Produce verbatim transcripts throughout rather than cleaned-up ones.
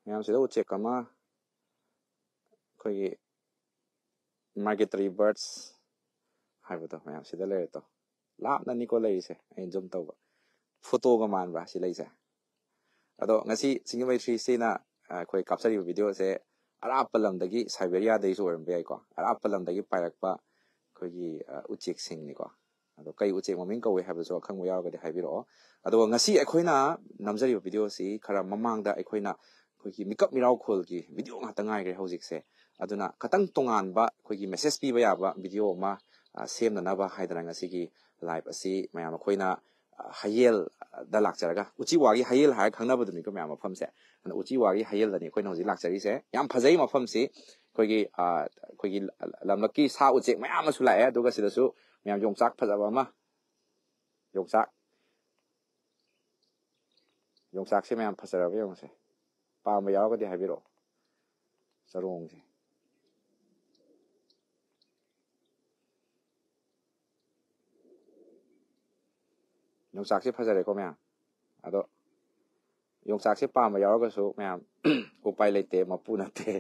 ꯃꯌꯥꯝꯁꯤꯗ ꯎꯆꯦꯛ ꯑꯃ, ꯑꯩꯈꯣꯏꯒꯤ migratory birds ꯍꯥꯏꯕꯗꯣ, ꯃꯌꯥꯝ ꯁꯤꯗ ꯂꯩꯔꯦ ꯇꯣ꯫ ꯂꯥꯞꯅꯅꯤꯀꯣ ꯂꯩꯔꯤꯁꯦ, ꯑꯩꯅ ꯖꯨꯝ ꯇꯧꯕ꯫ ꯐꯣꯇꯣꯒ ꯃꯥꯟꯕ꯭ꯔꯥ ꯁꯤ ꯂꯩꯁꯦ? ꯑꯗꯣ ꯉꯁꯤ ꯁꯤꯡꯖꯃꯩ ꯊ꯭ꯔꯤ ꯁꯤꯛꯁꯇꯤꯅ, ꯑ, ꯑꯩꯈꯣꯏ ꯀꯥꯞꯆꯔꯤꯕ ꯚꯤꯗꯤꯑꯣꯁꯦ ꯑꯔꯥꯞꯄ ꯂꯝꯗꯒꯤ, ꯁꯥꯏꯕꯦꯔꯤꯌꯥꯗꯒꯤꯁꯨ ꯑꯣꯏꯔꯝꯕ ꯌꯥꯏꯀꯣ, ꯑꯔꯥꯞꯄ ꯂꯝꯗꯒꯤ ꯄꯥꯏꯔꯛꯄ ꯑꯩꯈꯣꯏꯒꯤ, ꯑ, ꯎꯆꯦꯛꯁꯤꯡꯅꯤꯀꯣ꯫ ꯑꯗꯣ ꯀꯩ ꯎꯆꯦꯛ ꯃꯃꯤꯡ ꯀꯧꯏ ꯍꯥꯏꯕꯁꯨ ꯑꯈꯪꯕ ꯌꯥꯎꯔꯒꯗꯤ ꯍꯥꯏꯕꯤꯔꯛꯑꯣ꯫ ꯑꯗꯨꯒ ꯉꯁꯤ ꯑꯩꯈꯣꯏꯅ ꯅꯝꯖꯔꯤꯕ ꯚꯤꯗꯤꯑꯣꯁꯤ ꯈꯔ ꯃꯃꯥꯡꯗ ꯑꯩꯈꯣꯏꯅ ꯑꯩꯈꯣꯏꯒꯤ ꯃꯤꯀꯞ ꯃꯤꯔꯥꯎꯈꯣꯜꯒꯤ ꯚꯤꯗꯤꯑꯣ ꯉꯥꯛꯇ ꯉꯥꯏꯈ꯭ꯔꯦ ꯍꯧꯖꯤꯛꯁꯦ꯫ ꯑꯗꯨꯅ ꯈꯇꯪ ꯇꯣꯉꯥꯟꯕ ꯑꯩꯈꯣꯏꯒꯤ ꯃꯦꯁꯦꯖ ꯄꯤꯕ ꯌꯥꯕ ꯚꯤꯗꯤꯑꯣ ꯑꯃ, ꯑ, ꯁꯦꯝꯅꯅꯕ ꯍꯥꯏꯗꯅ ꯉꯁꯤꯒꯤ ꯂꯥꯏꯚ ꯑꯁꯤ ꯃꯌꯥꯝ ꯑꯩꯈꯣꯏꯅ, ꯑ, ꯍꯌꯦꯜꯗ ꯂꯥꯛꯆꯔꯒ, ꯎꯆꯤꯋꯥꯒꯤ ꯍꯌꯦꯜ ꯍꯥꯏꯔ ꯈꯪꯅꯕꯗꯨꯅꯤꯀꯣ ꯃꯌꯥꯝ ꯃꯐꯝꯁꯦ꯫ ꯑꯗꯨꯅ ꯎꯆꯤꯋꯥꯒꯤ ꯍꯌꯦꯜꯗꯅꯤ ꯑꯩꯈꯣꯏꯅ ꯍꯧꯖꯤꯛ ꯂꯥꯛꯆꯔꯤꯁꯦ꯫ ꯌꯥꯝ ꯐꯖꯩ ꯃꯐꯝꯁꯤ꯫ ꯑꯩꯈꯣꯏꯒꯤ, ꯑ, ꯑꯩꯈꯣꯏꯒꯤ ꯂꯝꯂꯛꯀꯤ ꯁꯥ ꯎꯆꯦꯛ ꯃꯌꯥꯝ ꯑꯃꯁꯨ ꯂꯥꯛꯑꯦ꯫ ꯑꯗꯨꯒ ꯁꯤꯗꯁꯨ ꯃꯌꯥꯝ ꯌꯣꯡꯆꯥꯛ ꯐꯖꯕ ꯑꯃ, ꯌꯣꯡꯆꯥꯛ, ꯌꯣꯡꯆꯥꯛꯁꯦ ꯃꯌꯥꯝ ꯐꯖꯔꯕ ꯌꯦꯡꯉꯨꯁꯦ꯫ ꯄꯥꯝꯕ ꯌꯥꯎꯔꯒꯗꯤ ꯍꯥꯏꯕꯤꯔꯛꯑꯣ꯫ ꯆꯔꯣꯡꯁꯦ꯫ ꯌꯣꯡꯆꯥꯛꯁꯦ ꯐꯖꯔꯦꯀꯣ ꯃꯌꯥꯝ꯫ ꯑꯗꯣ ꯌꯣꯡꯆꯥꯛꯁꯦ ꯄꯥꯝꯕ ꯌꯥꯎꯔꯒꯁꯨ ꯃꯌꯥꯝ ꯎꯄꯥꯏ ꯂꯩꯇꯦ, ꯃꯄꯨ ꯅꯠꯇꯦ꯫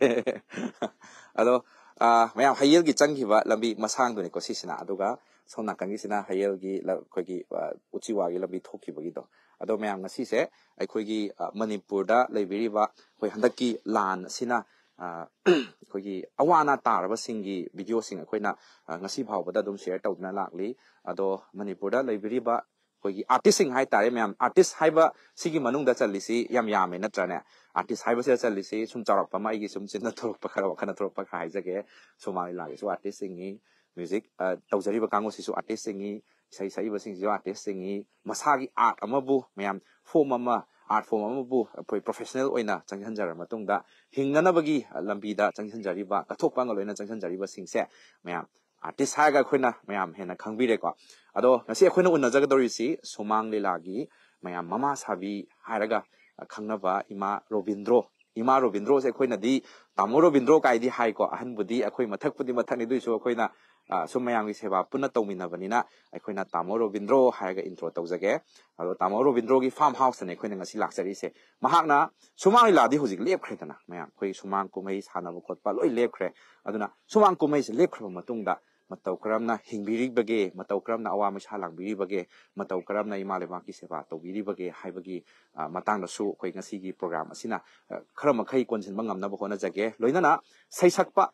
ꯑꯗꯣ, ꯑ, ꯃꯌꯥꯝ ꯍꯌꯦꯜꯒꯤ ꯆꯪꯈꯤꯕ ꯂꯝꯕꯤ ꯃꯁꯥꯡꯗꯨꯅꯤꯀꯣ ꯁꯤꯁꯤꯅ꯫ ꯑꯗꯨꯒ ꯁꯣꯝ ꯅꯥꯀꯟꯒꯤꯁꯤꯅ ꯍꯌꯦꯜꯒꯤ ꯂ-, ꯑꯩꯈꯣꯏꯒꯤ, ꯑ, ꯎꯆꯤꯋꯥꯒꯤ ꯂꯝꯕꯤ ꯊꯣꯛꯈꯤꯕꯒꯤꯗꯣ꯫ ꯑꯗꯣ ꯃꯌꯥꯝ ꯉꯁꯤꯁꯦ ꯑꯩꯈꯣꯏꯒꯤ, ꯑ, ꯃꯅꯤꯄꯨꯔꯗ ꯂꯩꯕꯤꯔꯤꯕ ꯑꯩꯈꯣꯏ ꯍꯟꯗꯛꯀꯤ ꯂꯥꯟ ꯑꯁꯤꯅ, ꯑ, ꯑꯩꯈꯣꯏꯒꯤ ꯑꯋꯥ ꯑꯅꯥ ꯇꯥꯔꯕꯁꯤꯡꯒꯤ ꯚꯤꯗꯤꯑꯣꯁꯤꯡ ꯑꯩꯈꯣꯏꯅ, ꯑ, ꯉꯁꯤ ꯐꯥꯎꯕꯗ ꯑꯗꯨꯝ ꯁꯤꯌꯔ ꯇꯧꯗꯨꯅ ꯂꯥꯛꯂꯤ꯫ ꯑꯗꯣ ꯃꯅꯤꯄꯨꯔꯗ ꯂꯩꯕꯤꯔꯤꯕ ꯑꯩꯈꯣꯏꯒꯤ ꯑꯥꯔꯇꯤꯁꯁꯤꯡ ꯍꯥꯏꯇꯥꯔꯦ ꯃꯌꯥꯝ, ꯑꯥꯔꯇꯤꯁ ꯍꯥꯏꯕ ꯁꯤꯒꯤ ꯃꯅꯨꯡꯗ ꯆꯜꯂꯤꯁꯤ ꯌꯥꯝ ꯌꯥꯝꯃꯦ ꯅꯠꯇ꯭ꯔꯅꯦ? ꯑꯥꯔꯇꯤꯁ ꯍꯥꯏꯕꯁꯤꯗ ꯆꯜꯂꯤꯁꯤ ꯁꯨꯝ ꯆꯥꯎꯔꯛꯄ ꯑꯃ, ꯑꯩꯒꯤ ꯁꯨꯝ ꯆꯤꯟꯅ ꯊꯣꯛꯂꯛꯄ ꯈꯔ, ꯋꯥꯈꯜꯅ ꯊꯣꯛꯂꯛꯄ ꯈꯔ ꯍꯥꯏꯖꯒꯦ꯫ ꯁꯨꯃꯥꯡ ꯂꯤꯂꯥꯒꯤꯁꯨ ꯑꯥꯔꯇꯤꯁꯁꯤꯡꯅꯤ, ꯃ꯭ꯌꯨꯖꯤꯛ, ꯑ, ꯇꯧꯖꯔꯤꯕ ꯀꯥꯡꯕꯨꯁꯤꯁꯨ ꯑꯥꯔꯇꯤꯁꯁꯤꯡꯅꯤ, ꯏꯁꯩ ꯁꯛꯏꯕꯁꯤꯡꯁꯤꯁꯨ ꯑꯥꯔꯇꯤꯁꯁꯤꯡꯅꯤ꯫ ꯃꯁꯥꯒꯤ ꯑꯥꯔꯠ ꯑꯃꯕꯨ ꯃꯌꯥꯝ, ꯐꯣꯝ ꯑꯃ, ꯑꯥꯔꯠ ꯐꯣꯝ ꯑꯃꯕꯨ ꯑꯩꯈꯣꯏ ꯄ꯭ꯔꯣꯐꯦꯁꯅꯦꯜ ꯑꯣꯏꯅ ꯆꯪꯁꯤꯟꯖꯔꯕ ꯃꯇꯨꯡꯗ ꯍꯤꯡꯅꯅꯕꯒꯤ ꯂꯝꯕꯤꯗ ꯆꯪꯁꯤꯟꯖꯔꯤꯕ, ꯀꯠꯊꯣꯛ ꯄꯥꯡꯒꯜ ꯑꯣꯏꯅ ꯆꯪꯁꯤꯟꯖꯔꯤꯕꯁꯤꯡꯁꯦ ꯃꯌꯥꯝ ꯑꯥꯔꯇꯤꯁ ꯍꯥꯏꯔꯒ ꯑꯩꯈꯣꯏꯅ ꯃꯌꯥꯝ ꯍꯦꯟꯅ ꯈꯪꯕꯤꯔꯦꯀꯣ꯫ ꯑꯗꯣ ꯉꯁꯤ ꯑꯩꯈꯣꯏꯅ ꯎꯅꯖꯒꯗꯧꯔꯤꯁꯤ ꯁꯨꯃꯥꯡ ꯂꯤꯂꯥꯒꯤ ꯃꯌꯥꯝ ꯃꯃꯥ ꯁꯥꯕꯤ ꯍꯥꯏꯔꯒ ꯈꯪꯅꯕ ꯏꯃꯥ ꯔꯣꯕꯤꯟꯗ꯭ꯔꯣ꯫ ꯏꯃꯥ ꯔꯣꯕꯤꯟꯗ꯭ꯔꯣꯁꯦ ꯑꯩꯈꯣꯏꯅꯗꯤ ꯇꯥꯃꯣ ꯔꯣꯕꯤꯟꯗ꯭ꯔꯣ ꯀꯥꯏꯗꯤ ꯍꯥꯏꯀꯣ, ꯑꯍꯟꯕꯨꯗꯤ ꯑꯩꯈꯣꯏ ꯃꯊꯛꯄꯨꯗꯤ ꯃꯊꯛꯅꯤ, ꯑꯗꯨꯏꯁꯨ ꯑꯩꯈꯣꯏꯅ ꯑ, ꯁꯨꯝ ꯃꯌꯥꯝꯒꯤ ꯁꯦꯕꯥ ꯄꯨꯟꯅ ꯇꯧꯃꯤꯟꯅꯕꯅꯤꯅ ꯑꯩꯈꯣꯏꯅ ꯇꯥꯃꯣ ꯔꯣꯕꯤꯟꯗ꯭ꯔꯣ ꯍꯥꯏꯔꯒ intro ꯇꯧꯖꯒꯦ꯫ ꯑꯗꯣ ꯇꯥꯃꯣ ꯔꯣꯕꯤꯟꯗ꯭ꯔꯣꯒꯤ farm houseꯇꯅꯦ ꯑꯩꯈꯣꯏꯅ ꯉꯁꯤ ꯂꯥꯛꯆꯔꯤꯁꯦ꯫ ꯃꯍꯥꯛꯅ ꯁꯨꯃꯥꯡ ꯂꯤꯂꯥꯗꯤ ꯍꯧꯖꯤꯛ ꯂꯦꯞꯈ꯭ꯔꯦꯗꯅ, ꯃꯌꯥꯝ ꯑꯩꯈꯣꯏ ꯁꯨꯃꯥꯡ ꯀꯨꯝꯍꯩ ꯁꯥꯟꯅꯕ ꯈꯣꯠꯄ ꯂꯣꯏ ꯂꯦꯞꯈ꯭ꯔꯦ꯫ ꯑꯗꯨꯅ ꯁꯨꯃꯥꯡ ꯀꯨꯝꯍꯩꯁꯦ ꯂꯦꯞꯈ꯭ꯔꯕ ꯃꯇꯨꯡꯗ ꯃꯇꯧ ꯀꯔꯝꯅ ꯍꯤꯡꯕꯤꯔꯤꯕꯒꯦ, ꯃꯇꯧ ꯀꯔꯝꯅ ꯑꯋꯥ ꯃꯩꯁꯥ ꯂꯥꯡꯕꯤꯔꯤꯕꯒꯦ, ꯃꯇꯧ ꯀꯔꯝꯅ ꯏꯃꯥ ꯂꯩꯕꯥꯛꯀꯤ ꯁꯦꯕꯥ ꯇꯧꯕꯤꯔꯤꯕꯒꯦ ꯍꯥꯏꯕꯒꯤ, ꯑ, ꯃꯇꯥꯡꯗꯁꯨ ꯑꯩꯈꯣꯏ ꯉꯁꯤꯒꯤ program ꯑꯁꯤꯅ, ꯑ, ꯈꯔ ꯃꯈꯩ ꯀꯣꯟꯁꯤꯟꯕ ꯉꯝꯅꯕ ꯍꯣꯠꯅꯖꯒꯦ꯫ ꯂꯣꯏꯅꯅ ꯁꯩꯁꯛꯄ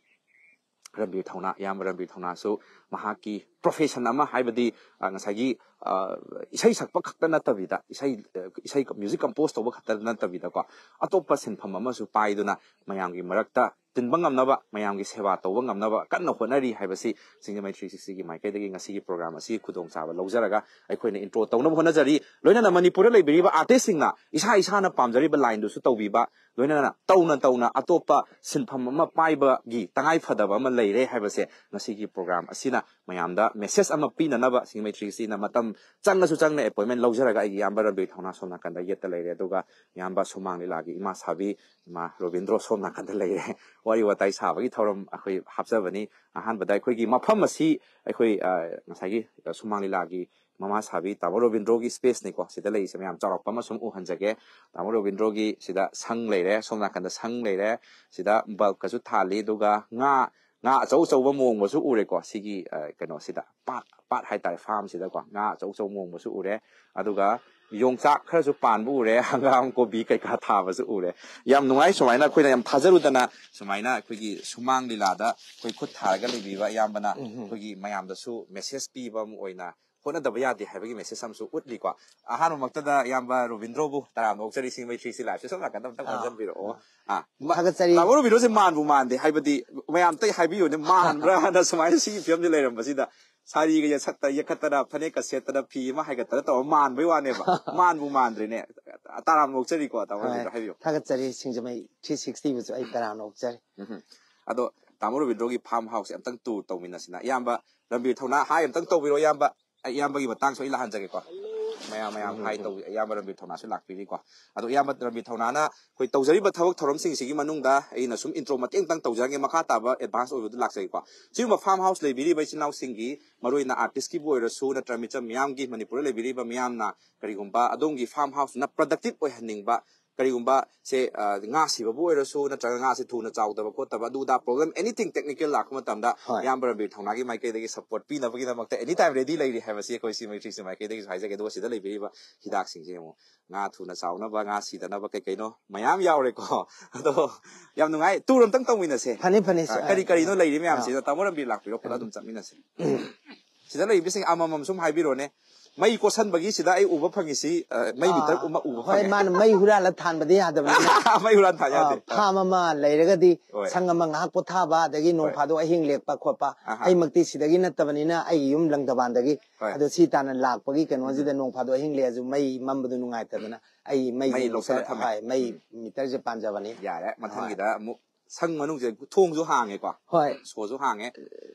ꯔꯟꯕꯤꯔ ꯊꯧꯅꯥ, ꯏꯌꯥꯝꯕ ꯔꯟꯕꯤꯔ ꯊꯧꯅꯥꯁꯨ ꯃꯍꯥꯛꯀꯤ profession ꯑꯃ, ꯍꯥꯏꯕꯗꯤ, ꯑ, ꯉꯁꯥꯏꯒꯤ, ꯑ, ꯏꯁꯩ ꯁꯛꯄ ꯈꯛꯇ ꯅꯠꯇꯕꯤꯗ, ꯏꯁꯩ, ꯑ, ꯏꯁꯩ music compose ꯇꯧꯕ ꯈꯛꯇ ꯅꯠꯇꯕꯤꯗꯀꯣ, ꯑꯇꯣꯞꯄ ꯁꯤꯟꯐꯝ ꯑꯃꯁꯨ ꯄꯥꯏꯗꯨꯅ ꯃꯌꯥꯝꯒꯤ ꯃꯔꯛꯇ ꯇꯤꯟꯕ ꯉꯝꯅꯕ, ꯃꯌꯥꯝꯒꯤ ꯁꯦꯕꯥ ꯇꯧꯕ ꯉꯝꯅꯕ ꯀꯟꯅ ꯍꯣꯠꯅꯔꯤ ꯍꯥꯏꯕꯁꯤ ꯁꯤꯡꯖꯃꯩ three sixtyꯒꯤ ꯃꯥꯏꯀꯩꯗꯒꯤ ꯉꯁꯤꯒꯤ program ꯑꯁꯤ ꯈꯨꯗꯣꯡꯆꯥꯕ ꯂꯧꯖꯔꯒ ꯑꯩꯈꯣꯏꯅ intro ꯇꯧꯅꯕ ꯍꯣꯠꯅꯖꯔꯤ꯫ ꯂꯣꯏꯅꯅ ꯃꯅꯤꯄꯨꯔꯗ ꯂꯩꯕꯤꯔꯤꯕ artistꯁꯤꯡꯅ ꯏꯁꯥ ꯏꯁꯥꯅ ꯄꯥꯝꯖꯔꯤꯕ lineꯗꯨꯁꯨ ꯇꯧꯕꯤꯕ, ꯂꯣꯏꯅꯅ ꯇꯧꯅ ꯇꯧꯅ ꯑꯇꯣꯞꯄ ꯁꯤꯟꯐꯝ ꯑꯃ ꯄꯥꯏꯕꯒꯤ ꯇꯉꯥꯏ ꯐꯗꯕ ꯑꯃ ꯂꯩꯔꯦ ꯍꯥꯏꯕꯁꯦ ꯉꯁꯤꯒꯤ program ꯑꯁꯤꯅ ꯃꯌꯥꯝꯗ message ꯑꯃ ꯄꯤꯅꯅꯕ ꯁꯤꯡꯖꯃꯩ three sixtyꯅ ꯃꯇꯝ ꯆꯪꯉꯁꯨ ꯆꯪꯅ appointment ꯂꯧꯖꯔꯒ ꯑꯩꯒꯤ ꯏꯌꯥꯝꯕ ꯔꯟꯕꯤꯔ ꯊꯧꯅꯥ ꯁꯣꯝ ꯅꯥꯀꯟꯗ ꯌꯦꯠꯇ ꯂꯩꯔꯦ, ꯑꯗꯨꯒ ꯏꯌꯥꯝꯕ ꯁꯨꯃꯥꯡ ꯂꯤꯂꯥꯒꯤ ꯏꯃꯥ ꯁꯥꯕꯤ, ꯏꯃꯥ ꯔꯣꯕꯤꯟꯗ꯭ꯔꯣ ꯁꯣꯝ ꯅꯥꯀꯟꯗ ꯂꯩꯔꯦ꯫ ꯋꯥꯔꯤ ꯋꯥꯇꯥꯏ ꯁꯥꯕꯒꯤ ꯊꯧꯔꯝ ꯑꯩꯈꯣꯏ ꯍꯥꯞꯆꯕꯅꯤ꯫ ꯑꯍꯥꯟꯕꯗ ꯑꯩꯈꯣꯏꯒꯤ ꯃꯐꯝ ꯑꯁꯤ ꯑꯩꯈꯣꯏ, ꯑ, ꯉꯁꯥꯏꯒꯤ, ꯑ, ꯁꯨꯃꯥꯡ ꯂꯤꯂꯥꯒꯤ ꯃꯃꯥ ꯁꯥꯕꯤ ꯇꯥꯃꯣ ꯔꯣꯕꯤꯟꯗ꯭ꯔꯣꯒꯤ spaceꯅꯤꯀꯣ, ꯁꯤꯗ ꯂꯩꯔꯤꯁꯦ ꯃꯌꯥꯝ ꯆꯥꯎꯔꯥꯛꯄ ꯑꯃ ꯁꯨꯝ ꯎꯍꯟꯖꯒꯦ꯫ ꯇꯥꯃꯣ ꯔꯣꯕꯤꯟꯗ꯭ꯔꯣꯒꯤ ꯁꯤꯗ ꯁꯪ ꯂꯩꯔꯦ, ꯁꯣꯝ ꯅꯥꯀꯟꯗ ꯁꯪ ꯂꯩꯔꯦ, ꯁꯤꯗ bulbꯀꯁꯨ ꯊꯥꯜꯂꯤ, ꯑꯗꯨꯒ ꯉꯥ, ꯉꯥ ꯑꯆꯧ ꯑꯆꯧꯕ ꯃꯣꯡꯕꯁꯨ ꯎꯔꯦꯀꯣ꯫ ꯁꯤꯒꯤ, ꯑ, ꯀꯩꯅꯣꯁꯤꯗ, ꯄꯥꯠ, ꯄꯥꯠ ꯍꯥꯏꯇꯥꯔꯦ, farmꯁꯤꯗꯀꯣ ꯉꯥ ꯑꯆꯧ ꯑꯆꯧꯕ ꯃꯣꯡꯕꯁꯨ ꯎꯔꯦ, ꯑꯗꯨꯒ ꯌꯣꯡꯆꯥꯛ ꯈꯔꯁꯨ ꯄꯥꯟꯕ ꯎꯔꯦ, ꯍꯪꯒꯥꯝ, ꯀꯣꯕꯤ ꯀꯩꯀꯥ ꯊꯥꯕꯁꯨ ꯎꯔꯦ꯫ ꯌꯥꯝ ꯅꯨꯡꯉꯥꯏ꯫ ꯁꯨꯃꯥꯏꯅ ꯑꯩꯈꯣꯏꯅ ꯌꯥꯝ ꯊꯥꯖꯔꯨꯗꯅ ꯁꯨꯃꯥꯏꯅ ꯑꯩꯈꯣꯏꯒꯤ ꯁꯨꯃꯥꯡ ꯂꯤꯂꯥꯗ ꯑꯩꯈꯣꯏ ꯈꯨꯠ ꯊꯥꯔꯒ ꯂꯩꯕꯤꯕ ꯏꯌꯥꯝꯕꯅ ꯑꯩꯈꯣꯏꯒꯤ ꯃꯌꯥꯝꯗꯁꯨ message ꯄꯤꯕ ꯑꯃ ꯑꯣꯏꯅ ꯍꯣꯠꯅꯗꯕ ꯌꯥꯗꯦ ꯍꯥꯏꯕꯒꯤ message ꯑꯃꯁꯨ ꯎꯠꯂꯤꯀꯣ꯫ ꯑꯍꯥꯟꯕꯃꯛꯇꯗ ꯏꯌꯥꯝꯕ ꯔꯣꯕꯤꯟꯗ꯭ꯔꯣꯕꯨ ꯇꯔꯥꯝꯅ ꯑꯣꯛꯆꯔꯤ, ꯁꯤꯡꯖꯃꯩ three sixty liveꯁꯦ ꯁꯣꯝ ꯅꯥꯀꯟꯗ ꯑꯝꯇꯪ ꯑꯥ꯫ ꯑꯣꯟꯁꯤꯟꯕꯤꯔꯛꯑꯣ꯫ ꯑꯥ꯫ ꯊꯥꯒꯠꯆꯔꯤ꯫ ꯇꯥꯃꯣ ꯔꯣꯕꯤꯟꯗ꯭ꯔꯣꯁꯦ ꯃꯥꯟꯕꯨ ꯃꯥꯟꯗꯦ, ꯍꯥꯏꯕꯗꯤ ꯃꯌꯥꯝ ꯑꯇꯩ ꯍꯥꯏꯕꯤꯌꯨꯅꯦ, ꯃꯥꯟꯕ꯭ꯔꯥꯅ ꯁꯨꯃꯥꯏꯅ ꯁꯤꯒꯤ ꯐꯤꯕꯝꯁꯤ ꯂꯩꯔꯝꯕꯁꯤꯗ ꯁꯥꯔꯤꯒ ꯌꯦꯠꯁꯠꯇ-, ꯌꯦꯛꯈꯠꯇꯅ, ꯐꯅꯦꯛꯀ ꯁꯦꯠꯇꯅ, ꯐꯤ ꯑꯃ ꯍꯥꯏꯒꯠꯇꯅ ꯇꯧꯔ ꯃꯥꯟꯕꯩ ꯋꯥꯅꯦꯕ꯫ ꯃꯥꯟꯕꯨ ꯃꯥꯟꯗ꯭ꯔꯦꯅꯦ꯫ ꯇꯔꯥꯝꯅ ꯑꯣꯛꯆꯔꯤꯀꯣ, ꯇꯥꯃꯣ ꯍꯣꯏ, ꯔꯣꯕꯤꯟꯗ꯭ꯔꯣ, ꯍꯥꯏꯕꯤꯌꯨ꯫ ꯊꯥꯒꯠꯆꯔꯤ, ꯁꯤꯡꯖꯃꯩ three sixtyꯕꯨꯁꯨ ꯑꯩ ꯇꯔꯥꯝꯅ ꯑꯣꯛꯆꯔꯤ꯫ ꯎꯝ꯫ ꯑꯗꯣ ꯇꯥꯃꯣ ꯔꯣꯕꯤꯟꯗ꯭ꯔꯣꯒꯤ farm houseꯁꯦ ꯑꯝꯇꯪ tour ꯇꯧꯃꯤꯟꯅꯁꯤꯅ꯫ ꯏꯌꯥꯝꯕ ꯔꯟꯕꯤꯔ ꯊꯧꯅꯥ, hi ꯑꯝꯇꯪ ꯇꯧꯕꯤꯔꯣ, ꯏꯌꯥꯝꯕ꯫ ꯑꯩ ꯏꯌꯥꯝꯕꯒꯤ ꯃꯇꯥꯡꯁꯨ ꯑꯩ ꯂꯥꯛꯍꯟꯖꯒꯦꯀꯣ꯫ ꯃꯌꯥꯝ ꯃꯌꯥꯝ ꯍꯥꯏ ꯇꯧ, ꯏꯌꯥꯝꯕ ꯔꯟꯕꯤꯔ ꯊꯧꯅꯥꯁꯨ ꯂꯥꯛꯄꯤꯔꯤꯀꯣ꯫ ꯑꯗꯣ ꯏꯌꯥꯝꯕ ꯔꯟꯕꯤꯔ ꯊꯧꯅꯥꯅ ꯑꯩꯈꯣꯏ ꯇꯧꯖꯔꯤꯕ ꯊꯕꯛ ꯊꯧꯔꯝꯁꯤꯡꯁꯤꯒꯤ ꯃꯅꯨꯡꯗ ꯑꯩꯅ ꯁꯨꯝ ꯏꯟꯇ꯭ꯔꯣ ꯃꯇꯦꯛ ꯑꯃꯇꯪ ꯇꯧꯖꯔꯒꯦ, ꯃꯈꯥ ꯇꯥꯕ ꯑꯦꯗꯚꯥꯟꯁ ꯑꯣꯏꯕꯗꯨ ꯂꯥꯛꯆꯒꯦꯀꯣ꯫ ꯁꯤꯒꯨꯝꯕ ꯐꯥꯔꯝ ꯍꯥꯎꯁ ꯂꯩꯕꯤꯔꯤꯕ ꯏꯆꯤꯟ ꯏꯅꯥꯎꯁꯤꯡꯒꯤ, ꯃꯔꯨꯑꯣꯏꯅ ꯑꯥꯔꯇꯤꯁꯀꯤꯕꯨ ꯑꯣꯏꯔꯁꯨ ꯅꯠꯇ꯭ꯔꯒ ꯃꯤꯆꯝ ꯃꯤꯌꯥꯝꯒꯤ, ꯃꯅꯤꯄꯨꯔꯗ ꯂꯩꯕꯤꯔꯤꯕ ꯃꯤꯌꯥꯝꯅ ꯀꯔꯤꯒꯨꯝꯕ ꯑꯗꯣꯝꯒꯤ ꯐꯥꯔꯝ ꯍꯥꯎꯁꯇꯨꯅ ꯄ꯭ꯔꯗꯛꯇꯤꯞ ꯑꯣꯏꯍꯟꯅꯤꯡꯕ, ꯀꯔꯤꯒꯨꯝꯕ ꯁꯦ, ꯑ, ꯉꯥ ꯁꯤꯕꯕꯨ ꯑꯣꯏꯔꯁꯨ ꯅꯠꯇ꯭ꯔꯒ ꯉꯥꯁꯦ ꯊꯨꯅ ꯆꯥꯎꯗꯕ ꯈꯣꯠꯇꯕ ꯑꯗꯨ ꯑꯗꯥ ꯄ꯭ꯔꯣꯕ꯭ꯂꯦꯝ ꯑꯦꯅꯤꯊꯤꯡ ꯇꯦꯛꯅꯤꯀꯦꯜ ꯂꯥꯛꯄ ꯃꯇꯝꯗ, ꯍꯣꯏ꯫ ꯏꯌꯥꯝꯕ ꯔꯟꯕꯤꯔ ꯊꯧꯅꯥꯒꯤ ꯃꯥꯏꯀꯩꯗꯒꯤ ꯁꯄꯣꯔꯠ ꯄꯤꯅꯕꯒꯤꯗꯃꯛꯇ ꯑꯦꯅꯤ ꯇꯥꯏꯝ ꯔꯦꯗꯤ ꯂꯩꯔꯤ ꯍꯥꯏꯕꯁꯤ ꯑꯩꯈꯣꯏ ꯁꯤ ꯃꯩꯇ꯭ꯔꯤꯁꯤ ꯃꯥꯏꯀꯩꯗꯒꯤꯁꯨ ꯍꯥꯏꯖꯒꯦ꯫ ꯑꯗꯨꯒ ꯁꯤꯗ ꯂꯩꯕꯤꯔꯤꯕ ꯍꯤꯗꯥꯛꯁꯤꯡꯁꯦ ꯑꯃꯨꯛ ꯉꯥ ꯊꯨꯅ ꯆꯥꯎꯅꯕ, ꯉꯥ ꯁꯤꯗꯅꯕ ꯀꯩ ꯀꯩꯅꯣ ꯃꯌꯥꯝ ꯌꯥꯎꯔꯦꯀꯣ꯫ ꯑꯗꯣ ꯌꯥꯝ ꯅꯨꯡꯉꯥꯏ, ꯇꯨꯔ ꯑꯝꯇꯪ ꯇꯧꯃꯤꯟꯅꯁꯦ꯫ ꯐꯅꯤ, ꯐꯅꯤ, ꯑ, ꯁꯦ꯫ ꯀꯔꯤ ꯀꯔꯤꯅꯣ ꯂꯩꯔꯤ ꯃꯌꯥꯝꯁꯤꯗ? ꯑ꯫ ꯇꯥꯃꯣ ꯔꯟꯕꯤꯔ ꯂꯥꯛꯄꯤꯔꯣ, ꯄꯨꯂꯞ ꯑꯗꯨꯝ ꯆꯠꯃꯤꯟꯅꯁꯦ꯫ ꯁꯤꯗ ꯂꯩꯕꯁꯤꯡ ꯑꯃꯃꯝ ꯁꯨꯝ ꯍꯥꯏꯕꯤꯔꯣꯅꯦ꯫ ꯃꯩ ꯀꯣꯠꯁꯟꯕꯒꯤ ꯁꯤꯗ ꯑꯩ ꯎꯕ ꯐꯪꯉꯤꯁꯤ, ꯑ, ꯃꯩ ꯃꯤꯇꯔ ꯑꯃ ꯎꯕ ꯍꯣꯏ, ꯐꯪꯉꯦ꯫ ꯃꯥꯅ ꯃꯩ ꯍꯨꯔꯥꯜꯂ ꯊꯥꯟꯕꯗꯤ ꯌꯥꯗꯕꯅꯤꯅ꯫ ꯃꯩ ꯍꯨꯔꯥꯟ ꯊꯥ ꯑ, ꯌꯥꯗꯦ꯫ ꯐꯥꯝ ꯑꯃ ꯂꯩꯔꯒꯗꯤ ꯍꯣꯏ꯫ ꯁꯪ ꯑꯃ ꯉꯥꯏꯍꯥꯛ ꯄꯣꯊꯥꯕ, ꯑꯗꯒꯤ ꯅꯣꯡ ꯍꯣꯏ꯫ ꯐꯥꯗꯣꯛ ꯑꯍꯤꯡ ꯂꯦꯛꯄ ꯈꯣꯠꯄ꯫ ꯑꯍꯥ꯫ ꯑꯩꯃꯛꯇꯤ ꯁꯤꯗꯒꯤ ꯅꯠꯇꯕꯅꯤꯅ ꯑꯩꯒꯤ ꯌꯨꯝ ꯂꯪꯗꯕꯥꯟꯗꯒꯤ꯫ ꯍꯣꯏ꯫ ꯑꯗꯣ ꯁꯤ ꯇꯥꯟꯅ ꯂꯥꯛꯄꯒꯤ ꯀꯩꯅꯣꯁꯤꯗ ꯎꯝ꯫ ꯅꯣꯡ ꯐꯥꯗꯣꯛ ꯑꯍꯤꯡ ꯂꯦꯛꯑꯁꯨ ꯃꯩ ꯃꯝꯕꯗꯨ ꯅꯨꯡꯉꯥꯏꯇꯗꯅ ꯑꯩ ꯃꯩ ꯃꯩꯁꯦ ꯂꯧꯁꯜꯂ ꯊꯝꯃꯦ꯫ ꯍꯣꯏ, ꯃꯩ ꯎꯝ꯫ ꯃꯤꯇꯔꯁꯦ ꯄꯥꯟꯖꯕꯅꯤ꯫ ꯌꯥꯔꯦ, ꯃꯊꯪꯒꯤꯗ ꯍꯣꯏ꯫ ꯑꯃꯨꯛ ꯁꯪ ꯃꯅꯨꯡꯁꯦ ꯊꯣꯡꯁꯨ ꯍꯥꯡꯉꯦꯀꯣ꯫ ꯍꯣꯏ꯫ ꯁꯣꯁꯨ ꯍꯥꯡꯉꯦ꯫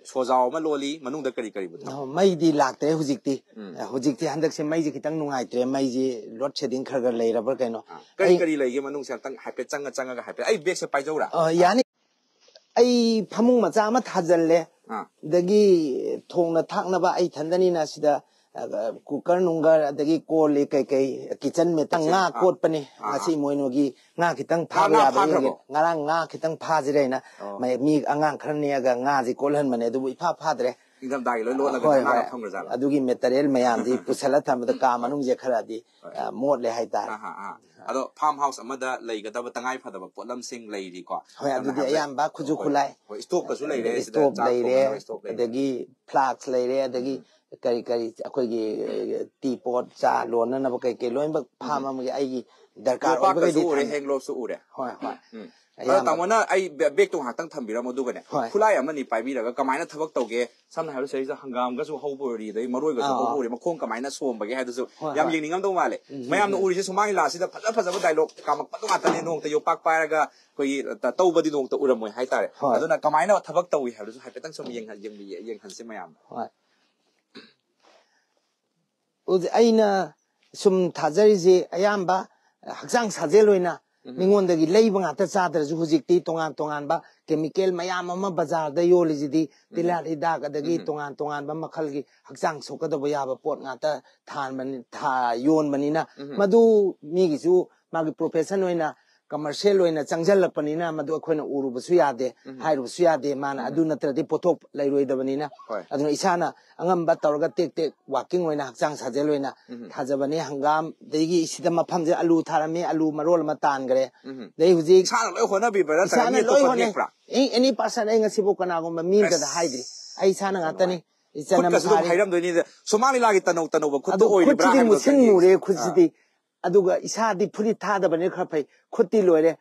ꯁꯣꯖꯥꯎ ꯑꯃ ꯂꯣꯜꯂꯤ, ꯃꯅꯨꯡꯗ ꯀꯔꯤ ꯀꯔꯤꯕꯨ ꯊꯝꯃꯤ? ꯑꯣ, ꯃꯩꯗꯤ ꯂꯥꯛꯇ꯭ꯔꯦ ꯍꯧꯖꯤꯛꯇꯤ꯫ ꯎꯝ꯫ ꯍꯧꯖꯤꯛꯇꯤ ꯍꯟꯗꯛꯁꯦ ꯃꯩꯁꯦ ꯈꯤꯇꯪ ꯅꯨꯡꯉꯥꯏꯇ꯭ꯔꯦ, ꯃꯩꯁꯤ ꯂꯣꯗ ꯁꯦꯗꯤꯡ ꯈꯔ ꯈꯔ ꯂꯩꯔꯕ꯭ꯔꯥ ꯀꯩꯅꯣ꯫ ꯑꯥ, ꯀꯔꯤ ꯑꯩ ꯀꯔꯤ ꯂꯩꯒꯦ ꯃꯅꯨꯡꯁꯦ ꯑꯝꯇꯪ ꯍꯥꯏꯐꯦꯠ ꯆꯪꯉ ꯆꯪꯉꯒ ꯍꯥꯏꯐꯦꯠ ꯑꯩ ꯕꯦꯒꯁꯦ ꯄꯥꯏꯖꯧꯔꯥ? ꯑ, ꯌꯥꯅꯤ꯫ ꯑꯩ ꯐꯃꯨꯡ ꯃꯆꯥ ꯑꯃ ꯊꯥꯖꯜꯂꯦ꯫ ꯑꯥ꯫ ꯑꯗꯒꯤ ꯊꯣꯡꯅ ꯊꯥꯛꯅꯕ ꯑꯩ ꯊꯟꯗꯅꯤꯅ ꯁꯤꯗ, ꯑ, ꯀꯨꯀꯔ ꯅꯨꯡꯒꯔ ꯑꯗꯒꯤ ꯀꯣꯜ ꯂꯤꯛ ꯀꯩꯀꯩ, ꯀꯤꯆꯟ ꯃꯦꯠꯇ ꯀꯤꯆꯟ, ꯉꯥ ꯑꯥ꯫ ꯀꯣꯠꯄꯅꯤ꯫ ꯑꯥ, ꯉꯁꯤ ꯑꯥ꯫ ꯏꯃꯣꯏꯅꯨꯒꯤ ꯉꯥ ꯈꯤꯇꯪ ꯉꯥ, ꯐꯥꯕ ꯉꯥ ꯌꯥꯕ꯭ꯔꯥ ꯐꯥꯈ꯭ꯔꯕꯣ? ꯌꯦꯡꯒꯦ꯫ ꯉꯔꯥꯡ ꯉꯥ ꯈꯤꯇꯪ ꯐꯥꯁꯤꯔ ꯍꯥꯏꯅ ꯑꯣ꯫ ꯃ-, ꯃꯤ ꯑꯉꯥꯡ ꯈꯔ ꯅꯦꯛꯑꯒ ꯉꯥꯁꯤ ꯀꯣꯠꯍꯟꯕꯅꯦ, ꯑꯗꯨꯕꯨ ꯏꯐꯥ ꯐꯥꯗ꯭ꯔꯦ꯫ ꯏꯪꯊꯝꯊꯥꯒꯤ ꯂꯣꯏ ꯂꯣꯠꯂꯒ ꯍꯣꯏ, ꯉꯥꯒ ꯍꯣꯏ꯫ ꯐꯪꯈ꯭ꯔꯖꯥꯠꯂꯣ? ꯑꯗꯨꯒꯤ ꯃꯦꯇꯔꯤꯌꯦꯜ ꯃꯌꯥꯝꯗꯤ ꯄꯨꯁꯜꯂ ꯊꯝꯕꯗ ꯀꯥ ꯃꯅꯨꯡꯁꯦ ꯈꯔꯗꯤ, ꯍꯣꯏ꯫ ꯑ, ꯃꯣꯠꯂꯦ ꯍꯥꯏꯇꯥꯔꯦ꯫ ꯑꯍꯥ, ꯑꯍꯥ꯫ ꯑꯗꯣ ꯐꯥꯔꯝ ꯍꯥꯎꯁ ꯑꯃꯗ ꯂꯩꯒꯗꯕ ꯇꯉꯥꯏ ꯐꯗꯕ ꯄꯣꯠꯂꯝꯁꯤꯡ ꯂꯩꯔꯤꯀꯣ? ꯍꯣꯏ, ꯁꯝꯅ ꯑꯗꯨꯗꯤ ꯍꯥꯏꯔꯕꯗ ꯑꯌꯥꯝꯕ ꯈꯨꯠꯁꯨ ꯍꯣꯏ, ꯈꯨꯠꯂꯥꯏ, ꯍꯣꯏ, ꯏꯁꯇꯣꯞꯇꯁꯨ ꯂꯩꯔꯦ, ꯁꯤꯗ ꯏꯁꯇꯣꯞ ꯆꯥꯛ ꯂꯩꯔꯦ, ꯊꯣꯡꯅꯕ ꯏꯁꯇꯣꯞ ꯂꯩꯔꯦ꯫ ꯑꯗꯒꯤ ꯐ꯭ꯂꯥꯛꯁ ꯂꯩꯔꯦ, ꯑꯗꯒꯤ ꯎꯝ꯫ ꯀꯔꯤ ꯀꯔꯤ ꯑꯩꯈꯣꯏꯒꯤ, ꯑ, ꯇꯤ ꯄꯣꯠ, ꯆꯥ ꯂꯣꯟꯅꯅꯕ ꯀꯩ ꯀꯩ ꯂꯣꯏꯅꯃꯛ ꯐꯥꯔꯝ ꯎꯝ꯫ ꯑꯃꯒꯤ ꯑꯩꯒꯤ ꯗꯔꯀꯥꯔ ꯌꯣꯄꯥꯛꯀꯁꯨ ꯑꯣꯏꯕꯈꯩꯗꯤ ꯎꯔꯦ, ꯊꯝꯃꯦ꯫ ꯍꯦꯟ ꯒ꯭ꯂꯣꯞꯁꯨ ꯎꯔꯦ꯫ ꯍꯣꯏ, ꯍꯣꯏ꯫ ꯎꯝ꯫ ꯑꯗꯣ ꯑꯌꯥꯝꯕ ꯇꯥꯃꯣꯅ ꯑꯩ ꯕꯦ-, ꯕꯦꯒꯇꯣ ꯉꯥꯏꯍꯥꯛꯇꯪ ꯊꯝꯕꯤꯔꯝꯃꯣ, ꯑꯗꯨꯒꯅꯦ, ꯍꯣꯏ꯫ ꯈꯨꯠꯂꯥꯏ ꯑꯃꯅꯤ ꯄꯥꯏꯕꯤꯔꯒ ꯀꯃꯥꯏꯅ ꯊꯕꯛ ꯇꯧꯒꯦ? ꯁꯝꯅ ꯍꯥꯏꯔꯕꯗ ꯁꯤꯗꯩꯁꯤꯗ ꯍꯪꯒꯥꯝꯒꯁꯨ ꯍꯧꯕ ꯎꯔꯤ, ꯑꯗꯩ ꯃꯔꯣꯏꯒꯁꯨ ꯑꯥ, ꯍꯧꯕ ꯑꯥ꯫ ꯎꯔꯤ, ꯃꯈꯣꯡ ꯀꯃꯥꯏꯅ ꯁꯣꯝꯕꯒꯦ ꯍꯥꯏꯗꯨꯁꯨ ꯍꯣꯏ, ꯌꯥꯝ ꯍꯣꯏ꯫ ꯌꯦꯡꯅꯤꯡꯉꯝꯗꯧ ꯃꯥꯜꯂꯦ꯫ ꯎꯝ, ꯃꯌꯥꯝꯅ ꯎꯝ꯫ ꯎꯔꯤꯁꯦ ꯁꯨꯃꯥꯡ ꯂꯤꯂꯥꯁꯤꯗ ꯐꯖ ꯐꯖꯕ ꯗꯥꯏꯂꯣꯛ ꯀꯥꯝꯃꯛꯄꯗꯣ ꯉꯥꯛꯇꯅꯦ, ꯅꯣꯡꯃꯇ ꯌꯣꯄꯥꯛ ꯄꯥꯏꯔꯒ ꯑꯩꯈꯣꯏꯒꯤ ꯇ-, ꯇꯧꯕꯗꯤ ꯅꯣꯡꯃꯇ ꯎꯔꯝꯃꯣꯏ ꯍꯥꯏꯇꯥꯔꯦ꯫ ꯍꯣꯏ꯫ ꯑꯗꯨꯅ ꯀꯃꯥꯏꯅ ꯊꯕꯛ ꯇꯧꯏ ꯍꯥꯏꯕꯗꯨꯁꯨ ꯍꯥꯏꯐꯦꯠꯇꯪ ꯁꯨꯝ ꯌꯦꯡꯍꯟ-, ꯌꯦꯡꯕꯤ-, ꯌꯦꯡꯍꯟꯁꯤ ꯃꯌꯥꯝꯗ꯫ ꯍꯣꯏ꯫ ꯍꯧꯖꯤꯛ ꯑꯩꯅ ꯁꯨꯝ ꯊꯥꯖꯔꯤꯁꯦ ꯑꯌꯥꯝꯕ ꯍꯛꯆꯥꯡ ꯁꯥꯖꯦꯜ ꯑꯣꯏꯅ ꯃꯤꯉꯣꯟꯗꯒꯤ ꯂꯩꯕ ꯉꯥꯛꯇ ꯆꯥꯗ꯭ꯔꯁꯨ, ꯍꯧꯖꯤꯛꯇꯤ ꯇꯣꯉꯥꯟ ꯇꯣꯉꯥꯟꯕ ꯀꯦꯃꯤꯀꯦꯜ ꯃꯌꯥꯝ ꯑꯃ ꯕꯖꯥꯔꯗ ꯌꯣꯜꯂꯤꯁꯤꯗꯤ, ꯇꯤꯜꯍꯥꯠ ꯍꯤꯗꯥꯛ ꯑꯗꯒꯤ ꯇꯣꯉꯥꯟ ꯇꯣꯉꯥꯟꯕ ꯃꯈꯜꯒꯤ ꯍꯛꯆꯥꯡ ꯁꯣꯛꯀꯗꯕ ꯌꯥꯕ ꯄꯣꯠ ꯉꯥꯛꯇ ꯊꯥꯟꯕꯅꯤ, ꯊꯥ-, ꯌꯣꯟꯕꯅꯤꯅ, ꯃꯗꯨ ꯃꯤꯒꯤꯁꯨ ꯃꯥꯒꯤ profession ꯑꯣꯏꯅ, commercial ꯑꯣꯏꯅ ꯆꯪꯁꯤꯜꯂꯛꯄꯅꯤꯅ, ꯃꯗꯨ ꯑꯩꯈꯣꯏꯅ ꯎꯔꯨꯕꯁꯨ ꯌꯥꯗꯦ, ꯍꯥꯏꯔꯨꯕꯁꯨ ꯌꯥꯗꯦ꯫ ꯃꯥꯅ ꯑꯗꯨ ꯅꯠꯇ꯭ꯔꯗꯤ ꯄꯣꯠꯊꯣꯛ ꯂꯩꯔꯣꯏꯗꯕꯅꯤꯅ꯫ ꯍꯣꯏ꯫ ꯑꯗꯨꯅ ꯏꯁꯥꯅ ꯑꯉꯝꯕ ꯇꯧꯔꯒ ꯇꯦꯛ ꯇꯦꯛ walking ꯑꯣꯏꯅ ꯍꯛꯆꯥꯡ ꯁꯥꯖꯦꯜ ꯑꯣꯏꯅ ꯊꯥꯖꯕꯅꯤ꯫ ꯍꯪꯒꯥꯝ, ꯑꯗꯒꯤ ꯁꯤꯗ ꯃꯐꯝꯁꯤꯗ ꯑꯂꯨ ꯊꯥꯔꯝꯃꯤ, ꯑꯂꯨ ꯃꯔꯣꯜ ꯑꯃ ꯇꯥꯟꯈ꯭ꯔꯦ꯫ ꯑꯗꯩ ꯍꯧꯖꯤꯛ ꯏꯁꯥꯅ ꯂꯣꯏ ꯍꯣꯠꯅꯕꯤꯕ꯭ꯔꯥ ꯅꯠꯇ꯭ꯔꯒ ꯏꯁꯥꯅ ꯃꯤ ꯂꯣꯏ ꯑꯇꯣꯞꯄ ꯍꯣꯠꯅꯩ꯫ ꯅꯦꯛꯄ꯭ꯔꯥ? ꯑꯦ, any person, ꯑꯩ ꯉꯁꯤꯐꯥꯎ ꯀꯅꯥꯒꯨꯝꯕ ꯃꯤ ꯑꯝꯇꯗ ꯍꯥꯏꯗ꯭ꯔꯤ꯫ ꯑꯩ ꯏꯁꯥꯅ ꯉꯥꯛꯇꯅꯤ꯫ ꯏꯆꯅꯝ ꯈꯨꯠꯀꯁꯨ ꯑꯗꯨꯝ ꯁꯥꯔꯤ꯫ ꯍꯩꯔꯝꯗꯣꯏꯅꯤꯗ꯫ ꯁꯨꯃꯥꯡ ꯂꯤꯂꯥꯒꯤ ꯇꯅꯧ ꯇꯅꯧꯕ ꯈꯨꯠꯇꯣ ꯑꯗꯨ ꯑꯣꯏꯔꯤꯕ꯭ꯔꯥ ꯈꯨꯠꯁꯤꯗꯤ ꯍꯥꯏꯕꯗꯣ ꯃꯨꯁꯤꯟ ꯈꯪꯅꯤꯡꯉꯤ꯫ ꯃꯨꯔꯦ ꯈꯨꯠꯁꯤꯗꯤ꯫ ꯑꯗꯨꯒ ꯏꯁꯥꯗꯤ ꯐꯨꯔꯤꯠ ꯊꯥꯗꯕꯅꯤꯅ ꯈꯔ ꯐꯩ꯫ ꯈꯨꯠꯇꯤ ꯂꯣꯏꯔꯦ꯫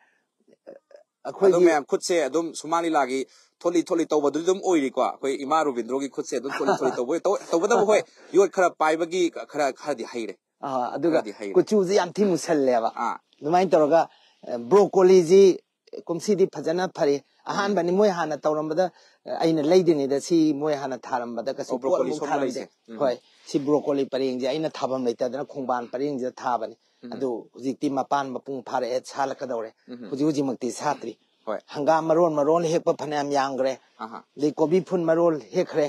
ꯑꯗꯨ ꯑꯩꯈꯣꯏꯒꯤ ꯃꯌꯥꯝ ꯈꯨꯠꯁꯦ ꯑꯗꯨꯝ ꯁꯨꯃꯥꯡ ꯂꯤꯂꯥꯒꯤ ꯊꯣꯠꯂꯤ ꯊꯣꯠꯂꯤ ꯇꯧꯕꯗꯨꯗꯤ ꯑꯗꯨꯝ ꯑꯣꯏꯔꯤꯀꯣ꯫ ꯑꯩꯈꯣꯏ ꯏꯃꯥ ꯔꯣꯕꯤꯟꯗ꯭ꯔꯣꯒꯤ ꯈꯨꯠꯁꯦ ꯑꯗꯨꯝ ꯊꯣꯠꯂꯤ ꯊꯣꯠꯂꯤ ꯇꯧꯕ ꯇꯧ-, ꯇꯧꯕꯇꯕꯨ ꯍꯣꯏ, ꯌꯣꯠ ꯈꯔ ꯄꯥꯏꯕꯒꯤ ꯈꯔ, ꯈꯔꯗꯤ ꯍꯩꯔꯦ꯫ ꯑꯥ, ꯑꯗꯨꯒ ꯈꯔꯗꯤ ꯍꯩꯔꯦ꯫ ꯀꯨꯆꯨꯁꯦ ꯌꯥꯝ ꯊꯤ ꯃꯨꯁꯜꯂꯦꯕ꯫ ꯑꯥ꯫ ꯑꯗꯨꯃꯥꯏꯅ ꯇꯧꯔꯒ, ꯑ, broccoliꯁꯤ ꯀꯨꯝꯁꯤꯗꯤ ꯐꯖꯅ ꯐꯔꯦ꯫ ꯑꯍꯥꯟꯕꯅꯤ ꯃꯣꯏ ꯍꯥꯟꯅ ꯇꯧꯔꯝꯕꯗ, ꯑ, ꯑꯩꯅ ꯂꯩꯗ꯭ꯔꯤꯉꯩꯗ ꯁꯤ ꯃꯣꯏ ꯍꯥꯟꯅ ꯊꯥꯔꯝꯕꯗ ꯀꯩꯁꯨ ꯑꯣ, broccoli ꯄꯣꯠꯃꯨꯛ ꯁꯣꯝꯗ ꯊꯥꯔꯝꯗꯦ꯫ ꯂꯩꯁꯦ꯫ ꯎꯝ꯫ ꯍꯣꯏ, ꯁꯤ broccoli ꯄꯔꯦꯡꯁꯦ ꯑꯩꯅ ꯊꯥꯐꯝ ꯂꯩꯇꯗꯅ ꯈꯣꯡꯕꯥꯟ ꯄꯔꯦꯡꯁꯤꯗ ꯊꯥꯕꯅꯤ꯫ ꯑꯗꯨ ꯍꯧꯖꯤꯛꯇꯤ ꯃꯄꯥꯟ ꯃꯄꯨꯡ ꯐꯥꯔꯛꯑꯦ, ꯁꯥꯠꯂꯛꯀꯗꯧꯔꯦ꯫ ꯍꯧꯖꯤꯛ ꯍꯧꯖꯤꯛꯃꯛꯇꯤ ꯁꯥꯠꯇ꯭ꯔꯤ꯫ ꯍꯣꯏ꯫ ꯍꯪꯒꯥꯝ ꯃꯔꯣꯟ ꯃꯔꯣꯟ ꯍꯦꯛꯄ ꯐꯅꯌꯥꯝ ꯌꯥꯝꯈ꯭ꯔꯦ꯫ ꯑꯍꯥ꯫ ꯑꯗꯩ ꯀꯣꯕꯤ ꯐꯨꯜ ꯃꯔꯣꯜ ꯍꯦꯛꯈ꯭ꯔꯦ꯫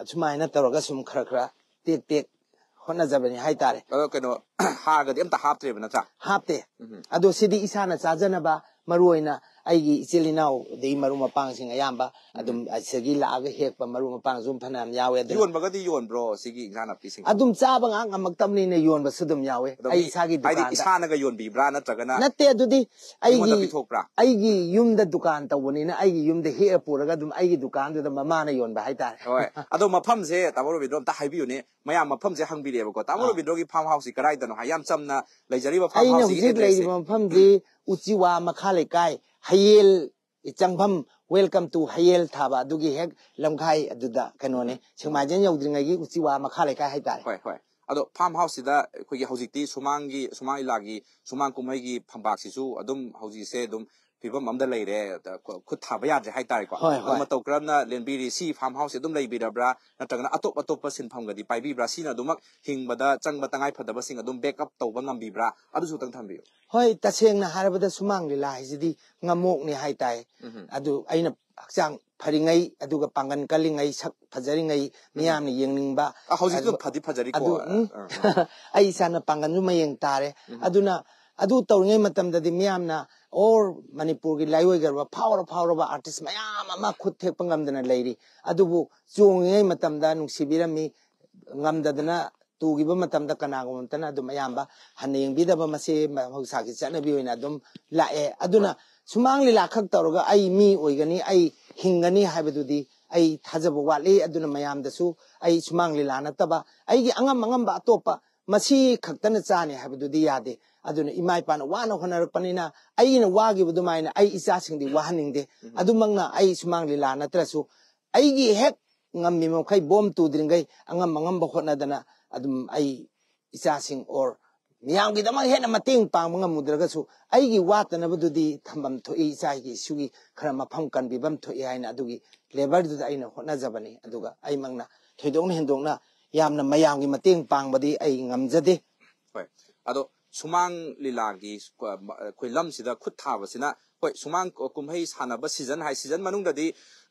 ꯑꯁꯨꯃꯥꯏꯅ ꯇꯧꯔꯒ ꯁꯨꯝ ꯈꯔ ꯈꯔ ꯇꯦꯛ ꯇꯦꯛ ꯍꯣꯠꯅꯖꯕꯅꯤ ꯍꯥꯏꯇꯥꯔꯦ꯫ ꯑꯗꯣ ꯀꯩꯅꯣ, ꯍꯥꯔꯒꯗꯤ ꯑꯝꯇ ꯍꯥꯞꯇ꯭ꯔꯦꯕ ꯅꯠꯇ꯭ꯔꯥ? ꯍꯥꯞꯇꯦ꯫ ꯑꯗꯣ ꯁꯤꯗꯤ ꯏꯁꯥꯅ ꯆꯥꯖꯅꯕ, ꯃꯔꯨ ꯑꯣꯏꯅ ꯑꯩꯒꯤ ꯏꯆꯤꯜ ꯏꯅꯥꯎ ꯑꯗꯩ ꯃꯔꯨꯞ ꯃꯄꯥꯡꯁꯤꯡ ꯑꯌꯥꯝꯕ ꯑꯗꯨꯝ ꯑꯁꯤꯗꯒꯤ ꯂꯥꯛꯑꯒ ꯍꯦꯛꯄ ꯃꯔꯨꯞ ꯃꯄꯥꯡꯁꯨ ꯐꯅꯌꯥꯝ ꯌꯥꯎꯋꯦ꯫ ꯑꯗꯨꯅ ꯌꯣꯟꯕꯒꯗꯤ ꯌꯣꯟꯕ꯭ꯔꯣ ꯁꯤꯒꯤ ꯏꯟꯁꯥꯡ ꯅꯥꯄꯤꯁꯤꯡ? ꯑꯗꯨꯝ ꯆꯥꯕ ꯉꯥꯛ ꯉꯝꯃꯛꯇꯕꯅꯤꯅ ꯌꯣꯟꯕꯁꯨ ꯑꯗꯨꯝ ꯌꯥꯎꯋꯦ꯫ ꯑꯗꯣ ꯑꯩ ꯃꯤ-, ꯏꯁꯥꯒꯤ ꯍꯥꯏꯗꯤ ꯗꯨꯀꯥꯟꯗ꯫ ꯏꯁꯥꯅꯒ ꯌꯣꯟꯕꯤꯕ꯭ꯔꯥ ꯅꯠꯇ꯭ꯔꯒꯅ ꯅꯠꯇꯦ, ꯑꯗꯨꯗꯤ ꯃꯤꯉꯣꯟꯗ ꯑꯩꯒꯤ, ꯄꯤꯊꯣꯛꯄ꯭ꯔꯥ? ꯑꯩꯒꯤ ꯌꯨꯝꯗ ꯗꯨꯀꯥꯟ ꯇꯧꯕꯅꯤꯅ ꯑꯩꯒꯤ ꯌꯨꯝꯗ ꯍꯦꯛꯑ ꯄꯨꯔꯒ ꯑꯗꯨꯝ ꯑꯩꯒꯤ ꯗꯨꯀꯥꯟꯗꯨꯗ ꯃꯃꯥꯅ ꯌꯣꯟꯕ ꯍꯥꯏꯇꯥꯔꯦ꯫ ꯍꯣꯏ꯫ ꯑꯗꯣ ꯃꯐꯝꯁꯦ ꯇꯥꯃꯣ ꯔꯣꯕꯤꯟꯗ꯭ꯔꯣ ꯑꯝꯇ ꯍꯥꯏꯕꯤꯌꯨꯅꯦ꯫ ꯃꯌꯥꯝ ꯃꯐꯝꯁꯦ ꯍꯪꯕꯤꯔꯛꯑꯦꯕꯀꯣ꯫ ꯇꯥꯃꯣ ꯑꯥ꯫ ꯔꯣꯕꯤꯟꯗ꯭ꯔꯣꯒꯤ farm houseꯁꯤ ꯀꯗꯥꯏꯗꯅꯣ ꯍꯥꯏ? ꯌꯥꯝ ꯆꯝꯅ ꯂꯩꯖꯔꯤꯕ farm ꯑꯩꯅ houseꯁꯤꯒꯤ ꯍꯧꯖꯤꯛ addressꯁꯦ꯫ ꯂꯩꯔꯤꯕ ꯃꯐꯝꯗꯤ ꯎꯆꯤꯋꯥ ꯃꯈꯥ ꯂꯩꯀꯥꯏ, ꯍꯌꯦꯜ ꯆꯪꯐꯝ, welcome to ꯍꯌꯦꯜ ꯊꯥꯕ ꯑꯗꯨꯒꯤ ꯍꯦꯛ ꯂꯝꯈꯥꯏ ꯑꯗꯨꯗ ꯀꯩꯅꯣꯅꯦ, ꯁꯦꯛꯃꯥꯏꯖꯤꯡ ꯌꯧꯗ꯭ꯔꯤꯉꯩꯒꯤ ꯎꯆꯤꯋꯥ ꯃꯈꯥ ꯂꯩꯀꯥꯏ ꯍꯥꯏꯇꯥꯔꯦ꯫ ꯍꯣꯏ, ꯍꯣꯏ꯫ ꯑꯗꯣ farm houseꯁꯤꯗ ꯑꯩꯈꯣꯏꯒꯤ ꯍꯧꯖꯤꯛꯇꯤ ꯁꯨꯃꯥꯡꯒꯤ, ꯁꯨꯃꯥꯡ ꯂꯤꯂꯥꯒꯤ ꯁꯨꯃꯥꯡ ꯀꯨꯝꯍꯩꯒꯤ ꯐꯝꯄꯥꯛꯁꯤꯁꯨ ꯑꯗꯨꯝ ꯍꯧꯖꯤꯛꯁꯦ ꯑꯗꯨꯝ ꯐꯤꯕꯝ ꯑꯃꯗ ꯂꯩꯔꯦ, ꯑ, ꯈꯨ-, ꯈꯨꯠ ꯊꯥꯕ ꯌꯥꯗ꯭ꯔꯦ ꯍꯥꯏꯇꯥꯔꯦꯀꯣ꯫ ꯍꯣꯏ, ꯍꯣꯏ꯫ ꯑꯗꯨ ꯃꯇꯧ ꯀꯔꯝꯅ ꯂꯦꯟꯕꯤꯔꯤ? ꯁꯤ ꯐꯥꯔꯝ ꯍꯥꯎꯁꯁꯦ ꯑꯗꯨꯝ ꯂꯩꯕꯤꯔꯕ꯭ꯔꯥ, ꯅꯠꯇ꯭ꯔꯒꯅ ꯑꯇꯣꯞ ꯑꯇꯣꯞꯄ ꯁꯤꯟꯐꯝꯒꯗꯤ ꯄꯥꯏꯕꯤꯕ꯭ꯔꯥ? ꯁꯤꯅ ꯑꯗꯨꯃꯛ ꯍꯤꯡꯕꯗ ꯆꯪꯕ ꯇꯉꯥꯏ ꯐꯗꯕꯁꯤꯡ ꯑꯗꯨꯝ ꯕꯦꯛ ꯑꯞ ꯇꯧꯕ ꯉꯝꯕꯤꯕ꯭ꯔꯥ? ꯑꯗꯨꯁꯨ ꯈꯤꯇꯪ ꯊꯝꯕꯤꯌꯨ꯫ ꯍꯣꯏ, ꯇꯁꯦꯡꯅ ꯍꯥꯏꯔꯕꯗ ꯁꯨꯃꯥꯡ ꯂꯤꯂꯥ ꯍꯥꯏꯁꯤꯗꯤ ꯉꯝꯃꯣꯛꯅꯤ ꯍꯥꯏꯇꯥꯏ꯫ ꯎꯝ꯫ ꯑꯗꯨ ꯑꯩꯅ ꯍꯛꯆꯥꯡ ꯐꯔꯤꯉꯩ, ꯑꯗꯨꯒ ꯄꯥꯡꯒꯜ ꯀꯜꯂꯤꯉꯩ, ꯁꯛ ꯐꯖꯔꯤꯉꯩ, ꯃꯤꯌꯥꯝꯅ ꯌꯦꯡꯅꯤꯡꯕ꯫ ꯑ, ꯍꯧꯖꯤꯛꯁꯨ ꯑꯗꯨ- ꯐꯗꯤ ꯐꯖꯔꯤꯀꯣ꯫ ꯑꯗꯨ, ꯎꯝ, ꯑ, ꯑ, ꯑ꯫ ꯑꯩ ꯏꯁꯥꯅ ꯄꯥꯡꯒꯜꯁꯨ ꯃꯌꯦꯡ ꯇꯥꯔꯦ꯫ ꯎꯝ꯫ ꯑꯗꯨꯅ ꯑꯗꯨ ꯇꯧꯔꯤꯉꯩ ꯃꯇꯝꯗꯗꯤ ꯃꯤꯌꯥꯝꯅ, ꯑꯣꯔ ꯃꯅꯤꯄꯨꯔꯒꯤ ꯂꯥꯏꯑꯣꯏꯈ꯭ꯔꯕ ꯐꯥꯎꯔ ꯐꯥꯎꯔꯕ ꯑꯥꯔꯇꯤꯁ ꯃꯌꯥꯝ ꯑꯃ ꯈꯨꯠ ꯊꯦꯛꯄ ꯉꯝꯗꯅ ꯂꯩꯔꯤ꯫ ꯑꯗꯨꯕꯨ ꯆꯣꯡꯉꯤꯉꯩ ꯃꯇꯝꯗ ꯅꯨꯡꯁꯤꯕꯤꯔꯝꯃꯤ, ꯉꯝꯗꯗꯅ ꯇꯨꯈꯤꯕ ꯃꯇꯝꯗ ꯀꯅꯥꯒꯨꯝꯕ ꯑꯃꯇꯅ ꯑꯗꯨꯝ ꯑꯌꯥꯝꯕ ꯍꯟꯅ ꯌꯦꯡꯕꯤꯗꯕ, ꯃꯁꯤ ꯃꯍꯧꯁꯥꯒꯤ ꯆꯠꯅꯕꯤ ꯑꯣꯏꯅ ꯑꯗꯨꯝ ꯂꯥꯛꯑꯦ꯫ ꯑꯗꯨꯅ ꯁꯨꯃꯥꯡ ꯂꯤꯂꯥ ꯈꯛ ꯇꯧꯔꯒ ꯑꯩ ꯃꯤ ꯑꯣꯏꯒꯅꯤ, ꯑꯩ ꯍꯤꯡꯒꯅꯤ ꯍꯥꯏꯕꯗꯨꯗꯤ ꯑꯩ ꯊꯥꯖꯕ ꯋꯥꯠꯂꯤ꯫ ꯑꯗꯨꯅ ꯃꯌꯥꯝꯗꯁꯨ ꯑꯩ ꯁꯨꯃꯥꯡ ꯂꯤꯂꯥ ꯅꯠꯇꯕ ꯑꯩꯒꯤ ꯑꯉꯝ ꯑꯉꯝꯕ ꯑꯇꯣꯞꯄ ꯃꯁꯤ ꯈꯛꯇꯅ ꯆꯥꯅꯤ ꯍꯥꯏꯕꯗꯨꯗꯤ ꯌꯥꯗꯦ꯫ ꯑꯗꯨꯅ ꯏꯃꯥ ꯏꯄꯥꯅ ꯋꯥꯅ ꯍꯣꯠꯅꯔꯛꯄꯅꯤꯅ ꯑꯩꯅ ꯋꯥꯈꯤꯕ ꯑꯗꯨꯃꯥꯏꯅ ꯑꯩ ꯏꯆꯥꯁꯤꯡꯗꯤ ꯋꯥꯍꯟꯅꯤꯡꯗꯦ꯫ ꯎꯝ꯫ ꯑꯗꯨꯃꯛꯅ ꯑꯩ ꯁꯨꯃꯥꯡ ꯂꯤꯂꯥ ꯅꯠꯇ꯭ꯔꯁꯨ ꯑꯩꯒꯤ ꯍꯦꯛ ꯉꯝꯃꯤ ꯃꯈꯩ ꯕꯣꯝ ꯇꯨꯗ꯭ꯔꯤꯉꯩ ꯑꯉꯝ ꯑꯉꯝꯕ ꯍꯣꯠꯅꯗꯅ ꯑꯗꯨꯝ ꯑꯩ ꯏꯆꯥꯁꯤꯡ ꯑꯣꯔ ꯃꯤꯌꯥꯝꯒꯤꯗꯃꯛ ꯍꯦꯟꯅ ꯃꯇꯦꯡ ꯄꯥꯡꯕ ꯉꯝꯃꯨꯗ꯭ꯔꯒꯁꯨ ꯑꯩꯒꯤ ꯋꯥꯠꯇꯅꯕꯗꯨꯗꯤ ꯊꯝꯐꯝ ꯊꯣꯛꯏ, ꯏꯆꯥꯒꯤ ꯏꯁꯨꯒꯤ ꯈꯔ ꯃꯐꯝ ꯀꯟꯕꯤꯐꯝ ꯊꯣꯛꯏ ꯍꯥꯏꯅ ꯑꯗꯨꯒꯤ ꯂꯦꯕꯔꯗꯨꯗ ꯑꯩꯅ ꯍꯣꯠꯅꯖꯕꯅꯤ꯫ ꯑꯗꯨꯒ ꯑꯩꯃꯛꯅ ꯊꯣꯏꯗꯣꯛꯅ ꯍꯦꯟꯗꯣꯛꯅ ꯌꯥꯝꯅ ꯃꯌꯥꯝꯒꯤ ꯃꯇꯦꯡ ꯄꯥꯡꯕꯗꯤ ꯑꯩ ꯉꯝꯖꯗꯦ꯫ ꯍꯣꯏ꯫ ꯑꯗꯣ ꯁꯨꯃꯥꯡ ꯂꯤꯂꯥꯒꯤ, ꯑ, ꯑꯩꯈꯣꯏ ꯂꯝꯁꯤꯗ ꯈꯨꯠ ꯊꯥꯕꯁꯤꯅ, ꯍꯣꯏ, ꯁꯨꯃꯥꯡ ꯀꯨꯝꯍꯩ ꯁꯥꯟꯅꯕ ꯁꯤꯖꯟ ꯍꯥꯏ, ꯁꯤꯖꯟ ꯃꯅꯨꯡꯗꯗꯤ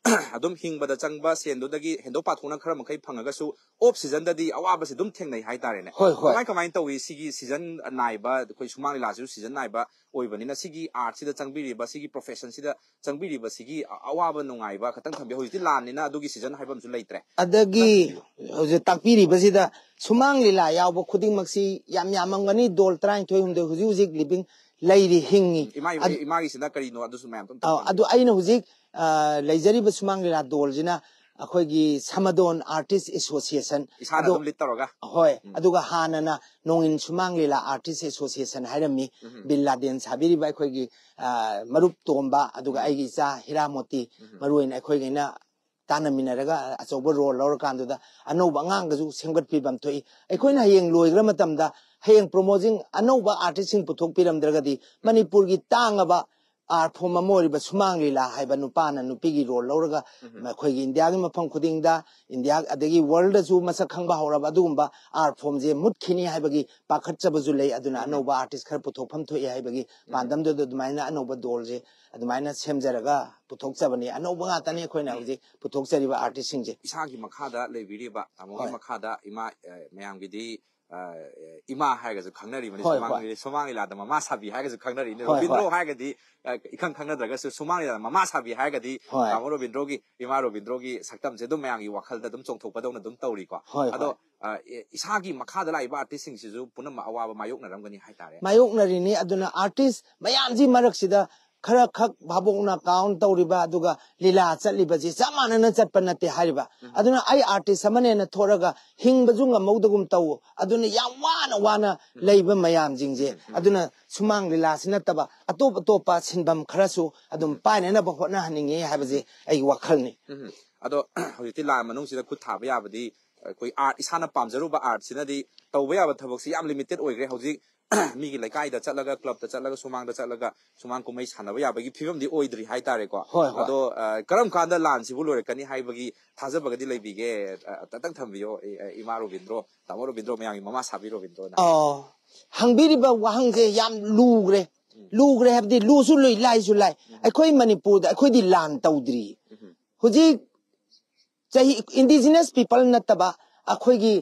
ꯑꯗꯨꯝ ꯍꯤꯡꯕꯗ ꯆꯪꯕ ꯁꯦꯟꯗꯨꯗꯒꯤ ꯍꯦꯟꯗꯣꯛ ꯄꯥꯊꯣꯛꯅ ꯈꯔ ꯃꯈꯩ ꯐꯪꯉꯒꯁꯨ, ꯑꯣꯐ ꯁꯤꯖꯟꯗꯗꯤ ꯑꯋꯥꯕꯁꯤ ꯑꯗꯨꯝ ꯊꯦꯡꯅꯩ ꯍꯥꯏꯇꯥꯔꯦꯅꯦ꯫ ꯍꯣꯏ, ꯍꯣꯏ꯫ ꯀꯃꯥꯏ ꯀꯃꯥꯏꯅ ꯇꯧꯏ? ꯁꯤꯒꯤ ꯁꯤꯖꯟ ꯅꯥꯏꯕ, ꯑꯩꯈꯣꯏ ꯁꯨꯃꯥꯡ ꯂꯤꯂꯥꯁꯤꯁꯨ ꯁꯤꯖꯟ ꯅꯥꯏꯕ ꯑꯣꯏꯕꯅꯤꯅ, ꯁꯤꯒꯤ ꯑꯥꯔꯠꯁꯤꯗ ꯆꯪꯕꯤꯔꯤꯕ, ꯁꯤꯒꯤ ꯄ꯭ꯔꯣꯐꯦꯁꯟꯁꯤꯗ ꯆꯪꯕꯤꯔꯤꯕꯁꯤꯒꯤ ꯑ-, ꯑꯋꯥꯕ ꯅꯨꯡꯉꯥꯏꯕ ꯈꯇꯪ ꯊꯝꯕꯤꯌꯨ꯫ ꯍꯧꯖꯤꯛꯇꯤ ꯂꯥꯟꯅꯤꯅ ꯑꯗꯨꯒꯤ ꯁꯤꯖꯟ ꯍꯥꯏꯕ ꯑꯃꯁꯨ ꯂꯩꯇ꯭ꯔꯦ꯫ ꯑꯗꯒꯤ ꯍꯧꯖꯤꯛ ꯇꯥꯛꯄꯤꯔꯤꯕꯁꯤꯗ ꯁꯨꯃꯥꯡ ꯂꯤꯂꯥ ꯌꯥꯎꯕ ꯈꯨꯗꯤꯡꯃꯛꯁꯤ ꯌꯥꯝ ꯌꯥꯝꯃꯝꯒꯅꯤ, ꯗꯣꯜ ꯇꯔꯥꯏꯅꯤꯊꯣꯏ ꯍꯨꯝꯗꯣꯏ ꯍꯧꯖꯤꯛ ꯍꯧꯖꯤꯛ ꯂꯤꯕꯤꯡ ꯂꯩꯔꯤ, ꯍꯤꯡꯉꯤ꯫ ꯏꯃꯥ, ꯑꯗ- ꯏꯃꯥꯒꯤꯁꯤꯅ ꯀꯔꯤꯅꯣ, ꯑꯗꯨꯁꯨ ꯃꯌꯥꯝ ꯑꯗꯨꯝ ꯑꯧ, ꯊꯝꯕꯤꯌꯨ꯫ ꯑꯗꯨ ꯑꯩꯅ ꯍꯧꯖꯤꯛ, ꯑ, ꯂꯩꯖꯔꯤꯕ ꯁꯨꯃꯥꯡ ꯂꯤꯂꯥ ꯗꯣꯜꯁꯤꯅ ꯑꯩꯈꯣꯏꯒꯤ ꯁꯃꯗꯣꯟ ꯑꯥꯔꯇꯤꯁ ꯑꯦꯁꯣꯁꯤꯌꯦꯁꯟ, ꯏꯁꯥꯅ ꯑꯗꯨ- ꯑꯗꯨꯝ ꯂꯤꯠ ꯇꯧꯔꯒ꯫ ꯍꯣꯏ, ꯎꯝ꯫ ꯑꯗꯨꯒ ꯍꯥꯟꯅꯅ ꯅꯣꯡꯏꯟ ꯁꯨꯃꯥꯡ ꯂꯤꯂꯥ ꯑꯥꯔꯇꯤꯁ ꯑꯦꯁꯣꯁꯤꯌꯦꯁꯟ ꯍꯥꯏꯔꯝꯃꯤ꯫ ꯎꯝ꯫ ꯕꯤꯟ ꯂꯥꯗꯦꯟ ꯁꯥꯕꯤꯔꯤꯕ ꯑꯩꯈꯣꯏꯒꯤ, ꯑ, ꯃꯔꯨꯞ ꯇꯣꯝꯕ, ꯑꯗꯨꯒ ꯎꯝ꯫ ꯑꯩꯒꯤ ꯏꯆꯥ ꯍꯤꯔꯥꯃꯣꯇꯤ, ꯎꯝ꯫ ꯃꯔꯨꯑꯣꯏꯅ ꯑꯩꯈꯣꯏꯒꯩꯅ ꯇꯥꯟꯅꯃꯤꯟꯅꯔꯒ ꯑꯆꯧꯕ ꯔꯣꯜ ꯂꯧꯔꯀꯥꯟꯗꯨꯗ ꯑꯅꯧꯕ ꯑꯉꯥꯡꯒꯁꯨ ꯁꯦꯝꯒꯠꯄꯤꯐꯝ ꯊꯣꯛꯏ꯫ ꯑꯩꯈꯣꯏꯅ ꯍꯌꯦꯡ ꯂꯣꯏꯈ꯭ꯔ ꯃꯇꯝꯗ ꯍꯌꯦꯡ ꯄ꯭ꯔꯣꯃꯣꯁꯤꯡ ꯑꯅꯧꯕ ꯑꯥꯔꯇꯤꯁꯁꯤꯡ ꯄꯨꯊꯣꯛꯄꯤꯔꯝꯗ꯭ꯔꯒꯗꯤ ꯃꯅꯤꯄꯨꯔꯒꯤ ꯇꯥꯡꯉꯕ ꯑꯥꯔꯠ ꯐꯣꯝ ꯑꯃ ꯑꯣꯏꯔꯤꯕ ꯁꯨꯃꯥꯡ ꯂꯤꯂꯥ ꯍꯥꯏꯕ ꯅꯨꯄꯥꯅ ꯅꯨꯄꯤꯒꯤ ꯔꯣꯜ ꯂꯧꯔꯒ ꯑꯩꯈꯣꯏꯒꯤ ꯏꯟꯗꯤꯌꯥꯒꯤ ꯃꯐꯝ ꯈꯨꯗꯤꯡꯗ, ꯏꯟꯗꯤꯌꯥ ꯑꯗꯒꯤ ꯋꯥꯔꯜꯗꯁꯨ ꯃꯁꯛ ꯈꯪꯕ ꯍꯧꯔꯕ ꯑꯗꯨꯒꯨꯝꯕ ꯑꯥꯔꯠ ꯐꯣꯝꯁꯦ ꯃꯨꯠꯈꯤꯅꯤ ꯍꯥꯏꯕꯒꯤ ꯄꯥꯈꯠꯆꯕꯁꯨ ꯂꯩ꯫ ꯑꯗꯨꯅ ꯑꯅꯧꯕ ꯑꯥꯔꯇꯤꯁ ꯈꯔ ꯄꯨꯊꯣꯛꯐꯝ ꯊꯣꯛꯑꯦ ꯍꯥꯏꯕꯒꯤ ꯄꯥꯟꯗꯝꯗꯨꯗ ꯑꯗꯨꯃꯥꯏꯅ ꯑꯅꯧꯕ ꯗꯣꯜꯁꯦ ꯑꯗꯨꯃꯥꯏꯅ ꯁꯦꯝꯖꯔꯒ ꯄꯨꯊꯣꯛꯆꯕꯅꯤ꯫ ꯑꯅꯧꯕ ꯉꯥꯛꯇꯅꯤ ꯑꯩꯈꯣꯏꯅ ꯍꯧꯖꯤꯛ ꯄꯨꯊꯣꯛꯆꯔꯤꯕ ꯑꯥꯔꯇꯤꯁꯁꯤꯡꯁꯦ꯫ ꯏꯁꯥꯒꯤ ꯃꯈꯥꯗ ꯂꯩꯕꯤꯔꯤꯕ ꯇꯥꯃꯣꯒꯤ ꯃꯈꯥꯗ ꯏꯃꯥ, ꯑ, ꯃꯌꯥꯝꯒꯤꯗꯤ, ꯑ, ꯏꯃꯥ ꯍꯥꯏꯔꯒꯁꯨ ꯈꯪꯅꯔꯤꯕꯅꯤ꯫ ꯍꯣꯏ, ꯁꯨꯃꯥꯡ ꯍꯣꯏ꯫ ꯁꯨꯃꯥꯡ ꯂꯤꯂꯥꯗ ꯃꯃꯥ ꯁꯥꯕꯤ ꯍꯥꯏꯔꯒꯁꯨ ꯈꯪꯅꯔꯤꯅꯤ꯫ ꯍꯣꯏ, ꯔꯣꯕꯤꯟꯗ꯭ꯔꯣ ꯍꯣꯏ꯫ ꯍꯥꯏꯔꯒꯗꯤ, ꯑ, ꯏꯈꯪ ꯈꯪꯅꯗ꯭ꯔꯒꯁꯨ ꯁꯨꯃꯥꯡ ꯂꯤꯂꯥꯗ ꯃꯃꯥ ꯁꯥꯕꯤ ꯍꯥꯏꯔꯒꯗꯤ ꯍꯣꯏ꯫ ꯇꯥꯃꯣ ꯔꯣꯕꯤꯟꯗ꯭ꯔꯣꯒꯤ, ꯏꯃꯥ ꯔꯣꯕꯤꯟꯗ꯭ꯔꯣꯒꯤ ꯁꯛꯇꯝꯁꯦ ꯑꯗꯨꯝ ꯃꯌꯥꯝꯒꯤ ꯋꯥꯈꯜꯗ ꯑꯗꯨꯝ ꯆꯣꯡꯊꯣꯛꯄꯗꯧꯅ ꯑꯗꯨꯝ ꯇꯧꯔꯤꯀꯣ꯫ ꯍꯣꯏ, ꯑꯗꯣ, ꯍꯣꯏ꯫ ꯑ, ꯏ-, ꯏꯁꯥꯒꯤ ꯃꯈꯥꯗ ꯂꯥꯛꯏꯕ ꯑꯥꯔꯇꯤꯁꯁꯤꯡꯁꯤꯁꯨ ꯄꯨꯝꯅꯃꯛ ꯑꯋꯥꯕ ꯃꯥꯌꯣꯛꯅꯔꯝꯒꯅꯤ ꯍꯥꯏꯇꯥꯔꯦ꯫ ꯃꯥꯌꯣꯛꯅꯔꯤꯅꯤ꯫ ꯑꯗꯨꯅ ꯑꯥꯔꯇꯤꯁ ꯃꯌꯥꯝꯁꯤ ꯃꯔꯛꯁꯤꯗ ꯈꯔ ꯈꯛ ꯚꯥꯕꯣꯛꯅ ꯀꯥꯎꯟ ꯇꯧꯔꯤꯕ ꯑꯗꯨꯒ ꯂꯤꯂꯥ ꯆꯠꯂꯤꯕꯁꯤ ꯆꯞ ꯃꯥꯟꯅꯅ ꯆꯠꯄ ꯅꯠꯇꯦ ꯍꯥꯏꯔꯤꯕ꯫ ꯑꯗꯨꯅ ꯑꯩ ꯑꯥꯔꯇꯤꯁ ꯑꯃꯅꯦꯅ ꯊꯣꯛꯑꯒ ꯍꯤꯡꯕꯁꯨ ꯉꯝꯍꯧꯗꯒꯨꯝ ꯇꯧ꯫ ꯑꯗꯨꯅ ꯌꯥꯝ ꯋꯥꯅ ꯋꯥꯅ ꯂꯩꯕ ꯃꯌꯥꯝꯁꯤꯡꯁꯦ꯫ ꯑꯗꯨꯅ ꯁꯨꯃꯥꯡ ꯂꯤꯂꯥꯁꯤ ꯅꯠꯇꯕ ꯑꯇꯣꯞ ꯑꯇꯣꯞꯄ ꯁꯤꯟꯐꯝ ꯈꯔꯁꯨ ꯑꯗꯨꯝ ꯄꯥꯏꯅꯅꯕ ꯍꯣꯠꯅꯍꯟꯅꯤꯡꯉꯤ ꯍꯥꯏꯕꯁꯦ ꯑꯩꯒꯤ ꯋꯥꯈꯜꯅꯤ꯫ ꯎꯝ꯫ ꯑꯗꯣ ꯍꯧꯖꯤꯛꯇꯤ ꯂꯥꯟ ꯃꯅꯨꯡꯁꯤꯗ ꯈꯨꯠ ꯊꯥꯕ ꯌꯥꯕꯗꯤ ꯑꯩꯈꯣꯏ ꯑꯥꯔꯠ, ꯏꯁꯥꯅ ꯄꯥꯝꯖꯔꯨꯕ ꯑꯥꯔꯠꯁꯤꯅꯗꯤ ꯇꯧꯕ ꯌꯥꯕ ꯊꯕꯛꯁꯤ ꯌꯥꯝ ꯂꯤꯃꯤꯇꯦꯠ ꯑꯣꯏꯈ꯭ꯔꯦ꯫ ꯍꯧꯖꯤꯛ ꯃꯤꯒꯤ ꯂꯩꯀꯥꯏꯗ ꯆꯠꯂꯒ, ꯀ꯭ꯂꯕꯇ ꯆꯠꯂꯒ, ꯁꯨꯃꯥꯡꯗ ꯆꯠꯂꯒ ꯁꯨꯃꯥꯡ ꯀꯨꯝꯍꯩ ꯁꯥꯟꯅꯕ ꯌꯥꯕꯒꯤ ꯐꯤꯕꯝꯗꯤ ꯑꯣꯏꯗ꯭ꯔꯤ ꯍꯥꯏꯇꯥꯔꯦꯀꯣ꯫ ꯍꯣꯏ, ꯍꯣꯏ꯫ ꯑꯗꯣ, ꯑ, ꯀꯔꯝ ꯀꯥꯟꯗ ꯂꯥꯟꯁꯤꯕꯨ ꯂꯣꯏꯔꯛꯀꯅꯤ ꯍꯥꯏꯕꯒꯤ ꯊꯥꯖꯕꯒꯗꯤ ꯂꯩꯕꯤꯒꯦ? ꯑ, ꯇꯪꯇꯪ ꯊꯝꯕꯤꯌꯣ, ꯏ-, ꯑ, ꯏꯃꯥ ꯔꯣꯕꯤꯟꯗ꯭ꯔꯣ, ꯇꯥꯃꯣ ꯔꯣꯕꯤꯟꯗ꯭ꯔꯣ, ꯃꯌꯥꯝꯒꯤ ꯃꯃꯥ ꯁꯥꯕꯤ ꯔꯣꯕꯤꯟꯗ꯭ꯔꯣꯅ꯫ ꯑꯣ, ꯍꯪꯕꯤꯔꯤꯕ ꯋꯥꯍꯪꯁꯦ ꯌꯥꯝ ꯂꯨꯈ꯭ꯔꯦ꯫ ꯂꯨꯈ꯭ꯔꯦ ꯍꯥꯏꯕꯗꯤ ꯂꯨꯁꯨ ꯂꯨꯏ, ꯂꯥꯏꯁꯨ ꯂꯥꯏ꯫ ꯑꯩꯈꯣꯏ ꯃꯅꯤꯄꯨꯔꯗ ꯑꯩꯈꯣꯏꯗꯤ ꯂꯥꯟ ꯇꯧꯗ꯭ꯔꯤ꯫ ꯍꯧꯖꯤꯛ ꯆꯍꯤ indigenous people ꯅꯠꯇꯕ ꯑꯩꯈꯣꯏꯒꯤ,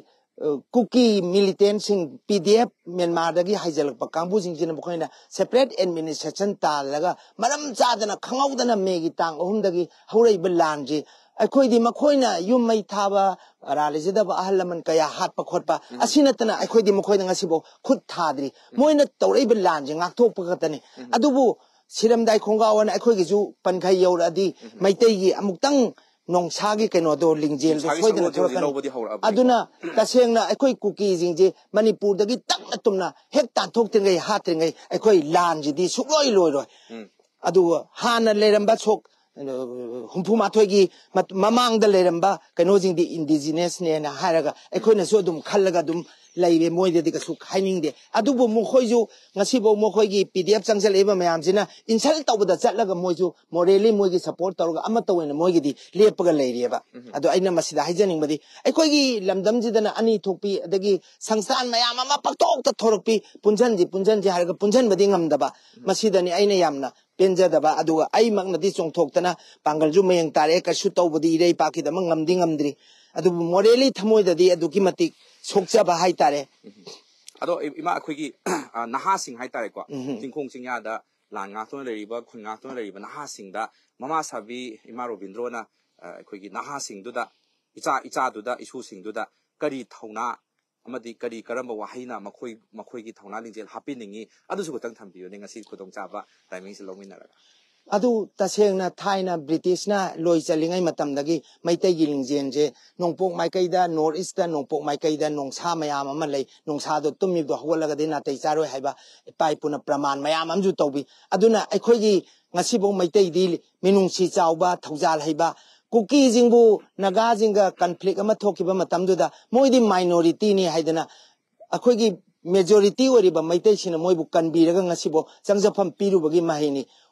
ꯑ, ꯀꯨꯀꯤ ꯃꯤꯂꯤꯇꯦꯟꯁꯤꯡ, ꯄꯤ ꯗꯤ ꯑꯦꯐ ꯃ꯭ꯌꯥꯟꯃꯥꯔꯗꯒꯤ ꯍꯥꯏꯖꯤꯜꯂꯛꯄ ꯀꯥꯡꯕꯨꯁꯤꯡꯁꯤꯅ ꯃꯈꯣꯏꯅ separate administration ꯇꯥꯜꯂꯒ ꯃꯔꯝ ꯆꯥꯗꯅ ꯈꯪꯍꯧꯗꯅ ꯃꯦꯒꯤ ꯇꯥꯡ ꯑꯍꯨꯝꯗꯒꯤ ꯍꯧꯔꯛꯏꯕ ꯂꯥꯟꯁꯤ ꯑꯩꯈꯣꯏꯗꯤ ꯃꯈꯣꯏꯅ ꯌꯨꯝ ꯃꯩ ꯊꯥꯕ, ꯑꯔꯥ ꯂꯩꯖꯗꯕ ꯑꯍꯜ ꯂꯃꯟ ꯀꯌꯥ ꯍꯥꯠꯄ ꯈꯣꯠꯄ ꯑꯁꯤ ꯅꯠꯇꯅ ꯑꯩꯈꯣꯏꯗꯤ ꯃꯈꯣꯏꯗ ꯉꯁꯤꯐꯥꯎ ꯈꯨꯠ ꯊꯥꯗ꯭ꯔꯤ꯫ ꯃꯣꯏꯅ ꯇꯧꯔꯛꯏꯕ ꯂꯥꯟꯁꯦ ꯉꯥꯛꯊꯣꯛꯄ ꯈꯛꯇꯅꯤ꯫ ꯑꯗꯨꯕꯨ ꯁꯤꯔꯝꯗꯥꯏ ꯈꯣꯡꯒꯥꯎ ꯑꯅ ꯑꯩꯈꯣꯏꯒꯤꯁꯨ ꯄꯟꯈꯩ ꯌꯧꯔꯛꯑꯗꯤ ꯃꯩꯇꯩꯒꯤ ꯑꯃꯨꯛꯇꯪ ꯅꯣꯡꯁꯥꯒꯤ ꯀꯩꯅꯣꯗꯣ ꯂꯤꯡꯖꯦꯜꯗꯣ ꯅꯣꯡꯁꯥꯒꯤ ꯁꯣꯏꯗꯅ ꯁꯒꯣꯜꯗꯤ ꯍꯧꯖꯤꯛ ꯊꯣꯛꯂꯛꯀꯅꯤ꯫ ꯂꯧꯕꯗꯤ ꯍꯧꯔꯛꯑꯕꯅꯤꯀꯣ꯫ ꯑꯗꯨꯅ ꯇꯁꯦꯡꯅ ꯑꯩꯈꯣꯏ ꯀꯨꯀꯤꯁꯤꯡꯁꯦ ꯃꯅꯤꯄꯨꯔꯗꯒꯤ ꯇꯞꯅ ꯇꯨꯝꯅ ꯍꯦꯛ ꯇꯥꯟꯊꯣꯛꯇ꯭ꯔꯤꯉꯩ, ꯍꯥꯠꯇ꯭ꯔꯤꯉꯩ ꯑꯩꯈꯣꯏ ꯂꯥꯟꯁꯤꯗꯤ ꯁꯨꯡꯂꯣꯏ ꯂꯣꯏꯔꯣꯏ꯫ ꯑꯗꯨꯒ ꯍꯥꯟꯅ ꯂꯩꯔꯝꯕ ꯁꯣꯛ ꯍꯨꯝꯐꯨ ꯃꯥꯊꯣꯏꯒꯤ ꯃꯃꯥꯡꯗ ꯂꯩꯔꯝꯕ ꯀꯩꯅꯣꯁꯤꯡꯗꯤ indigenous ꯅꯦꯅ ꯍꯥꯏꯔꯒ ꯑꯩꯈꯣꯏꯅꯁꯨ ꯑꯗꯨꯝ ꯈꯜꯂꯒ ꯑꯗꯨꯝ ꯂꯩꯔꯦ, ꯃꯣꯏꯗꯗꯤ ꯀꯩꯁꯨ ꯍꯥꯏꯅꯤꯡꯗꯦ꯫ ꯑꯗꯨꯕꯨ ꯃꯈꯣꯏꯁꯨ ꯉꯁꯤꯐꯥꯎ ꯃꯈꯣꯏꯒꯤ ꯄꯤ ꯗꯤ ꯑꯦꯐ ꯆꯪꯁꯤꯜꯂꯛꯏꯕ ꯃꯌꯥꯝꯁꯤꯅ ꯏꯟꯁꯜ ꯇꯧꯕꯗ ꯆꯠꯂꯒ ꯃꯣꯏꯁꯨ ꯃꯣꯔꯦꯂꯤ ꯃꯣꯏꯒꯤ ꯁꯄꯣꯔꯠ ꯇꯧꯔꯒ ꯑꯃꯠꯇ ꯑꯣꯏꯅ ꯃꯣꯏꯒꯤꯗꯤ ꯂꯦꯞꯄꯒ ꯂꯩꯔꯤꯑꯕ꯫ ꯑꯗꯣ ꯑꯩꯅ ꯃꯁꯤꯗ ꯍꯥꯏꯖꯅꯤꯡꯕꯗꯤ, ꯑꯩꯈꯣꯏꯒꯤ ꯂꯝꯗꯝꯁꯤꯗꯅ ꯑꯅꯤ ꯊꯣꯛꯄꯤ, ꯑꯗꯒꯤ ꯁꯪꯁꯊꯥꯟ ꯃꯌꯥꯝ ꯑꯃ ꯄꯥꯛꯊꯣꯛꯇ ꯊꯣꯔꯛꯄꯤ, ꯄꯨꯟꯁꯤꯟꯁꯤ ꯄꯨꯟꯁꯤꯟꯁꯤ ꯍꯥꯏꯔꯒ ꯄꯨꯟꯁꯤꯟꯕꯗꯤ ꯉꯝꯗꯕ, ꯃꯁꯤꯗꯅꯤ ꯑꯩꯅ ꯌꯥꯝꯅ ꯄꯦꯟꯖꯗꯕ꯫ ꯑꯗꯨꯒ ꯑꯩꯃꯛꯅꯗꯤ ꯆꯣꯡꯊꯣꯛꯇꯅ ꯄꯥꯡꯒꯜꯁꯨ ꯃꯌꯦꯡ ꯇꯥꯔꯛꯑꯦ, ꯀꯩꯁꯨ ꯇꯧꯕꯗꯤ ꯏꯔꯩ ꯏꯄꯥꯛꯀꯤꯗꯃꯛ ꯉꯝꯗꯤ ꯉꯝꯗ꯭ꯔꯤ꯫ ꯑꯗꯨꯕꯨ ꯃꯣꯔꯦꯂꯤ ꯊꯃꯣꯏꯗꯗꯤ ꯑꯗꯨꯛꯀꯤ ꯃꯇꯤꯛ ꯁꯣꯛꯆꯕ ꯍꯥꯏꯇꯥꯔꯦ꯫ ꯑꯗꯣ ꯏ- ꯏꯃꯥ, ꯑꯩꯈꯣꯏꯒꯤ ꯑ, ꯅꯍꯥꯁꯤꯡ ꯍꯥꯏꯇꯥꯔꯦꯀꯣ, ꯎꯝ꯫ ꯆꯤꯡꯈꯣꯡ ꯆꯤꯡꯌꯥꯗ ꯂꯥꯟ ꯉꯥꯛꯇꯨꯅ ꯂꯩꯔꯤꯕ, ꯈꯨꯟ ꯉꯥꯛꯇꯨꯅ ꯂꯩꯔꯤꯕ ꯅꯍꯥꯁꯤꯡꯗ ꯃꯃꯥ ꯁꯥꯕꯤ ꯏꯃꯥ ꯔꯣꯕꯤꯟꯗ꯭ꯔꯣꯅ ꯑ, ꯑꯩꯈꯣꯏꯒꯤ ꯅꯍꯥꯁꯤꯡꯗꯨꯗ, ꯏꯆꯥ ꯏꯆꯥꯗꯨꯗ, ꯏꯁꯨꯁꯤꯡꯗꯨꯗ ꯀꯔꯤ ꯊꯧꯅꯥ ꯑꯃꯗꯤ ꯀꯔꯤ ꯀꯔꯝꯕ ꯋꯥꯍꯩꯅ ꯃꯈꯣꯏ ꯃꯈꯣꯏꯒꯤ ꯊꯧꯅꯥ ꯂꯤꯡꯖꯦꯜ ꯍꯥꯞꯄꯤꯅꯤꯡꯉꯤ, ꯑꯗꯨꯁꯨ ꯈꯇꯪ ꯊꯝꯕꯤꯌꯨꯅꯦ ꯉꯁꯤ ꯈꯨꯗꯣꯡꯆꯥꯕ ꯇꯥꯏꯃꯤꯡꯁꯤ ꯂꯧꯃꯤꯟꯅꯔꯒ꯫ ꯑꯗꯨ ꯇꯁꯦꯡꯅ ꯊꯥꯏꯅ ꯕ꯭ꯔꯤꯇꯤꯁꯅ ꯂꯣꯏ ꯆꯠꯂꯤꯉꯩ ꯃꯇꯝꯗꯒꯤ ꯃꯩꯇꯩꯒꯤ ꯂꯤꯡꯖꯦꯜꯁꯦ ꯅꯣꯡꯄꯣꯛ ꯃꯥꯏꯀꯩꯗ, ꯅꯣꯔꯠ ꯏꯁꯇ ꯅꯣꯡꯄꯣꯛ ꯃꯥꯏꯀꯩꯗ ꯅꯣꯡꯁꯥ ꯃꯌꯥꯝ ꯑꯃ ꯂꯩ, ꯅꯣꯡꯁꯥꯗꯣ ꯇꯨꯝꯃꯤꯕꯗꯣ ꯍꯧꯒꯠꯂꯒꯗꯤ ꯅꯥꯇꯩ ꯆꯥꯔꯣꯏ ꯍꯥꯏꯕ ꯏꯄꯥ ꯏꯄꯨꯅ ꯄ꯭ꯔꯃꯥꯟ ꯃꯌꯥꯝ ꯑꯃꯁꯨ ꯇꯧꯕꯤ꯫ ꯑꯗꯨꯅ ꯑꯩꯈꯣꯏꯒꯤ ꯉꯁꯤꯐꯥꯎ ꯃꯩꯇꯩꯗꯤ ꯃꯤꯅꯨꯡꯁꯤ ꯆꯥꯎꯕ, ꯊꯧꯖꯥꯜ ꯍꯩꯕ, ꯀꯨꯀꯤꯁꯤꯡꯕꯨ ꯅꯥꯒꯥꯁꯤꯡꯒ ꯀꯟꯐ꯭ꯂꯤꯛ ꯑꯃ ꯊꯣꯛꯈꯤꯕ ꯃꯇꯝꯗꯨꯗ ꯃꯣꯏꯗꯤ ꯃꯥꯏꯅꯣꯔꯤꯇꯤꯅꯤ ꯍꯥꯏꯗꯅ ꯑꯩꯈꯣꯏꯒꯤ ꯃꯦꯖꯣꯔꯤꯇꯤ ꯑꯣꯏꯔꯤꯕ ꯃꯩꯇꯩꯁꯤꯡꯅ ꯃꯣꯏꯕꯨ ꯀꯟꯕꯤꯔꯒ ꯉꯁꯤꯐꯥꯎ ꯆꯪꯖꯐꯝ ꯄꯤꯔꯨꯕꯒꯤ ꯃꯍꯩꯅꯤ꯫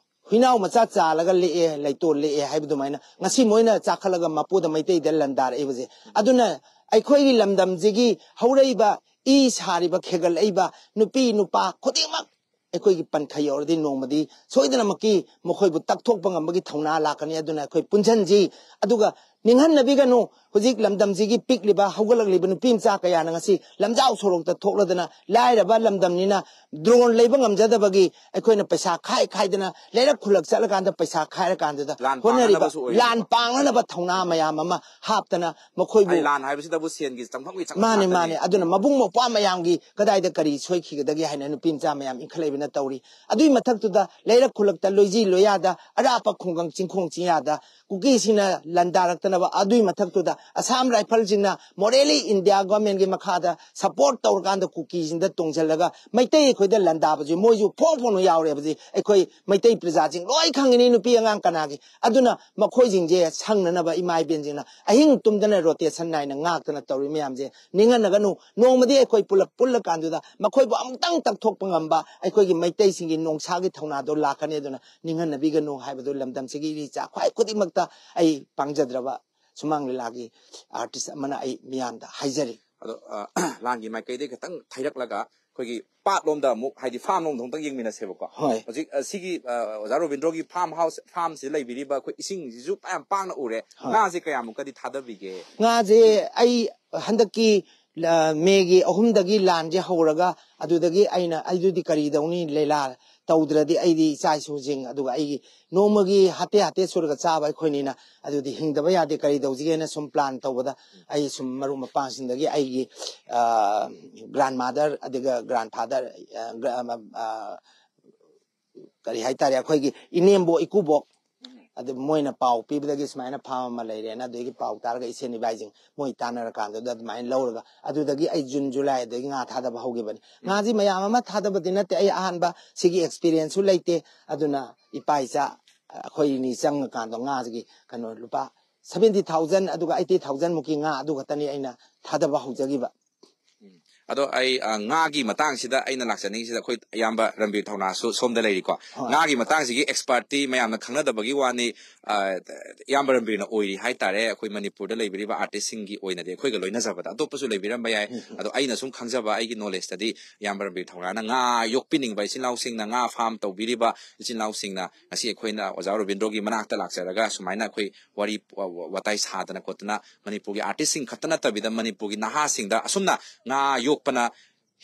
ꯍꯨꯏꯅꯥꯎ ꯃꯆꯥ ꯆꯥꯜꯂꯒ ꯂꯦꯛꯑꯦ, ꯂꯩꯇꯣꯟ ꯂꯦꯛꯑꯦ ꯍꯥꯏꯕ ꯑꯗꯨꯃꯥꯏꯅ ꯉꯁꯤ ꯃꯣꯏꯅ ꯆꯥꯈꯠꯂꯒ ꯃꯄꯨꯗ ꯃꯩꯇꯩꯗ ꯂꯟꯗꯥꯔꯛꯏꯕꯁꯦ꯫ ꯑꯗꯨꯅ ꯑꯩꯈꯣꯏꯒꯤ ꯂꯝꯗꯝꯁꯤꯒꯤ ꯍꯧꯔꯛꯏꯕ, ꯏ ꯁꯥꯔꯤꯕ, ꯈꯦꯒꯠꯂꯛꯏꯕ ꯅꯨꯄꯤ ꯅꯨꯄꯥ ꯈꯨꯗꯤꯡꯃꯛ ꯑꯩꯈꯣꯏꯒꯤ ꯄꯟꯈꯩ ꯌꯧꯔꯗꯤ ꯅꯣꯡꯃꯗꯤ ꯁꯣꯏꯗꯅꯃꯛꯀꯤ ꯃꯈꯣꯏꯕꯨ ꯇꯛꯊꯣꯛꯄ ꯉꯝꯕꯒꯤ ꯊꯧꯅꯥ ꯂꯥꯛꯀꯅꯤ꯫ ꯑꯗꯨꯅ ꯑꯩꯈꯣꯏ ꯄꯨꯟꯁꯤꯟꯁꯤ꯫ ꯑꯗꯨꯒ ꯅꯤꯡꯍꯟꯅꯕꯤꯒꯅꯨ, ꯍꯧꯖꯤꯛ ꯂꯝꯗꯝꯁꯤꯒꯤ ꯄꯤꯛꯂꯤꯕ ꯍꯧꯒꯠꯂꯛꯂꯤꯕ ꯅꯨꯄꯤ ꯃꯆꯥ ꯀꯌꯥꯅ ꯉꯁꯤ ꯂꯝꯖꯥꯎ ꯁꯣꯔꯣꯛꯇ ꯊꯣꯛꯂꯗꯅ, ꯂꯥꯏꯔꯕ ꯂꯝꯗꯝꯅꯤꯅ ꯗ꯭ꯔꯣꯟ ꯂꯩꯕ ꯉꯝꯖꯗꯕꯒꯤ ꯑꯩꯈꯣꯏꯅ ꯄꯩꯁꯥ ꯈꯥꯏ ꯈꯥꯏꯗꯅ ꯂꯩꯔꯛ ꯈꯨꯜꯂꯛ ꯆꯠꯂꯀꯥꯟꯗ ꯄꯩꯁꯥ ꯈꯥꯏꯔꯀꯥꯟꯗꯨꯗ ꯂꯥꯟ ꯍꯣꯠꯅꯔꯤꯕ, ꯄꯥꯡꯅꯕꯁꯨ ꯑꯣꯏꯔꯤꯕ꯫ ꯂꯥꯟ ꯄꯥꯡꯅꯅꯕ ꯊꯧꯅꯥ ꯃꯌꯥꯝ ꯑꯃ ꯍꯥꯞꯇꯅ ꯃꯈꯣꯏꯕꯨ ꯑꯩ ꯂꯥꯟ ꯍꯥꯏꯕꯁꯤꯗꯕꯨ ꯁꯦꯟꯒꯤ ꯆꯪꯐꯝꯒꯤ ꯆꯪꯐꯝ ꯃꯥꯅꯦ, ꯉꯥꯛꯇꯅꯤ꯫ ꯃꯥꯅꯦ꯫ ꯑꯗꯨꯅ ꯃꯕꯨꯡ ꯃꯧꯄ꯭ꯋꯥ ꯃꯌꯥꯝꯒꯤ ꯀꯗꯥꯏꯗ ꯀꯔꯤ ꯁꯣꯏꯈꯤꯒꯗꯒꯦ ꯍꯥꯏꯅ ꯅꯨꯄꯤ ꯃꯆꯥ ꯃꯌꯥꯝ ꯏꯟꯈꯠꯂꯛꯏꯕꯅ ꯇꯧꯔꯤ꯫ ꯑꯗꯨꯒꯤ ꯃꯊꯛꯇꯨꯗ ꯂꯩꯔꯛ ꯈꯨꯜꯂꯛꯇ, ꯂꯣꯏꯖꯤ ꯂꯣꯏꯌꯥꯗ, ꯑꯔꯥꯞꯄ ꯈꯨꯡꯒꯪ ꯆꯤꯡꯈꯣꯡ ꯆꯤꯡꯌꯥꯗ ꯀꯨꯀꯤꯁꯤꯡꯅ ꯂꯥꯟꯗꯥꯔꯛꯇꯅ ꯑꯗꯨꯏ ꯃꯊꯛꯇꯨꯗ ꯑꯁꯥꯝ ꯔꯥꯏꯐꯜꯁꯤꯡꯅ ꯃꯣꯔꯦꯂꯤ ꯏꯟꯗꯤꯌꯥ ꯒꯣꯔꯃꯦꯟꯒꯤ ꯃꯈꯥꯗ ꯁꯄꯣꯔꯠ ꯇꯧꯔꯀꯥꯟꯗ ꯀꯨꯀꯤꯁꯤꯡꯗ ꯇꯣꯡꯁꯤꯜꯂꯒ ꯃꯩꯇꯩ ꯑꯩꯈꯣꯏꯗ ꯂꯥꯟꯗꯥꯕꯁꯤ ꯃꯣꯏꯁꯨ ꯐꯣꯡ ꯐꯣꯡꯅ ꯌꯥꯎꯔꯦꯕꯁꯤ ꯑꯩꯈꯣꯏ ꯃꯩꯇꯩ ꯄ꯭ꯔꯖꯥꯁꯤꯡ ꯂꯣꯏ ꯈꯪꯉꯤꯅꯤ, ꯅꯨꯄꯤ ꯑꯉꯥꯡ ꯀꯅꯥꯒꯤ꯫ ꯑꯗꯨꯅ ꯃꯈꯣꯏꯁꯤꯡꯁꯦ ꯁꯪꯅꯅꯕ ꯏꯃꯥ ꯏꯕꯦꯟꯁꯤꯡꯅ ꯑꯍꯤꯡ ꯇꯨꯝꯗꯅ ꯔꯣꯇꯦꯁꯟ ꯅꯥꯏꯅ ꯉꯥꯛꯇꯅ ꯇꯧꯔꯤ ꯃꯌꯥꯝꯁꯦ ꯅꯤꯡꯍꯟꯅꯒꯅꯨ꯫ ꯅꯣꯡꯃꯗꯤ ꯑꯩꯈꯣꯏ ꯄꯨꯂꯞ ꯄꯨꯜꯂꯀꯥꯟꯗꯨꯗ ꯃꯈꯣꯏꯕꯨ ꯑꯃꯨꯛꯇꯪ ꯇꯛꯊꯣꯛꯄ ꯉꯝꯕ ꯑꯩꯈꯣꯏꯒꯤ ꯃꯩꯇꯩꯁꯤꯡꯒꯤ ꯅꯣꯡꯁꯥꯒꯤ ꯊꯧꯅꯥꯗꯣ ꯂꯥꯛꯀꯅꯤ꯫ ꯑꯗꯨꯅ ꯅꯤꯡꯍꯟꯅꯕꯤꯒꯅꯨ ꯍꯥꯏꯕꯗꯨ ꯂꯝꯗꯝꯁꯤꯒꯤ ꯏꯔꯤꯆꯥ ꯈ꯭ꯋꯥꯏ ꯈꯨꯗꯤꯡꯃꯛꯇ ꯑꯩ ꯄꯥꯡꯖꯗ꯭ꯔꯕ ꯁꯨꯃꯥꯡ ꯂꯤꯂꯥꯒꯤ ꯑꯥꯔꯇꯤꯁ ꯑꯃꯅ ꯑꯩ ꯃꯤꯌꯥꯝꯗ ꯍꯥꯏꯖꯔꯤ꯫ ꯑꯗꯣ, ꯑ, ꯂꯥꯟꯒꯤ ꯃꯥꯏꯀꯩꯗꯒꯤ ꯈꯤꯇꯪ ꯊꯩꯔꯛꯂꯒ ꯑꯩꯈꯣꯏꯒꯤ ꯄꯥꯠꯂꯣꯝꯗ ꯑꯃꯨꯛ, ꯍꯥꯏꯗꯤ ꯐꯥꯝ ꯂꯣꯝꯗ ꯑꯃꯨꯛꯇꯪ ꯌꯦꯡꯃꯤꯟꯅꯁꯦꯕꯀꯣ꯫ ꯍꯣꯏ꯫ ꯍꯧꯖꯤꯛ, ꯑ, ꯁꯤꯒꯤ, ꯑ, ꯑꯣꯖꯥ ꯔꯣꯕꯤꯟꯗ꯭ꯔꯣꯒꯤ ꯐꯥꯔꯝ ꯍꯥꯎꯁ, ꯐꯥꯔꯝꯁꯤꯗ ꯂꯩꯕꯤꯔꯤꯕ ꯑꯩꯈꯣꯏ ꯏꯁꯤꯡꯁꯤꯁꯨ ꯌꯥꯝ ꯄꯥꯡꯅ ꯎꯔꯦ꯫ ꯍꯣꯏ꯫ ꯉꯥꯁꯦ ꯀꯌꯥꯃꯨꯛꯀꯗꯤ ꯊꯥꯗꯕꯤꯒꯦ? ꯉꯥꯁꯦ ꯑꯩ ꯍꯟꯗꯛꯀꯤ, ꯑ, ꯃꯦꯒꯤ ꯑꯍꯨꯝꯗꯒꯤ ꯂꯥꯟꯁꯦ ꯍꯧꯔꯒ ꯑꯗꯨꯗꯒꯤ ꯑꯩꯅ, "ꯑꯩꯗꯨꯗꯤ ꯀꯔꯤ ꯇꯧꯅꯤ? ꯂꯤꯂꯥ ꯇꯧꯗ꯭ꯔꯗꯤ ꯑꯩꯗꯤ ꯏꯆꯥ ꯏꯁꯨꯁꯤꯡ, ꯑꯗꯨꯒ ꯑꯩꯒꯤ ꯅꯣꯡꯃꯒꯤ ꯍꯥꯇꯦ ꯍꯥꯇꯦ ꯁꯨꯔꯒ ꯆꯥꯕ ꯑꯩꯈꯣꯏꯅꯤꯅ ꯑꯗꯨꯗꯤ ꯍꯤꯡꯗꯕ ꯌꯥꯗꯦ, ꯀꯔꯤ ꯇꯧꯁꯤꯒꯦꯅ" ꯁꯨꯝ ꯄ꯭ꯂꯥꯟ ꯇꯧꯕꯗ ꯑꯩ ꯁꯨꯝ ꯃꯔꯨꯞ ꯃꯄꯥꯡꯁꯤꯡꯗꯒꯤ ꯑꯩꯒꯤ, ꯑ, ꯒ꯭ꯔꯥꯟ ꯃꯥꯗꯔ, ꯑꯗꯨꯒ ꯒ꯭ꯔꯥꯟ ꯐꯥꯗꯔ, ꯑ, ꯒ꯭ꯔ-, ꯑ, ꯑ, ꯀꯔꯤ ꯍꯥꯏꯇꯥꯔꯦ, ꯑꯩꯈꯣꯏꯒꯤ ꯏꯅꯦꯝꯕꯣꯛ, ꯏꯀꯨꯕꯣꯛ, ꯑꯗꯨ ꯃꯣꯏꯅ ꯄꯥꯎ ꯄꯤꯕꯗꯒꯤ ꯁꯨꯃꯥꯏꯅ ꯐꯥꯝ ꯑꯃ ꯂꯩꯔꯦꯅ, ꯑꯗꯨꯗꯒꯤ ꯄꯥꯎ ꯇꯥꯔꯒ ꯏꯁꯦꯟ ꯏꯕꯥꯏꯁꯤꯡ ꯃꯣꯏ ꯇꯥꯟꯅꯔꯀꯥꯟꯗꯨꯗ ꯑꯗꯨꯃꯥꯏꯅ ꯂꯧꯔꯒ, ꯑꯗꯨꯗꯒꯤ ꯑꯩ ꯖꯨꯟ, ꯖꯨꯂꯥꯏꯗꯒꯤ ꯉꯥ ꯊꯥꯗꯕ ꯍꯧꯈꯤꯕꯅꯤ꯫ ꯎꯝ꯫ ꯉꯥꯁꯤ ꯃꯌꯥꯝ ꯑꯃ ꯊꯥꯗꯕꯗꯤ ꯅꯠꯇꯦ, ꯑꯩ ꯑꯍꯥꯟꯕ ꯁꯤꯒꯤ ꯑꯦꯛꯁꯄꯤꯔꯤꯌꯦꯟꯁꯁꯨ ꯂꯩꯇꯦ꯫ ꯑꯗꯨꯅ ꯏꯄꯥ ꯏꯆꯥ ꯑꯩꯈꯣꯏꯅꯤ ꯆꯪꯉꯀꯥꯟꯗ ꯉꯥꯁꯤꯒꯤ ꯀꯩꯅꯣ ꯂꯨꯄꯥ ꯁꯚꯦꯟꯇꯤ ꯊꯥꯎꯖꯟ ꯑꯗꯨꯒ ꯑꯩꯠꯇꯤ ꯊꯥꯎꯖꯟ ꯃꯨꯛꯀꯤ ꯉꯥ ꯑꯗꯨ ꯈꯛꯇꯅꯤ ꯑꯩꯅ ꯊꯥꯗꯕ ꯍꯧꯖꯈꯤꯕ꯫ ꯎꯝ꯫ ꯑꯗꯣ ꯑꯩ, ꯑ, ꯉꯥꯒꯤ ꯃꯇꯥꯡꯁꯤꯗ ꯑꯩꯅ ꯂꯥꯛꯆꯅꯤꯡꯉꯤꯁꯤꯗ ꯑꯩꯈꯣꯏ ꯏꯌꯥꯝꯕ ꯔꯟꯕꯤꯔ ꯊꯧꯅꯥꯁꯨ ꯁꯣꯝꯗ ꯂꯩꯔꯤꯀꯣ꯫ ꯍꯣꯏ꯫ ꯉꯥꯒꯤ ꯃꯇꯥꯡꯁꯤꯒꯤ ꯑꯦꯛꯁꯄꯥꯔꯠꯇꯤ ꯃꯌꯥꯝꯅ ꯈꯪꯅꯗꯕꯒꯤ ꯋꯥꯅꯤ, ꯑ, ꯏꯌꯥꯝꯕ ꯔꯟꯕꯤꯔꯅ ꯑꯣꯏꯔꯤ ꯍꯥꯏꯇꯥꯔꯦ꯫ ꯑꯩꯈꯣꯏ ꯃꯅꯤꯄꯨꯔꯗ ꯂꯩꯕꯤꯔꯤꯕ ꯑꯥꯔꯇꯤꯁꯁꯤꯡꯒꯤ ꯑꯣꯏꯅꯗꯤ ꯑꯩꯈꯣꯏꯒ ꯂꯣꯏꯅꯖꯕꯗ ꯑꯇꯣꯞꯄꯁꯨ ꯂꯩꯕꯤꯔꯝꯕ ꯌꯥꯏ꯫ ꯎꯝ, ꯎꯝ꯫ ꯑꯗꯣ ꯑꯩꯅ ꯁꯨꯝ ꯈꯪꯖꯕ ꯑꯩꯒꯤ ꯅꯣꯂꯦꯖꯇꯗꯤ ꯏꯌꯥꯝꯕ ꯔꯟꯕꯤꯔ ꯊꯧꯅꯥꯅ ꯉꯥ ꯌꯣꯛꯄꯤꯅꯤꯡꯕ ꯏꯆꯤꯜ ꯏꯅꯥꯎꯁꯤꯡꯅ, ꯉꯥ ꯐꯥꯔꯝ ꯇꯧꯕꯤꯔꯤꯕ ꯏꯆꯤꯜ ꯏꯅꯥꯎꯁꯤꯡꯅ ꯉꯁꯤ ꯑꯩꯈꯣꯏꯅ ꯑꯣꯖꯥ ꯔꯣꯕꯤꯟꯗ꯭ꯔꯣꯒꯤ ꯃꯅꯥꯛꯇ ꯂꯥꯛꯆꯔꯒ ꯁꯨꯃꯥꯏꯅ ꯑꯩꯈꯣꯏ ꯋꯥꯔꯤ ꯋꯥ-, ꯋꯥ-, ꯋꯥꯇꯥꯏ ꯁꯥꯗꯅ ꯈꯣꯠꯇꯅ ꯃꯅꯤꯄꯨꯔꯒꯤ ꯑꯥꯔꯇꯤꯁꯁꯤꯡ ꯈꯛꯇ ꯅꯠꯇꯕꯤꯗ ꯃꯅꯤꯄꯨꯔꯒꯤ ꯅꯍꯥꯁꯤꯡꯗ ꯑꯁꯨꯝꯅ ꯉꯥ ꯌꯣꯛꯄꯅ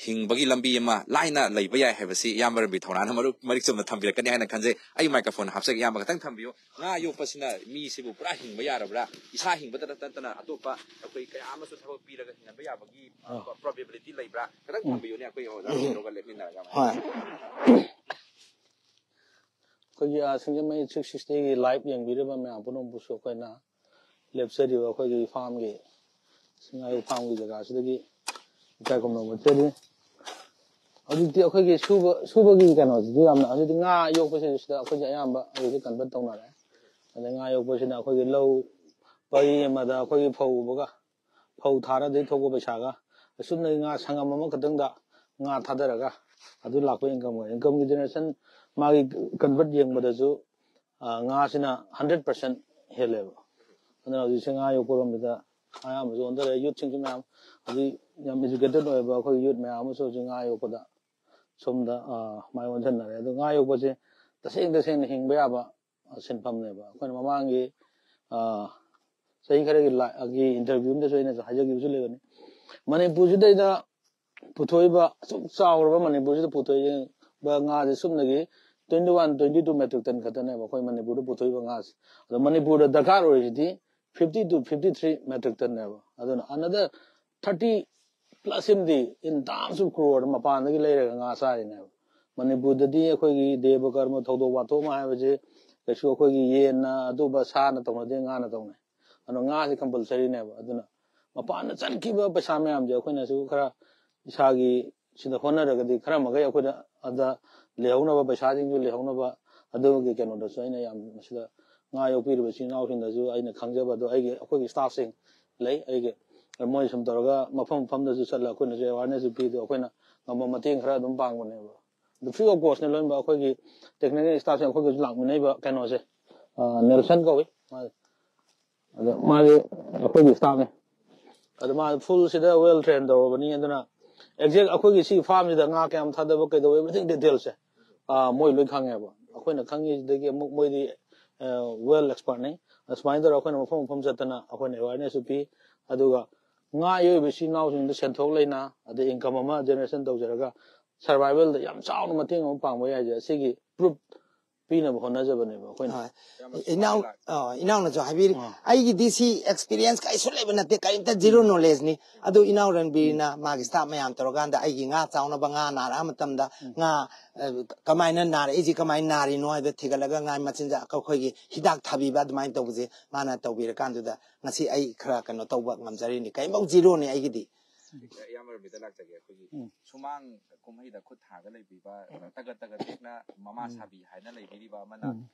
ꯍꯤꯡꯕꯒꯤ ꯂꯝꯕꯤ ꯑꯃ ꯂꯥꯏꯅ ꯂꯩꯕ ꯌꯥꯏ ꯍꯥꯏꯕꯁꯤ ꯏꯌꯥꯝꯕ ꯔꯟꯕꯤꯔ ꯊꯧꯅꯥꯅ ꯃꯔꯨꯞ ꯃꯔꯤꯛ ꯆꯨꯝꯅ ꯊꯝꯕꯤꯔꯛꯀꯅꯤ ꯍꯥꯏꯅ ꯈꯟꯖꯩ꯫ ꯑꯩ ꯃꯥꯏꯀ꯭ꯔꯣꯐꯣꯟ ꯍꯥꯞꯆꯒꯦ, ꯏꯌꯥꯝꯕ ꯈꯛꯇꯪ ꯊꯝꯕꯤꯌꯨ꯫ ꯉꯥ ꯌꯣꯛꯄꯁꯤꯅ ꯃꯤꯁꯤꯕꯨ ꯄꯨꯔꯥ ꯍꯤꯡꯕ ꯌꯥꯔꯕ꯭ꯔꯥ? ꯏꯁꯥ ꯍꯤꯡꯕꯗ ꯅꯠꯇꯅ ꯑꯇꯣꯞꯄ ꯑꯩꯈꯣꯏ ꯀꯌꯥ ꯑꯃꯁꯨ ꯊꯕꯛ ꯄꯤꯔꯒ ꯍꯤꯡꯍꯟꯕ ꯌꯥꯕꯒꯤ ꯑꯥ꯫ ꯄ꯭ꯔꯣꯕꯦꯕꯤꯂꯤꯇꯤ ꯂꯩꯕ꯭ꯔꯥ? ꯈꯤꯇꯪ ꯎꯝ꯫ ꯊꯝꯕꯤꯌꯨꯅꯦ, ꯑꯩꯈꯣꯏ ꯑꯣꯖꯥ ꯎꯝ꯫ ꯔꯟꯕꯤꯔꯒ ꯂꯦꯞꯃꯤꯟꯅꯔꯒ꯫ ꯍꯣꯏ꯫ ꯑꯩꯈꯣꯏꯒꯤ, ꯑ, ꯁꯤꯡꯖꯃꯩ ꯊ꯭ꯔꯤ ꯁꯤꯛꯁꯇꯤꯒꯤ ꯂꯥꯏꯚ ꯌꯦꯡꯕꯤꯔꯤꯕ ꯃꯌꯥꯝ ꯄꯨꯝꯅꯃꯛꯄꯨꯁꯨ ꯑꯩꯈꯣꯏꯅ ꯂꯦꯞꯆꯔꯤꯕ ꯑꯩꯈꯣꯏꯒꯤ ꯐꯥꯝꯒꯤ, ꯉꯥꯌꯣꯛ ꯐꯥꯝꯒꯤ ꯖꯒꯥꯁꯤꯗꯒꯤ ꯏꯀꯥꯏ ꯈꯨꯝꯅꯕ ꯎꯠꯆꯔꯤ꯫ ꯍꯧꯖꯤꯛꯇꯤ ꯑꯩꯈꯣꯏꯒꯤ ꯁꯨꯕ ꯁꯨꯕꯒꯤ ꯀꯩꯅꯣꯁꯤꯁꯨ ꯌꯥꯝꯅ, ꯍꯧꯖꯤꯛꯇꯤ ꯉꯥ ꯌꯣꯛꯄꯁꯤꯁꯨ ꯁꯤꯗ ꯑꯩꯈꯣꯏꯁꯦ ꯑꯌꯥꯝꯕ ꯍꯧꯖꯤꯛꯇꯤ ꯀꯟꯚꯔꯠ ꯇꯧꯅꯔꯦ꯫ ꯑꯗꯩ ꯉꯥ ꯌꯣꯛꯄꯁꯤꯅ ꯑꯩꯈꯣꯏꯒꯤ ꯂꯧ ꯄꯔꯤ ꯑꯃꯗ ꯑꯩꯈꯣꯏꯒꯤ ꯐꯧ ꯎꯕꯒ, ꯐꯧ ꯊꯥꯔꯗꯒꯤ ꯊꯣꯛꯄ ꯄꯩꯁꯥꯒ, ꯑꯁꯨꯝꯅꯒꯤ ꯉꯥ ꯁꯪꯉꯝ ꯑꯃꯈꯛꯇꯪꯗ ꯉꯥ ꯊꯥꯗꯔꯒ ꯑꯗꯨ ꯂꯥꯛꯄ ꯏꯟꯀꯝ ꯑꯣꯏ꯫ ꯏꯟꯀꯝꯒꯤ ꯖꯦꯅꯦꯔꯦꯁꯟ ꯃꯥꯒꯤ ꯀꯟꯚꯔꯠ ꯌꯦꯡꯕꯗꯁꯨ, ꯑ, ꯉꯥꯁꯤꯅ ꯍꯟꯗ꯭ꯔꯦꯠ ꯄꯥꯔꯁꯦꯟ ꯍꯦꯜꯂꯦꯕ꯫ ꯑꯗꯨꯅ ꯍꯧꯖꯤꯛꯁꯦ ꯉꯥ ꯌꯣꯛꯄꯔꯣꯝꯗ ꯑꯌꯥꯝꯕꯁꯨ ꯑꯣꯟꯊꯔꯦ꯫ ꯌꯨꯠꯁꯤꯡꯁꯨ ꯃꯌꯥꯝ, ꯍꯧꯖꯤꯛ ꯌꯥꯝ ꯏꯖꯨꯀꯦꯇꯦꯠ ꯑꯣꯏꯕ ꯑꯩꯈꯣꯏ ꯌꯨꯠ ꯃꯌꯥꯝ ꯑꯃꯁꯨ ꯍꯧꯖꯤꯛ ꯉꯥ ꯌꯣꯛꯄꯗ ꯁꯣꯝꯗ, ꯑ, ꯃꯥꯏ ꯑꯣꯟꯁꯤꯟꯅꯔꯦ꯫ ꯑꯗꯣ ꯉꯥ ꯌꯣꯛꯄꯁꯦ ꯇꯁꯦꯡ ꯇꯁꯦꯡꯅ ꯍꯤꯡꯕ ꯌꯥꯕ, ꯑ, ꯁꯤꯟꯐꯝꯅꯦꯕ꯫ ꯑꯩꯈꯣꯏꯅ ꯃꯃꯥꯡꯒꯤ, ꯑ, ꯆꯍꯤ ꯈꯔꯒꯤ ꯂꯥ-, ꯒꯤ ꯏꯟꯇꯔꯚ꯭ꯌꯨ ꯑꯃꯗꯁꯨ ꯑꯩꯅꯁꯨ ꯍꯥꯏꯖꯈꯤꯕꯁꯨ ꯂꯩꯕꯅꯤ꯫ ꯃꯅꯤꯄꯨꯔꯁꯤꯗꯩꯗ ꯄꯨꯊꯣꯛꯏꯕ, ꯑꯁꯨꯛ ꯆꯥꯎꯔꯕ ꯃꯅꯤꯄꯨꯔꯁꯤꯗ ꯄꯨꯊꯣꯛꯏꯕ ꯉꯥꯁꯦ ꯁꯨꯞꯅꯒꯤ twenty one, twenty two metric ton ꯈꯛꯇꯅꯦꯕ ꯑꯩꯈꯣꯏ ꯃꯅꯤꯄꯨꯔꯗ ꯄꯨꯊꯣꯛꯏꯕ ꯉꯥꯁꯦ꯫ ꯑꯗꯣ ꯃꯅꯤꯄꯨꯔꯗ ꯗꯔꯀꯥꯔ ꯑꯣꯏꯔꯤꯁꯤꯗꯤ fifty to fifty three metric ton ꯅꯦꯕ꯫ ꯑꯗꯨꯅ another thirty plus ꯑꯃꯗꯤ in terms of crore ꯃꯄꯥꯟꯗꯒꯤ ꯂꯩꯔꯒ ꯉꯥ ꯆꯥꯔꯤꯅꯦꯕ꯫ ꯃꯅꯤꯄꯨꯔꯗꯗꯤ ꯑꯩꯈꯣꯏꯒꯤ ꯗꯦꯕ ꯀꯔꯃ, ꯊꯧꯗꯣꯛ ꯋꯥꯊꯣꯛ ꯑꯃ ꯍꯥꯏꯕꯁꯦ ꯀꯩꯁꯨ ꯑꯩꯈꯣꯏꯒꯤ ꯌꯦꯟꯅ ꯑꯗꯨꯝꯕ ꯁꯥꯅ ꯇꯧꯅꯗꯦ, ꯉꯥꯅ ꯇꯧꯅꯩ꯫ ꯑꯗꯨꯅ ꯉꯥꯁꯦ ꯀꯝꯄꯜꯁꯔꯤꯅꯦꯕ꯫ ꯑꯗꯨꯅ ꯃꯄꯥꯟꯗ ꯆꯠꯈꯤꯕ ꯄꯩꯁꯥ ꯃꯌꯥꯝꯁꯦ ꯑꯩꯈꯣꯏꯅꯁꯨ ꯈꯔ ꯏꯁꯥꯒꯤ ꯁꯤꯗ ꯍꯣꯠꯅꯔꯒꯗꯤ ꯈꯔ ꯃꯈꯩ ꯑꯩꯈꯣꯏꯗ ꯑꯗ ꯂꯩꯍꯧꯅꯕ, ꯄꯩꯁꯥꯁꯤꯡꯁꯨ ꯂꯩꯍꯧꯅꯕ, ꯑꯗꯨꯒꯤ ꯀꯩꯅꯣꯗꯁꯨ ꯑꯩꯅ ꯌꯥꯝ ꯃꯁꯤꯗ ꯉꯥ ꯌꯣꯛꯄꯤꯔꯤꯕ ꯏꯆꯤꯜ ꯏꯅꯥꯎꯁꯤꯡꯗꯁꯨ ꯑꯩꯅ ꯈꯪꯖꯕꯗꯣ, ꯑꯩꯒꯤ, ꯑꯩꯈꯣꯏꯒꯤ ꯁ꯭ꯇꯥꯐꯁꯤꯡ ꯂꯩ ꯑꯩꯒꯤ, ꯃꯣꯏ ꯁꯨꯝ ꯇꯧꯔꯒ ꯃꯐꯝ ꯃꯐꯝꯗꯁꯨ ꯆꯠꯂꯒ ꯑꯩꯈꯣꯏꯅꯁꯨ ꯑꯦꯋꯥꯔꯅꯦꯁꯁꯨ ꯄꯤꯗꯣ, ꯑꯩꯈꯣꯏꯅ ꯉꯝꯕ ꯃꯇꯦꯡ ꯈꯔ ꯑꯗꯨꯝ ꯄꯥꯡꯕꯅꯦꯕ꯫ ꯑꯗꯨ ꯐ꯭ꯔꯤ ꯑꯣꯐ ꯀꯣꯁꯅꯦ ꯂꯣꯏꯅꯃꯛ꯫ ꯑꯩꯈꯣꯏꯒꯤ ꯇꯦꯛꯅꯤꯀꯦꯜ ꯁ꯭ꯇꯥꯐꯁꯤꯡ ꯑꯩꯈꯣꯏꯒꯁꯨ ꯂꯥꯛꯃꯤꯟꯅꯩꯕ ꯀꯩꯅꯣꯁꯦ, ꯑ, ꯅꯦꯜꯁꯟ ꯀꯧꯏ꯫ ꯑꯗꯣ ꯃꯥꯁꯦ ꯑꯩꯈꯣꯏꯒꯤ ꯁ꯭ꯇꯥꯐꯅꯦ꯫ ꯑꯗꯣ ꯃꯥ ꯐꯨꯜ ꯁꯤꯗ ꯋꯦꯜ ꯇ꯭ꯔꯦꯟ ꯇꯧꯔꯕꯅꯤ꯫ ꯑꯗꯨꯅ ꯑꯦꯛꯖꯦꯛ ꯑꯩꯈꯣꯏꯒꯤ ꯁꯤ ꯐꯥꯔꯝꯁꯤꯗ ꯉꯥ ꯀꯌꯥꯝ ꯊꯥꯗꯕ, ꯀꯩꯗꯧꯕ, ꯑꯦꯕ꯭ꯔꯤꯊꯤꯡ ꯗꯤꯇꯦꯜꯁꯦ, ꯑ, ꯃꯣꯏ ꯂꯣꯏ ꯈꯪꯉꯦꯕ꯫ ꯑꯩꯈꯣꯏꯅ ꯈꯪꯉꯤꯁꯤꯗꯒꯤ ꯑꯃꯨꯛ ꯃꯣꯏꯗꯤ, ꯑ, ꯋꯦꯜ ꯑꯦꯛꯁꯄꯔꯠꯅꯤ꯫ ꯑꯁꯨꯃꯥꯏꯅ ꯇꯧꯔꯒ ꯑꯩꯈꯣꯏꯅ ꯃꯐꯝ ꯃꯐꯝ ꯆꯠꯇꯅ ꯑꯩꯈꯣꯏꯅ ꯑꯦꯋꯥꯔꯅꯦꯁꯁꯨ ꯄꯤ꯫ ꯑꯗꯨꯒ ꯉꯥ ꯌꯣꯛꯏꯕ ꯏꯆꯤꯜ ꯏꯅꯥꯎꯁꯤꯡꯗ ꯁꯦꯟꯊꯣꯛ ꯂꯩꯅ, ꯑꯗꯩ ꯏꯟꯀꯝ ꯑꯃ ꯖꯦꯅꯦꯔꯦꯁꯟ ꯇꯧꯖꯔꯒ ꯁꯔꯚꯥꯏꯕꯦꯜꯗ ꯌꯥꯝ ꯆꯥꯎꯅ ꯃꯇꯦꯡ ꯑꯃ ꯄꯥꯡꯕ ꯌꯥꯏꯁꯦ ꯑꯁꯤꯒꯤ ꯄ꯭ꯔꯨꯞ ꯄꯤꯅꯕ ꯍꯣꯠꯅꯖꯕꯅꯦꯕ ꯑꯩꯈꯣꯏꯅ꯫ ꯍꯣꯏ꯫ ꯏꯅꯥꯎ ꯑ, ꯏꯅꯥꯎꯅꯁꯨ ꯍꯥꯏꯕꯤꯔꯤ꯫ ꯑꯩꯒꯤꯗꯤ ꯁꯤ ꯑꯦꯛꯁꯄꯤꯔꯤꯌꯦꯟꯁ ꯀꯩꯁꯨ ꯂꯩꯕ ꯅꯠꯇꯦ, ꯀꯔꯤꯝꯇ ꯖꯤꯔꯣ ꯅꯣꯂꯦꯖꯅꯤ꯫ ꯑꯗꯨ ꯏꯅꯥꯎ ꯔꯟꯕꯤꯔꯅ ꯃꯥꯒꯤ ꯁ꯭ꯇꯥꯐ ꯃꯌꯥꯝ ꯇꯧꯔꯀꯥꯟꯗ ꯑꯩꯒꯤ ꯉꯥ ꯆꯥꯎꯅꯕ, ꯉꯥ ꯅꯥꯔꯛꯑ ꯃꯇꯝꯗ ꯉꯥ ꯑ, ꯀꯃꯥꯏꯅ ꯅꯥꯔꯛꯏꯁꯤ, ꯀꯃꯥꯏꯅ ꯅꯥꯔꯤꯅꯣ ꯍꯥꯏꯕ ꯊꯤꯒꯠꯂꯒ ꯉꯥ ꯃꯆꯤꯟꯖꯥꯛ ꯑꯩꯈꯣꯏꯒꯤ ꯍꯤꯗꯥꯛ ꯊꯥꯕꯤꯕ ꯑꯗꯨꯃꯥꯏꯅ ꯇꯧꯕꯁꯦ ꯃꯥꯅ ꯇꯧꯕꯤꯔꯀꯥꯟꯗꯨꯗ ꯉꯁꯤ ꯑꯩ ꯈꯔ ꯀꯩꯅꯣ ꯇꯧꯕ ꯉꯝꯖꯔꯤꯅꯤ꯫ ꯀꯔꯤꯝꯐꯧ ꯖꯤꯔꯣꯅꯤ ꯑꯩꯒꯤꯗꯤ꯫ ꯏꯌꯥꯝꯕ ꯔꯕꯤꯗ ꯂꯥꯛꯆꯒꯦ꯫ ꯑꯩꯈꯣꯏꯒꯤ ꯁꯨꯃꯥꯡ ꯀꯨꯝꯍꯩꯗ ꯈꯨꯠ ꯊꯥꯔꯒ ꯂꯩꯕꯤꯕ, ꯇꯒꯠ ꯇꯒꯠ ꯇꯦꯛꯅ ꯃꯃꯥ ꯁꯥꯕꯤ ꯍꯥꯏꯅ ꯂꯩꯕꯤꯔꯤꯕ ꯑꯃꯅ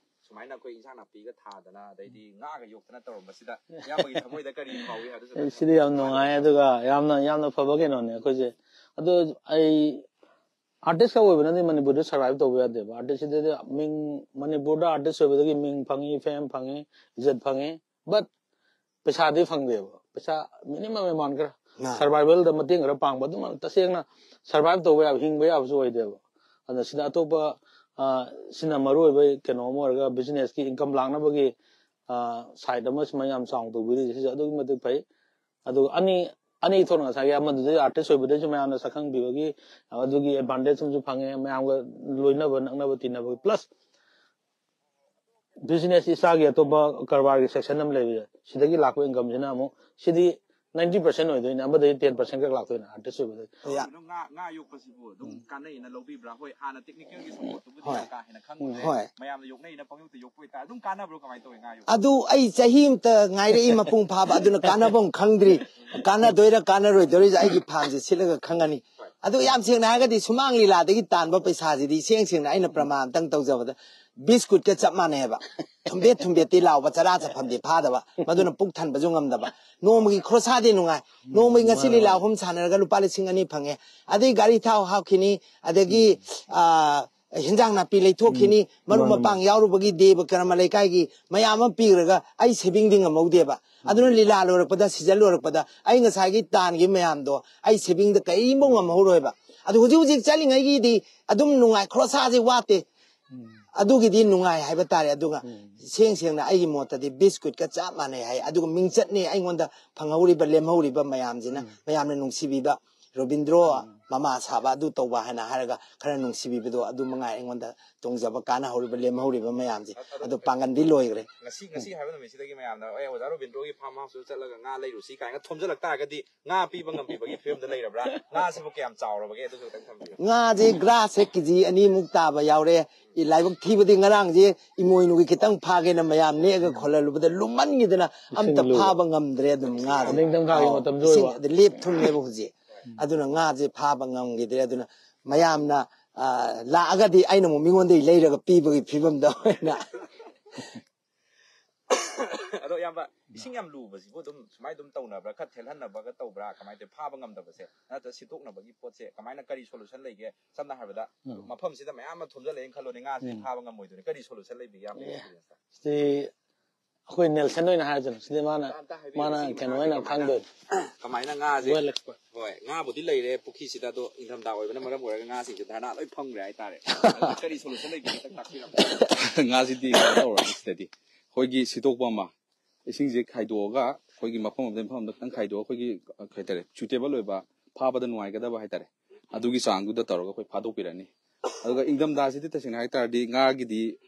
ꯁꯨꯃꯥꯏꯅ ꯑꯩꯈꯣꯏ ꯏꯟꯁꯥꯡ ꯅꯥꯄꯤꯒ ꯊꯥꯗꯅ, ꯑꯗꯩꯗꯤ ꯉꯥꯒ ꯌꯣꯛꯇꯅ ꯇꯧꯔꯝꯕꯁꯤꯗ ꯏꯌꯥꯝꯕꯒꯤ ꯊꯃꯣꯏꯗ ꯀꯔꯤ ꯐꯥꯎꯏ ꯍꯥꯏꯕꯗꯨꯁꯨ ꯑꯩ ꯁꯤꯗꯤ ꯌꯥꯝ ꯅꯨꯡꯉꯥꯏ꯫ ꯑꯗꯨꯒ ꯌꯥꯝꯅ ꯌꯥꯝꯅ ꯐꯕ ꯀꯩꯅꯣꯅꯦ ꯑꯩꯈꯣꯏꯁꯦ꯫ ꯑꯗꯣ ꯑꯩ ꯑꯥꯔꯇꯤꯁꯀ ꯑꯣꯏꯕꯅꯗꯤ ꯃꯅꯤꯄꯨꯔꯗ ꯁꯔꯚꯥꯏꯚ ꯇꯧꯕ ꯌꯥꯗꯦꯕ꯫ ꯑꯥꯔꯇꯤꯁꯁꯤꯗꯗꯤ ꯃꯤꯡ, ꯃꯅꯤꯄꯨꯔꯗ ꯑꯥꯔꯇꯤꯁ ꯑꯣꯏꯕꯗꯒꯤ ꯃꯤꯡ ꯐꯪꯉꯤ, ꯐꯦꯝ ꯐꯪꯉꯤ, ꯏꯖꯠ ꯐꯪꯉꯤ, ꯕꯠ ꯄꯩꯁꯥꯗꯤ ꯐꯪꯗꯦꯕ꯫ ꯄꯩꯁꯥ ꯃꯤꯅꯤꯃꯝ ꯑꯦꯃꯥꯎꯟ ꯈꯔ, ꯑꯥ꯫ ꯁꯔꯚꯥꯏꯚꯦꯜꯗ ꯃꯇꯦꯡ ꯈꯔ ꯄꯥꯡꯕ, ꯑꯗꯨꯃꯛ ꯇꯁꯦꯡꯅ ꯁꯔꯚꯥꯏꯚ ꯇꯧꯕ ꯌꯥꯕ, ꯍꯤꯡꯕ ꯌꯥꯕꯁꯨ ꯑꯣꯏꯗꯦꯕ꯫ ꯑꯗꯨꯅ ꯁꯤꯗ ꯑꯇꯣꯞꯄ, ꯑ, ꯁꯤꯅ ꯃꯔꯨ ꯑꯣꯏꯕ ꯀꯩꯅꯣ ꯑꯃ ꯑꯣꯏꯔꯒ, ꯕꯤꯖꯤꯅꯦꯁꯀꯤ ꯏꯟꯀꯝ ꯂꯥꯛꯅꯕꯒꯤ ꯁꯥꯏꯠ ꯑꯃ ꯁꯨꯃꯥꯏꯅ ꯌꯥꯝ ꯆꯥꯎꯅ ꯇꯧꯕꯤꯔꯤꯁꯦ, ꯁꯤꯁꯦ ꯑꯗꯨꯛꯀꯤ ꯃꯇꯤꯛ ꯐꯩ꯫ ꯑꯗꯨꯒ ꯑꯅꯤ, ꯑꯅꯤ ꯊꯣꯛꯅ ꯉꯁꯥꯏꯒꯤ ꯑꯃꯗꯨꯗꯩ ꯑꯥꯔꯇꯤꯁ ꯑꯣꯏꯕꯗꯩꯁꯨ ꯃꯌꯥꯝꯅ ꯁꯛꯈꯪꯕꯤꯕꯒꯤ ꯑꯗꯨꯒꯤ ꯑꯦꯗꯚꯥꯟꯇꯦꯖ ꯑꯃꯁꯨ ꯐꯪꯉꯦ, ꯃꯌꯥꯝꯒ ꯂꯣꯏꯅꯕ ꯅꯛꯅꯕ ꯇꯤꯟꯅꯕꯒꯤ꯫ ꯄ꯭ꯂꯁ ꯕꯤꯖꯤꯅꯦꯁ ꯏꯁꯥꯒꯤ ꯑꯇꯣꯞꯄ ꯀꯔꯕꯥꯔꯒꯤ ꯁꯦꯛꯁꯟ ꯑꯃ ꯂꯩꯕꯁꯦ, ꯁꯤꯗꯒꯤ ꯂꯥꯛꯄ ꯏꯟꯀꯝꯁꯤꯅ ꯑꯃꯨꯛ ꯁꯤꯗꯤ ꯅꯥꯏꯟꯇꯤ ꯄꯥꯔꯁꯦꯟ ꯑꯣꯏꯗꯣꯏꯅꯦ, ꯑꯃꯗꯩ ꯇꯦꯟ ꯄꯥꯔꯁꯦꯟ ꯈꯛ ꯂꯥꯛꯇꯣꯏꯅꯦ ꯑꯥꯔꯇꯤꯁ ꯑꯣꯏꯕꯗꯩ꯫ ꯌꯥ- ꯑꯗꯣ ꯉꯥ, ꯉꯥ ꯌꯣꯛꯄꯁꯤꯕꯨ ꯑꯗꯨꯝ ꯀꯥꯟꯅꯩꯅ ꯂꯧꯕꯤꯕ꯭ꯔꯥ? ꯍꯣꯏ, ꯍꯥꯟꯅ ꯇꯦꯛꯅꯤꯀꯦꯜꯒꯤ ꯁꯞꯄꯣꯔꯠꯇꯨꯕꯨꯗꯤ ꯍꯣꯏ꯫ ꯌꯥꯝ ꯀꯥ ꯍꯦꯟꯅ ꯈꯪꯗ꯭ꯔꯦ꯫ ꯍꯣꯏ꯫ ꯃꯌꯥꯝꯅ ꯌꯣꯛꯅꯩꯅ ꯄꯪꯌꯣꯛꯇ ꯌꯣꯛꯄ ꯑꯣꯏꯇꯥꯔꯦ, ꯑꯗꯨꯝ ꯀꯥꯟꯅꯕ꯭ꯔꯣ, ꯀꯃꯥꯏꯅ ꯇꯧꯋꯤ ꯉꯥ ꯌꯣꯛꯄ? ꯑꯗꯨ ꯑꯩ ꯆꯍꯤ ꯑꯃꯇ ꯉꯥꯏꯔꯛꯏ ꯃꯄꯨꯡ ꯐꯥꯕ, ꯑꯗꯨꯅ ꯀꯥꯟꯅꯐꯝ ꯈꯪꯗ꯭ꯔꯤ꯫ ꯀꯥꯟꯅꯗꯣꯏꯔꯥ ꯀꯥꯟꯅꯔꯣꯏꯗꯣꯏꯔꯥ ꯑꯩꯒꯤ ꯐꯥꯝꯁꯦ ꯁꯤꯠꯂꯒ ꯈꯪꯉꯅꯤ꯫ ꯑꯗꯨ ꯌꯥꯝ ꯁꯦꯡꯅ ꯍꯥꯏꯔꯒꯗꯤ ꯁꯨꯃꯥꯡ ꯂꯤꯂꯥꯗꯒꯤ ꯇꯥꯟꯕ ꯄꯩꯁꯥꯁꯤꯗꯤ ꯏꯁꯦꯡ ꯁꯦꯡꯅ ꯑꯩꯅ ꯄ꯭ꯔꯃꯥꯟ ꯑꯝꯇꯪ ꯇꯧꯖꯕꯗ ꯕꯤꯁꯀꯨꯠꯀ ꯆꯞ ꯃꯥꯟꯅꯩ ꯍꯥꯏꯕ꯫ ꯊꯨꯝꯕꯦꯠ ꯊꯨꯝꯕꯦꯠꯇꯤ ꯂꯥꯎꯕ, ꯆꯔꯥ ꯆꯠꯐꯝꯗꯤ ꯐꯥꯗꯕ, ꯃꯗꯨꯅ ꯄꯨꯛ ꯊꯟꯕꯁꯨ ꯉꯝꯗꯕ꯫ ꯅꯣꯡꯃꯒꯤ ꯈꯣꯔꯁꯥꯗꯤ ꯅꯨꯡꯉꯥꯏ, ꯅꯣꯡꯃꯒꯤ ꯉꯁꯤ ꯂꯤꯂꯥ ꯑꯍꯨꯝ ꯁꯥꯟꯅꯔꯒ ꯂꯨꯄꯥ ꯂꯤꯁꯤꯡ ꯑꯅꯤ ꯐꯪꯉꯦ, ꯑꯗꯩ ꯒꯥꯔꯤ ꯊꯥꯎ ꯍꯥꯞꯈꯤꯅꯤ, ꯑꯗꯒꯤ ꯑ, ꯍꯤꯟꯖꯥꯡ ꯅꯥꯄꯤ ꯂꯩꯊꯣꯛꯈꯤꯅꯤ, ꯃꯔꯨꯞ ꯃꯄꯥꯡ ꯌꯥꯎꯔꯨꯕꯒꯤ ꯗꯦꯕ ꯀꯔꯃ ꯂꯩꯀꯥꯏꯒꯤ ꯃꯌꯥꯝ ꯑꯃ ꯄꯤꯈ꯭ꯔꯒ ꯑꯩ ꯁꯦꯚꯤꯡꯗꯤ ꯉꯝꯍꯧꯗꯦꯕ꯫ ꯑꯗꯨꯅ ꯂꯤꯂꯥ ꯂꯣꯏꯔꯛꯄꯗ, ꯁꯤꯖꯟ ꯂꯣꯏꯔꯛꯄꯗ ꯑꯩ ꯉꯁꯥꯏꯒꯤ ꯇꯥꯟꯈꯤꯕ ꯃꯌꯥꯝꯗꯣ ꯑꯩ ꯁꯦꯚꯤꯡꯗ ꯀꯔꯤꯝꯐꯥꯎ ꯉꯝꯍꯧꯔꯣꯏꯕ꯫ ꯑꯗꯨ ꯍꯧꯖꯤꯛ ꯍꯧꯖꯤꯛ ꯆꯠꯂꯤꯉꯩꯒꯤꯗꯤ ꯑꯗꯨꯝ ꯅꯨꯡꯉꯥꯏ, ꯈꯣꯔꯁꯥꯁꯦ ꯋꯥꯠꯇꯦ꯫ ꯑꯗꯨꯒꯤꯗꯤ ꯅꯨꯡꯉꯥꯏ ꯍꯥꯏꯕ ꯇꯥꯔꯦ꯫ ꯑꯗꯨꯒ ꯁꯦꯡ ꯁꯦꯡꯅ ꯑꯩꯒꯤ ꯃꯣꯠꯇꯗꯤ ꯕꯤꯁꯀꯨꯠꯀ ꯆꯞ ꯃꯥꯟꯅꯩ ꯍꯥꯏ꯫ ꯑꯗꯨꯒ ꯃꯤꯡꯆꯠꯅꯤ ꯑꯩꯉꯣꯟꯗ ꯐꯪꯍꯧꯔꯤꯕ, ꯂꯦꯝꯍꯧꯔꯤꯕ ꯃꯌꯥꯝꯁꯤꯅ, ꯃꯌꯥꯝꯅ ꯅꯨꯡꯁꯤꯕꯤꯕ ꯔꯣꯕꯤꯟꯗ꯭ꯔꯣ ꯃꯃꯥ ꯁꯥꯕ, ꯑꯗꯨ ꯇꯧꯕ ꯍꯥꯏꯅ ꯍꯥꯏꯔꯒ ꯈꯔ ꯅꯨꯡꯁꯤꯕꯤꯕꯗꯣ, ꯑꯗꯨ ꯃꯉꯥꯏ ꯑꯩꯉꯣꯟꯗ ꯇꯣꯡꯖꯕ, ꯀꯥꯟꯅꯍꯧꯔꯤꯕ, ꯂꯦꯝꯍꯧꯔꯤꯕ ꯃꯌꯥꯝꯁꯦ꯫ ꯑꯗꯣ ꯄꯥꯡꯒꯟꯗꯤ ꯂꯣꯏꯈ꯭ꯔꯦ꯫ ꯉꯁꯤ, ꯉꯁꯤ ꯍꯥꯏꯕ ꯅꯨꯃꯤꯠꯁꯤꯗꯒꯤ ꯃꯌꯥꯝꯅ, "ꯑꯦ, ꯑꯣꯖꯥ ꯔꯣꯕꯤꯟꯗ꯭ꯔꯣꯒꯤ farm house ꯇ ꯆꯠꯂꯒ ꯉꯥ ꯂꯩꯔꯨꯁꯤ" ꯀꯥꯏꯅ ꯊꯣꯝꯖꯤꯜꯂꯛ ꯇꯥꯔꯒꯗꯤ, ꯉꯥ ꯄꯤꯕ ꯉꯝꯕꯤꯕꯒꯤ ꯐꯤꯕꯝꯗ ꯂꯩꯔꯕ꯭ꯔꯥ? ꯉꯥꯁꯤꯕꯨ ꯀꯌꯥꯝ ꯆꯥꯎꯔꯕꯒꯦ? ꯑꯗꯨꯁꯨ ꯈꯤꯇꯪ ꯊꯝꯕꯤꯌꯨ꯫ ꯉꯥꯁꯦ ꯒ꯭ꯔꯥꯁꯁꯦ ꯀꯦꯖꯤ ꯑꯅꯤꯃꯨꯛ ꯇꯥꯕ ꯌꯥꯎꯔꯦ꯫ ꯂꯥꯏꯕꯛ ꯊꯤꯕꯗꯤ ꯉꯔꯥꯡꯁꯦ ꯏꯃꯣꯏꯅꯨꯒꯤ ꯈꯤꯇꯪ ꯐꯥꯒꯦꯅ ꯃꯌꯥꯝ ꯅꯦꯛꯑꯒ ꯈꯣꯜꯍꯜꯂꯨꯕꯗ ꯂꯨꯝꯃꯟꯈꯤꯗꯅ ꯑꯝꯇ ꯏꯁꯤꯡ ꯂꯨ-, ꯐꯥꯕ ꯉꯝꯗ꯭ꯔꯦ꯫ ꯑꯗꯨꯝ ꯉꯥꯁꯦ, ꯅꯤꯡꯊꯝꯊꯥꯒꯤ ꯑꯧ, ꯃꯇꯝꯁꯨ ꯏꯁꯤꯡ ꯑꯣꯏꯕ꯫ ꯑꯗ ꯂꯦꯞ ꯊꯨꯝꯃꯦꯕ ꯍꯧꯖꯤꯛ꯫ ꯑꯗꯨꯅ ꯉꯥꯁꯦ ꯐꯥꯕ ꯉꯝꯈꯤꯗ꯭ꯔꯦ꯫ ꯑꯗꯨꯅ ꯃꯌꯥꯝꯅ, ꯑ, ꯂꯥꯛꯑꯒꯗꯤ ꯑꯩꯅ ꯑꯃꯨꯛ ꯃꯤꯉꯣꯟꯗꯒꯤ ꯂꯩꯔꯒ ꯄꯤꯕꯒꯤ ꯐꯤꯕꯝꯗ ꯑꯣꯏꯅ꯫ ꯑꯗꯣ ꯏꯌꯥꯝꯕ, ꯏꯁꯤꯡ ꯌꯥꯝ ꯂꯨꯕꯁꯤꯕꯨ ꯑꯗꯨꯝ ꯁꯨꯃꯥꯏꯅ ꯑꯗꯨꯝ ꯇꯧꯅꯕ꯭ꯔꯥ? ꯈꯔ ꯊꯦꯜꯍꯟꯅꯕꯒ ꯇꯧꯕ꯭ꯔꯥ? ꯀꯃꯥꯏꯅ ꯇꯧꯏ? ꯐꯥꯕ ꯉꯝꯗꯕꯁꯦ ꯅꯠꯇ꯭ꯔ ꯁꯤꯠꯇꯣꯛꯅꯕꯒꯤ ꯄꯣꯠꯁꯦ ꯀꯃꯥꯏꯅ, ꯀꯔꯤ solution ꯂꯩꯒꯦ? ꯁꯝꯅ ꯍꯥꯏꯔꯕꯗ, ꯎꯝ꯫ ꯃꯐꯝꯁꯤꯗ ꯃꯌꯥꯝ ꯑꯃ ꯊꯨꯝꯖꯤꯜꯂꯛꯑꯦꯅ ꯈꯜꯂꯣꯅꯦ, ꯉꯥꯁꯤꯗꯤ ꯎꯝ꯫ ꯐꯥꯕ ꯉꯝꯃꯣꯏꯗꯣꯏꯅꯤ꯫ ꯀꯔꯤ solution ꯂꯩꯕꯤꯒꯦ ꯏꯌꯥꯝꯕ ꯑꯦ꯫ Experience ꯇ? ꯁꯤ ꯑꯩꯈꯣꯏ ꯅꯦꯜꯁꯟ ꯑꯣꯏꯅ ꯍꯥꯏꯔꯁꯤꯅꯦ꯫ ꯁꯤꯗꯤ ꯃꯥꯅ, ꯑꯝꯇ ꯍꯥꯏꯕꯤꯌꯨ, ꯃꯥꯅ ꯁꯤ ꯀꯩꯅꯣ ꯉꯥꯁꯦ ꯑꯣꯏꯅ ꯀꯃꯥꯏꯅ, ꯈꯪꯗꯣꯏꯅꯤ꯫ ꯀꯃꯥꯏꯅ ꯉꯥꯁꯦ, well expert꯫ ꯍꯣꯏ, ꯉꯥꯕꯨꯗꯤ ꯂꯩꯔꯦ ꯄꯨꯈ꯭ꯔꯤꯁꯤꯗ, ꯑꯗꯣ ꯏꯪꯊꯝꯊꯥ ꯑꯣꯏꯕꯅ ꯃꯔꯝ ꯑꯣꯏꯔꯒ ꯉꯥꯁꯤꯡꯁꯦ ꯙꯔꯅꯥ ꯂꯣꯏ ꯐꯝꯈ꯭ꯔꯦ ꯍꯥꯏꯇꯥꯔꯦ꯫ ꯑꯗꯣ ꯀꯔꯤ solution ꯂꯩꯒꯦ, ꯈꯤꯇꯪ ꯇꯥꯛꯄꯤꯔꯝꯃꯣ꯫ ꯉꯥꯁꯤꯗꯤ ꯀꯩꯅꯣ ꯇꯧꯔꯅꯤ꯫ ꯁꯤꯗꯗꯤ ꯑꯩꯈꯣꯏꯒꯤ ꯁꯤꯠꯇꯣꯛꯄ ꯑꯃ, ꯏꯁꯤꯡꯁꯦ ꯈꯥꯏꯗꯣꯛꯑꯒ, ꯑꯩꯈꯣꯏꯒꯤ ꯃꯐꯝ ꯑꯃꯗꯒꯤ ꯃꯐꯝ ꯑꯃꯗ ꯈꯤꯇꯪ ꯈꯥꯏꯗꯣꯛꯑꯒ, ꯑꯩꯈꯣꯏꯒꯤ, ꯀꯩ ꯍꯥꯏꯇꯥꯔꯦ, suitable ꯑꯣꯏꯕ, ꯐꯥꯕꯗ ꯅꯨꯡꯉꯥꯏꯒꯗꯕ ꯍꯥꯏꯇꯥꯔꯦ, ꯑꯗꯨꯒꯤ ꯆꯥꯡꯗꯨꯗ ꯇꯧꯔꯒ ꯑꯩꯈꯣꯏ ꯐꯥꯗꯣꯛꯄꯤꯔꯅꯤ꯫ ꯑꯗꯨꯒ ꯏꯪꯊꯝꯊꯥꯁꯤꯗꯤ ꯇꯁꯦꯡꯅ ꯍꯥꯏ ꯇꯥꯔꯗꯤ ꯉꯥꯒꯤꯗꯤ,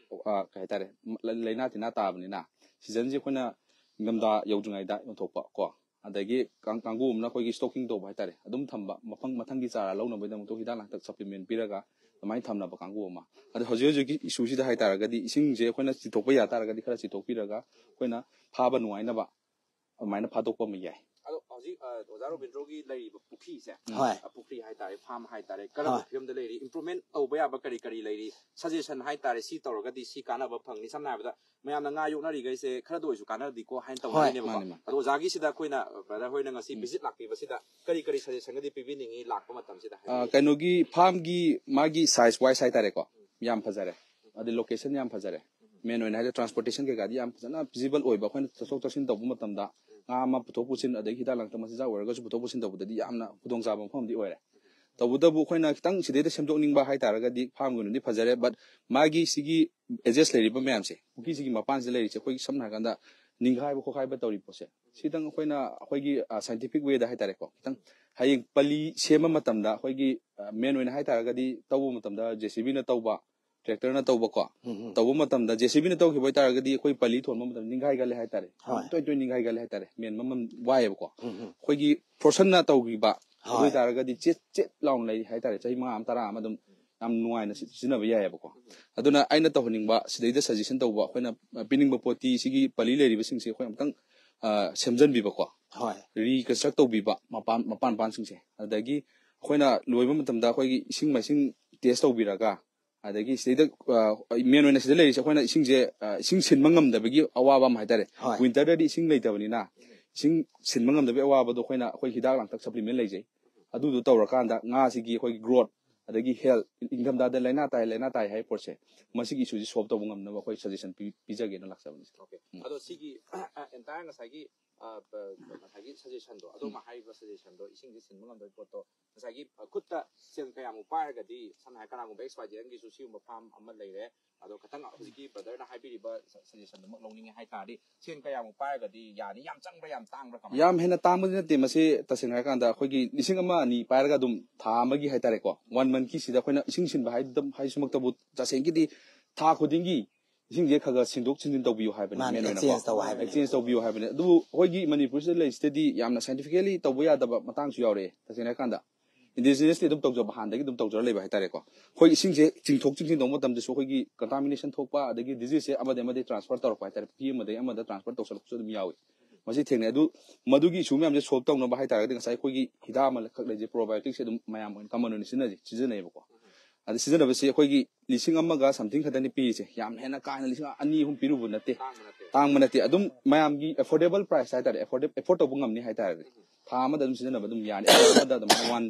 ꯑ, ꯀꯩ ꯍꯥꯏꯇꯥꯔꯦ, ꯂ-, ꯂꯥꯏꯅꯥ ꯇꯤꯟꯅꯥ ꯇꯥꯕꯅꯤꯅ, season ꯁꯦ ꯑꯩꯈꯣꯏꯅ ꯏꯪꯊꯝꯊꯥ ꯌꯧꯗ꯭ꯔꯤꯉꯩꯗ ꯌꯣꯟꯊꯣꯛꯄ ꯀꯣ, ꯑꯗꯒꯤ ꯀꯥꯡ-, ꯀꯥꯡꯕꯨ ꯑꯃꯅ ꯑꯩꯈꯣꯏꯒꯤ stocking ꯇꯧꯕ ꯍꯥꯏꯇꯥꯔꯦ, ꯑꯗꯨꯝ ꯊꯝꯕ, ꯃꯐꯝ ꯃꯊꯪꯒꯤ ꯆꯥꯔꯥ ꯂꯧꯅꯕꯒꯤꯗꯃꯛꯇ ꯍꯤꯗꯥꯛ ꯂꯥꯡꯊꯛ supplement ꯄꯤꯔꯒ ꯑꯗꯨꯃꯥꯏꯅ ꯊꯝꯅꯕ ꯀꯥꯡꯕꯨ ꯑꯃ꯫ ꯑꯗꯣ ꯍꯧꯖꯤꯛ ꯍꯧꯖꯤꯛꯀꯤ issue ꯁꯤꯗ ꯍꯥꯏ ꯇꯥꯔꯒꯗꯤ ꯏꯁꯤꯡꯁꯦ ꯑꯩꯈꯣꯏꯅ ꯆꯤꯊꯣꯛꯄ ꯌꯥ ꯇꯥꯔꯒꯗꯤ ꯈꯔ ꯆꯤꯊꯣꯛꯄꯤꯔꯒ ꯑꯩꯈꯣꯏꯅ ꯐꯥꯕ ꯅꯨꯡꯉꯥꯏꯅꯕ ꯑꯗꯨꯃꯥꯏꯅ ꯐꯥꯗꯣꯛꯄ ꯑꯃ ꯌꯥꯏ꯫ ꯑꯗꯣ ꯍꯧꯖꯤꯛ, ꯑ, ꯑꯣꯖꯥ ꯔꯣꯕꯤꯟꯗ꯭ꯔꯣꯒꯤ ꯂꯩꯔꯤꯕ ꯄꯨꯈ꯭ꯔꯤꯁꯦ, ꯍꯣꯏ꯫ ꯑ, ꯄꯨꯈ꯭ꯔꯤ ꯍꯥꯏꯇꯥꯔꯦ, farm ꯍꯥꯏꯇꯥꯔꯦ, ꯀꯔꯝꯕ ꯍꯣꯏ꯫ ꯐꯤꯕꯝꯗ ꯂꯩꯔꯤ? Improvement ꯇꯧꯕ ꯌꯥꯕ ꯀꯔꯤ ꯀꯔꯤ ꯂꯩꯔꯤ? Suggestion ꯍꯥꯏꯇꯥꯔꯦ, ꯁꯤ ꯇꯧꯔꯒꯗꯤ ꯁꯤ ꯀꯥꯟꯅꯕ ꯐꯪꯅꯤ꯫ ꯁꯝꯅ ꯍꯥꯏꯔꯕꯗ ꯃꯌꯥꯝꯅ ꯉꯥ ꯌꯣꯛꯅꯔꯤꯈꯩꯁꯦ ꯈꯔꯗ ꯑꯣꯏꯔꯁꯨ ꯀꯥꯟꯅꯔꯗꯤꯀꯣ ꯍꯥꯏꯅ ꯍꯣꯏ꯫ ꯇꯧꯅꯔꯤꯅꯦꯕꯀꯣ꯫ ꯃꯥꯅꯦ, ꯃꯥꯅꯦ꯫ ꯑꯗꯣ ꯑꯣꯖꯥꯒꯤꯁꯤꯗ ꯑꯩꯈꯣꯏꯅ, brother ꯍꯣꯏꯅ ꯉꯁꯤ ꯎꯝ꯫ Visit ꯂꯥꯛꯄꯤꯕꯁꯤꯗ ꯀꯔꯤ ꯀꯔꯤ suggestion ꯒꯗꯤ ꯄꯤꯕꯤꯅꯤꯡꯉꯤ ꯂꯥꯛꯄ ꯃꯇꯝꯁꯤꯗ? ꯑ, ꯀꯩꯅꯣꯒꯤ farm ꯒꯤ ꯃꯥꯒꯤ size wise ꯍꯥꯏꯇꯥꯔꯦꯀꯣ, ꯌꯥꯝ ꯐꯖꯔꯦ, ꯑꯗꯩ location ꯌꯥꯝ ꯐꯖꯔꯦ꯫ Main ꯑꯣꯏꯅ ꯍꯥꯏꯔꯗꯤ transportation ꯀꯩꯀꯥꯗꯤ ꯌꯥꯝ ꯐꯖꯅ feasible ꯑꯣꯏꯕ, ꯑꯩꯈꯣꯏꯅ ꯆꯠꯊꯣꯛ ꯆꯠꯁꯤꯟ ꯇꯧꯕ ꯃꯇꯝꯗ ꯉꯥ ꯑꯃ ꯄꯨꯊꯣꯛ ꯄꯨꯁꯤꯟ, ꯑꯗꯒꯤ ꯍꯤꯗꯥꯛ ꯂꯥꯡꯊꯛ ꯃꯆꯤꯟꯖꯥꯛ ꯑꯣꯏꯔꯒꯁꯨ ꯄꯨꯊꯣꯛ ꯄꯨꯁꯤꯟ ꯇꯧꯕꯗꯗꯤ ꯌꯥꯝꯅ ꯈꯨꯗꯣꯡꯆꯥꯕ ꯃꯐꯝ ꯑꯃꯗꯤ ꯑꯣꯏꯔꯦ꯫ ꯇꯧꯕꯇꯕꯨ ꯑꯩꯈꯣꯏꯅ ꯈꯤꯇꯪ ꯁꯤꯗꯩꯗ ꯁꯦꯝꯗꯣꯛꯅꯤꯡꯕ ꯍꯥꯏꯇꯥꯔꯒꯗꯤ farm ꯒꯤ ꯑꯣꯏꯅꯗꯤ ꯐꯖꯔꯦ, but ꯃꯥꯒꯤ ꯁꯤꯒꯤ edges ꯂꯩꯔꯤꯕ ꯃꯌꯥꯝꯁꯦ, ꯄꯨꯈ꯭ꯔꯤꯁꯤꯒꯤ ꯃꯄꯥꯟꯁꯤꯗ ꯂꯩꯔꯤꯁꯦ, ꯑꯩꯈꯣꯏꯒꯤ ꯁꯝꯅ ꯍꯥꯏꯔꯀꯥꯟꯗ ꯅꯤꯡꯈꯥꯏꯕ ꯈꯣꯠꯈꯥꯏꯕ ꯇꯧꯔꯤ ꯄꯣꯠꯁꯦ, ꯁꯤꯗꯪ ꯑꯩꯈꯣꯏꯅ ꯑꯩꯈꯣꯏꯒꯤ, ꯑ, scientific way ꯗ ꯍꯥꯏꯇꯥꯔꯦꯀꯣ, ꯈꯤꯇꯪ ꯍꯌꯦꯡ ꯄꯂꯤ ꯁꯦꯝꯕ ꯃꯇꯝꯗ ꯑꯩꯈꯣꯏꯒꯤ ꯃꯦꯟ ꯑꯣꯏꯅ ꯍꯥꯏꯇꯥꯔꯒꯗꯤ ꯇꯧꯕ ꯃꯇꯝꯗ ꯖꯦ ꯁꯤ ꯕꯤꯅ ꯇꯧꯕ, ꯇ꯭ꯔꯦꯛꯇꯔꯅ ꯇꯧꯕꯀꯣ꯫ ꯎꯝ, ꯎꯝ꯫ ꯇꯧꯕ ꯃꯇꯝꯗ ꯖꯦ ꯁꯤ ꯕꯤꯅ ꯇꯧꯈꯤꯕ ꯑꯣꯏꯇꯥꯔꯒꯗꯤ ꯑꯩꯈꯣꯏ ꯄꯂꯤ ꯊꯣꯟꯕ ꯃꯇꯝꯗ ꯅꯤꯡꯈꯥꯏꯒꯜꯂꯦ ꯍꯥꯏꯇꯥꯔꯦ꯫ ꯍꯣꯏ꯫ ꯇꯣꯏ ꯇꯣꯏ ꯅꯤꯡꯈꯥꯏꯒꯜꯂꯦ ꯍꯥꯏꯇꯥꯔꯦ꯫ ꯃꯦꯟꯕ ꯃꯝ-, ꯋꯥꯏꯑꯦꯕꯀꯣ꯫ ꯎꯝ, ꯎꯝ꯫ ꯑꯩꯈꯣꯏꯒꯤ ꯐꯣꯔꯁꯟꯅ ꯇꯧꯈꯤꯕ ꯑꯗꯨ ꯍꯣꯏ꯫ ꯑꯣꯏꯇꯥꯔꯒꯗꯤ ꯆꯦꯠ ꯆꯦꯠ ꯂꯥꯎꯅ ꯂꯩ ꯍꯥꯏꯇꯥꯔꯦ꯫ ꯆꯍꯤ ꯃꯉꯥ ꯑꯃ ꯇꯔꯥ ꯑꯃ ꯑꯗꯨꯝ ꯌꯥꯝ ꯅꯨꯡꯉꯥꯏꯅ ꯁꯤ-, ꯁꯤꯖꯤꯟꯅꯕ ꯌꯥꯏꯑꯕꯀꯣ꯫ ꯑꯗꯨꯅ ꯑꯩꯅ ꯇꯧꯍꯟꯅꯤꯡꯕ, ꯁꯤꯗꯩꯗ ꯁꯖꯦꯁꯟ ꯇꯧꯕ, ꯑꯩꯈꯣꯏꯅ, ꯑ, ꯄꯤꯅꯤꯡꯕ ꯄꯣꯠꯇꯤ ꯁꯤꯒꯤ ꯄꯂꯤ ꯂꯩꯔꯤꯕꯁꯤꯡꯁꯦ ꯑꯩꯈꯣꯏ ꯑꯃꯨꯛꯇꯪ, ꯑ, ꯁꯦꯝꯖꯟꯕꯤꯕꯀꯣ꯫ ꯍꯣꯏ꯫ ꯔꯤꯀꯟꯁꯇ꯭ꯔꯛ ꯇꯧꯕꯤꯕ, ꯃꯄꯥꯟ, ꯃꯄꯥꯟ ꯃꯄꯥꯟꯁꯤꯡꯁꯦ꯫ ꯑꯗꯒꯤ ꯑꯩꯈꯣꯏꯅ ꯂꯣꯏꯕ ꯃꯇꯝꯗ ꯑꯩꯈꯣꯏꯒꯤ ꯏꯁꯤꯡ ꯃꯥꯏꯁꯤꯡ ꯇꯦꯁ ꯇꯧꯕꯤꯔꯒ, ꯑꯗꯒꯤ ꯁꯤꯗꯩꯗ, ꯑ, ꯃꯦꯟ ꯑꯣꯏꯅ ꯁꯤꯗ ꯂꯩꯔꯤꯁꯦ ꯑꯩꯈꯣꯏꯅ ꯏꯁꯤꯡꯁꯦ, ꯑ, ꯏꯁꯤꯡ ꯁꯤꯟꯕ ꯉꯝꯗꯕꯒꯤ ꯑꯋꯥꯕ ꯑꯃ ꯍꯥꯏꯇꯥꯔꯦ꯫ ꯍꯣꯏ꯫ ꯋꯤꯟꯇꯔꯗꯗꯤ ꯏꯁꯤꯡ ꯂꯩꯇꯕꯅꯤꯅ ꯏꯁꯤꯡ ꯁꯤꯟꯕ ꯉꯝꯗꯕꯒꯤ ꯑꯋꯥꯕꯗꯣ ꯑꯩꯈꯣꯏꯅ, ꯑꯩꯈꯣꯏ ꯍꯤꯗꯥꯛ ꯂꯥꯡꯊꯛ ꯁꯄ꯭ꯂꯤꯃꯦꯟ ꯂꯩꯖꯩ꯫ ꯑꯗꯨꯗꯣ ꯇꯧꯔꯀꯥꯟꯗ ꯉꯥꯁꯤꯒꯤ ꯑꯩꯈꯣꯏꯒꯤ ꯒ꯭ꯔꯣꯠ, ꯑꯗꯒꯤ ꯍꯦꯜꯊ, ꯏꯪꯊꯝꯊꯥꯗ ꯂꯥꯏꯅꯥ ꯇꯥꯏ, ꯂꯥꯏꯅꯥ ꯇꯥꯏ ꯍꯥꯏꯕ ꯄꯣꯠꯁꯦ, ꯃꯁꯤꯒꯤ ꯏꯁꯨꯁꯦ ꯁꯣꯜꯕ ꯇꯧꯕ ꯉꯝꯅꯕ ꯑꯩꯈꯣꯏ ꯁꯖꯦꯁꯟ ꯄꯤ-, ꯄꯤꯖꯒꯦꯅ ꯂꯥꯛꯆꯕꯅꯤ꯫ ꯑꯣꯀꯦ꯫ ꯑꯗꯣ ꯁꯤꯒꯤ ꯑꯦꯟꯇꯥꯌꯔ ꯉꯁꯥꯏꯒꯤ, ꯑ, ꯄ-, ꯉꯁꯥꯏꯒꯤ ꯁꯖꯦꯁꯟꯗꯣ, ꯑꯗꯣꯝꯅ ꯍꯥꯏꯔꯤꯕ ꯁꯖꯦꯁꯟꯗꯣ, ꯏꯁꯤꯡꯁꯦ ꯁꯤꯟꯕ ꯉꯝꯗꯕꯒꯤ ꯄꯣꯠꯇꯣ, ꯉꯁꯥꯏꯒꯤ, ꯑ, ꯈꯨꯠꯇ ꯁꯦꯜ ꯀꯌꯥꯃꯨꯛ ꯄꯥꯏꯔꯒꯗꯤ, ꯁꯝꯅ ꯍꯥꯏꯔ ꯀꯅꯥꯒꯨꯝꯕ ꯑꯦꯛꯁ ꯋꯥꯏ ꯖꯦꯗ ꯑꯃꯒꯤꯁꯨ ꯁꯤꯒꯨꯝꯕ ꯐꯥꯔꯝ ꯑꯃ ꯂꯩꯔꯦ, ꯑꯗꯣ ꯈꯇꯪ ꯍꯧꯖꯤꯛꯀꯤ ꯕ꯭ꯔꯗꯔꯅ ꯍꯥꯏꯕꯤꯔꯤꯕ ꯁ-, ꯁꯖꯦꯁꯟꯗꯨꯃꯛ ꯂꯧꯅꯤꯡꯉꯦ ꯍꯥꯏ ꯇꯥꯔꯗꯤ, ꯁꯦꯜ ꯀꯌꯥꯃꯨꯛ ꯄꯥꯏꯔꯒꯗꯤ ꯌꯥꯅꯤ? ꯌꯥꯝ ꯆꯪꯕ꯭ꯔꯥ, ꯌꯥꯝ ꯇꯥꯡꯕ꯭ꯔꯥ, ꯀꯃꯥꯏꯅ? ꯌꯥꯝ ꯍꯦꯟꯅ ꯇꯥꯡꯕꯗꯤ ꯅꯠꯇꯦ꯫ ꯃꯁꯤ ꯇꯁꯦꯡꯅ ꯍꯥꯏꯔꯀꯥꯟꯗ ꯑꯩꯈꯣꯏꯒꯤ ꯂꯤꯁꯤꯡ ꯑꯃ ꯑꯅꯤ ꯄꯥꯏꯔꯒ ꯑꯗꯨꯝ ꯊꯥ ꯑꯃꯒꯤ ꯍꯥꯏꯇꯥꯔꯦꯀꯣ, ꯋꯥꯟ ꯃꯟꯠꯀꯤ ꯁꯤꯗ ꯑꯩꯈꯣꯏꯅ ꯏꯁꯤꯡ ꯁꯤꯟꯕ ꯍꯥꯏꯗ-, ꯍꯥꯏꯁꯤꯃꯛꯇꯕꯨ ꯇꯁꯦꯡꯒꯤꯗꯤ ꯊꯥ ꯈꯨꯗꯤꯡꯒꯤ ꯏꯁꯤꯡꯁꯦ ꯈꯔ ꯈꯔ ꯁꯤꯟꯗꯣꯛ ꯁꯤꯟꯖꯤꯟ ꯇꯧꯕꯤꯌꯨ ꯍꯥꯏꯕꯅꯤ, ꯃꯥꯅꯦ, ꯃꯦꯟ ꯑꯣꯏꯅꯀꯣ꯫ ꯑꯦꯛꯁꯆꯦꯟꯖ ꯇꯧ ꯍꯥꯏꯕꯅꯦ꯫ ꯑꯦꯛꯁꯆꯦꯟꯖ ꯇꯧꯕꯤꯌꯨ ꯍꯥꯏꯕꯅꯤ꯫ ꯑꯗꯨꯕꯨ ꯑꯩꯈꯣꯏꯒꯤ ꯃꯅꯤꯄꯨꯔꯁꯤꯗ ꯂꯩꯔꯤꯁꯤꯗꯗꯤ ꯌꯥꯝꯅ ꯁꯥꯏꯟꯇꯤꯐꯤꯀꯦꯂꯤ ꯇꯧꯕ ꯌꯥꯗꯕ ꯃꯇꯥꯡꯁꯨ ꯌꯥꯎꯔꯛꯑꯦ꯫ ꯇꯁꯦꯡꯅ ꯍꯥꯏꯔꯀꯥꯟꯗ ꯏꯟꯗꯤꯖꯤꯅꯁꯂꯤ ꯑꯗꯨꯝ ꯇꯧꯖꯕ, ꯍꯥꯟꯅꯗꯒꯤ ꯑꯗꯨꯝ ꯇꯧꯖꯔ ꯂꯩꯕ ꯍꯥꯏꯇꯥꯔꯦꯀꯣ꯫ ꯑꯩꯈꯣꯏ ꯏꯁꯤꯡꯁꯦ ꯆꯤꯡꯊꯣꯛ ꯆꯤꯡꯁꯤꯟ ꯇꯧꯕ ꯃꯇꯝꯗꯁꯨ ꯑꯩꯈꯣꯏꯒꯤ ꯀꯟꯇꯥꯃꯤꯅꯦꯁꯟ ꯊꯣꯛꯄ, ꯑꯗꯒꯤ ꯗꯤꯖꯤꯖꯁꯦ ꯑꯃꯗꯒꯤ ꯑꯃꯗꯒꯤ ꯇ꯭ꯔꯥꯟꯁꯐꯔ ꯇꯧꯔꯛꯄ ꯍꯥꯏꯇꯥꯔꯦ, ꯄꯨꯈ꯭ꯔꯤ ꯑꯃꯗꯒꯤ ꯑꯃꯗ ꯇ꯭ꯔꯥꯟꯁꯐꯔ ꯇꯧꯁꯜꯂꯛꯄꯁꯨ ꯑꯗꯨꯝ ꯌꯥꯎꯏ꯫ ꯃꯁꯤ ꯊꯦꯡꯅꯩ꯫ ꯑꯗꯨ ꯃꯗꯨꯒꯤ ꯏꯁꯨ ꯃꯌꯥꯝꯁꯦ ꯁꯣꯜꯕ ꯇꯧꯅꯕ ꯍꯥꯏꯇꯥꯔꯒꯗꯤ ꯉꯁꯥꯏ ꯑꯩꯈꯣꯏꯒꯤ ꯍꯤꯗꯥꯛ ꯑꯃꯈꯛ ꯂꯩꯖꯩ, ꯄ꯭ꯔꯣꯕꯥꯏꯑꯣꯇꯤꯛꯁꯦ ꯑꯗꯨꯝ ꯃꯌꯥꯝ ꯑꯣꯏꯅ ꯀꯃꯟ ꯑꯣꯏꯅ ꯁꯤꯖꯤꯟꯅꯖꯩ, ꯁꯤꯖꯤꯟꯅꯩꯌꯦꯕꯀꯣ꯫ ꯑꯗ ꯁꯤꯖꯤꯟꯅꯕꯁꯤ ꯑꯩꯈꯣꯏꯒꯤ ꯂꯤꯁꯤꯡ ꯑꯃꯒ ꯁꯝꯊꯤꯡ ꯈꯛꯇꯅꯤ ꯄꯤꯔꯤꯁꯦ, ꯌꯥꯝ ꯍꯦꯟꯅ ꯀꯥ ꯍꯦꯟꯅ ꯂꯤꯁꯤꯡ ꯑꯅꯤ ꯑꯍꯨꯝ ꯄꯤꯔꯨꯕ ꯅꯠꯇꯦ꯫ ꯇꯥꯡꯕ ꯅꯠꯇꯦ꯫ ꯇꯥꯡꯕ ꯅꯠꯇꯦ꯫ ꯑꯗꯨꯝ ꯃꯌꯥꯝꯒꯤ ꯑꯦꯐꯣꯔꯗꯦꯕꯜ ꯄ꯭ꯔꯥꯏꯁ ꯍꯥꯏꯇꯥꯔꯦ, ꯑꯦꯐꯣꯔꯗꯦ-, ꯑꯦꯐꯣꯔꯗ ꯇꯧꯕ ꯉꯝꯅꯤ ꯍꯥꯏꯇꯥꯔꯒꯗꯤ ꯊꯥ ꯑꯃꯗ ꯑꯗꯨꯝ ꯁꯤꯖꯤꯟꯅꯕ ꯑꯗꯨꯝ ꯌꯥꯅꯤ꯫ ꯑꯃꯗ ꯑꯗꯨꯃꯥꯏꯅ ꯋꯥꯟ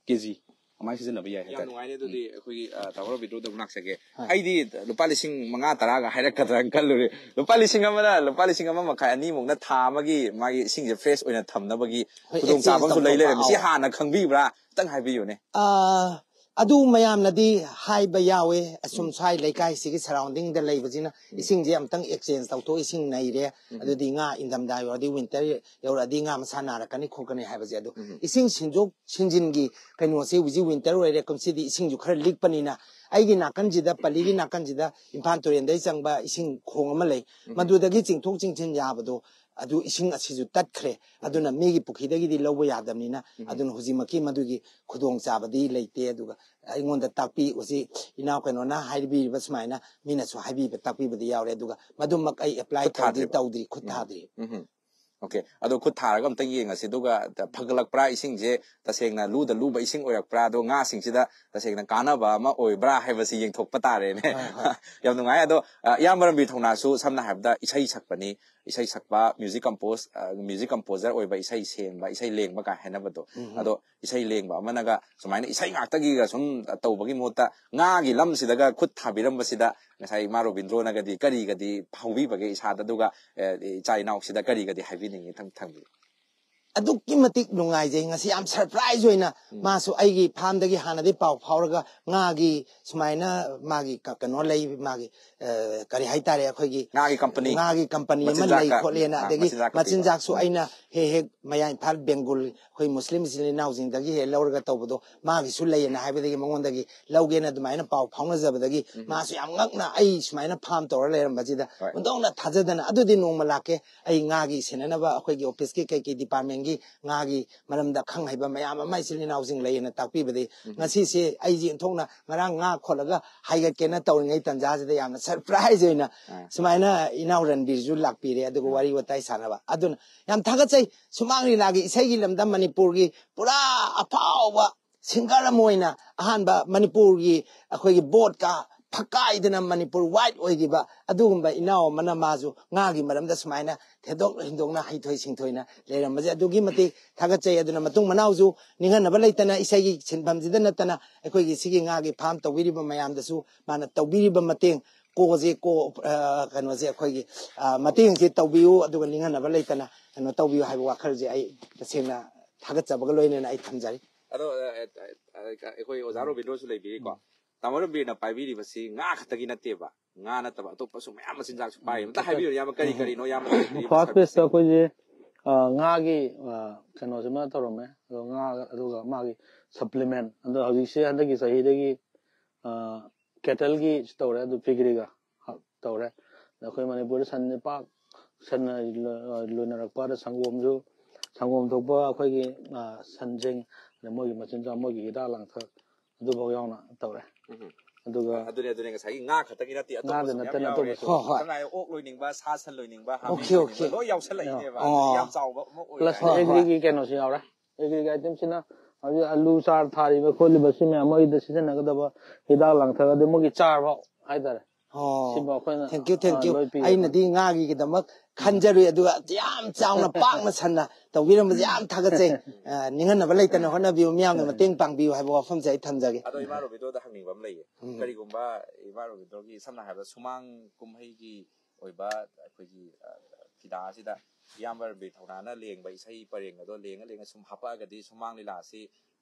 ꯀꯦ ꯖꯤ ꯑꯗꯨꯃꯥꯏꯅ ꯁꯤꯖꯤꯟꯅꯕ ꯌꯥꯏ ꯌꯥꯝ ꯍꯥꯏꯇꯥꯔꯦ꯫ ꯅꯨꯡꯉꯥꯏꯅꯦ꯫ ꯑꯗꯨꯗꯤ ꯑꯩꯈꯣꯏꯒꯤ, ꯑ, ꯇꯥꯃꯣ ꯔꯣꯕꯤꯟꯗ꯭ꯔꯣꯗ ꯑꯃꯨꯛ ꯂꯥꯛꯆꯒꯦ꯫ ꯍꯣꯏ꯫ ꯑꯩꯗꯤ ꯂꯨꯄꯥ ꯂꯤꯁꯤꯡ ꯃꯉꯥ ꯇꯔꯥꯒ ꯍꯥꯏꯔꯛꯀꯗ꯭ꯔꯥꯅ ꯈꯜꯂꯨꯔꯦ꯫ ꯂꯨꯄꯥ ꯂꯤꯁꯤꯡ ꯑꯃꯅ ꯂꯨꯄꯥ ꯂꯤꯁꯤꯡ ꯑꯃ ꯃꯈꯥꯏ, ꯑꯅꯤꯃꯨꯛꯅ ꯊꯥ ꯑꯃꯒꯤ ꯃꯥꯒꯤ ꯏꯁꯤꯡꯁꯦ ꯐ꯭ꯔꯦꯁ ꯑꯣꯏꯅ ꯊꯝꯅꯕꯒꯤ ꯍꯣꯏ, ꯈꯨꯗꯣꯡꯆꯥꯕ ꯑꯦꯛꯁꯆꯦꯟꯖ ꯑꯃꯁꯨ ꯂꯩ ꯇꯧꯊꯣꯛꯄ, ꯂꯩꯔꯝꯃꯤ꯫ ꯁꯤ ꯑꯧ꯫ ꯍꯥꯟꯅ ꯈꯪꯕꯤꯕ꯭ꯔꯥ? ꯈꯤꯇꯪ ꯍꯥꯏꯕꯤꯌꯨꯅꯦ꯫ ꯑꯥ, ꯑꯗꯨ ꯃꯌꯥꯝꯅꯗꯤ ꯍꯥꯏꯕ ꯌꯥꯎꯋꯦ, ꯑꯁꯨꯝ ꯁ꯭ꯋꯥꯏ ꯂꯩꯀꯥꯏꯁꯤꯒꯤ ꯁꯔꯥꯎꯟꯗꯤꯡꯗ ꯂꯩꯕꯁꯤꯅ ꯏꯁꯤꯡꯁꯦ ꯑꯝꯇꯪ ꯑꯦꯛꯁꯆꯦꯟꯖ ꯇꯧꯊꯣꯛ, ꯏꯁꯤꯡ ꯅꯩꯔꯦ, ꯑꯗꯨꯗꯤ ꯉꯥ ꯏꯪꯊꯝꯊꯥ ꯌꯧꯔꯗꯤ, ꯋꯤꯟꯇꯔ ꯌꯧꯔꯛꯑꯗꯤ ꯉꯥ ꯃꯁꯥ ꯅꯥꯔꯛꯀꯅꯤ ꯈꯣꯠꯀꯅꯤ ꯍꯥꯏꯕꯁꯦ꯫ ꯑꯗꯣ ꯏꯁꯤꯡ ꯁꯤꯟꯗꯣꯛ ꯁꯤꯟꯖꯤꯟꯒꯤ ꯀꯩꯅꯣꯁꯦ ꯍꯧꯖꯤꯛ ꯋꯤꯟꯇꯔ ꯑꯣꯏꯔꯦ, ꯀꯨꯝꯁꯤꯗꯤ ꯏꯁꯤꯡꯁꯨ ꯈꯔ ꯂꯤꯛꯄꯅꯤꯅ ꯑꯩꯒꯤ ꯅꯥꯀꯟꯁꯤꯗ, ꯄꯜꯂꯤꯒꯤ ꯅꯥꯀꯟꯁꯤꯗ ꯏꯝꯐꯥꯜ ꯇꯨꯔꯦꯟꯗꯒꯤ ꯆꯪꯕ ꯏꯁꯤꯡ ꯈꯣꯡ ꯑꯃ ꯂꯩ, ꯃꯗꯨꯗꯒꯤ ꯆꯤꯡꯊꯣꯛ ꯆꯤꯡꯁꯤꯟ ꯌꯥꯕꯗꯣ, ꯑꯗꯨ ꯏꯁꯤꯡ ꯑꯁꯤꯁꯨ ꯇꯠꯈ꯭ꯔꯦ꯫ ꯑꯗꯨꯅ ꯃꯤꯒꯤ ꯄꯨꯈ꯭ꯔꯤꯗꯒꯤꯗꯤ ꯂꯧꯕ ꯌꯥꯗꯕꯅꯤꯅ, ꯑꯗꯨꯅ ꯍꯧꯖꯤꯛꯃꯛꯀꯤ ꯃꯗꯨꯒꯤ ꯈꯨꯗꯣꯡꯆꯥꯕꯗꯤ ꯂꯩꯇꯦ꯫ ꯑꯗꯨꯒ ꯑꯩꯉꯣꯟꯗ ꯇꯥꯛꯄꯤ, ꯍꯧꯖꯤꯛ ꯏꯅꯥꯎ ꯀꯩꯅꯣꯅ ꯍꯥꯏꯕꯤꯔꯤꯕ ꯁꯨꯃꯥꯏꯅ ꯃꯤꯅꯁꯨ ꯍꯥꯏꯕꯤꯕ, ꯇꯥꯛꯄꯤꯕꯗꯤ ꯌꯥꯎꯔꯦ, ꯑꯗꯨꯒ ꯃꯗꯨꯃꯛ ꯑꯩ ꯑꯦꯄ꯭ꯂꯥꯏ ꯈꯨꯠ ꯇꯧꯗ꯭ꯔꯤ, ꯊꯥꯗ꯭ꯔꯤꯕ? ꯇꯧꯗ꯭ꯔꯤ, ꯈꯨꯠ ꯎꯝ꯫ ꯊꯥꯗ꯭ꯔꯤ꯫ ꯎꯝ꯫ ꯑꯣꯀꯦ, ꯑꯗꯣ ꯈꯨꯠ ꯊꯥꯔꯒ ꯑꯝꯇꯪ ꯌꯦꯡꯉꯁꯤ, ꯑꯗꯨꯒ ꯐꯒꯠꯂꯛꯄ꯭ꯔꯥ, ꯏꯁꯤꯡꯁꯦ ꯇꯁꯦꯡꯅ ꯂꯨꯗ ꯂꯨꯕ ꯏꯁꯤꯡ ꯑꯣꯏꯔꯛꯄ꯭ꯔꯥ, ꯑꯗꯣ ꯉꯥꯁꯤꯡꯁꯤꯗ ꯇꯁꯦꯡꯅ ꯀꯥꯟꯅꯕ ꯑꯃ ꯑꯣꯏꯕ꯭ꯔꯥ ꯍꯥꯏꯕꯁꯤ ꯌꯦꯡꯊꯣꯛꯄ ꯇꯥꯔꯦꯅꯦ꯫ ꯍꯣꯏ, ꯍꯣꯏ꯫ ꯌꯥꯝ ꯅꯨꯡꯉꯥꯏ꯫ ꯑꯗꯣ, ꯑ, ꯏꯌꯥꯝꯕ ꯔꯟꯕꯤꯔ ꯊꯧꯅꯥꯁꯨ ꯁꯝꯅ ꯍꯥꯏꯔꯕꯗ ꯏꯁꯩ ꯁꯛꯄꯅꯤ, ꯏꯁꯩ ꯁꯛꯄ, ꯃ꯭ꯌꯨꯖꯤꯛ ꯀꯝꯄꯣꯖ, ꯑ, ꯃ꯭ꯌꯨꯖꯤꯛ ꯀꯝꯄꯣꯖꯔ ꯑꯣꯏꯕ, ꯏꯁꯩ ꯁꯦꯝꯕ, ꯏꯁꯩ ꯂꯦꯡꯕ ꯀꯥꯏ ꯍꯥꯏꯅꯕꯗꯣ꯫ ꯎꯝ꯫ ꯑꯗꯣ ꯏꯁꯩ ꯂꯦꯡꯕ ꯑꯃꯅꯒ ꯁꯨꯃꯥꯏꯅ ꯏꯁꯩ ꯉꯥꯛꯇꯒꯤꯒ ꯁꯨꯝ ꯇꯧꯕꯒꯤ ꯃꯍꯨꯠꯇ ꯉꯥꯒꯤ ꯂꯝꯁꯤꯗꯒ ꯈꯨꯠ ꯊꯥꯕꯤꯔꯝꯕꯁꯤꯗ ꯉꯁꯥꯏ ꯏꯃꯥ ꯔꯣꯕꯤꯟꯗ꯭ꯔꯣꯅꯒꯗꯤ ꯀꯔꯤꯒꯗꯤ ꯐꯥꯎꯕꯤꯕꯒꯦ ꯏꯁꯥꯗ? ꯑꯗꯨꯒ, ꯑꯦ, ꯏꯆꯥ ꯏꯅꯥꯎꯁꯤꯗ ꯀꯔꯤꯒꯗꯤ ꯍꯥꯏꯕꯤꯅꯤꯡꯉꯤ? ꯊꯝ-, ꯊꯝꯕꯤꯌꯨ꯫ ꯑꯗꯨꯛꯀꯤ ꯃꯇꯤꯛ ꯅꯨꯡꯉꯥꯏꯖꯩ꯫ ꯉꯁꯤ ꯌꯥꯝ ꯁꯔꯄ꯭ꯔꯥꯏꯖ ꯑꯣꯏꯅ ꯎꯝ꯫ ꯃꯥꯁꯨ ꯑꯩꯒꯤ ꯐꯥꯝꯗꯒꯤ ꯍꯥꯟꯅꯗꯤ ꯄꯥꯎ ꯐꯥꯎꯔꯒ ꯉꯥꯒꯤ ꯁꯨꯃꯥꯏꯅ ꯃꯥꯒꯤ ꯀ-, ꯀꯩꯅꯣ ꯂꯩ, ꯃꯥꯒꯤ, ꯑ, ꯀꯔꯤ ꯍꯥꯏꯇꯥꯔꯦ, ꯑꯩꯈꯣꯏꯒꯤ ꯉꯥꯒꯤ ꯀꯝꯄꯅꯤ꯫ ꯉꯥꯒꯤ ꯀꯝꯄꯅꯤ ꯑꯃ ꯂꯩ ꯃꯆꯤꯟꯖꯥꯛꯀ-, ꯈꯣꯠꯂꯦꯅ, ꯑ, ꯑꯗꯒꯤ ꯃꯆꯤꯟꯖꯥꯛꯀ ꯄꯤꯕ꯫ ꯃꯆꯤꯟꯖꯥꯛꯁꯨ ꯎꯝ꯫ ꯑꯩꯅ ꯍꯦꯛ ꯍꯦꯛ ꯃꯌꯥ ꯏꯝꯐꯥꯜ ꯕꯦꯡꯒꯨꯜ ꯑꯩꯈꯣꯏ ꯃꯨꯁꯂꯤꯝ ꯏꯆꯤꯜ ꯏꯅꯥꯎꯁꯤꯡꯗꯒꯤ ꯍꯦꯛ ꯂꯧꯔꯒ ꯇꯧꯕꯗꯣ ꯃꯥꯒꯤꯁꯨ ꯂꯩꯌꯦꯅ ꯍꯥꯏꯕꯗꯒꯤ ꯃꯉꯣꯟꯗꯒꯤ ꯂꯧꯒꯦꯅ ꯑꯗꯨꯃꯥꯏꯅ ꯄꯥꯎ ꯐꯥꯎꯅꯖꯕꯗꯒꯤ ꯎꯝ꯫ ꯃꯥꯁꯨ ꯌꯥꯝ ꯉꯛꯅ ꯑꯩ ꯁꯨꯃꯥꯏꯅ ꯐꯥꯝ ꯇꯧꯔ ꯂꯩꯔꯝꯕꯁꯤꯗ ꯍꯣꯏ꯫ ꯑꯣꯟꯊꯣꯛꯅ ꯊꯥꯖꯗꯅ ꯑꯗꯨꯗꯤ ꯅꯣꯡꯃ ꯂꯥꯛꯀꯦ, ꯑꯩ ꯉꯥꯒꯤ ꯁꯦꯟꯅꯅꯕ ꯑꯩꯈꯣꯏꯒꯤ ꯑꯣꯐꯤꯁꯀꯤ ꯀꯩꯀꯩ ꯗꯤꯄꯥꯔꯠꯃꯦꯟꯒꯤ ꯉꯥꯒꯤ ꯃꯔꯝꯗ ꯈꯪ ꯍꯩꯕ ꯃꯌꯥꯝ ꯑꯃ ꯏꯆꯤꯜ ꯏꯅꯥꯎꯁꯤꯡ ꯂꯩꯌꯦꯅ ꯇꯥꯛꯄꯤꯕꯗꯒꯤ ꯎꯝ꯫ ꯉꯁꯤꯁꯦ ꯑꯩꯁꯦ ꯑꯣꯟꯊꯣꯛꯅ ꯉꯔꯥꯡ ꯉꯥ ꯈꯣꯠꯂꯒ ꯍꯥꯏꯒꯠꯀꯦꯅ ꯇꯧꯔꯤꯉꯩ ꯇꯥꯟꯖꯥꯁꯤꯗ ꯌꯥꯝꯅ ꯁꯔꯄ꯭ꯔꯥꯏꯖ ꯑꯣꯏꯅ ꯑꯥ꯫ ꯁꯨꯃꯥꯏꯅ ꯏꯅꯥꯎ ꯔꯟꯕꯤꯔꯁꯨ ꯂꯥꯛꯄꯤꯔꯦ, ꯑꯗꯨꯒ ꯎꯝ꯫ ꯋꯥꯔꯤ ꯋꯥꯇꯥꯏ ꯁꯥꯟꯅꯕ꯫ ꯑꯗꯨꯅ ꯌꯥꯝ ꯊꯥꯒꯠꯆꯩ꯫ ꯁꯨꯃꯥꯡ ꯂꯤꯂꯥꯒꯤ ꯏꯁꯩꯒꯤ ꯂꯝꯗꯝ ꯃꯅꯤꯄꯨꯔꯒꯤ ꯄꯨꯔꯥ ꯑꯐꯥꯎꯕ ꯁꯤꯡꯒꯔ ꯑꯃ ꯑꯣꯏꯅ ꯑꯍꯥꯟꯕ ꯃꯅꯤꯄꯨꯔꯒꯤ ꯑꯩꯈꯣꯏꯒꯤ ꯕꯣꯠꯀ ꯐꯛꯀꯥꯏꯗꯅ ꯃꯅꯤꯄꯨꯔ ꯋꯥꯏꯠ ꯑꯣꯏꯈꯤꯕ ꯑꯗꯨꯒꯨꯝꯕ ꯏꯅꯥꯎ ꯑꯃꯅ ꯃꯥꯁꯨ ꯉꯥꯒꯤ ꯃꯔꯝꯗ ꯁꯨꯃꯥꯏꯅ ꯊꯦꯗꯣꯛ ꯍꯦꯟꯗꯣꯛꯅ ꯍꯩꯊꯣꯏ ꯁꯤꯡꯊꯣꯏꯅ ꯂꯩꯔꯝꯕꯁꯦ ꯑꯗꯨꯛꯀꯤ ꯃꯇꯤꯛ ꯊꯥꯒꯠꯆꯩ꯫ ꯑꯗꯨꯅ ꯃꯇꯨꯡ ꯃꯅꯥꯎꯁꯨ ꯅꯤꯡꯍꯟꯅꯕ ꯂꯩꯇꯅ ꯏꯁꯩꯒꯤ ꯁꯤꯟꯐꯝꯁꯤꯗ ꯅꯠꯇꯅ ꯑꯩꯈꯣꯏꯒꯤ ꯁꯤꯒꯤ ꯉꯥꯒꯤ ꯐꯥꯝ ꯇꯧꯕꯤꯔꯤꯕ ꯃꯌꯥꯝꯗꯁꯨ ꯃꯥꯅ ꯇꯧꯕꯤꯔꯤꯕ ꯃꯇꯦꯡ, ꯀꯣꯁꯦ ꯀꯣ, ꯑ, ꯀꯩꯅꯣꯁꯦ ꯑꯩꯈꯣꯏꯒꯤ, ꯑ, ꯃꯇꯦꯡꯁꯦ ꯇꯧꯕꯤꯌꯨ, ꯑꯗꯨꯒ ꯅꯤꯡꯍꯟꯅꯕ ꯂꯩꯇꯅ ꯀꯩꯅꯣ ꯇꯧꯕꯤꯌꯨ ꯍꯥꯏꯕ ꯋꯥꯈꯜꯁꯦ ꯑꯩ ꯇꯁꯦꯡꯅ ꯊꯥꯒꯠꯆꯕꯒ ꯂꯣꯏꯅꯅ ꯑꯩ ꯊꯝꯖꯔꯤ꯫ ꯑꯗꯣ, ꯑ, ꯑ, ꯑꯩꯈꯣꯏ ꯑꯣꯖꯥ ꯔꯣꯕꯤꯟꯗ꯭ꯔꯣꯁꯨ ꯂꯩꯕꯤꯔꯤꯀꯣ꯫ ꯇꯥꯃꯣ ꯔꯟꯕꯤꯔꯅ ꯄꯥꯏꯕꯤꯔꯤꯕꯁꯤ ꯉꯥ ꯈꯛꯇꯒꯤ ꯅꯠꯇꯦꯕ, ꯉꯥ ꯅꯠꯇꯕ ꯑꯇꯣꯞꯄꯁꯨ ꯃꯌꯥꯝ ꯃꯆꯤꯟꯖꯥꯛꯁꯨ ꯄꯥꯏ꯫ ꯑꯝꯇ ꯍꯥꯏꯕꯤꯌꯨ ꯏꯌꯥꯝꯕ, ꯀꯔꯤ ꯀꯔꯤꯅꯣ ꯏꯌꯥꯝꯕ ꯂꯩꯕꯤꯔꯤꯕ ꯐꯥꯔꯁ ꯄꯦꯖꯇ ꯁꯔꯨꯛꯁꯤꯡ? ꯑꯩꯈꯣꯏꯁꯦ ꯑ, ꯉꯥꯒꯤ ꯑ, ꯀꯩꯅꯣꯁꯤꯃ ꯇꯧꯔꯝꯃꯦ꯫ ꯑꯗꯣ ꯉꯥ, ꯑꯗꯨꯒ ꯃꯥꯒꯤ ꯁꯄ꯭ꯂꯤꯃꯦꯟ, ꯑꯗꯣ ꯍꯧꯖꯤꯛꯁꯦ ꯍꯟꯗꯛꯀꯤ ꯆꯍꯤꯗꯒꯤ ꯀꯦꯇꯜꯒꯤ ꯇꯧꯔꯦ, ꯑꯗꯨ ꯄꯤꯒ꯭ꯔꯤꯒ ꯇꯧꯔꯦ꯫ ꯑꯗ ꯑꯩꯈꯣꯏ ꯃꯅꯤꯄꯨꯔꯗ ꯁꯟꯁꯦ ꯄꯥꯛ ꯁꯟꯅ ꯂꯣꯏꯅꯔꯛꯄ, ꯑꯗ ꯁꯪꯒꯣꯝꯁꯨ, ꯁꯪꯒꯣꯝ ꯊꯣꯛꯄ ꯑꯩꯈꯣꯏꯒꯤ ꯑ, ꯁꯟꯁꯤꯡ, ꯑꯗ ꯃꯣꯏꯒꯤ ꯃꯆꯤꯟꯖꯥꯛ, ꯃꯣꯏꯒꯤ ꯍꯤꯗꯥꯛ ꯂꯥꯡꯊꯛ, ꯑꯗꯨꯐꯥꯎ ꯌꯥꯎꯅ ꯇꯧꯔꯦ꯫ ꯎꯝ꯫ ꯑꯗꯨꯒ ꯑꯗꯨꯅꯦ ꯑꯗꯨꯅꯦ ꯉꯁꯥꯏꯒꯤ ꯉꯥ ꯈꯛꯇꯒꯤ ꯅꯠꯇꯦ, ꯉꯥꯗ ꯑꯇꯣꯞꯄꯁꯨ ꯃꯌꯥꯝ ꯅꯠꯇꯅ ꯌꯥꯎꯔꯦ꯫ ꯑꯇꯣꯞꯄꯁꯨ꯫ ꯍꯣꯏ, ꯍꯣꯏ꯫ ꯁꯝꯅ ꯍꯥꯏꯔꯕ ꯑꯣꯛ ꯂꯣꯏꯅꯤꯡꯕ, ꯁꯥ ꯁꯟ ꯂꯣꯏꯅꯤꯡꯕ, ꯍꯥꯃꯦꯡ Okay, ꯂꯣꯏꯅꯤꯡꯕ okay. ꯂꯣꯏ ꯌꯥꯎꯁꯜꯂꯛꯏꯅꯦꯕ꯫ ꯑꯣ꯫ ꯌꯥꯝ ꯆꯥꯎꯕ ꯑꯃ ꯑꯣꯏꯔꯦ ꯄ꯭ꯂꯁ ꯍꯣꯏ, ꯍꯣꯏ꯫ ꯑꯦꯒ꯭ꯔꯤꯒꯤ ꯀꯩꯅꯣꯁꯨ ꯌꯥꯎꯔꯦ꯫ ꯑꯦꯒ꯭ꯔꯤꯒꯤ ꯑꯥꯏꯇꯦꯝꯁꯤꯅ ꯍꯧꯖꯤꯛ ꯑꯂꯨ ꯆꯥꯔ ꯊꯥꯔꯤꯕ ꯈꯣꯠꯂꯤꯕ ꯁꯤ ꯃꯌꯥꯝ, ꯃꯣꯏꯗ ꯁꯤꯖꯤꯟꯅꯒꯗꯕ ꯍꯤꯗꯥꯛ ꯂꯥꯡꯊꯛ, ꯑꯗꯩ ꯃꯣꯏꯒꯤ ꯆꯥꯔ ꯐꯥꯎ ꯍꯥꯏꯇꯥꯔꯦ꯫ ꯑꯣ꯫ ꯁꯤꯕꯨ ꯑꯩꯈꯣꯏꯅ, Thank you, thank ꯑ, you. ꯂꯣꯏ ꯄꯤꯌꯦ꯫ ꯑꯩꯅꯗꯤ ꯉꯥꯒꯤꯗꯃꯛ ꯈꯟꯖꯔꯨꯏ, ꯑꯗꯨꯒ ꯌꯥꯝ ꯆꯥꯎꯅ ꯄꯥꯛꯅ ꯁꯟꯅ ꯇꯧꯕꯤꯔꯝꯕꯁꯦ ꯌꯥꯝ ꯊꯥꯒꯠꯆꯩ꯫ ꯑ, ꯅꯤꯡꯍꯟꯅꯕ ꯂꯩꯇꯅ ꯍꯣꯠꯅꯕꯤꯌꯨ, ꯃꯤꯌꯥꯝꯒꯤ ꯃꯇꯦꯡ ꯄꯥꯡꯕꯤꯌꯨ ꯍꯥꯏꯕ ꯋꯥꯐꯝꯁꯦ ꯑꯩ ꯊꯝꯖꯒꯦ꯫ ꯑꯗꯣ ꯏꯃꯥ ꯔꯣꯕꯤꯟꯗ꯭ꯔꯣꯗ ꯍꯪꯅꯤꯡꯕ ꯑꯃ ꯂꯩꯌꯦ꯫ ꯎꯝ꯫ ꯀꯔꯤꯒꯨꯝꯕ ꯏꯃꯥ ꯔꯣꯕꯤꯟꯗ꯭ꯔꯣꯒꯤ ꯁꯝꯅ ꯍꯥꯏꯔꯕꯗ ꯁꯨꯃꯥꯡ ꯀꯨꯝꯍꯩꯒꯤ ꯑꯣꯏꯕ ꯑꯩꯈꯣꯏꯒꯤ ꯑ, ꯐꯤꯗꯥ ꯑꯁꯤꯗ ꯏꯌꯥꯝꯕ ꯔꯟꯕꯤꯔ ꯊꯧꯅꯥꯅ ꯂꯦꯡꯕ ꯏꯁꯩ ꯄꯔꯦꯡ ꯑꯗꯣ ꯂꯦꯡꯉ ꯂꯦꯡꯉ ꯁꯨꯝ ꯍꯥꯞꯄꯛꯑꯒꯗꯤ ꯁꯨꯃꯥꯡ ꯂꯤꯂꯥꯁꯤ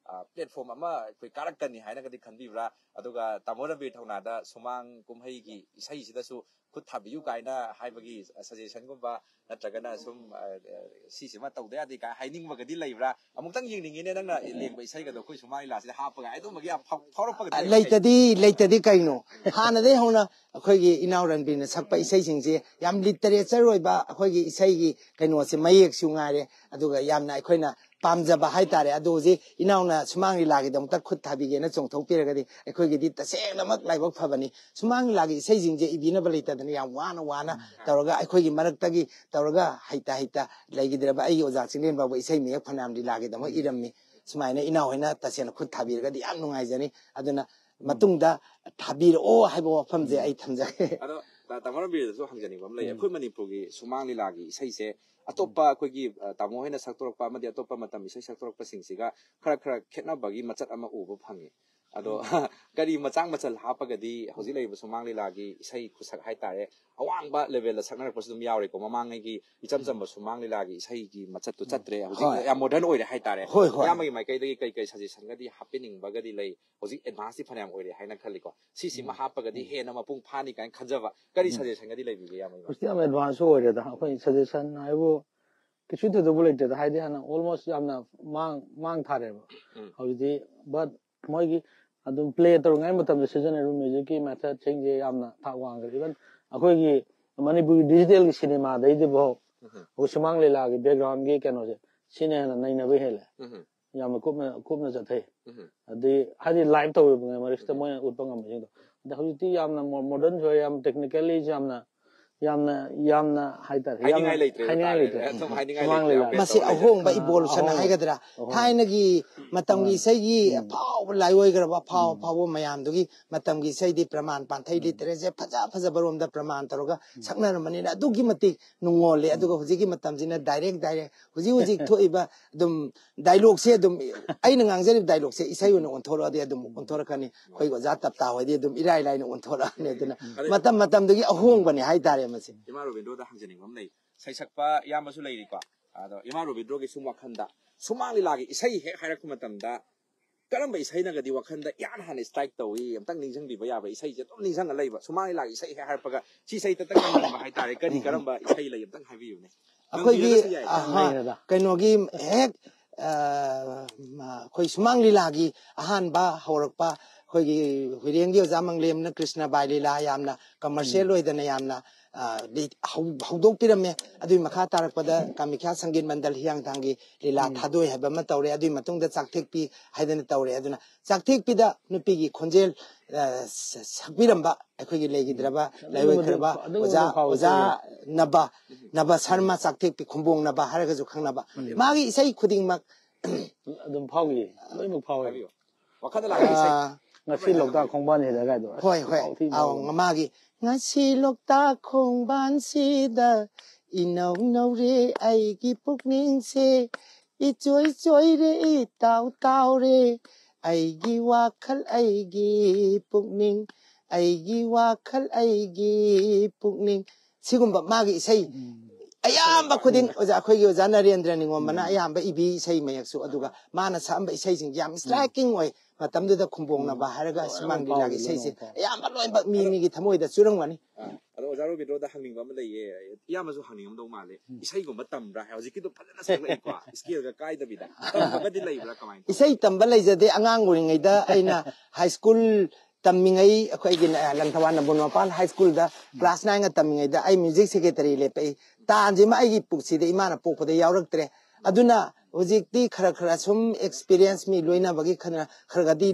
ꯄ꯭ꯂꯦꯠꯐꯣꯝ ꯑꯃ ꯑꯩꯈꯣꯏ ꯀꯥꯔꯛꯀꯅꯤ ꯍꯥꯏꯅꯒꯗꯤ ꯈꯟꯕꯤꯕ꯭ꯔꯥ? ꯑꯗꯨꯒ ꯇꯥꯃꯣ ꯔꯟꯕꯤꯔ ꯊꯧꯅꯥꯗ ꯁꯨꯃꯥꯡ ꯀꯨꯝꯍꯩꯒꯤ ꯏꯁꯩꯁꯤꯗꯁꯨ ꯈꯨꯠ ꯊꯥꯕꯤꯌꯨ ꯀꯥꯏꯅ ꯍꯥꯏꯕꯒꯤ ꯁꯖꯦꯁꯟꯒꯨꯝꯕ ꯅꯠꯇ꯭ꯔꯒꯅ ꯁꯨꯝ ꯑ, ꯑ, ꯁꯤꯁꯤꯃ ꯇꯧꯗ ꯌꯥꯗꯦ ꯀꯥꯏ ꯍꯥꯏꯅꯤꯡꯕꯒꯗꯤ ꯂꯩꯕ꯭ꯔꯥ? ꯑꯃꯨꯛꯇꯪ ꯌꯦꯡꯅꯤꯡꯉꯤꯅꯦ ꯅꯪꯅ ꯂꯦꯡꯕ ꯏꯁꯩꯒꯗꯣ ꯑꯩꯈꯣꯏ ꯁꯨꯃꯥꯡ ꯂꯤꯂꯥꯁꯤꯗ ꯍꯥꯞꯄꯒ ꯑꯗꯨꯝꯕꯒꯤ ꯌꯥꯝ ꯐꯥꯎ- ꯐꯥꯎꯔꯛꯄꯒꯗꯤ ꯂꯩꯕ꯭ꯔꯥ? ꯂꯩꯇꯗꯤ, ꯂꯩꯇꯗꯤ ꯀꯩꯅꯣ? ꯍꯥꯟꯅꯗꯒꯤ ꯍꯧꯅ ꯑꯩꯈꯣꯏꯒꯤ ꯏꯅꯥꯎ ꯔꯟꯕꯤꯔꯅ ꯁꯛꯄ ꯏꯁꯩꯁꯤꯡꯁꯦ ꯌꯥꯝ ꯂꯤꯇꯔꯦꯆꯔ ꯑꯣꯏꯕ, ꯑꯩꯈꯣꯏꯒꯤ ꯏꯁꯩꯒꯤ ꯀꯩꯅꯣꯁꯦ ꯃꯌꯦꯛꯁꯨ ꯉꯥꯏꯔꯦ, ꯑꯗꯨꯒ ꯌꯥꯝꯅ ꯑꯩꯈꯣꯏꯅ ꯄꯥꯝꯖꯕ ꯍꯥꯏꯇꯥꯔꯦ꯫ ꯑꯗꯣ ꯍꯧꯖꯤꯛ ꯏꯅꯥꯎꯅ ꯁꯨꯃꯥꯡ ꯂꯤꯂꯥꯒꯤꯗꯃꯛꯇ ꯈꯨꯠ ꯊꯥꯕꯤꯒꯦꯅ ꯆꯣꯡꯊꯣꯛꯄꯤꯔꯒꯗꯤ ꯑꯩꯈꯣꯏꯒꯤꯗꯤ ꯇꯁꯦꯡꯅꯃꯛ ꯂꯥꯏꯕꯛ ꯐꯕꯅꯤ꯫ ꯁꯨꯃꯥꯡ ꯂꯤꯂꯥꯒꯤ ꯏꯁꯩꯁꯤꯡꯁꯦ ꯏꯕꯤꯅꯕ ꯂꯩꯇꯗꯅ ꯌꯥꯝ ꯋꯥꯅ ꯋꯥꯅ ꯇꯧꯔꯒ ꯑꯩꯈꯣꯏꯒꯤ ꯃꯔꯛꯇꯒꯤ ꯇꯧꯔꯒ ꯍꯩꯇ ꯍꯩꯇ ꯂꯩꯈꯤꯗ꯭ꯔꯕ ꯑꯩꯒꯤ ꯑꯣꯖꯥ ꯆꯤꯡꯂꯦꯟ ꯐꯥꯎꯕ ꯏꯁꯩ ꯃꯌꯦꯛ ꯐꯅꯌꯥꯝ ꯂꯤꯂꯥꯒꯤꯗꯃꯛ ꯏꯔꯝꯃꯤ꯫ ꯁꯨꯃꯥꯏꯅ ꯏꯅꯥꯎ ꯍꯣꯏꯅ ꯇꯁꯦꯡꯅ ꯈꯨꯠ ꯊꯥꯕꯤꯔꯒꯗꯤ ꯌꯥꯝ ꯅꯨꯡꯉꯥꯏꯖꯅꯤ꯫ ꯑꯗꯨꯅ ꯃꯇꯨꯡꯗ ꯊꯥꯕꯤꯔꯛꯑꯣ ꯍꯥꯏꯕ ꯋꯥꯐꯝꯁꯦ ꯑꯩ ꯊꯝꯖꯒꯦ꯫ ꯑꯗꯣ ꯇꯥ- ꯇꯥꯃꯣ ꯔꯟꯕꯤꯔꯗꯁꯨ ꯍꯪꯖꯅꯤꯡꯕ ꯑꯃ ꯂꯩ꯫ ꯑꯩꯈꯣꯏ ꯃꯅꯤꯄꯨꯔꯒꯤ ꯁꯨꯃꯥꯡ ꯂꯤꯂꯥꯒꯤ ꯏꯁꯩꯁꯦ ꯑꯇꯣꯞꯄ ꯑꯩꯈꯣꯏꯒꯤ ꯑ, ꯇꯥꯃꯣ ꯍꯣꯏꯅ ꯁꯛꯇꯣꯔꯛꯄ ꯑꯃꯗꯤ ꯑꯇꯣꯞꯄ ꯃꯇꯝ ꯏꯁꯩ ꯁꯛꯇꯣꯔꯛꯄꯁꯤꯡꯁꯤꯒ ꯈꯔ ꯈꯔ ꯈꯦꯠꯅꯕꯒꯤ ꯃꯆꯠ ꯑꯃ ꯎꯕ ꯐꯪꯉꯤ꯫ ꯑꯗꯣ ꯀꯔꯤ ꯃꯆꯥꯛ ꯃꯆꯜ ꯍꯥꯞꯄꯒꯗꯤ ꯍꯧꯖꯤꯛ ꯂꯩꯔꯤꯕ ꯁꯨꯃꯥꯡ ꯂꯤꯂꯥꯒꯤ ꯏꯁꯩ ꯈꯨꯁꯛ ꯍꯥꯏꯇꯥꯔꯦ, ꯑꯋꯥꯡꯕ ꯂꯦꯚꯦꯜꯗ ꯁꯛꯅꯔꯛꯄꯁꯨ ꯑꯗꯨꯝ ꯌꯥꯎꯔꯦꯀꯣ? ꯃꯃꯥꯡꯉꯩꯒꯤ ꯏꯆꯝ ꯆꯝꯕ ꯁꯨꯃꯥꯡ ꯂꯤꯂꯥꯒꯤ ꯏꯁꯩꯒꯤ ꯃꯆꯠꯇꯨ ꯆꯠꯇ꯭ꯔꯦ, ꯍꯧꯖꯤꯛ ꯍꯣꯏ꯫ ꯌꯥꯝ ꯃꯣꯗꯔꯟ ꯑꯣꯏꯔꯦ ꯍꯥꯏꯇꯥꯔꯦ꯫ ꯍꯣꯏ, ꯍꯣꯏ꯫ ꯏꯌꯥꯝꯕꯒꯤ ꯃꯥꯏꯀꯩꯗꯒꯤ ꯀꯩ ꯀꯩ ꯁꯖꯦꯁꯟꯒꯗꯤ ꯍꯥꯞꯄꯤꯅꯤꯡꯕꯒꯗꯤ ꯂꯩ? ꯍꯧꯖꯤꯛ ꯑꯦꯗꯚꯥꯟꯁꯇꯤ ꯐꯅꯌꯥꯝ ꯑꯣꯏꯔꯦ ꯍꯥꯏꯅ ꯈꯜꯂꯤꯀꯣ, ꯁꯤꯁꯤꯃ ꯍꯥꯞꯄꯒꯗꯤ ꯍꯦꯟꯅ ꯃꯄꯨꯡ ꯐꯥꯅꯤ ꯀꯥꯏꯅ ꯈꯟꯖꯕ ꯀꯔꯤ ꯁꯖꯦꯁꯟꯒꯗꯤ ꯂꯩꯕꯤꯒꯦ, ꯏꯌꯥꯝꯕꯒꯤ ꯃꯥꯏꯀꯩꯗ? ꯍꯧꯖꯤꯛꯇꯤ ꯌꯥꯝ ꯑꯦꯗꯚꯥꯟꯁ ꯑꯣꯏꯔꯦꯗ꯫ ꯑꯩꯈꯣꯏ ꯁꯖꯦꯁꯟ ꯍꯥꯏꯕꯨ ꯀꯩꯁꯨ ꯊꯣꯏꯗꯣꯛꯄ ꯂꯩꯇꯦꯗ, ꯍꯥꯏꯗꯤ ꯍꯥꯟꯅ ꯑꯣꯜꯃꯣꯁ ꯌꯥꯝꯅ ꯃꯥꯡ ꯃꯥꯡ ꯊꯥꯔꯦꯕ꯫ ꯎꯝ꯫ ꯍꯧꯖꯤꯛꯇꯤ ꯕꯠ ꯃꯣꯏꯒꯤ ꯑꯗꯨꯝ ꯄ꯭ꯂꯦ ꯇꯧꯔꯤꯉꯩ ꯃꯇꯝꯗ ꯁꯤꯖꯤꯟꯅꯔꯤꯕ ꯃ꯭ꯌꯨꯖꯤꯛꯀꯤ ꯃꯦꯊꯠꯁꯤꯡꯁꯦ ꯌꯥꯝꯅ ꯊꯥꯛ ꯋꯥꯡꯈ꯭ꯔꯦ꯫ ꯏꯚꯟ ꯑꯩꯈꯣꯏꯒꯤ ꯃꯅꯤꯄꯨꯔꯒꯤ ꯗꯤꯖꯤꯇꯦꯜꯒꯤ ꯁꯤꯅꯦꯃꯥꯗꯩꯗꯤꯐꯥꯎ ꯎꯝ꯫ ꯑꯩꯈꯣꯏ ꯁꯨꯃꯥꯡ ꯂꯤꯂꯥꯒꯤ ꯕꯦꯛꯒ꯭ꯔꯥꯎꯟꯒꯤ ꯀꯩꯅꯣꯁꯦ ꯁꯤꯅ ꯍꯦꯟꯅ ꯅꯩꯅꯕ ꯍꯦꯜꯂꯦ꯫ ꯎꯝ꯫ ꯌꯥꯝꯅ ꯀꯨꯞꯅ ꯀꯨꯞꯅ ꯆꯠꯊꯩ꯫ ꯎꯝ꯫ ꯑꯗꯩ ꯍꯥꯏꯗꯤ ꯂꯥꯏꯚ ꯇꯧꯔꯤꯕ ꯃꯔꯛꯁꯤꯗ ꯃꯣꯏꯅ ꯎꯠꯄ ꯉꯝꯕꯁꯤꯡꯗꯣ꯫ ꯑꯗ ꯍꯧꯖꯤꯛꯇꯤ ꯌꯥꯝꯅ ꯃꯣꯗꯔꯟꯁꯨ ꯑꯣꯏꯔꯦ, ꯌꯥꯝ ꯇꯦꯛꯅꯤꯀꯦꯜꯂꯤꯁꯨ ꯌꯥꯝꯅ ꯌꯥꯝꯅ ꯌꯥꯝꯅ ꯍꯥꯏꯇꯥꯔꯦ, ꯌꯥꯝꯅ ꯍꯥꯏꯅꯤꯡꯉꯥꯏ ꯂꯩꯇ꯭ꯔꯦ ꯍꯥꯏꯅꯤꯡꯉꯥꯏ ꯍꯥꯏꯇꯥꯔꯦ꯫ ꯂꯩꯇ꯭ꯔꯦ꯫ ꯑꯗꯨꯝ ꯍꯥꯏꯅꯤꯡꯉꯥꯏ ꯁꯨꯃꯥꯡ ꯂꯩꯇ꯭ꯔꯦ꯫ ꯂꯤꯂꯥ꯫ ꯃꯁꯤ ꯑꯍꯣꯡꯕ ꯏꯕꯣꯂꯨꯁꯟ ꯑꯍꯣꯡꯕ꯫ ꯍꯥꯏꯒꯗ꯭ꯔꯥ? ꯑꯍꯣꯡꯕ꯫ ꯊꯥꯏꯅꯒꯤ ꯎꯝ꯫ ꯃꯇꯝꯒꯤ ꯏꯁꯩꯒꯤ ꯑꯐꯥꯎꯕ ꯂꯥꯏꯑꯣꯏꯈ꯭ꯔꯕ ꯑꯐꯥꯎ ꯑꯐꯥꯎꯕ ꯃꯌꯥꯝꯗꯨꯒꯤ ꯃꯇꯝꯒꯤ ꯏꯁꯩꯗꯤ ꯄ꯭ꯔꯃꯥꯟ ꯄꯥꯟꯊꯩ ꯂꯤꯇꯔꯦꯆꯔ ꯐꯖ ꯐꯖꯕ ꯔꯣꯝꯗ ꯄ꯭ꯔꯃꯥꯟ ꯇꯧꯔꯒ ꯁꯛꯅꯔꯝꯕꯅꯤꯅ ꯑꯗꯨꯛꯀꯤ ꯃꯇꯤꯛ ꯅꯨꯡꯉꯣꯜꯂꯦ꯫ ꯑꯗꯨꯒ ꯍꯧꯖꯤꯛꯀꯤ ꯃꯇꯝꯁꯤꯅ ꯗꯥꯏꯔꯦꯛ ꯗꯥꯏꯔꯦꯛ ꯍꯧꯖꯤꯛ ꯍꯧꯖꯤꯛ ꯊꯣꯛꯏꯕ ꯑꯗꯨꯝ ꯗꯥꯏꯂꯣꯛꯁꯦ ꯑꯗꯨꯝ ꯑꯩꯅ ꯉꯥꯡꯖꯔꯤꯕ ꯗꯥꯏꯂꯣꯛꯁꯦ ꯏꯁꯩ ꯑꯣꯏꯅ ꯑꯣꯟꯊꯣꯔꯛꯑꯗꯤ ꯑꯗꯨꯝ ꯑꯣꯟꯊꯣꯔꯛꯀꯅꯤ꯫ ꯑꯩꯈꯣꯏ ꯑꯣꯖꯥ ꯇꯞꯇꯥ ꯍꯣꯏꯗꯤ ꯑꯗꯨꯝ ꯏꯔꯥꯏ ꯂꯥꯏꯅ ꯑꯣꯟꯊꯣꯔꯛꯑꯅꯤ꯫ ꯑꯗꯨꯅ ꯃꯇꯝ ꯃꯇꯝꯗꯨꯒꯤ ꯑꯍꯣꯡꯕꯅꯦ ꯍꯥꯏꯇꯥꯔꯦ ꯃꯁꯤ꯫ ꯏꯃꯥ ꯔꯣꯕꯤꯟꯗ꯭ꯔꯣꯗ ꯍꯪꯖꯅꯤꯡꯕ ꯑꯃ ꯂꯩ꯫ ꯁꯩꯁꯛꯄ ꯏꯌꯥꯝꯕꯁꯨ ꯂꯩꯔꯤꯀꯣ꯫ ꯑꯗꯣ ꯏꯃꯥ ꯔꯣꯕꯤꯟꯗ꯭ꯔꯣꯒꯤ ꯁꯨꯝ ꯋꯥꯈꯜꯗ ꯁꯨꯃꯥꯡ ꯂꯤꯂꯥꯒꯤ ꯏꯁꯩ ꯍꯦꯛ ꯍꯥꯏꯔꯛꯄ ꯃꯇꯝꯗ ꯀꯔꯝꯕ ꯏꯁꯩꯅꯒꯗꯤ ꯋꯥꯈꯜꯗ ꯏꯍꯥꯟ ꯍꯥꯟꯅ ꯁ꯭ꯇ꯭ꯔꯥꯏꯛ ꯇꯧꯏ, ꯑꯝꯇꯪ ꯅꯤꯡꯁꯤꯡꯕꯤꯕ ꯌꯥꯕ ꯏꯁꯩꯁꯦ ꯑꯗꯨꯝ ꯅꯤꯡꯁꯤꯡꯉ ꯂꯩꯕ, ꯁꯨꯃꯥꯡ ꯂꯤꯂꯥꯒꯤ ꯏꯁꯩ ꯍꯦꯛ ꯍꯥꯏꯔꯛꯄꯒ ꯁꯤ ꯏꯁꯩ ꯇꯛꯇꯛ ꯉꯪꯍꯟꯕ ꯍꯥꯏꯇꯥꯔꯦ, ꯀꯔꯤ ꯀꯔꯝꯕ ꯏꯁꯩ ꯂꯩ ꯑꯝꯇꯪ ꯍꯥꯏꯕꯤꯌꯨꯅꯦ? ꯑꯩꯈꯣꯏꯒꯤ ꯉꯪꯕꯤꯔꯒꯁꯨ ꯌꯥꯏ꯫ ꯑꯍꯥ, ꯂꯩꯔꯦꯗ꯫ ꯀꯩꯅꯣꯒꯤ ꯍꯦꯛ ꯑ, ꯃ-, ꯑꯩꯈꯣꯏ ꯁꯨꯃꯥꯡ ꯂꯤꯂꯥꯒꯤ ꯑꯍꯥꯟꯕ ꯍꯧꯔꯛꯄ ꯑꯩꯈꯣꯏꯒꯤ ꯍꯨꯏꯔꯦꯟꯒꯤ ꯑꯣꯖꯥ ꯃꯪꯂꯦꯝꯅ ꯀ꯭ꯔꯤꯁꯅ ꯕꯥꯏ ꯂꯤꯂꯥ ꯌꯥꯝꯅ ꯀꯃꯔꯁꯤꯌꯦꯜ ꯑꯣꯏꯗꯅ ꯌꯥꯝꯅ ꯑ, ꯂꯤ-, ꯍꯧ-, ꯍꯧꯗꯣꯛꯄꯤꯔꯝꯃꯦ꯫ ꯑꯗꯨꯒꯤ ꯃꯈꯥ ꯇꯥꯔꯛꯄꯗ ꯀꯥꯃꯤꯈ꯭ꯌꯥ ꯁꯪꯒꯤꯠ ꯃꯟꯗꯜ ꯍꯤꯌꯥꯡꯊꯥꯡꯒꯤ ꯂꯤꯂꯥ ꯊꯥꯗꯣꯏ ꯍꯥꯏꯕ ꯑꯃ ꯇꯧꯔꯦ꯫ ꯑꯗꯨꯒꯤ ꯃꯇꯨꯡꯗ ꯆꯥꯛꯊꯦꯛꯄꯤ ꯍꯥꯏꯗꯅ ꯇꯧꯔꯦ꯫ ꯑꯗꯨꯅ ꯆꯥꯛꯊꯦꯛꯄꯤꯗ ꯅꯨꯄꯤꯒꯤ ꯈꯣꯟꯖꯦꯜ ꯑ, ꯁ-, ꯁꯛꯄꯤꯔꯝꯕ ꯑꯩꯈꯣꯏꯒꯤ ꯂꯩꯈꯤꯗ꯭ꯔꯕ ꯑꯗꯨꯒꯨꯝꯕ ꯂꯩꯔꯣꯏꯈ꯭ꯔꯕ ꯑꯗꯨꯒꯨꯝꯕ ꯑꯣꯖꯥ ꯐꯥꯎꯕ ꯑꯣꯖꯥ ꯇꯧꯋꯦ꯫ ꯅꯕ ꯅꯕ ꯁꯔꯃ ꯆꯥꯛꯊꯦꯛꯄꯤ ꯈꯨꯝꯕꯣꯡ ꯅꯕ ꯍꯥꯏꯔꯒꯁꯨ ꯈꯪꯅꯕ ꯃꯥꯒꯤ ꯏꯁꯩ ꯈꯨꯗꯤꯡꯃꯛ ꯑꯗꯨꯝ ꯐꯥꯎꯏ, ꯂꯣꯏꯅꯃꯛ ꯐꯥꯎꯏ꯫ ꯍꯥꯏꯕꯤꯌꯨ꯫ ꯋꯥꯈꯜꯗ ꯂꯥꯛꯄ ꯏꯁꯩ꯫ ꯑ, ꯉꯁꯤ ꯂꯣꯛꯇꯥꯛ ꯈꯣꯡꯕꯥꯟꯁꯤꯗ ꯀꯥꯏꯗꯣ꯫ ꯑꯁ, ꯍꯣꯏ ꯍꯣꯏ ꯐꯥꯎꯊꯤ ꯑꯥꯎ ꯐꯥꯎꯕꯅꯦ꯫ ꯃꯥꯒꯤ ꯉꯁꯤ ꯂꯣꯛꯇꯥꯛ ꯈꯣꯡꯕꯥꯟꯁꯤꯗ ꯏꯅꯧ ꯅꯧꯔꯦ ꯑꯩꯒꯤ ꯄꯨꯛꯅꯤꯡꯁꯦ ꯏꯆꯣꯏ ꯆꯣꯏꯔꯦ ꯏꯇꯥꯎ ꯇꯥꯎꯔꯦ ꯑꯩꯒꯤ ꯋꯥꯈꯜ ꯑꯩꯒꯤ ꯄꯨꯛꯅꯤꯡ, ꯑꯩꯒꯤ ꯋꯥꯈꯜ ꯑꯩꯒꯤ ꯄꯨꯛꯅꯤꯡ, ꯁꯤꯒꯨꯝꯕ ꯃꯥꯒꯤ ꯏꯁꯩ ꯑꯌꯥꯝꯕ ꯈꯨꯗꯤꯡ ꯑꯣꯖꯥ, ꯑꯩꯈꯣꯏꯒꯤ ꯑꯣꯖꯥ ꯅꯔꯦꯟꯗ꯭ꯔ ꯅꯤꯉꯣꯝꯕꯅ ꯑꯌꯥꯝꯕ ꯏꯕꯤ ꯏꯁꯩ ꯃꯌꯦꯛꯁꯨ, ꯑꯗꯨꯒ ꯃꯥꯅ ꯁꯛꯑꯝꯕ ꯏꯁꯩꯁꯤꯡ ꯌꯥꯝ striking ꯑꯣꯏ꯫ ꯃꯇꯝꯗꯨꯗ ꯈꯨꯝꯕꯣꯡꯅꯕ ꯍꯥꯏꯔꯒ ꯁꯨꯃꯥꯡ ꯂꯤꯂꯥꯒꯤ ꯏꯁꯩꯁꯦ ꯑꯌꯥꯝꯕ ꯂꯣꯏꯅꯃꯛ ꯃꯤ ꯃꯤꯒꯤ ꯊꯃꯣꯏꯗ ꯆꯨꯔꯝꯒꯅꯤ꯫ ꯑꯗꯣ ꯑꯣꯖꯥ ꯔꯣꯕꯤꯟꯗ꯭ꯔꯣꯗ ꯍꯪꯅꯤꯡꯕ ꯑꯃ ꯂꯩꯌꯦ꯫ ꯏꯌꯥꯝꯕꯁꯨ ꯍꯪꯅꯤꯡꯉꯝꯗꯧ ꯃꯥꯜꯂꯦ꯫ ꯏꯁꯩꯒꯨꯝꯕ ꯇꯝꯕ꯭ꯔꯥ? ꯍꯧꯖꯤꯛꯀꯤꯗꯣ ꯐꯖꯅ ꯁꯛꯂꯛꯏꯀꯣ, ꯁ꯭ꯀꯦꯜꯒ ꯀꯥꯏꯗꯕꯤꯗ꯫ ꯇꯝꯕꯒꯗꯤ ꯂꯩꯕ꯭ꯔꯥ? ꯀꯃꯥꯏꯅ ꯇꯧ? ꯏꯁꯩ ꯇꯝꯕ ꯂꯩꯖꯗꯦ꯫ ꯑꯉꯥꯡ ꯑꯣꯏꯔꯤꯉꯩꯗ ꯑꯩꯅ ꯍꯥꯏ ꯁ꯭ꯀꯨꯜ ꯇꯝꯃꯤꯉꯩ, ꯑꯩꯈꯣꯏꯒꯤ ꯂꯪꯊꯕꯥꯜ ꯅꯝꯕꯣꯜ ꯃꯄꯥꯟ ꯍꯥꯏ ꯁ꯭ꯀꯨꯜꯗ ꯀ꯭ꯂꯥꯁ ꯅꯥꯏꯟꯒ ꯇꯝꯃꯤꯉꯩꯗ ꯑꯩ ꯃ꯭ꯌꯨꯖꯤꯛ ꯁꯦꯀ꯭ꯔꯦꯇꯔꯤ ꯂꯦꯞꯄꯛꯏ꯫ ꯇꯥꯟꯁꯤꯃ ꯑꯩꯒꯤ ꯄꯨꯛꯁꯤꯗ ꯏꯃꯥꯅ ꯄꯣꯛꯄꯗ ꯌꯥꯎꯔꯛꯇ꯭ꯔꯦ꯫ ꯑꯗꯨꯅ ꯍꯧꯖꯤꯛꯇꯤ ꯈꯔ ꯈꯔ ꯁꯨꯝ ꯑꯦꯛꯁꯄꯤꯔꯤꯌꯦꯟꯁ ꯃꯤ ꯂꯣꯏꯅꯕꯒꯤ ꯈꯔ ꯈꯔꯒꯗꯤ,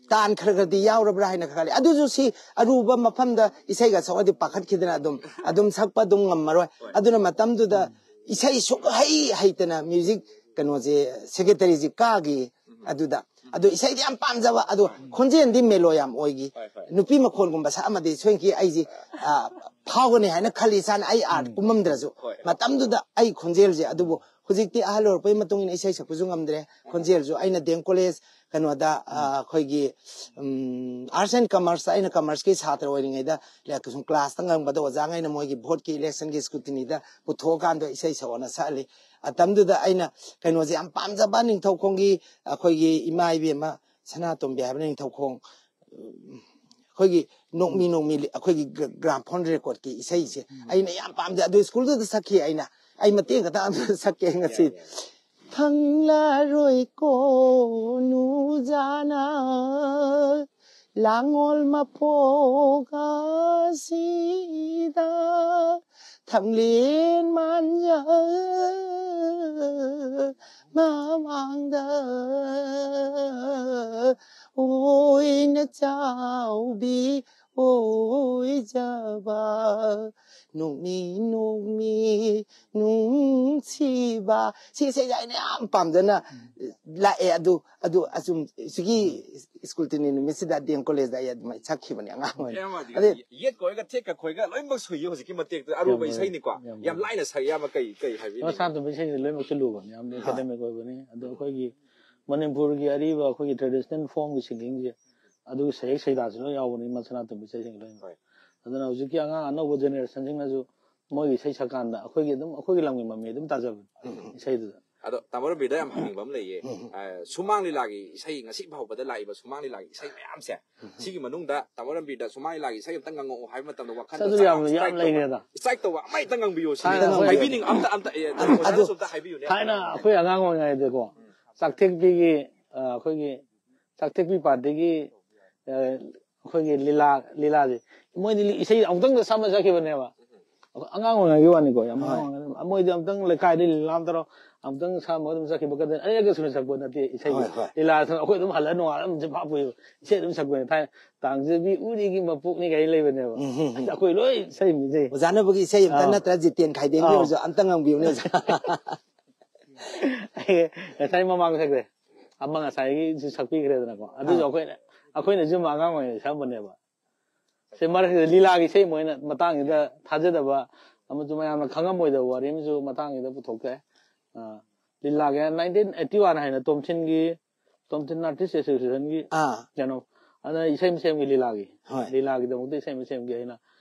ꯇꯥꯟ ꯈꯔ ꯈꯔꯗꯤ ꯌꯥꯎꯔꯕ꯭ꯔꯥ ꯍꯥꯏꯅ ꯈꯜꯂꯤ꯫ ꯑꯗꯨꯁꯨ ꯁꯤ ꯑꯔꯨꯕ ꯃꯐꯝꯗ ꯏꯁꯩꯒ ꯁꯛꯑꯗꯤ ꯄꯥꯈꯠꯈꯤꯗꯅ ꯑꯗꯨꯝ ꯑꯗꯨꯝ ꯁꯛꯄ ꯑꯗꯨꯝ ꯉꯝꯃꯔꯣꯏ꯫ ꯑꯗꯨꯅ ꯃꯇꯝꯗꯨꯗ ꯏꯁꯩ ꯁꯨꯛ ꯍꯩ ꯍꯩꯇꯅ ꯃ꯭ꯌꯨꯖꯤꯛ ꯀꯩꯅꯣꯁꯦ, ꯁꯦꯀ꯭ꯔꯦꯇꯔꯤꯁꯦ ꯀꯥꯈꯤ꯫ ꯑꯗꯨꯗ ꯑꯗꯨ ꯏꯁꯩꯗꯤ ꯌꯥꯝ ꯄꯥꯝꯖꯕ, ꯑꯗꯣ ꯈꯣꯟꯖꯦꯜꯗꯤ ꯃꯦꯂꯣ ꯌꯥꯝ ꯑꯣꯏꯈꯤ꯫ ꯅꯨꯄꯤ ꯃꯈꯣꯟꯒꯨꯝꯕ ꯁꯛꯑꯝꯃꯗꯤ ꯁꯣꯏꯗꯤ ꯑꯩꯁꯤ, ꯑ, ꯐꯥꯎꯒꯅꯤ ꯍꯥꯏꯅ ꯈꯜꯂꯤ ꯏꯁꯥꯅ, ꯑꯩ ꯑꯥꯔꯠ ꯀꯨꯝꯃꯝꯗ꯭ꯔꯁꯨ꯫ ꯃꯇꯝꯗꯨꯗ ꯑꯩ ꯈꯣꯟꯖꯦꯜꯁꯦ, ꯑꯗꯨꯕꯨ ꯍꯧꯖꯤꯛꯇꯤ ꯑꯍꯜ ꯑꯣꯏꯔꯛꯄꯒꯤ ꯃꯇꯨꯡ ꯏꯟꯅ ꯏꯁꯩ ꯁꯛꯄꯁꯨ ꯉꯝꯗ꯭ꯔꯦ꯫ ꯈꯣꯟꯖꯦꯜꯁꯨ ꯑꯩꯅ ꯗꯤ ꯑꯦꯝ ꯀꯣꯂꯦꯖ ꯀꯩꯅꯣꯗ, ꯑ, ꯑꯩꯈꯣꯏꯒꯤ, ꯎꯝ, ꯑꯥꯔꯠꯁ ꯑꯦꯟ ꯀꯃꯔꯁꯇ, ꯑꯩꯅ ꯀꯃꯔꯁꯀꯤ ꯁꯥꯇ꯭ꯔ ꯑꯣꯏꯔꯤꯉꯩꯗ ꯁꯨꯝ ꯀ꯭ꯂꯥꯁꯇ ꯉꯝꯕꯗ ꯑꯣꯖꯥꯉꯩꯅ ꯃꯣꯏꯒꯤ ꯚꯣꯠꯀꯤ ꯏꯂꯦꯛꯁꯟꯒꯤ ꯁ꯭ꯀ꯭ꯔꯨꯇꯤꯅꯤꯗ ꯄꯨꯊꯣꯛꯑꯀꯥꯟꯗ ꯏꯁꯩ ꯁꯛꯑꯣꯅ ꯁꯛꯍꯜꯂꯤ꯫ ꯃꯇꯝꯗꯨꯗ ꯑꯩꯅ ꯀꯩꯅꯣꯁꯦ ꯌꯥꯝ ꯄꯥꯝꯖꯕ, ꯅꯤꯡꯊꯧꯈꯣꯡꯒꯤ ꯑꯩꯈꯣꯏꯒꯤ ꯏꯃꯥ ꯏꯕꯦꯝꯃ ꯁꯅꯥꯇꯣꯝꯕꯤ ꯍꯥꯏꯕ ꯅꯤꯡꯊꯧꯈꯣꯡ, ꯑꯩꯈꯣꯏꯒꯤ ꯅꯣꯡꯃꯤ ꯅꯣꯡꯃꯤ ꯑꯩꯈꯣꯏꯒꯤ ꯒ꯭ꯔꯥꯝꯐꯣꯟ ꯔꯦꯀꯣꯔꯠꯀꯤ ꯏꯁꯩꯁꯦ ꯑꯩꯅ ꯌꯥꯝ ꯄꯥꯝꯖꯩ꯫ ꯑꯗꯨ ꯁ꯭ꯀꯨꯜꯗꯨꯗ ꯁꯛꯈꯤ꯫ ꯑꯩꯅ, ꯑꯩ ꯃꯇꯦꯛ ꯈꯛꯇ ꯑꯗꯨ ꯁꯛꯀꯦ ꯉꯁꯤ꯫ ꯐꯪꯂꯔꯣꯏꯀꯣ ꯅꯨꯖꯥꯅ ꯂꯥꯡꯉꯣꯜ ꯃꯄꯣꯛ ꯑꯁꯤꯗ ꯊꯝꯂꯦꯟ ꯃꯥꯟꯖ ꯃꯃꯥꯡꯗ ꯑꯣꯏꯅ ꯆꯥꯎꯕꯤ ꯑꯣꯏꯖꯕ ꯅꯣꯡꯃꯤ ꯅꯣꯡꯃꯤ ꯅꯨꯡꯁꯤꯕ꯫ ꯁꯤ ꯏꯁꯩꯁꯦ ꯑꯩꯅ ꯌꯥꯝ ꯄꯥꯝꯖꯅ ꯂꯥꯛꯑꯦ꯫ ꯑꯗꯨ, ꯑꯗꯨ ꯑꯁꯨꯝ ꯁꯤꯒꯤ ꯁ꯭ꯀ꯭ꯔꯨꯇꯤꯅꯤ ꯅꯨꯃꯤꯠꯁꯤꯗ ꯗꯤ ꯑꯦꯝ ꯀꯣꯂꯦꯖꯇ ꯑꯩ ꯑꯗꯨꯃꯥꯏꯅ ꯁꯛꯈꯤꯕꯅꯦ ꯑꯉꯥꯡ ꯑꯣꯏꯅ꯫ ꯌꯥꯝ ꯌꯦꯠꯀ ꯑꯣꯏꯒ ꯊꯦꯛꯀ ꯈꯣꯏꯒ ꯂꯣꯏꯅꯃꯛ ꯁꯨꯏꯌꯦ ꯍꯧꯖꯤꯛꯀꯤ ꯃꯇꯦꯛꯇꯨ꯫ ꯑꯔꯨꯕ ꯏꯁꯩꯅꯤꯀꯣ꯫ ꯌꯥꯝ ꯂꯥꯏꯅ ꯁꯛ ꯌꯥꯕ ꯀꯩ, ꯀꯩ ꯍꯥꯏꯕꯤꯅꯤꯡꯉꯤ? ꯁꯅꯥꯇꯣꯝꯕꯤ ꯏꯁꯩꯁꯦ ꯂꯣꯏꯅꯃꯛꯁꯨ ꯂꯨꯕꯅꯦ, ꯌꯥꯝꯅ ꯑꯦꯀꯥꯗꯦꯃꯤꯛ ꯑꯣꯏꯕꯅꯤ꯫ ꯑꯗꯣ ꯑꯩꯈꯣꯏꯒꯤ ꯃꯅꯤꯄꯨꯔꯒꯤ ꯑꯔꯤꯕ ꯑꯩꯈꯣꯏꯒꯤ traditional formꯒꯤ singingꯁꯦ, ꯑꯗꯨꯒꯤ ꯁꯩꯍꯦꯛ ꯁꯩꯗꯥꯁꯤ ꯂꯣꯏ ꯌꯥꯎꯕꯅꯤ ꯏꯃꯥ ꯁꯅꯥꯇꯣꯝꯕꯤ ꯏꯁꯩꯁꯤꯡ ꯂꯣꯏꯅ꯫ ꯍꯣꯏ꯫ ꯑꯗꯨꯅ ꯍꯧꯖꯤꯛꯀꯤ ꯑꯉꯥꯡ ꯑꯅꯧꯕ generationꯁꯤꯡꯅꯁꯨ ꯃꯣꯏꯒꯤ ꯏꯁꯩ ꯁꯛꯀꯥꯟꯗ ꯑꯩꯈꯣꯏꯒꯤ ꯑꯗꯨꯝ, ꯑꯩꯈꯣꯏꯒꯤ ꯂꯝꯒꯤ ꯃꯃꯤ ꯑꯗꯨꯝ ꯇꯥꯖꯕꯅꯤ ꯏꯁꯩꯗꯨꯗ꯫ ꯑꯗꯣ ꯇꯥꯃꯣ ꯔꯟꯕꯤꯔꯗ ꯌꯥꯝ ꯍꯪꯅꯤꯡꯕ ꯑꯃ ꯂꯩꯌꯦ꯫ ꯑ, ꯁꯨꯃꯥꯡ ꯂꯤꯂꯥꯒꯤ ꯏꯁꯩ, ꯉꯁꯤ ꯐꯥꯎꯕꯗ ꯂꯥꯛꯏꯕ ꯁꯨꯃꯥꯡ ꯂꯤꯂꯥꯒꯤ ꯏꯁꯩ ꯃꯌꯥꯝꯁꯦ, ꯁꯤꯒꯤ ꯃꯅꯨꯡꯗ ꯇꯥꯃꯣ ꯔꯟꯕꯤꯔꯗ ꯁꯨꯃꯥꯡ ꯂꯤꯂꯥꯒꯤ ꯏꯁꯩ ꯑꯝꯇꯪ ꯉꯪꯉꯛꯑꯣ ꯍꯥꯏꯕ ꯃꯇꯝꯗ ꯋꯥꯈꯜꯗ ꯑꯗꯨ ꯌꯥꯝ, ꯌꯥꯝ strike ꯇꯧꯕ, ꯂꯩꯈ꯭ꯔꯦꯗ꯫ Strike ꯇꯧꯕ ꯑꯃ ꯍꯦꯛꯇ ꯉꯪꯕꯤꯌꯣ ꯁꯤꯅꯤ꯫ ꯊꯥꯏꯅ ꯑꯩꯈꯣꯏ ꯍꯥꯏꯕꯤꯅꯤꯡ ꯑꯝꯇ ꯑꯝꯇ ꯑꯦ, ꯑꯗꯨ ꯑꯣꯖꯥꯅꯁꯨ ꯑꯗꯨ ꯑꯝꯇ ꯍꯥꯏꯕꯤꯌꯨꯅꯦ꯫ ꯊꯥꯏꯅ ꯑꯩꯈꯣꯏ ꯑꯉꯥꯡ ꯑꯣꯏꯔꯤꯉꯩꯗꯀꯣ, ꯆꯥꯛꯊꯦꯛꯄꯤꯒꯤ, ꯑ, ꯑꯩꯈꯣꯏꯒꯤ ꯆꯥꯛꯊꯦꯛꯄꯤ partyꯒꯤ, ꯑ, ꯑꯩꯈꯣꯏꯒꯤ ꯂꯤꯂꯥ, ꯂꯤꯂꯥꯁꯦ, ꯃꯣꯏꯗꯤ ꯂꯤ-, ꯏꯁꯩ ꯑꯃꯨꯛꯇꯪꯗ ꯁꯝꯃ ꯆꯠꯈꯤꯕꯅꯦꯕ꯫ ꯑꯩꯈꯣꯏ ꯑꯉꯥꯡ ꯑꯣꯏꯔꯤꯉꯩꯒꯤ ꯋꯥꯅꯤꯀꯣ, ꯌꯥꯝ ꯑꯉꯥꯡ ꯑꯣꯏꯔꯤꯉꯩ꯫ ꯃꯣꯏꯗꯤ ꯑꯃꯨꯛꯇꯪ ꯂꯩꯀꯥꯏꯗ ꯂꯤꯂꯥ ꯑꯃ ꯇꯧꯔꯣ, ꯑꯃꯨꯛꯇꯪ ꯁꯝꯃꯒ ꯑꯗꯨꯝ ꯆꯠꯈꯤꯕ ꯀꯗ ꯑꯅꯤꯔꯛꯀ ꯁꯨꯅ ꯆꯠꯄ ꯅꯠꯇꯦ ꯏꯁꯩꯒꯤ꯫ ꯍꯣꯏ, ꯍꯣꯏ꯫ ꯂꯤꯂꯥ ꯁꯝ-, ꯑꯩꯈꯣꯏ ꯑꯗꯨꯝ ꯍꯜꯂ ꯅꯣꯡꯉꯥꯜꯂ ꯑꯗꯨꯝ ꯆꯤꯝꯐꯥ ꯄꯨꯏꯕ꯫ ꯏꯁꯩ ꯑꯗꯨꯝ ꯁꯛꯄꯅꯦ ꯊꯥꯏꯅ꯫ "ꯇꯥꯡꯖꯕꯤ ꯎꯔꯤꯒꯤ ꯃꯄꯣꯛꯅꯤ" ꯀꯥꯏꯅ ꯂꯩꯕꯅꯦꯕ꯫ ꯎꯝ, ꯎꯝ, ꯎꯝ꯫ ꯑꯁ, ꯑꯩꯈꯣꯏ ꯂꯣꯏ ꯁꯛꯏꯃꯤꯁꯦ꯫ ꯑꯣꯖꯥꯅꯕꯨꯒꯤ ꯏꯁꯩ ꯑꯝꯇ ꯑꯥ꯫ ꯅꯠꯇ꯭ꯔ ꯖꯤꯇꯦꯟ ꯈꯥꯏꯗꯦꯟꯒꯤ ꯑꯥ꯫ ꯑꯣꯏꯔꯁꯨ ꯑꯝꯇ ꯉꯪꯕꯤꯌꯨꯅꯦ ꯑꯣꯖꯥ꯫ ꯑꯩ ꯉꯁꯥꯏ ꯃꯃꯥꯡ ꯁꯛꯈ꯭ꯔꯦ꯫ ꯑꯃ ꯉꯁꯥꯏꯒꯤꯁꯨ ꯁꯛꯄꯤꯈ꯭ꯔꯦꯗꯅꯀꯣ꯫ ꯑꯗꯨꯁꯨ ꯑꯥ꯫ ꯑꯩꯈꯣꯏꯅ, ꯑꯩꯈꯣꯏꯅꯁꯨ ꯑꯉꯥꯡ ꯑꯣꯏꯔꯤꯉꯩꯗ ꯁꯛꯑꯝꯕꯅꯦꯕ꯫ ꯁꯤ ꯃꯔꯛꯁꯤꯗ ꯂꯤꯂꯥꯒꯤ ꯏꯁꯩ ꯑꯃ ꯑꯣꯏꯅ ꯃꯇꯥꯡꯁꯤꯗ ꯊꯥꯖꯗꯕ ꯑꯃꯁꯨ ꯃꯌꯥꯝꯅ ꯈꯪꯉꯝꯃꯣꯏꯗꯕ ꯋꯥꯔꯤ ꯑꯃꯁꯨ ꯃꯇꯥꯡꯁꯤꯗ ꯄꯨꯊꯣꯛꯀꯦ꯫ ꯑ, ꯂꯤꯂꯥꯒꯤ nineteen eighty one ꯍꯥꯏꯅ ꯇꯣꯝꯊꯤꯟꯒꯤ, ꯇꯣꯝꯊꯤꯟ Artist Associationꯒꯤ ꯑꯥ꯫ ꯀꯩꯅꯣ, ꯑꯗ ꯏꯁꯩ ꯃꯁꯦꯝꯒꯤ ꯂꯤꯂꯥꯒꯤ꯫ ꯍꯣꯏ꯫ ꯂꯤꯂꯥꯒꯤꯗꯃꯛꯇ ꯏꯁꯩ ꯃꯁꯦꯝꯒꯤ ꯑꯩꯅ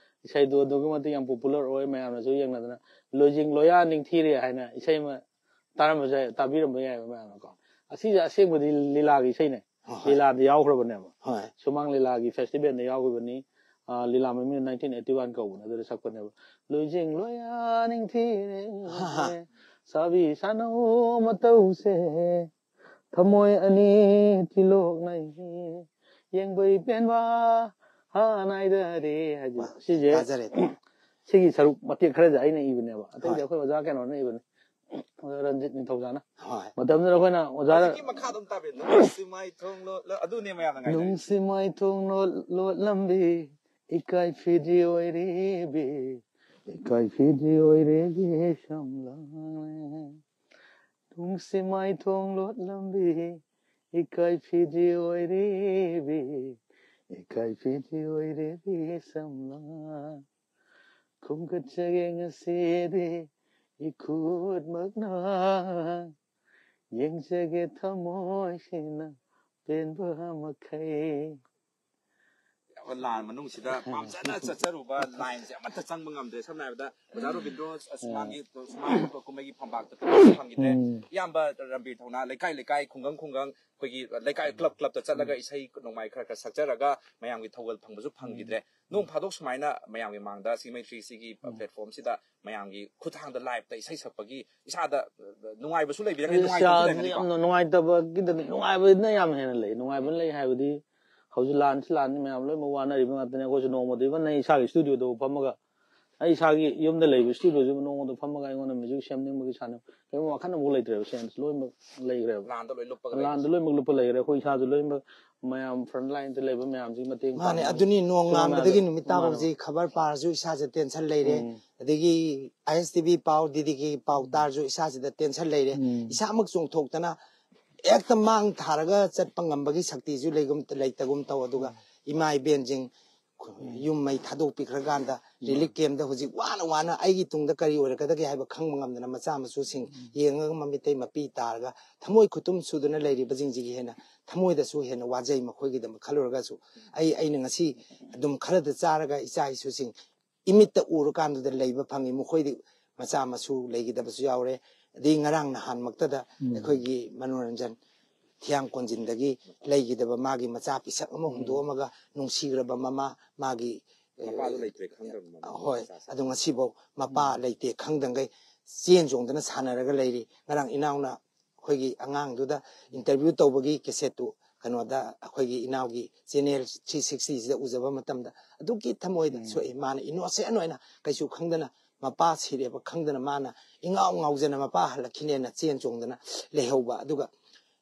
ꯏꯁꯩꯗꯣ ꯑꯗꯨꯛꯀꯤ ꯃꯇꯤꯛ ꯌꯥꯝ popular ꯑꯣꯏ, ꯃꯌꯥꯝꯅꯁꯨ ꯌꯦꯡꯅꯗꯅ "ꯂꯣꯏꯖꯤꯡ ꯂꯣꯌꯥ ꯅꯤꯡꯊꯤꯔꯦ" ꯍꯥꯏꯅ ꯏꯁꯩ ꯑꯃ ꯇꯥꯔꯝꯕꯁꯨ ꯌꯥꯏ, ꯇꯥꯕꯤꯔꯝꯕ ꯌꯥꯏꯕ ꯃꯌꯥꯝꯅꯀꯣ꯫ ꯑꯁꯤꯁꯦ ꯑꯁꯦꯡꯕꯗꯤ ꯂꯤꯂꯥꯒꯤ ꯏꯁꯩꯅꯦ꯫ ꯍꯣꯏ, ꯍꯣꯏ꯫ ꯂꯤꯂꯥꯗ ꯌꯥꯎꯈ꯭ꯔꯕꯅꯦꯕ꯫ ꯍꯣꯏ꯫ ꯁꯨꯃꯥꯡ ꯂꯤꯂꯥꯒꯤ festivalꯗ ꯌꯥꯎꯈꯤꯕꯅꯤ꯫ ꯑ, ꯂꯤꯂꯥ ꯃꯃꯤꯡꯅ nineteen eighty one ꯀꯧꯕꯅꯦ, ꯑꯗꯨꯗ ꯁꯛꯄꯅꯦꯕ꯫ "ꯂꯣꯏꯖꯤꯡ ꯂꯣꯌꯥ ꯅꯤꯡꯊꯤꯔꯦ, ꯍꯥ, ꯍꯥ꯫ ꯁꯥꯕꯤ ꯁꯥꯅꯧ ꯃꯇꯧꯁꯦ, ꯊꯃꯣꯏ ꯑꯅꯤ ꯊꯤꯂꯣꯛꯅꯩ, ꯌꯦꯡꯕꯩ ꯄꯦꯟꯕ ꯍꯥ ꯅꯥꯏꯗꯔꯦ" ꯍꯥꯏꯁꯦ꯫ ꯁꯤꯁꯦ, ꯇꯥꯖꯔꯦ꯫ ꯁꯤꯒꯤ ꯁꯔꯨꯛ ꯃꯇꯦꯛ ꯈꯔꯁꯦ ꯑꯩꯅ ꯏꯕꯅꯦꯕ, ꯑꯇꯩꯗꯤ ꯍꯣꯏ꯫ ꯑꯩꯈꯣꯏ ꯑꯣꯖꯥ ꯀꯩꯅꯣꯅ ꯏꯕꯅꯦ, ꯑꯣꯖꯥ ꯔꯟꯖꯤꯠ ꯅꯤꯡꯊꯧꯖꯥꯅ꯫ ꯍꯣꯏ꯫ ꯃꯇꯝꯗꯨꯗ ꯑꯩꯈꯣꯏꯅ ꯑꯣꯖꯥꯗ ꯍꯧꯖꯤꯛꯀꯤ ꯃꯈꯥꯗ ꯑꯃ ꯇꯥꯕꯤꯌꯨ꯫ "ꯅꯨꯡꯁꯤ ꯃꯥꯏꯊꯣꯡ ꯂꯣꯠꯂ-", ꯑꯗꯨꯅꯦ ꯃꯌꯥꯝꯅ ꯉꯥꯏꯅꯔꯤꯁꯦ꯫ "ꯅꯨꯡꯁꯤ ꯃꯥꯏꯊꯣꯡ ꯂꯣꯠ-, ꯂꯣꯠꯂꯝꯕꯤ, ꯏꯀꯥꯏ ꯐꯤꯗꯤ ꯑꯣꯏꯔꯤꯕꯤ, ꯏꯀꯥꯏ ꯐꯤꯗꯤ ꯑꯣꯏꯔꯦꯕꯤ ꯁꯝꯂꯥꯡ꯫ ꯅꯨꯡꯁꯤ ꯃꯥꯏꯊꯣꯡ ꯂꯣꯠꯂꯝꯕꯤ, ꯏꯀꯥꯏ ꯐꯤꯗꯤ ꯑꯣꯏꯔꯤꯕꯤ, ꯏꯀꯥꯏ ꯐꯤꯗꯤ ꯑꯣꯏꯔꯦꯕꯤ ꯁꯝꯂꯥꯡ꯫ ꯈꯣꯝꯒꯠꯆꯒꯦ ꯉꯁꯤꯗꯤ ꯏꯈꯨꯠꯃꯛꯅ, ꯌꯦꯡꯖꯒꯦ ꯊꯃꯣꯏꯁꯤꯅ ꯄꯦꯟꯕ ꯃꯈꯩ꯫ ꯂꯥꯟ ꯃꯅꯨꯡꯁꯤꯗ ꯄꯥꯝꯖꯅ ꯆꯠꯆꯔꯨꯕ ꯂꯥꯏꯟꯁꯦ ꯑꯃꯠꯇ ꯆꯪꯕ ꯉꯝꯗ꯭ꯔꯦ꯫ ꯁꯝꯅ ꯍꯥꯏꯔꯕꯗ ꯑꯣꯖꯥ ꯔꯣꯕꯤꯟꯗ꯭ꯔꯣ ꯁꯨꯃꯥꯡꯒꯤ ꯁꯨꯃꯥꯡ ꯀꯨꯝꯍꯩꯒꯤ ꯐꯝꯄꯥꯛꯇ ꯐꯝꯈꯤꯗ꯭ꯔꯦ꯫ ꯎꯝ꯫ ꯏꯌꯥꯝꯕ ꯔꯟꯕꯤꯔ ꯊꯧꯅꯥ ꯂꯩꯀꯥꯏ ꯂꯩꯀꯥꯏ, ꯈꯨꯡꯒꯪ ꯈꯨꯡꯒꯪ, ꯑꯩꯈꯣꯏꯒꯤ ꯂꯩꯀꯥꯏ ꯀ꯭ꯂꯕ ꯀ꯭ꯂꯕꯇ ꯆꯠꯂꯒ ꯏꯁꯩ ꯅꯣꯡꯃꯥꯏ ꯈꯔ ꯈꯔ ꯁꯛꯆꯔꯒ ꯃꯌꯥꯝꯒꯤ ꯊꯧꯒꯜ ꯐꯪꯕꯁꯨ ꯐꯪꯈꯤꯗ꯭ꯔꯦ꯫ ꯅꯣꯡ ꯐꯥꯗꯣꯛ ꯁꯨꯃꯥꯏꯅ ꯃꯌꯥꯝꯒꯤ ꯃꯥꯡꯗ ꯁꯤ ꯃꯩꯇ꯭ꯔꯤꯁꯤꯒꯤ ꯄ꯭ꯂꯦꯠꯐꯣꯝꯁꯤꯗ ꯃꯌꯥꯝꯒꯤ ꯈꯨꯠꯊꯥꯡꯗ ꯂꯥꯏꯞꯇ ꯏꯁꯩ ꯁꯛꯄꯒꯤ ꯏꯁꯥꯗ ꯅꯨꯡꯉꯥꯏꯕꯁꯨ ꯂꯩꯕꯤꯔꯒ ꯅꯨꯡꯉꯥꯏꯇꯕꯁꯨ ꯏꯁꯥꯗ ꯂꯩꯕꯤꯔꯝꯒꯅꯤꯀꯣ? ꯌꯥꯝꯅ ꯅꯨꯡꯉꯥꯏꯇꯕꯒꯤꯗ ꯅꯨꯡꯉꯥꯏꯕꯅ ꯌꯥꯝ ꯍꯦꯟꯅ ꯂꯩ꯫ ꯅꯨꯡꯉꯥꯏꯕꯅ ꯂꯩ ꯍꯥꯏꯕꯗꯤ ꯍꯧꯖꯤꯛ ꯂꯥꯟꯁꯤ ꯂꯥꯟꯅꯤ, ꯃꯌꯥꯝ ꯂꯣꯏꯅꯃꯛ ꯋꯥꯅꯔꯤꯕ ꯉꯥꯛꯇꯅꯤ꯫ ꯑꯩꯈꯣꯏꯁꯨ ꯅꯣꯡꯃꯗꯤ ꯏꯚꯟ ꯑꯩ ꯏꯁꯥꯒꯤ ꯁ꯭ꯇꯨꯗꯤꯑꯣꯗ ꯐꯝꯃꯒ ꯑꯩ ꯏꯁꯥꯒꯤ ꯌꯨꯝꯗ ꯂꯩꯕ ꯁ꯭ꯇꯨꯗꯤꯑꯣꯁꯤꯕꯨ ꯅꯣꯡꯃꯗ ꯐꯝꯃꯒ ꯑꯩꯉꯣꯟꯗ ꯃ꯭ꯌꯨꯖꯤꯛ ꯁꯦꯝꯅꯤꯡꯕꯒꯤ ꯁꯥꯟꯅ ꯀꯔꯤꯒꯨꯝꯕ ꯋꯥꯈꯜ ꯑꯃꯐꯥꯎ ꯂꯩꯇ꯭ꯔꯦꯕ꯫ ꯁꯦꯟꯁ ꯂꯣꯏꯅꯃꯛ ꯂꯩꯈ꯭ꯔꯦꯕ꯫ ꯂꯥꯟꯗ ꯂꯣꯏ ꯂꯨꯞꯄꯒ ꯂꯥꯟꯗ ꯂꯩꯕꯁꯦ꯫ ꯂꯣꯏꯅꯃꯛ ꯂꯨꯞꯄ ꯂꯩꯈ꯭ꯔꯦ꯫ ꯑꯩꯈꯣꯏ ꯏꯁꯥꯁꯨ ꯂꯣꯏꯅꯃꯛ ꯃꯌꯥꯝ ꯐ꯭ꯔꯟ ꯂꯥꯏꯟꯗ ꯂꯩꯕ ꯃꯌꯥꯝꯁꯤꯒꯤ ꯃꯇꯦꯡ ꯃꯥꯅꯦ꯫ ꯄꯥꯡꯕ ꯑꯗꯨꯅꯤ, ꯅꯣꯡ ꯁꯤꯒꯨꯝꯕ ꯉꯥꯟꯕꯗꯒꯤ ꯃꯌꯥꯝꯗꯣ ꯅꯨꯃꯤꯠ ꯇꯥꯕ ꯃꯥꯅꯦ꯫ ꯍꯧꯖꯤꯛ ꯈꯕꯔ ꯄꯥꯔꯁꯨ ꯏꯁꯥꯁꯦ ꯇꯦꯟꯁꯟ ꯂꯩꯔꯦ꯫ ꯎꯝ꯫ ꯑꯗꯒꯤ ꯑꯥꯏ ꯑꯦꯁ ꯇꯤ ꯚꯤ ꯄꯥꯎ, ꯗꯤ ꯗꯤ ꯀꯦ ꯄꯥꯎ ꯇꯥꯔꯁꯨ ꯏꯁꯥꯁꯤꯗ ꯇꯦꯟꯁꯟ ꯂꯩꯔꯦ꯫ ꯎꯝ꯫ ꯏꯁꯥꯃꯛ ꯆꯣꯡꯊꯣꯛꯇꯅ ꯍꯦꯛꯇ ꯃꯥꯡ ꯊꯥꯔꯒ ꯆꯠꯄ ꯉꯝꯕꯒꯤ ꯁꯛꯇꯤꯁꯨ ꯂꯩꯒꯨꯝ ꯂꯩꯇꯒꯨꯝ ꯇꯧ꯫ ꯑꯗꯨꯒ ꯏꯃꯥ ꯏꯕꯦꯟꯁꯤꯡ ꯌꯨꯝ ꯃꯩ ꯊꯥꯗꯣꯛꯄꯤꯈ꯭ꯔꯀꯥꯟꯗ ꯔꯤꯂꯤꯐ ꯀꯦꯝꯗ ꯍꯧꯖꯤꯛ ꯋꯥꯅ ꯋꯥꯅ ꯑꯩꯒꯤ ꯇꯨꯡꯗ ꯀꯔꯤ ꯑꯣꯏꯔꯛꯀꯗꯒꯦ ꯍꯥꯏꯕ ꯈꯪꯕ ꯉꯝꯗꯅ ꯃꯆꯥ ꯃꯁꯨꯁꯤꯡ ꯌꯦꯡꯉꯒ ꯃꯃꯤꯠꯇꯩ ꯃꯄꯤ ꯇꯥꯔꯒ ꯊꯃꯣꯏ ꯈꯨꯇꯨꯝ ꯁꯨꯗꯨꯅ ꯂꯩꯔꯤꯕꯁꯤꯡꯁꯤꯒꯤ ꯍꯦꯟꯅ ꯊꯃꯣꯏꯗꯁꯨ ꯍꯦꯟꯅ ꯋꯥꯖꯩ꯫ ꯃꯈꯣꯏꯒꯤꯗꯃꯛ ꯈꯜꯂꯨꯔꯒꯁꯨ ꯑꯩ ꯑꯩꯅ ꯉꯁꯤ ꯑꯗꯨꯝ ꯈꯔꯗ ꯆꯥꯔꯒ ꯏꯆꯥ ꯏꯁꯨꯁꯤꯡ ꯏꯃꯤꯠꯇ ꯎꯔꯀꯥꯟꯗꯨꯗ ꯂꯩꯕ ꯐꯪꯉꯤ꯫ ꯃꯈꯣꯏꯗꯤ ꯃꯆꯥ ꯃꯁꯨ ꯂꯩꯈꯤꯗꯕꯁꯨ ꯌꯥꯎꯔꯦ꯫ ꯑꯗꯩ ꯉꯔꯥꯡ ꯅꯍꯥꯟꯃꯛꯇꯗ ꯑꯩꯈꯣꯏꯒꯤ ꯃꯅꯣꯔꯟꯖꯟ ꯊꯤꯌꯥꯡ ꯀꯣꯟꯖꯤꯟꯗꯒꯤ ꯂꯩꯈꯤꯗꯕ ꯃꯥꯒꯤ ꯃꯆꯥ ꯄꯤꯁꯛ ꯑꯃ ꯍꯨꯟꯗꯣꯛꯑꯝꯃꯒ ꯅꯨꯡꯁꯤꯈ꯭ꯔꯕ ꯃꯃꯥ, ꯃꯥꯒꯤ ꯃꯄꯥꯗꯣ ꯂꯩꯇ꯭ꯔꯦ ꯈꯪꯗ꯭ꯔꯕ ꯃꯃꯥ ꯍꯣꯏ꯫ ꯃꯆꯥꯁꯦ꯫ ꯑꯗꯣ ꯉꯁꯤꯐꯥꯎ ꯃꯄꯥ ꯂꯩꯇꯦ ꯈꯪꯗꯉꯩ ꯆꯦꯟ ꯆꯣꯡꯗꯅ ꯁꯥꯟꯅꯔꯒ ꯂꯩꯔꯤ꯫ ꯉꯔꯥꯡ ꯏꯅꯥꯎꯅ ꯑꯩꯈꯣꯏꯒꯤ ꯑꯉꯥꯡꯗꯨꯗ ꯏꯟꯇꯔꯚ꯭ꯌꯨ ꯇꯧꯕꯒꯤ ꯀꯦꯁꯦꯠꯇꯨ ꯀꯩꯅꯣꯗ ꯑꯩꯈꯣꯏꯒꯤ ꯏꯅꯥꯎꯒꯤ ꯆꯦꯅꯦꯜ ꯊ꯭ꯔꯤ ꯁꯤꯛꯁꯇꯤꯁꯤꯗ ꯎꯖꯕ ꯃꯇꯝꯗ ꯑꯗꯨꯛꯀꯤ ꯊꯃꯣꯏꯗ ꯁꯣꯛꯏ꯫ ꯃꯥꯅ ꯏꯅꯣꯁꯦꯟ ꯑꯣꯏꯅ ꯀꯩꯁꯨ ꯈꯪꯗꯅ ꯃꯄꯥ ꯁꯤꯔꯦꯕ ꯈꯪꯗꯅ ꯃꯥꯅ ꯏꯉꯥꯎ ꯉꯥꯎꯖꯅ ꯃꯄꯥ ꯍꯜꯂꯛꯈꯤꯅꯦꯅ ꯆꯦꯟ ꯆꯣꯡꯗꯅ ꯂꯩꯍꯧꯕ꯫ ꯑꯗꯨꯒ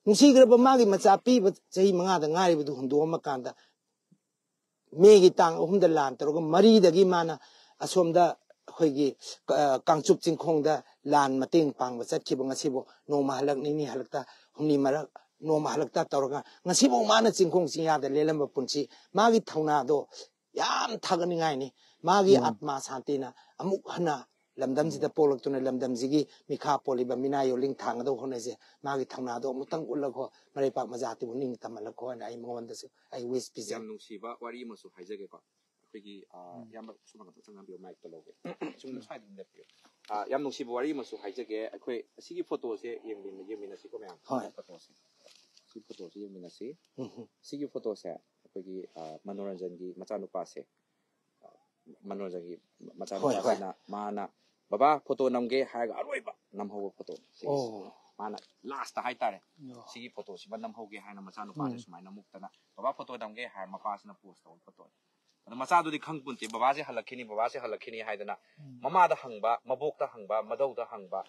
ꯅꯨꯡꯁꯤꯈ꯭ꯔꯕ ꯃꯥꯒꯤ ꯃꯆꯥ ꯄꯤꯕ ꯆꯍꯤ ꯃꯉꯥꯗ ꯉꯥꯏꯔꯤꯕꯗꯨ ꯍꯨꯟꯗꯣꯛꯑꯝꯃꯀꯥꯟꯗ ꯃꯦꯒꯤ ꯇꯥꯡ ꯑꯍꯨꯝꯗ ꯂꯥꯟ ꯇꯧꯔꯒ ꯃꯔꯤꯗꯒꯤ ꯃꯥꯅ ꯑꯁꯣꯝꯗ ꯑꯩꯈꯣꯏꯒꯤ, ꯑ, ꯀꯥꯡꯆꯨꯞ ꯆꯤꯡꯈꯣꯡꯗ ꯂꯥꯟ ꯃꯇꯦꯡ ꯄꯥꯡꯕ ꯆꯠꯈꯤꯕ ꯉꯁꯤꯕꯨ ꯅꯣꯡꯃ ꯍꯜꯂꯛ, ꯅꯤꯅꯤ ꯍꯜꯂꯛꯇ, ꯍꯨꯝꯅꯤ ꯃꯔꯛ, ꯅꯣꯡꯃ ꯍꯜꯂꯛꯇ ꯇꯧꯔꯒ ꯉꯁꯤꯐꯥꯎ ꯃꯥꯅ ꯆꯤꯡꯈꯣꯡ ꯆꯤꯡꯌꯥꯗ ꯂꯦꯜꯂꯝꯕ ꯄꯨꯟꯁꯤ, ꯃꯥꯒꯤ ꯊꯧꯅꯥꯗꯣ ꯌꯥꯝ ꯊꯥꯒꯠꯅꯤꯡꯉꯥꯏꯅꯤ꯫ ꯃꯥꯒꯤ ꯑꯥꯠꯃꯥ ꯁꯥꯟꯇꯤꯅ ꯑꯃꯨꯛ ꯍꯟꯅ ꯂꯝꯗꯝꯁꯤꯗ ꯄꯣꯛꯂꯛꯇꯨꯅ ꯂꯝꯗꯝꯁꯤꯒꯤ ꯃꯤꯈꯥ ꯄꯣꯜꯂꯤꯕ ꯃꯤꯅꯥꯏ ꯌꯣꯜꯂꯤꯡ ꯊꯥꯡꯒꯗꯧ ꯍꯣꯠꯅꯖꯩ꯫ ꯃꯥꯒꯤ ꯊꯧꯅꯥꯗꯣ ꯑꯃꯨꯛꯇꯪ ꯎꯠꯂꯒ ꯃꯔꯩ ꯄꯥꯛ ꯃꯖꯥꯇꯤꯕꯨ ꯅꯤꯡ ꯇꯝꯍꯜꯂꯛꯈꯣ ꯍꯥꯏꯅ ꯑꯩ ꯃꯉꯣꯟꯗꯁꯨ ꯑꯩ ꯋꯤꯁ ꯄꯤꯖꯩ꯫ ꯌꯥꯝ ꯅꯨꯡꯁꯤꯕ ꯋꯥꯔꯤ ꯑꯃꯁꯨ ꯍꯥꯏꯖꯒꯦꯀꯣ꯫ ꯑꯩꯈꯣꯏꯒꯤ ꯑ, ꯏꯌꯥꯝꯕ ꯁꯨꯝ ꯉꯥꯛꯇ ꯆꯪꯉꯝꯕꯤꯌꯨ, ꯃꯥꯏꯛꯇ ꯂꯧꯒꯦ꯫ ꯁꯨꯝ ꯁ꯭ꯋꯥꯏꯗ ꯑꯗꯨꯝ ꯂꯦꯞꯄꯤꯌꯨ꯫ ꯑ, ꯌꯥꯝ ꯅꯨꯡꯁꯤꯕ ꯋꯥꯔꯤ ꯑꯃꯁꯨ ꯍꯥꯏꯖꯒꯦ꯫ ꯑꯩꯈꯣꯏ ꯑꯁꯤꯒꯤ ꯐꯣꯇꯣꯁꯦ ꯌꯦꯡꯃꯤꯟꯅ- ꯌꯦꯡꯃꯤꯟꯅꯁꯤꯀꯣ ꯃꯌꯥꯝ꯫ ꯍꯣꯏ꯫ ꯐꯣꯇꯣꯁꯦ, ꯁꯤ ꯐꯣꯇꯣꯁꯦ ꯌꯦꯡꯃꯤꯟꯅꯁꯤ꯫ ꯎꯝ꯫ ꯁꯤꯒꯤ ꯐꯣꯇꯣꯁꯦ ꯑꯩꯈꯣꯏꯒꯤ ꯑ, ꯃꯅꯣꯔꯟꯖꯟꯒꯤ ꯃꯆꯥꯅꯨꯄꯥꯁꯦ, ꯑ, ꯃꯅꯣꯔꯟꯖꯟꯒꯤ ꯍꯣꯏ, ꯍꯣꯏ꯫ ꯃꯆꯥꯅꯨꯄꯥꯁꯤꯅ ꯃꯥꯅ "ꯕꯕꯥ, ꯐꯣꯇꯣ ꯅꯝꯒꯦ" ꯍꯥꯏꯔꯒ ꯑꯔꯣꯏꯕ ꯅꯝꯍꯧꯕ ꯐꯣꯇꯣ ꯁꯤꯒꯤꯁꯦ꯫ ꯑꯣ꯫ ꯃꯥꯅ ꯂꯥꯁꯇ ꯍꯥꯏꯇꯥꯔꯦ꯫ ꯑꯣ꯫ ꯁꯤꯒꯤ ꯐꯣꯇꯣꯁꯤꯃ ꯅꯝꯍꯧꯒꯦ ꯍꯥꯏꯅ ꯃꯆꯥꯅꯨꯄꯥꯁꯦ ꯎꯝ꯫ ꯁꯨꯃꯥꯏꯅ ꯃꯨꯛꯇꯅ "ꯕꯕꯥ, ꯐꯣꯇꯣ ꯅꯝꯒꯦ" ꯍꯥꯏꯔ ꯃꯄꯥꯁꯤꯅ ꯄꯣꯁ ꯇꯧꯕ ꯐꯣꯇꯣꯅꯤ꯫ ꯑꯗꯣ ꯃꯆꯥꯗꯨꯗꯤ ꯈꯪ ꯄꯨꯟꯇꯦ, ꯕꯕꯥꯁꯦ ꯍꯜꯂꯛꯈꯤꯅꯤ, ꯕꯕꯥꯁꯦ ꯍꯜꯂꯛꯈꯤꯅꯤ ꯍꯥꯏꯗꯅ ꯎꯝ꯫ ꯃꯃꯥꯗ ꯍꯪꯕ, ꯃꯕꯣꯛꯇ ꯍꯪꯕ, ꯃꯙꯧꯗ ꯍꯪꯕ,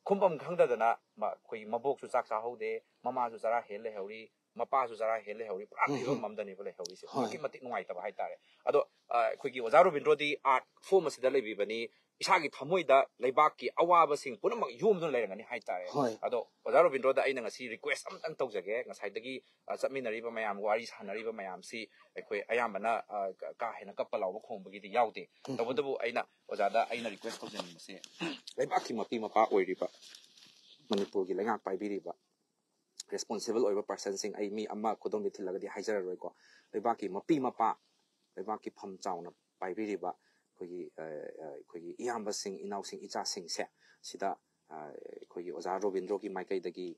ꯈꯨꯝꯐꯝ ꯈꯪꯗꯗꯅ ꯃ-, ꯑꯩꯈꯣꯏꯒꯤ ꯃꯕꯣꯛꯁꯨ ꯆꯥꯛ ꯆꯥꯍꯧꯗꯦ, ꯃꯃꯥꯁꯨ ꯆꯔꯥ ꯍꯦꯜ ꯂꯩꯍꯧꯔꯤ, ꯃꯄꯥꯁꯨ ꯆꯔꯥ ꯍꯦꯜ ꯂꯩꯍꯧꯔꯤ, ꯄꯨꯔꯥ ꯎꯝ, ꯐꯤꯕꯝ ꯎꯝ꯫ ꯑꯃꯗꯅꯦꯕ ꯂꯩꯍꯧꯔꯤꯁꯦ꯫ ꯍꯣꯏ꯫ ꯑꯗꯨꯛꯀꯤ ꯃꯇꯤꯛ ꯅꯨꯡꯉꯥꯏꯇꯕ ꯍꯥꯏꯇꯥꯔꯦ꯫ ꯑꯗꯣ ꯑ, ꯑꯩꯈꯣꯏꯒꯤ ꯑꯣꯖꯥ ꯔꯣꯕꯤꯟꯗ꯭ꯔꯣꯗꯤ ꯑꯥꯔꯠ ꯐꯣꯝ ꯑꯁꯤꯗ ꯂꯩꯕꯤꯕꯅꯤ, ꯏꯁꯥꯒꯤ ꯊꯃꯣꯏꯗ ꯂꯩꯕꯥꯛꯀꯤ ꯑꯋꯥꯕꯁꯤꯡ ꯄꯨꯝꯅꯃꯛ ꯌꯣꯝꯗꯨꯅ ꯂꯩꯔꯝꯒꯅꯤ ꯍꯥꯏꯇꯥꯔꯦ꯫ ꯍꯣꯏ꯫ ꯑꯗꯣ ꯑꯣꯖꯥ ꯔꯣꯕꯤꯟꯗ꯭ꯔꯣꯗ ꯑꯩꯅ ꯉꯁꯤ ꯔꯤꯀ꯭ꯋꯦꯁ ꯑꯃꯇꯪ ꯇꯧꯖꯒꯦ, ꯉꯁꯥꯏꯗꯒꯤ ꯑ, ꯆꯠꯃꯤꯟꯅꯔꯤꯕ ꯃꯌꯥꯝ, ꯋꯥꯔꯤ ꯁꯥꯟꯅꯔꯤꯕ ꯃꯌꯥꯝꯁꯤ ꯑꯩꯈꯣꯏ ꯑꯌꯥꯝꯕꯅ ꯑ, ꯀ- ꯀꯥ ꯍꯦꯟꯅ ꯀꯞꯄ ꯂꯥꯎꯕ ꯈꯣꯡꯕꯒꯤꯗꯤ ꯌꯥꯎꯗꯦ꯫ ꯎꯝ꯫ ꯇꯧꯕꯇꯕꯨ ꯑꯩꯅ ꯑꯣꯖꯥꯗ ꯑꯩꯅ ꯔꯤꯀ꯭ꯋꯦꯁ ꯇꯧꯖꯅꯤꯡꯕꯁꯦ, ꯂꯩꯕꯥꯛꯀꯤ ꯃꯄꯤ ꯃꯄꯥ ꯑꯣꯏꯔꯤꯕ, ꯃꯅꯤꯄꯨꯔꯒꯤ ꯂꯩꯉꯥꯛ ꯄꯥꯏꯕꯤꯔꯤꯕ ꯔꯦꯁꯄꯣꯟꯁꯤꯕꯜ ꯑꯣꯏꯕ ꯄꯥꯔꯁꯟꯁꯤꯡ, ꯑꯩ ꯃꯤ ꯑꯃ ꯈꯨꯗꯣꯝꯕꯤ ꯊꯤꯜꯂꯒꯗꯤ ꯍꯥꯏꯖꯔꯔꯣꯏꯀꯣ, ꯂꯩꯕꯥꯛꯀꯤ ꯃꯄꯤ ꯃꯄꯥ, ꯂꯩꯕꯥꯛꯀꯤ ꯐꯝ ꯆꯥꯎꯅ ꯄꯥꯏꯕꯤꯔꯤꯕ ꯑꯩꯈꯣꯏꯒꯤ ꯑ, ꯑ, ꯑꯩꯈꯣꯏꯒꯤ ꯏꯌꯥꯝꯕꯁꯤꯡ, ꯏꯅꯥꯎꯁꯤꯡ, ꯏꯆꯥꯁꯤꯡꯁꯦ ꯁꯤꯗ ꯑ, ꯑꯩꯈꯣꯏꯒꯤ ꯑꯣꯖꯥ ꯔꯣꯕꯤꯟꯗ꯭ꯔꯣꯒꯤ ꯃꯥꯏꯀꯩꯗꯒꯤ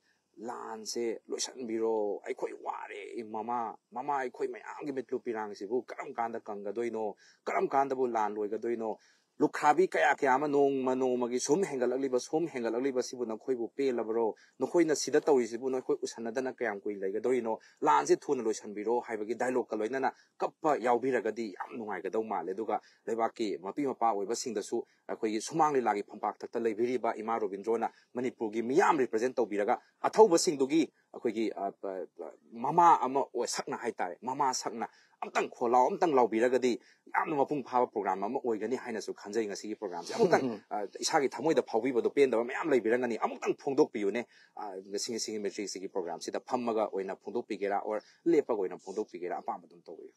ꯂꯥꯟꯁꯦ ꯂꯣꯏꯁꯤꯟꯕꯤꯔꯣ, ꯑꯩꯈꯣꯏ ꯋꯥꯔꯦ ꯃꯃꯥ, ꯃꯃꯥ ꯑꯩꯈꯣꯏ ꯃꯌꯥꯝꯒꯤ ꯃꯤꯠꯂꯨ ꯄꯤꯔꯥꯡꯁꯤꯕꯨ ꯀꯔꯝ ꯀꯥꯟꯗ ꯀꯪꯒꯗꯣꯏꯅꯣ, ꯀꯔꯝ ꯀꯥꯟꯗꯕꯨ ꯂꯥꯟ ꯂꯣꯏꯒꯗꯣꯏꯅꯣ, ꯂꯨꯈ꯭ꯔꯥꯕꯤ ꯀꯌꯥ ꯀꯌꯥ ꯑꯃ ꯅꯣꯡꯃ ꯅꯣꯡꯃꯒꯤ ꯁꯨꯝ ꯍꯦꯟꯒꯠꯂꯛꯂꯤꯕ, ꯁꯨꯝ ꯍꯦꯟꯒꯠꯂꯛꯂꯤꯕꯁꯤꯕꯨ ꯅꯈꯣꯏꯕꯨ ꯄꯦꯜꯂꯕꯔꯣ? ꯅꯈꯣꯏꯅ ꯁꯤꯗ ꯇꯧꯔꯤꯁꯤꯕꯨ ꯅꯈꯣꯏ ꯎꯁꯟꯅꯗꯅ ꯀꯌꯥꯝ ꯀꯨꯏ ꯂꯩꯒꯗꯣꯏꯅꯣ? ꯂꯥꯟꯁꯦ ꯊꯨꯅ ꯂꯣꯏꯁꯤꯟꯕꯤꯔꯣ ꯍꯥꯏꯕꯒꯤ ꯗꯥꯏꯂꯣꯒꯀ ꯂꯣꯏꯅꯅ ꯀꯞꯄ ꯌꯥꯎꯕꯤꯔꯒꯗꯤ ꯌꯥꯝ ꯅꯨꯡꯉꯥꯏꯒꯗꯧ ꯃꯥꯜꯂꯦ꯫ ꯑꯗꯨꯒ ꯂꯩꯕꯥꯛꯀꯤ ꯃꯄꯤ ꯃꯄꯥ ꯑꯣꯏꯕꯁꯤꯡꯗꯁꯨ ꯑꯩꯈꯣꯏꯒꯤ ꯁꯨꯃꯥꯡ ꯂꯤꯂꯥꯒꯤ ꯐꯝꯄꯥꯛꯇ ꯂꯩꯕꯤꯔꯤꯕ ꯏꯃꯥ ꯔꯣꯕꯤꯟꯗ꯭ꯔꯣꯅ ꯃꯅꯤꯄꯨꯔꯒꯤ ꯃꯤꯌꯥꯝ ꯔꯤꯄ꯭ꯔꯖꯦꯟ ꯇꯧꯕꯤꯔꯒ ꯑꯊꯧꯕꯁꯤꯡꯗꯨꯒꯤ ꯑꯩꯈꯣꯏꯒꯤ, ꯑ, ꯄ-, ꯄ-, ꯃꯃꯥ ꯑꯃ ꯑꯣꯏ ꯁꯛꯅ ꯍꯥꯏꯇꯥꯔꯦ, ꯃꯃꯥ ꯁꯛꯅ ꯑꯝꯇꯪ ꯈꯣꯜꯂꯥꯎ ꯑꯝꯇꯪ ꯂꯥꯎꯕꯤꯔꯒꯗꯤ ꯌꯥꯝꯅ ꯃꯄꯨꯡ ꯐꯥꯕ ꯄ꯭ꯔꯣꯒ꯭ꯔꯥꯝ ꯑꯃ ꯑꯣꯏꯒꯅꯤ ꯍꯥꯏꯅꯁꯨ ꯈꯟꯖꯩ꯫ ꯉꯁꯤꯒꯤ ꯄ꯭ꯔꯣꯒ꯭ꯔꯥꯝꯁꯦ ꯑꯃꯨꯛꯇꯪ, ꯑ, ꯏꯁꯥꯒꯤ ꯊꯃꯣꯏꯗ ꯐꯥꯎꯕꯤꯕꯗꯣ, ꯄꯦꯟꯗꯕ ꯃꯌꯥꯝ ꯂꯩꯕꯤꯔꯝꯒꯅꯤ, ꯑꯃꯨꯛꯇꯪ ꯐꯣꯡꯗꯣꯛꯄꯤꯌꯨꯅꯦ꯫ ꯑ, ꯉꯁꯤ, ꯉꯁꯤꯒꯤ ꯃꯦꯇ꯭ꯔꯤꯛꯁꯤꯒꯤ ꯄ꯭ꯔꯣꯒ꯭ꯔꯥꯝꯁꯤꯗ ꯐꯝꯃꯒ ꯑꯣꯏꯅ ꯐꯣꯡꯗꯣꯛꯄꯤꯒꯦꯔꯥ, or ꯂꯦꯞꯄꯒ ꯑꯣꯏꯅ ꯐꯣꯡꯗꯣꯛꯄꯤꯒꯦꯔꯥ, ꯑꯄꯥꯝꯕ ꯑꯗꯨꯝ ꯇꯧꯕꯤꯌꯨ꯫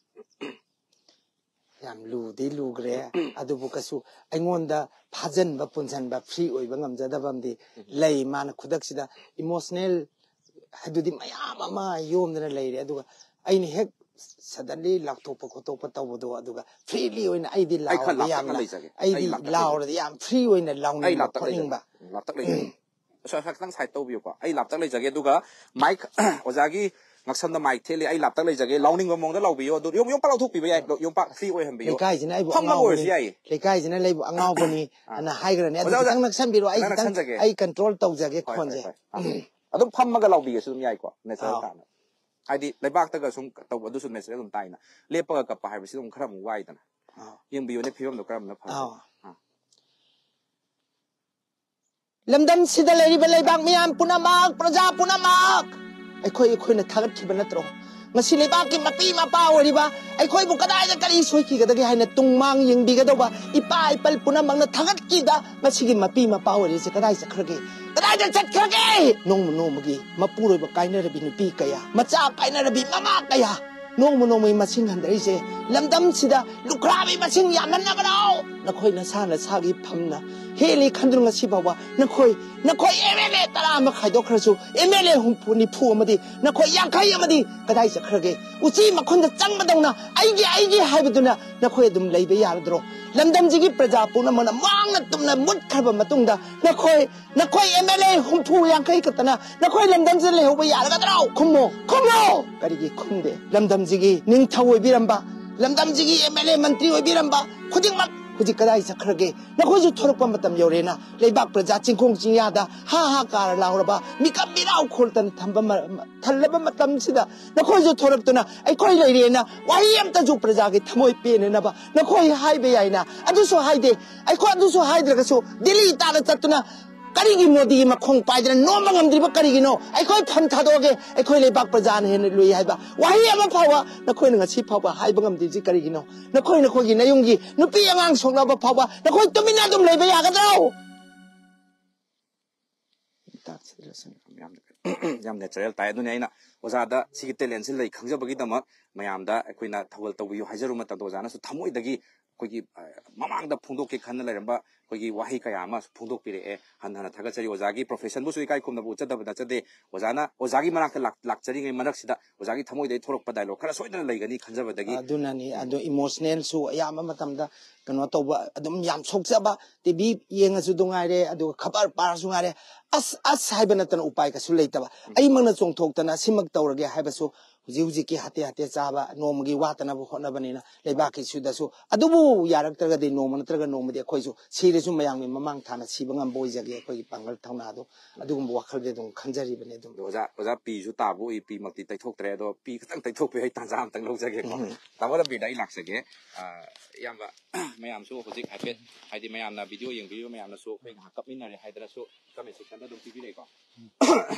ꯌꯥꯝ ꯂꯨꯗꯤ ꯂꯨꯈ꯭ꯔꯦ꯫ ꯑꯗꯨꯕꯨ ꯀꯩꯁꯨ ꯑꯩꯉꯣꯟꯗ ꯐꯥꯖꯟꯕ ꯄꯨꯟꯁꯟꯕ, ꯐ꯭ꯔꯤ ꯑꯣꯏꯕ ꯉꯝꯖꯗꯕ ꯑꯃꯗꯤ ꯂꯩ꯫ ꯃꯥꯅ ꯈꯨꯗꯛꯁꯤꯗ ꯏꯃꯣꯁꯅꯦꯜ ꯍꯥꯏꯗꯨꯗꯤ ꯃꯌꯥꯝ ꯑꯃ ꯌꯣꯝꯗꯅ ꯂꯩꯔꯦ꯫ ꯑꯗꯨꯒ ꯑꯩꯅ ꯍꯦꯛ ꯁꯗꯟꯂꯤ ꯂꯥꯎꯊꯣꯛꯄ ꯈꯣꯠꯇꯣꯛꯄ ꯇꯧꯕꯗꯣ, ꯑꯗꯨꯒ ꯐ꯭ꯔꯤꯂꯤ ꯑꯣꯏꯅ ꯑꯩꯗꯤ ꯑꯩ ꯈꯔ ꯂꯥꯎꯔꯗꯤ ꯂꯥꯞꯇꯛꯅ ꯌꯥꯝꯅ, ꯂꯩꯖꯒꯦ꯫ ꯑꯩ ꯑꯩꯗꯤ ꯂꯥꯞꯇꯛꯅ ꯂꯥꯎꯔꯗꯤ ꯌꯥꯝ ꯐ꯭ꯔꯤ ꯑꯣꯏꯅ ꯑꯩ ꯂꯥꯎꯅꯤꯡꯕ ꯂꯥꯞꯇꯛ ꯈꯣꯠꯅꯤꯡꯕ꯫ ꯂꯩꯖꯒꯦ꯫ ꯂꯥꯞꯇꯛ ꯂꯩꯖꯒꯦ꯫ ꯁꯣ-, ꯁꯣ-, ꯈꯤꯇꯪ ꯁꯥꯏꯠ ꯇꯧꯕꯤꯌꯨꯀꯣ꯫ ꯑꯩ ꯂꯥꯞꯇꯛ ꯂꯩꯖꯒꯦ꯫ ꯑꯗꯨꯒ ꯃꯥꯏꯛ ꯑꯣꯖꯥꯒꯤ ꯉꯛꯁꯝꯗ ꯃꯥꯏꯛ ꯊꯦꯠꯂꯤ꯫ ꯑꯩ ꯂꯥꯞꯇꯛ ꯂꯩꯖꯒꯦ꯫ ꯂꯥꯎꯅꯤꯡꯕ ꯃꯑꯣꯡꯗ ꯂꯥꯎꯕꯤꯌꯣ꯫ ꯑꯗꯨ ꯌꯣꯝ-, ꯌꯣꯝꯄꯥꯛ ꯂꯧꯊꯣꯛꯄꯤꯕ ꯌꯥꯏ꯫ ꯂꯣ-, ꯌꯣꯝꯄꯥꯛ ꯐ꯭ꯔꯤ ꯑꯣꯏꯍꯟꯕꯤꯌꯣ꯫ ꯂꯩꯀꯥꯏꯁꯤꯅ ꯑꯩꯕꯨ ꯐꯝꯃꯒ ꯑꯣꯏꯔꯁꯨ ꯑꯉꯥꯎꯕꯅꯤ, ꯌꯥꯏꯌꯦ꯫ ꯂꯩꯀꯥꯏꯁꯤꯅ ꯑꯩꯕꯨ ꯑꯉꯥꯎꯕꯅꯤ ꯑꯣꯖꯥ, ꯑꯅ ꯑꯣꯖꯥ, ꯍꯥꯏꯈ꯭ꯔꯅꯤ꯫ ꯑꯗꯨ ꯈꯤꯇꯪ ꯈꯤꯇꯪ ꯅꯛꯁꯟꯕꯤꯔꯣ꯫ ꯑꯩ ꯈꯤꯇꯪ ꯈꯤꯇꯪ ꯅꯛꯁꯟꯖꯒꯦ꯫ ꯑꯩ ꯀꯟꯇ꯭ꯔꯣꯜ ꯇꯧꯖꯒꯦ ꯍꯣꯏ, ꯍꯣꯏ, ꯈꯣꯟꯁꯦ꯫ ꯍꯣꯏ꯫ ꯑꯥ꯫ ꯑꯗꯨꯝ ꯐꯝꯃꯒ ꯂꯥꯎꯕꯤꯒꯦꯁꯨ ꯑꯗꯨꯝ ꯌꯥꯏꯀꯣ, ꯅꯦꯆꯔꯦꯜ ꯑꯥ꯫ ꯇꯥꯅ꯫ ꯍꯥꯏꯗꯤ ꯂꯩꯕꯥꯛꯇꯒ ꯁꯨꯝ ꯇꯧꯕ ꯑꯗꯨꯁꯨ ꯅꯦꯆꯔꯦꯜ ꯑꯗꯨꯝ ꯇꯥꯏꯅ꯫ ꯂꯦꯞꯄꯒ ꯀꯞꯄ ꯍꯥꯏꯕꯁꯤ ꯑꯗꯨꯝ ꯈꯔ ꯑꯃꯨꯛ ꯋꯥꯏꯗꯅ꯫ ꯑꯥ꯫ ꯌꯦꯡꯕꯤꯌꯨꯅꯦ ꯐꯤꯕꯝꯗꯣ ꯀꯔꯝꯕꯅ ꯐꯒꯦ꯫ ꯑꯥ꯫ ꯑꯥ꯫ ꯂꯝꯗꯝꯁꯤꯗ ꯂꯩꯔꯤꯕ ꯂꯩꯕꯥꯛ ꯃꯤꯌꯥꯝ ꯄꯨꯝꯅꯃꯛ, ꯄ꯭ꯔꯖꯥ ꯄꯨꯝꯅꯃꯛ, ꯑꯩꯈꯣꯏ, ꯑꯩꯈꯣꯏꯅ ꯊꯥꯒꯠꯈꯤꯕ ꯅꯠꯇ꯭ꯔꯣ? ꯉꯁꯤ ꯂꯩꯕꯥꯛꯀꯤ ꯃꯄꯤ ꯃꯄꯥ ꯑꯣꯏꯔꯤꯕ ꯑꯩꯈꯣꯏꯕꯨ ꯀꯗꯥꯏꯗ ꯀꯔꯤ ꯁꯣꯏꯈꯤꯒꯗꯒꯦ ꯍꯥꯏꯅ ꯇꯨꯡ ꯃꯥꯡ ꯌꯦꯡꯕꯤꯒꯗꯧꯕ ꯏꯄꯥ ꯏꯄꯜ ꯄꯨꯝꯅꯃꯛꯅ ꯊꯥꯒꯠꯈꯤꯕ ꯉꯁꯤꯒꯤ ꯃꯄꯤ ꯃꯄꯥ ꯑꯣꯏꯔꯤꯁꯦ ꯀꯗꯥꯏ ꯆꯠꯈ꯭ꯔꯒꯦ? ꯀꯗꯥꯏꯗ ꯆꯠꯈ꯭ꯔꯒꯦ? ꯅꯣꯡꯃ ꯅꯣꯡꯃꯒꯤ ꯃꯄꯨꯔꯣꯏꯕ ꯀꯥꯏꯅꯔꯕꯤ ꯅꯨꯄꯤ ꯀꯌꯥ, ꯃꯆꯥ ꯀꯥꯏꯅꯔꯕꯤ ꯃꯃꯥ ꯀꯌꯥ, ꯅꯣꯡꯃ ꯅꯣꯡꯃꯒꯤ ꯃꯁꯤꯡ ꯍꯟꯊꯔꯤꯁꯦ, ꯂꯝꯗꯝꯁꯤꯗ ꯂꯨꯈ꯭ꯔꯥꯕꯤ ꯃꯁꯤꯡ ꯌꯥꯝꯍꯟꯅꯕꯅꯣ꯫ ꯅꯈꯣꯏ ꯅꯁꯥ ꯅꯁꯥꯒꯤ ꯐꯝꯅ ꯍꯦꯜꯂꯤ ꯈꯟꯗꯨꯅ ꯉꯁꯤ ꯐꯥꯎꯕ ꯅꯈꯣꯏ, ꯅꯈꯣꯏ ꯑꯦꯝ ꯑꯦꯜ ꯑꯦ ꯇꯔꯥ ꯑꯃ ꯈꯥꯏꯗꯣꯛꯈ꯭ꯔꯁꯨ, ꯑꯦꯝ ꯑꯦꯜ ꯑꯦ ꯍꯨꯝꯐꯨ, ꯅꯤꯐꯨ ꯑꯃꯗꯤ, ꯅꯈꯣꯏ ꯌꯥꯡꯈꯩ ꯑꯃꯗꯤ ꯀꯗꯥꯏ ꯆꯠꯈ꯭ꯔꯒꯦ? ꯎꯆꯤ ꯃꯈꯨꯟꯗ ꯆꯪꯕꯗꯧꯅ ꯑꯩꯒꯤ, ꯑꯩꯒꯤ ꯍꯥꯏꯕꯗꯨꯅ ꯅꯈꯣꯏ ꯑꯗꯨꯝ ꯂꯩꯕ ꯌꯥꯔꯗ꯭ꯔꯣ? ꯂꯝꯗꯝꯁꯤꯒꯤ ꯄ꯭ꯔꯖꯥ ꯄꯨꯝꯅꯃꯛꯅ ꯃꯥꯡꯅ ꯇꯨꯝꯅ ꯃꯨꯠꯈ꯭ꯔꯕ ꯃꯇꯨꯡꯗ ꯅꯈꯣꯏ, ꯅꯈꯣꯏ ꯑꯦꯝ ꯑꯦꯜ ꯑꯦ ꯍꯨꯝꯐꯨ ꯌꯥꯡꯈꯩ ꯈꯛꯇꯅ ꯅꯈꯣꯏ ꯂꯝꯗꯝꯁꯤꯗ ꯂꯩꯍꯧꯕ ꯌꯥꯔꯒꯗ꯭ꯔꯣ? ꯈꯨꯝꯃꯣ, ꯈꯨꯝꯃꯣ! ꯀꯔꯤꯒꯤ ꯈꯨꯝꯗꯦ? ꯂꯝꯗꯝꯁꯤꯒꯤ ꯅꯤꯡꯊꯧ ꯑꯣꯏꯕꯤꯔꯝꯕ, ꯂꯝꯗꯝꯁꯤꯒꯤ ꯑꯦꯝ ꯑꯦꯜ ꯑꯦ ꯃꯟꯇ꯭ꯔꯤ ꯑꯣꯏꯕꯤꯔꯝꯕ ꯈꯨꯗꯤꯡꯃꯛ ꯍꯧꯖꯤꯛ ꯀꯗꯥꯏ ꯆꯠꯈ꯭ꯔꯒꯦ? ꯅꯈꯣꯏꯁꯨ ꯊꯣꯔꯛꯄ ꯃꯇꯝ ꯌꯧꯔꯦꯅ ꯂꯩꯕꯥꯛ ꯄ꯭ꯔꯖꯥ ꯆꯤꯡꯈꯣꯡ ꯆꯤꯡꯌꯥꯗ ꯍꯥ ꯍꯥ ꯀꯥꯔ ꯂꯥꯎꯔꯕ, ꯃꯤꯀꯞ ꯃꯤꯔꯥꯎ ꯈꯣꯜꯇꯅ ꯊꯝꯕ ꯃ-, ꯃ-, ꯊꯜꯂꯕ ꯃꯇꯝꯁꯤꯗ ꯅꯈꯣꯏꯁꯨ ꯊꯣꯔꯛꯇꯨꯅ ꯑꯩꯈꯣꯏ ꯂꯩꯔꯦꯅ ꯋꯥꯍꯩ ꯑꯃꯇꯁꯨ ꯄ꯭ꯔꯖꯥꯒꯤ ꯊꯃꯣꯏ ꯄꯦꯟꯅꯅꯕ ꯅꯈꯣꯏ ꯍꯥꯏꯕ ꯌꯥꯏꯅ, ꯑꯗꯨꯁꯨ ꯍꯥꯏꯗꯦ꯫ ꯑꯩꯈꯣꯏ ꯑꯗꯨꯁꯨ ꯍꯥꯏꯗ꯭ꯔꯒꯁꯨ ꯗꯤꯜꯂꯤ ꯇꯥꯅ ꯆꯠꯇꯨꯅ ꯀꯔꯤꯒꯤ ꯃꯣꯗꯤꯒꯤ ꯃꯈꯣꯡ ꯄꯥꯏꯗꯅ ꯅꯣꯝꯕ ꯉꯝꯗ꯭ꯔꯤꯕ ꯀꯔꯤꯒꯤꯅꯣ? ꯑꯩꯈꯣꯏ ꯐꯝ ꯊꯥꯗꯣꯛꯑꯒꯦ, ꯑꯩꯈꯣꯏ ꯂꯩꯕꯥꯛ ꯄ꯭ꯔꯖꯥꯅ ꯍꯦꯟꯅ ꯂꯨꯏ ꯍꯥꯏꯕ ꯋꯥꯍꯩ ꯑꯃ ꯐꯥꯎꯕ ꯅꯈꯣꯏꯅ ꯉꯁꯤ ꯐꯥꯎꯕ ꯍꯥꯏꯕ ꯉꯝꯗ꯭ꯔꯤꯕꯁꯤ ꯀꯔꯤꯒꯤꯅꯣ? ꯅꯈꯣꯏ, ꯅꯈꯣꯏꯒꯤ ꯅꯌꯨꯝꯒꯤ ꯅꯨꯄꯤ ꯑꯉꯥꯡ ꯁꯣꯛꯂꯕ ꯐꯥꯎꯕ ꯅꯈꯣꯏ ꯇꯨꯃꯤꯟꯅ ꯑꯗꯨꯝ ꯂꯩꯕ ꯌꯥꯒꯗ꯭ꯔꯣ? ꯌꯥꯝ ꯅꯦꯆꯔꯦꯜ ꯇꯥꯏ꯫ ꯑꯗꯨꯅꯤ ꯑꯩꯅ ꯑꯣꯖꯥꯗ ꯁꯤꯒꯤ ꯇꯦꯂꯦꯟꯁꯤ ꯂꯩ ꯈꯪꯖꯕꯒꯤꯗꯃꯛ ꯃꯌꯥꯝꯗ ꯑꯩꯈꯣꯏꯅ ꯊꯧꯒꯜ ꯇꯧꯕꯤꯌꯨ ꯍꯥꯏꯖꯔꯨ ꯃꯇꯝꯗ ꯑꯣꯖꯥꯅꯁꯨ ꯊꯃꯣꯏꯗꯒꯤ ꯑꯩꯈꯣꯏꯒꯤ ꯃꯃꯥꯡꯗ ꯐꯣꯡꯗꯣꯛꯀꯦ ꯈꯟꯅ ꯂꯩꯔꯝꯕ ꯑꯩꯈꯣꯏꯒꯤ ꯋꯥꯍꯩ ꯀꯌꯥ ꯑꯃ ꯐꯣꯡꯗꯣꯛꯄꯤꯔꯛꯑꯦ꯫ ꯍꯟꯅ ꯍꯟꯅ ꯊꯥꯒꯠꯆꯔꯤ꯫ ꯑꯣꯖꯥꯒꯤ ꯄ꯭ꯔꯣꯐꯦꯁꯟꯕꯨꯁꯨ ꯏꯀꯥꯏ ꯈꯨꯝꯅꯕ ꯎꯠꯆꯗꯕ ꯅꯠꯆꯗꯦ꯫ ꯑꯣꯖꯥꯅ ꯑꯣꯖꯥꯒꯤ ꯃꯅꯥꯛꯇ ꯂꯥꯛꯆꯔꯤꯉꯩ ꯃꯔꯛꯁꯤꯗ ꯑꯣꯖꯥꯒꯤ ꯊꯃꯣꯏꯗꯒꯤ ꯊꯣꯛꯂꯛꯄ ꯗꯥꯏꯂꯣꯛ ꯈꯔ ꯁꯣꯏꯗꯅ ꯂꯩꯒꯅꯤ ꯈꯟꯖꯕꯗꯒꯤ꯫ ꯑꯗꯨꯅꯅꯤ꯫ ꯑꯗꯣ ꯏꯃꯣꯁꯅꯦꯜꯁꯨ ꯑꯌꯥꯝꯕ ꯃꯇꯝꯗ ꯀꯩꯅꯣ ꯇꯧꯕ ꯑꯗꯨꯝ ꯌꯥꯝ ꯁꯣꯛꯆꯕ, ꯇꯤꯚꯤ ꯌꯦꯡꯉꯁꯨ ꯑꯗꯨ ꯉꯥꯏꯔꯦ, ꯑꯗꯨꯒ ꯈꯕꯔ ꯄꯥꯔꯁꯨ ꯉꯥꯏꯔꯦ, ꯑꯁ ꯑꯁ ꯍꯥꯏꯕ ꯅꯠꯇꯅ ꯎꯄꯥꯏ ꯀꯩꯁꯨ ꯂꯩꯇꯕ꯫ ꯑꯩꯃꯛꯅ ꯆꯣꯡꯊꯣꯛꯇꯅ ꯁꯤꯃꯛ ꯇꯧꯔꯒꯦ ꯍꯥꯏꯕꯁꯨ ꯍꯧꯖꯤꯛ ꯍꯧꯖꯤꯛꯀꯤ ꯍꯥꯇꯦ ꯍꯥꯇꯦ ꯆꯥꯕ, ꯅꯣꯡꯃꯒꯤ ꯋꯥꯠꯇꯅꯕ ꯍꯣꯠꯅꯕꯅꯤꯅ ꯂꯩꯕꯥꯛꯀꯤ ꯁꯤꯗꯁꯨ ꯑꯗꯨꯕꯨ ꯌꯥꯔꯛꯇ꯭ꯔꯒꯗꯤ ꯅꯣꯡꯃ ꯅꯠꯇ꯭ꯔꯒ ꯅꯣꯡꯃꯗꯤ ꯑꯩꯈꯣꯏꯁꯨ ꯁꯤꯔꯁꯨ ꯃꯌꯥꯝꯒꯤ ꯃꯃꯥꯡ ꯊꯥꯅ ꯁꯤꯕ ꯉꯝꯕ ꯑꯣꯏꯖꯒꯦ꯫ ꯑꯩꯈꯣꯏꯒꯤ ꯄꯥꯡꯒꯜ ꯊꯧꯅꯥꯗꯣ ꯑꯗꯨꯒꯨꯝꯕ ꯋꯥꯈꯜꯗꯤ ꯑꯗꯨꯝ ꯈꯟꯖꯔꯤꯕꯅꯤ ꯑꯗꯨꯝ꯫ ꯑꯗꯣ ꯑꯣꯖꯥ, ꯑꯣꯖꯥ ꯄꯤꯁꯨ ꯇꯥꯕ ꯎꯏ, ꯄꯤꯃꯛꯇꯤ ꯇꯩꯊꯣꯛꯇ꯭ꯔꯦ, ꯑꯗꯣ ꯄꯤ ꯈꯤꯇꯪ ꯇꯩꯊꯣꯛꯄꯤꯌꯨ, ꯑꯩ ꯇꯥꯟꯖꯥ ꯑꯝꯇꯪ ꯂꯧꯖꯒꯦꯀꯣ꯫ ꯎꯝ꯫ ꯇꯥꯃꯣ ꯔꯕꯤꯔꯗ ꯑꯩ ꯂꯥꯛꯆꯒꯦ꯫ ꯑ, ꯏꯌꯥꯝꯕ ꯃꯌꯥꯝꯁꯨ ꯍꯧꯖꯤꯛ ꯍꯥꯏꯐꯦꯠ, ꯍꯥꯏꯗꯤ ꯃꯌꯥꯝꯅ ꯚꯤꯗꯤꯑꯣ ꯌꯦꯡꯕꯤꯔꯤꯕ ꯃꯌꯥꯝꯅꯁꯨ ꯑꯩꯈꯣꯏ ꯉꯥꯏꯍꯥꯛ ꯀꯞꯃꯤꯟꯅꯔꯦ ꯍꯥꯏꯗꯅꯁꯨ ꯀꯃꯦꯟ ꯁꯦꯛꯁꯟꯗ ꯑꯗꯨꯝ ꯄꯤꯕꯤꯔꯛꯏꯀꯣ꯫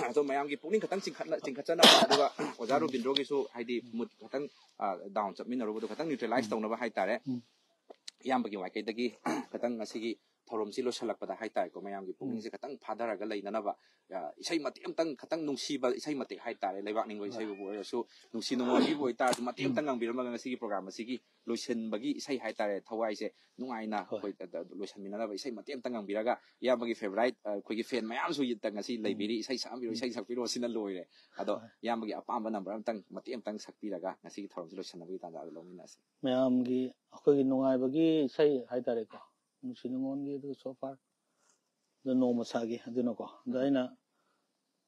ꯑꯗꯣ ꯃꯌꯥꯝꯒꯤ ꯄꯨꯛꯅꯤꯡ ꯈꯤꯇꯪ ꯆꯤꯡꯈꯠꯅ-, ꯆꯤꯡꯈꯠꯆꯅꯕ, ꯑꯗꯨꯒ ꯑꯣꯖꯥ ꯔꯣꯕꯤꯟꯗ꯭ꯔꯣꯒꯤꯁꯨ ꯍꯥꯏꯗꯤ ꯃꯨꯠ ꯈꯤꯇꯪ, ꯑ, ꯗꯥꯎꯟ ꯆꯠꯃꯤꯟꯅꯔꯨꯕꯗꯣ ꯈꯤꯇꯪ ꯅ꯭ꯌꯨꯇ꯭ꯔꯦꯂꯥꯏꯁ ꯎꯝ꯫ ꯇꯧꯅꯕ ꯍꯥꯏꯇꯥꯔꯦ꯫ ꯎꯝ꯫ ꯏꯌꯥꯝꯕꯒꯤ ꯃꯥꯏꯀꯩꯗꯒꯤ ꯈꯤꯇꯪ ꯉꯁꯤꯒꯤ ꯊꯧꯔꯝꯁꯤ ꯂꯣꯏꯁꯤꯜꯂꯛꯄꯗ ꯍꯥꯏꯇꯥꯔꯦꯀꯣ, ꯃꯌꯥꯝꯒꯤ ꯄꯨꯛꯅꯤꯡꯁꯦ ꯎꯝ꯫ ꯈꯤꯇꯪ ꯐꯥꯊꯔꯒ ꯂꯩꯅꯅꯕ, ꯑ, ꯏꯁꯩ ꯃꯇꯦꯛ ꯑꯃꯇꯪ, ꯈꯤꯇꯪ ꯅꯨꯡꯁꯤꯕ ꯏꯁꯩ ꯃꯇꯦꯛ ꯍꯥꯏꯇꯥꯔꯦ, ꯂꯩꯕꯥꯛ ꯅꯤꯡꯕ ꯍꯣꯏ꯫ ꯏꯁꯩꯕꯨ ꯑꯣꯏꯔꯁꯨ, ꯅꯨꯡꯁꯤ ꯅꯨꯡꯉꯣꯟꯒꯤꯕꯨ ꯑꯣꯏꯇꯥꯔꯁꯨ ꯃꯇꯦꯛ ꯎꯝ꯫ ꯑꯃꯇꯪ ꯉꯪꯕꯤꯔꯝꯃꯒ ꯉꯁꯤꯒꯤ ꯄ꯭ꯔꯣꯒ꯭ꯔꯥꯝ ꯑꯁꯤꯒꯤ ꯂꯣꯏꯁꯤꯟꯕꯒꯤ ꯏꯁꯩ ꯍꯥꯏꯇꯥꯔꯦ, ꯊꯋꯥꯏꯁꯦ ꯅꯨꯡꯉꯥꯏꯅ ꯍꯣꯏ꯫ ꯑꯩꯈꯣꯏ, ꯑ, ꯑ, ꯂꯣꯏꯁꯤꯟꯃꯤꯟꯅꯅꯕ ꯏꯁꯩ ꯃꯇꯦꯛ ꯑꯃꯇꯪ ꯉꯪꯕꯤꯔꯒ, ꯏꯌꯥꯝꯕꯒꯤ ꯐꯦꯚꯣꯔꯥꯏꯠ, ꯑ, ꯑꯩꯈꯣꯏꯒꯤ ꯐꯦꯟ ꯃꯌꯥꯝꯁꯨ ꯉꯁꯤ ꯎꯝ꯫ ꯂꯩꯕꯤꯔꯤ, ꯏꯁꯩ ꯁꯛꯑꯝꯕꯤꯔꯣ, ꯎꯝ꯫ ꯏꯁꯩ ꯁꯛꯄꯤꯔꯣ, ꯁꯤꯅ ꯂꯣꯏꯔꯦ꯫ ꯑꯗꯣ ꯍꯣꯏ꯫ ꯏꯌꯥꯝꯕꯒꯤ ꯑꯄꯥꯝꯕ ꯅꯝꯕꯔ ꯑꯃꯇꯪ ꯃꯇꯦꯛ ꯑꯃꯇꯪ ꯁꯛꯄꯤꯔꯒ ꯉꯁꯤꯒꯤ ꯊꯧꯔꯝꯁꯤ ꯂꯣꯏꯁꯤꯟꯅꯕꯒꯤ ꯇꯥꯟꯖꯥꯗꯣ ꯂꯧꯃꯤꯟꯅꯁꯤ꯫ ꯃꯌꯥꯝꯒꯤ ꯑꯩꯈꯣꯏꯒꯤ ꯅꯨꯡꯉꯥꯏꯕꯒꯤ ꯏꯁꯩ ꯍꯥꯏꯇꯥꯔꯦꯀꯣ, ꯅꯨꯡꯁꯤ ꯅꯨꯡꯉꯣꯟꯒꯤ ꯑꯗꯨ so far ꯑꯗꯨ ꯅꯣꯡꯃ ꯁꯛꯑꯒꯦ꯫ ꯑꯗꯨꯅꯀꯣ, ꯑꯗ ꯑꯩꯅ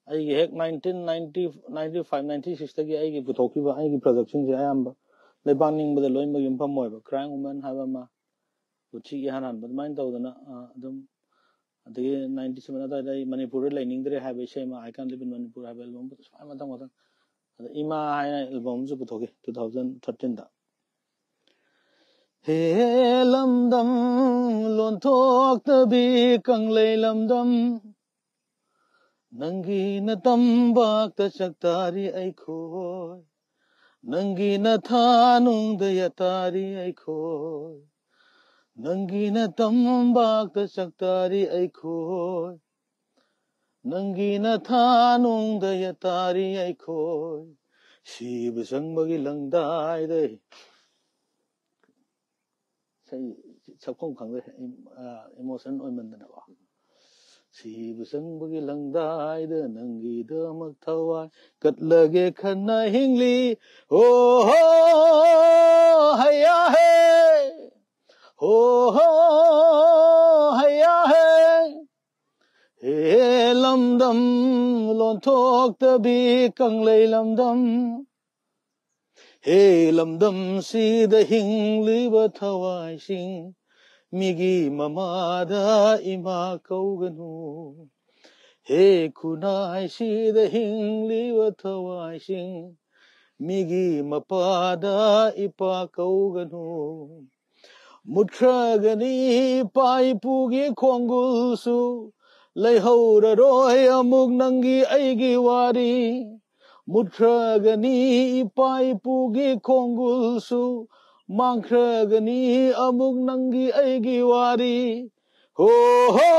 ꯑꯩꯒꯤ ꯍꯦꯛ nineteen ninety, ninety five, ninety six ꯇꯒꯤ ꯑꯩꯒꯤ ꯄꯨꯊꯣꯛꯈꯤꯕ ꯑꯩꯒꯤ ꯄ꯭ꯔꯗꯛꯁꯤꯡꯁꯦ ꯑꯌꯥꯝꯕ ꯂꯩꯕꯥꯛ ꯅꯤꯡꯕꯗ ꯂꯣꯏꯅꯃꯛ ꯌꯨꯝꯐꯝ ꯑꯣꯏꯕ, Crying Woman ꯍꯥꯏꯕ ꯑꯃ, ꯄꯨꯟꯁꯤꯒꯤ ꯏꯍꯥꯟ ꯍꯥꯟꯕ ꯑꯗꯨꯃꯥꯏꯅ ꯇꯧꯗꯅ, ꯑ, ꯑꯗꯨꯝ, ꯑꯗꯒꯤ ninety seven ꯑꯗꯨꯋꯥꯏꯗ ꯑꯩ ꯃꯅꯤꯄꯨꯔꯗ ꯂꯩꯅꯤꯡꯗ꯭ꯔꯦ ꯍꯥꯏꯕ ꯏꯁꯩ ꯑꯃ, I Can't Live in Manipur ꯍꯥꯏꯕ ꯑꯦꯜꯕꯝ, ꯁꯨꯃꯥꯏꯅ ꯃꯊꯪ ꯃꯊꯪ꯫ ꯑꯗ ꯏꯃꯥ ꯍꯥꯏꯅ ꯑꯦꯜꯕꯝ ꯑꯃꯁꯨ ꯄꯨꯊꯣꯛꯈꯤ two thousand thirteen ꯗ꯫ ꯍꯦ ꯂꯝꯗꯝ ꯂꯣꯟꯊꯣꯛꯇꯕꯤ ꯀꯪꯂꯩ ꯂꯝꯗꯝ, ꯅꯪꯒꯤ ꯅꯇꯝꯕꯥꯛꯇ ꯆꯥꯛꯇꯥꯔꯤ ꯑꯩꯈꯣꯏ, ꯅꯪꯒꯤ ꯅꯊꯥꯅꯨꯡꯗ ꯌꯥꯇꯥꯔꯤ ꯑꯩꯈꯣꯏ, ꯅꯪꯒꯤ ꯅꯇꯝꯕꯥꯛꯇ ꯆꯥꯛꯇꯥꯔꯤ ꯑꯩꯈꯣꯏ꯫ ꯅꯪꯒꯤ ꯅꯊꯥꯅꯨꯡꯗ ꯌꯥꯇꯥꯔꯤ ꯑꯩꯈꯣꯏ, ꯁꯤꯕ ꯆꯪꯕꯒꯤ ꯂꯪꯗꯥꯏꯗ꯫ ꯏꯁꯩ ꯁꯛꯐꯝ ꯈꯪꯗ꯭ꯔꯦ, ꯏꯃꯣꯁꯟ ꯑꯣꯏꯃꯟꯗꯅꯀꯣ꯫ ꯁꯤꯕ ꯆꯪꯕꯒꯤ ꯂꯪꯗꯥꯏꯗ ꯅꯪꯒꯤꯗꯃꯛ ꯊꯋꯥꯏ ꯀꯠꯂꯒꯦ ꯈꯟꯅ ꯍꯤꯡꯂꯤ꯫ ꯍꯣ ꯍꯣ ꯍꯌꯥ ꯍꯦ, ꯍꯣ ꯍꯣ ꯍꯌꯥ ꯍꯦ꯫ ꯍꯦ ꯂꯝꯗꯝ ꯂꯣꯟꯊꯣꯛꯇꯕꯤ ꯀꯪꯂꯩ ꯂꯝꯗꯝ, ꯍꯦ ꯂꯝꯗꯝꯁꯤꯗ ꯍꯤꯡꯂꯤꯕ ꯊꯋꯥꯏꯁꯤꯡ, ꯃꯤꯒꯤ ꯃꯃꯥꯗ ꯏꯃꯥ ꯀꯧꯒꯅꯨ꯫ ꯍꯦ ꯈꯨꯟꯅꯥꯏꯁꯤꯗ ꯍꯤꯡꯂꯤꯕ ꯊꯋꯥꯏꯁꯤꯡ, ꯃꯤꯒꯤ ꯃꯄꯥꯗ ꯏꯄꯥ ꯀꯧꯒꯅꯨ꯫ ꯃꯨꯠꯈ꯭ꯔꯒꯅꯤ ꯏꯄꯥ ꯏꯄꯨꯒꯤ ꯈꯣꯡꯒꯨꯜꯁꯨ, ꯂꯩꯍꯧꯔꯔꯣꯏ ꯑꯃꯨꯛ ꯅꯪꯒꯤ ꯑꯩꯒꯤ ꯋꯥꯔꯤ꯫ ꯃꯨꯠꯈ꯭ꯔꯒꯅꯤ ꯏꯄꯥ ꯏꯄꯨꯒꯤ ꯈꯣꯡꯒꯨꯜꯁꯨ, ꯃꯥꯡꯈ꯭ꯔꯒꯅꯤ ꯑꯃꯨꯛ ꯅꯪꯒꯤ ꯑꯩꯒꯤ ꯋꯥꯔꯤ꯫ ꯍꯣ ꯍꯣ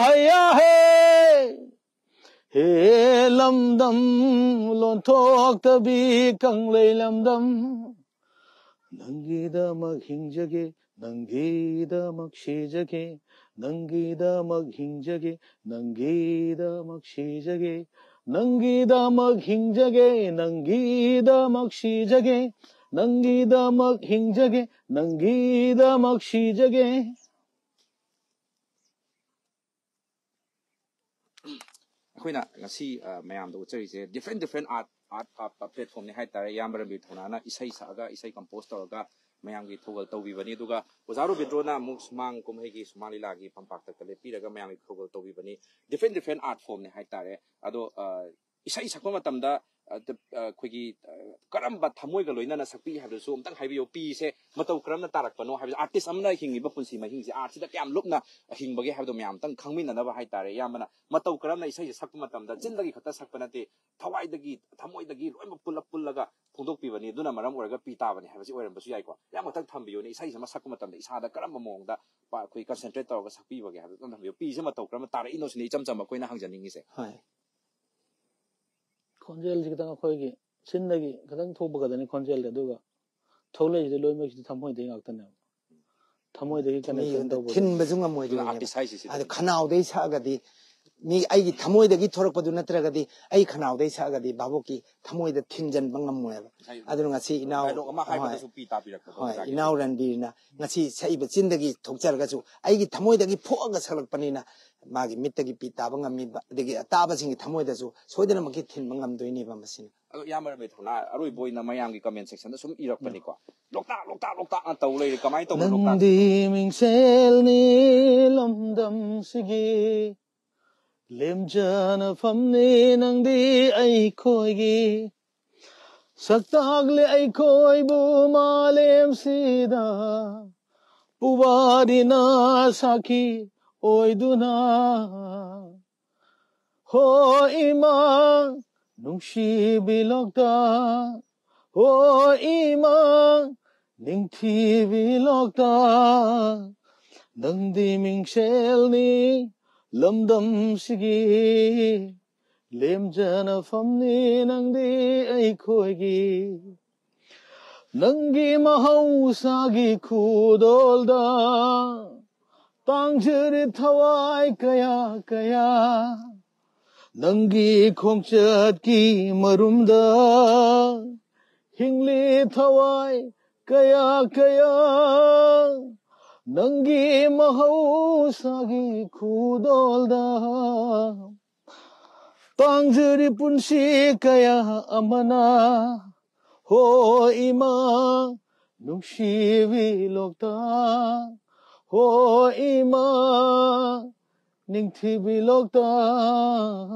ꯍꯌꯥ ꯍꯦ, ꯍꯦ ꯂꯝꯗꯝ ꯂꯣꯟꯊꯣꯛꯇꯕꯤ ꯀꯪꯂꯩ ꯂꯝꯗꯝ꯫ ꯅꯪꯒꯤꯗꯃꯛ ꯍꯤꯡꯖꯒꯦ, ꯅꯪꯒꯤꯗꯃꯛ ꯁꯤꯖꯒꯦ, ꯅꯪꯒꯤꯗꯃꯛ ꯍꯤꯡꯖꯒꯦ, ꯅꯪꯒꯤꯗꯃꯛ ꯁꯤꯖꯒꯦ, ꯅꯪꯒꯤꯗꯃꯛ ꯍꯤꯡꯖꯒꯦ, ꯅꯪꯒꯤꯗꯃꯛ ꯁꯤꯖꯒꯦ, ꯅꯪꯒꯤꯗꯃꯛ ꯍꯤꯡꯖꯒꯦ, ꯅꯪꯒꯤꯗꯃꯛ ꯁꯤꯖꯒꯦ꯫ ꯑꯩꯈꯣꯏꯅ ꯉꯁꯤ ꯑ, ꯃꯌꯥꯝꯗ ꯎꯠꯆꯔꯤꯁꯦ different different art, art, art platformꯅꯤ ꯍꯥꯏꯇꯥꯔꯦ꯫ ꯏꯌꯥꯝꯕ ꯔꯟꯕꯤꯔ ꯊꯧꯅꯥꯅ ꯏꯁꯩ ꯁꯛꯑꯒ, ꯏꯁꯩ compose ꯇꯧꯔꯒ ꯃꯌꯥꯝꯒꯤ ꯊꯧꯒꯜ ꯇꯧꯕꯤꯕꯅꯤ꯫ ꯑꯗꯨꯒ ꯑꯣꯖꯥ ꯔꯣꯕꯤꯟꯗ꯭ꯔꯣꯅ ꯑꯃꯨꯛ ꯁꯨꯃꯥꯡ ꯀꯨꯝꯍꯩꯒꯤ ꯁꯨꯃꯥꯡ ꯂꯤꯂꯥꯒꯤ ꯐꯝꯄꯥꯛꯇ ꯂꯦꯞꯄꯤꯔꯒ ꯃꯌꯥꯝꯒꯤ ꯊꯧꯒꯜ ꯇꯧꯕꯤꯕꯅꯤ꯫ Different different art formꯅꯤ ꯍꯥꯏꯇꯥꯔꯦ꯫ ꯑꯗꯣ ꯑ, ꯏꯁꯩ ꯁꯛꯄ ꯃꯇꯝꯗ ꯑ, ꯇ-, ꯑ, ꯑꯩꯈꯣꯏꯒꯤ, ꯑ, ꯀꯔꯝꯕ ꯊꯃꯣꯏꯒ ꯂꯣꯏꯅꯅ ꯁꯛꯄꯤ ꯍꯥꯏꯕꯗꯨꯁꯨ ꯑꯝꯇꯪ ꯍꯥꯏꯕꯤꯌꯨ꯫ ꯄꯤꯁꯦ ꯃꯇꯧ ꯀꯔꯝꯅ ꯇꯥꯔꯛꯄꯅꯣ ꯍꯥꯏꯕꯗꯨ, ꯑꯥꯔꯇꯤꯁ ꯑꯃꯅ ꯍꯤꯡꯉꯤꯕ ꯄꯨꯟꯁꯤ ꯃꯍꯤꯡꯁꯦ ꯑꯥꯔꯠꯁꯤꯗ ꯀꯌꯥꯝ ꯂꯨꯞꯅ ꯍꯤꯡꯕꯒꯦ ꯍꯥꯏꯕꯗꯣ ꯃꯌꯥꯝ ꯑꯝꯇꯪ ꯈꯪꯃꯤꯟꯅꯅꯕ ꯍꯥꯏꯇꯥꯔꯦ꯫ ꯏꯌꯥꯝꯕꯅ ꯃꯇꯧ ꯀꯔꯝꯅ ꯏꯁꯩꯁꯦ ꯁꯛꯄ ꯃꯇꯝꯗ ꯆꯤꯟꯗꯒꯤ ꯈꯛꯇ ꯁꯛꯄ ꯅꯠꯇꯦ, ꯊꯋꯥꯏꯗꯒꯤ, ꯊꯃꯣꯏꯗꯒꯤ ꯂꯣꯏꯅꯃꯛ ꯄꯨꯜꯂꯞ ꯄꯨꯜꯂꯒ ꯐꯣꯡꯗꯣꯛꯄꯤꯕꯅꯤ, ꯑꯗꯨꯅ ꯃꯔꯝ ꯑꯣꯏꯔꯒ ꯄꯤ ꯇꯥꯕꯅꯤ ꯍꯥꯏꯕꯁꯤ ꯑꯣꯏꯔꯝꯕꯁꯨ ꯌꯥꯏꯀꯣ꯫ ꯌꯥꯝ ꯑꯃꯇꯪ ꯊꯝꯕꯤꯌꯨꯅꯦ, ꯏꯁꯩꯁꯦ ꯑꯃ ꯁꯛꯄ ꯃꯇꯝꯗ ꯏꯁꯥꯗ ꯀꯔꯝꯕ ꯃꯑꯣꯡꯗ ꯄ-, ꯑꯩꯈꯣꯏ ꯀꯟꯁꯦꯟꯇ꯭ꯔꯦꯠ ꯇꯧꯔꯒ ꯁꯛꯄꯤꯕꯒꯦ ꯍꯥꯏꯕꯗꯣ ꯑꯝꯇꯪ ꯊꯝꯕꯤꯌꯨ꯫ ꯄꯤꯁꯦ ꯃꯇꯧ ꯀꯔꯝꯅ ꯇꯥꯔꯛꯏꯅꯣ ꯁꯤꯅꯤ ꯏꯆꯝ ꯆꯝꯕ ꯑꯩꯈꯣꯏꯅ ꯍꯪꯖꯅꯤꯡꯉꯤꯁꯦ꯫ ꯍꯣꯏ꯫ ꯈꯣꯟꯖꯦꯜꯁꯤ ꯈꯤꯇꯪ ꯑꯩꯈꯣꯏꯒꯤ ꯆꯤꯟꯗꯒꯤ ꯈꯤꯇꯪ ꯊꯣꯛꯄ ꯈꯛꯇꯅꯤ ꯈꯣꯟꯖꯦꯜꯗꯤ, ꯑꯗꯨꯒ ꯊꯣꯛꯂꯛꯏꯁꯤꯗꯤ ꯂꯣꯏꯅꯃꯛꯁꯤꯗꯤ ꯊꯃꯣꯏꯗꯒꯤ ꯉꯥꯛꯇꯅꯦꯕ꯫ ꯊꯃꯣꯏꯗꯒꯤ ꯀꯟꯅꯦꯛꯁꯟ ꯃꯤꯉꯣꯟꯗ ꯇꯧꯕ ꯊꯤꯟꯕꯁꯨ ꯑꯗꯨꯅ ꯉꯝꯃꯣꯏꯗꯣꯏꯅꯦꯕ꯫ ꯑꯥꯔꯇꯤꯁ ꯍꯥꯏꯁꯤ ꯁꯤꯗ ꯑꯗ ꯈꯅꯥꯎꯗꯩ ꯁꯛꯑꯒꯗꯤ, ꯃꯤ ꯑꯩꯒꯤ ꯊꯃꯣꯏꯗꯒꯤ ꯊꯣꯔꯛꯄꯗꯨ ꯅꯠꯇ꯭ꯔꯒꯗꯤ, ꯑꯩ ꯈꯅꯥꯎꯗꯩ ꯁꯛꯑꯒꯗꯤ ꯚꯥꯕꯣꯛꯀꯤ ꯊꯃꯣꯏꯗ ꯊꯤꯟꯖꯟꯕ ꯉꯝꯃꯣꯏꯕ꯫ ꯑꯗꯨꯅ ꯉꯁꯤ ꯏꯅꯥꯎ ꯗꯥꯏꯂꯣꯛ ꯑꯃ ꯍꯣꯏ, ꯍꯥꯏꯕꯗꯁꯨ ꯄꯤ ꯇꯥꯕꯤꯔꯛꯄꯗꯣ ꯍꯣꯏ, ꯑꯣꯖꯥꯒꯤ ꯏꯅꯥꯎ ꯔꯟꯕꯤꯔꯅ ꯉꯁꯤ ꯁꯛꯏꯕ ꯆꯤꯟꯗꯒꯤ ꯊꯣꯛꯆꯔꯒꯁꯨ ꯑꯩꯒꯤ ꯊꯃꯣꯏꯗꯒꯤ ꯐꯣꯛꯑꯒ ꯁꯛꯂꯛꯄꯅꯤꯅ ꯃꯥꯒꯤ ꯃꯤꯠꯇꯒꯤ ꯄꯤ ꯇꯥꯕ ꯉꯝꯃꯤꯕ, ꯑꯗꯒꯤ ꯑꯇꯥꯕꯁꯤꯡꯒꯤ ꯊꯃꯣꯏꯗꯁꯨ ꯁꯣꯏꯗꯅꯃꯛꯀꯤ ꯊꯤꯟꯕ ꯉꯝꯗꯣꯏꯅꯦꯕ ꯃꯁꯤꯅ꯫ ꯑꯗꯣ ꯏꯌꯥꯝꯕ ꯔꯃꯦꯊꯧꯅ ꯑꯔꯣꯏꯕ ꯑꯣꯏꯅ ꯃꯌꯥꯝꯒꯤ ꯀꯃꯦꯟ ꯁꯦꯛꯁꯟꯗ ꯁꯨꯝ ꯏꯔꯛꯄꯅꯤꯀꯣ, "ꯂꯣꯛꯇꯥꯛ, ꯂꯣꯛꯇꯥꯛ, ꯂꯣꯛꯇꯥꯛꯅ ꯇꯧ ꯂꯩꯔꯦ, ꯀꯃꯥꯏꯅ ꯇꯧꯕꯅꯣ ꯂꯣꯛꯇꯥꯛ?" ꯅꯪꯗꯤ ꯃꯤꯡꯁꯦꯜꯅꯤ ꯂꯝꯗꯝꯁꯤꯒꯤ, ꯂꯦꯝꯖꯅꯐꯝꯅꯤ ꯅꯪꯗꯤ ꯑꯩꯈꯣꯏꯒꯤ꯫ ꯁꯛꯇꯥꯛꯂꯦ ꯑꯩꯈꯣꯏꯕꯨ ꯃꯥꯂꯦꯝꯁꯤꯗ, ꯄꯨꯋꯥꯔꯤꯅ ꯁꯥꯈꯤ ꯑꯣꯏꯗꯨꯅ꯫ ꯍꯣ ꯏꯃꯥ ꯅꯨꯡꯁꯤꯕꯤ ꯂꯣꯛꯇꯥꯛ, ꯍꯣ ꯏꯃꯥ ꯅꯤꯡꯊꯤꯕꯤ ꯂꯣꯛꯇꯥꯛ, ꯅꯪꯗꯤ ꯃꯤꯡꯁꯦꯜꯅꯤ ꯂꯝꯗꯝꯁꯤꯒꯤ, ꯂꯦꯝꯖꯅꯐꯝꯅꯤ ꯅꯪꯗꯤ ꯑꯩꯈꯣꯏꯒꯤ꯫ ꯅꯪꯒꯤ ꯃꯍꯧꯁꯥꯒꯤ ꯈꯨꯗꯣꯜꯗ ꯇꯥꯡꯖꯔꯤ ꯊꯋꯥꯏ ꯀꯌꯥ ꯀꯌꯥ, ꯅꯪꯒꯤ ꯈꯣꯡꯆꯠꯀꯤ ꯃꯔꯨꯝꯗ ꯍꯤꯡꯂꯤ ꯊꯋꯥꯏ ꯀꯌꯥ ꯀꯌꯥ, ꯅꯪꯒꯤ ꯃꯍꯧꯁꯥꯒꯤ ꯈꯨꯗꯣꯜꯗ ꯇꯥꯡꯖꯔꯤ ꯄꯨꯟꯁꯤ ꯀꯌꯥ ꯑꯃꯅ꯫ ꯍꯣ ꯏꯃꯥ ꯅꯨꯡꯁꯤꯕꯤ ꯂꯣꯛꯇꯥꯛ, ꯍꯣ ꯏꯃꯥ ꯅꯤꯡꯊꯤꯕꯤ ꯂꯣꯛꯇꯥꯛ,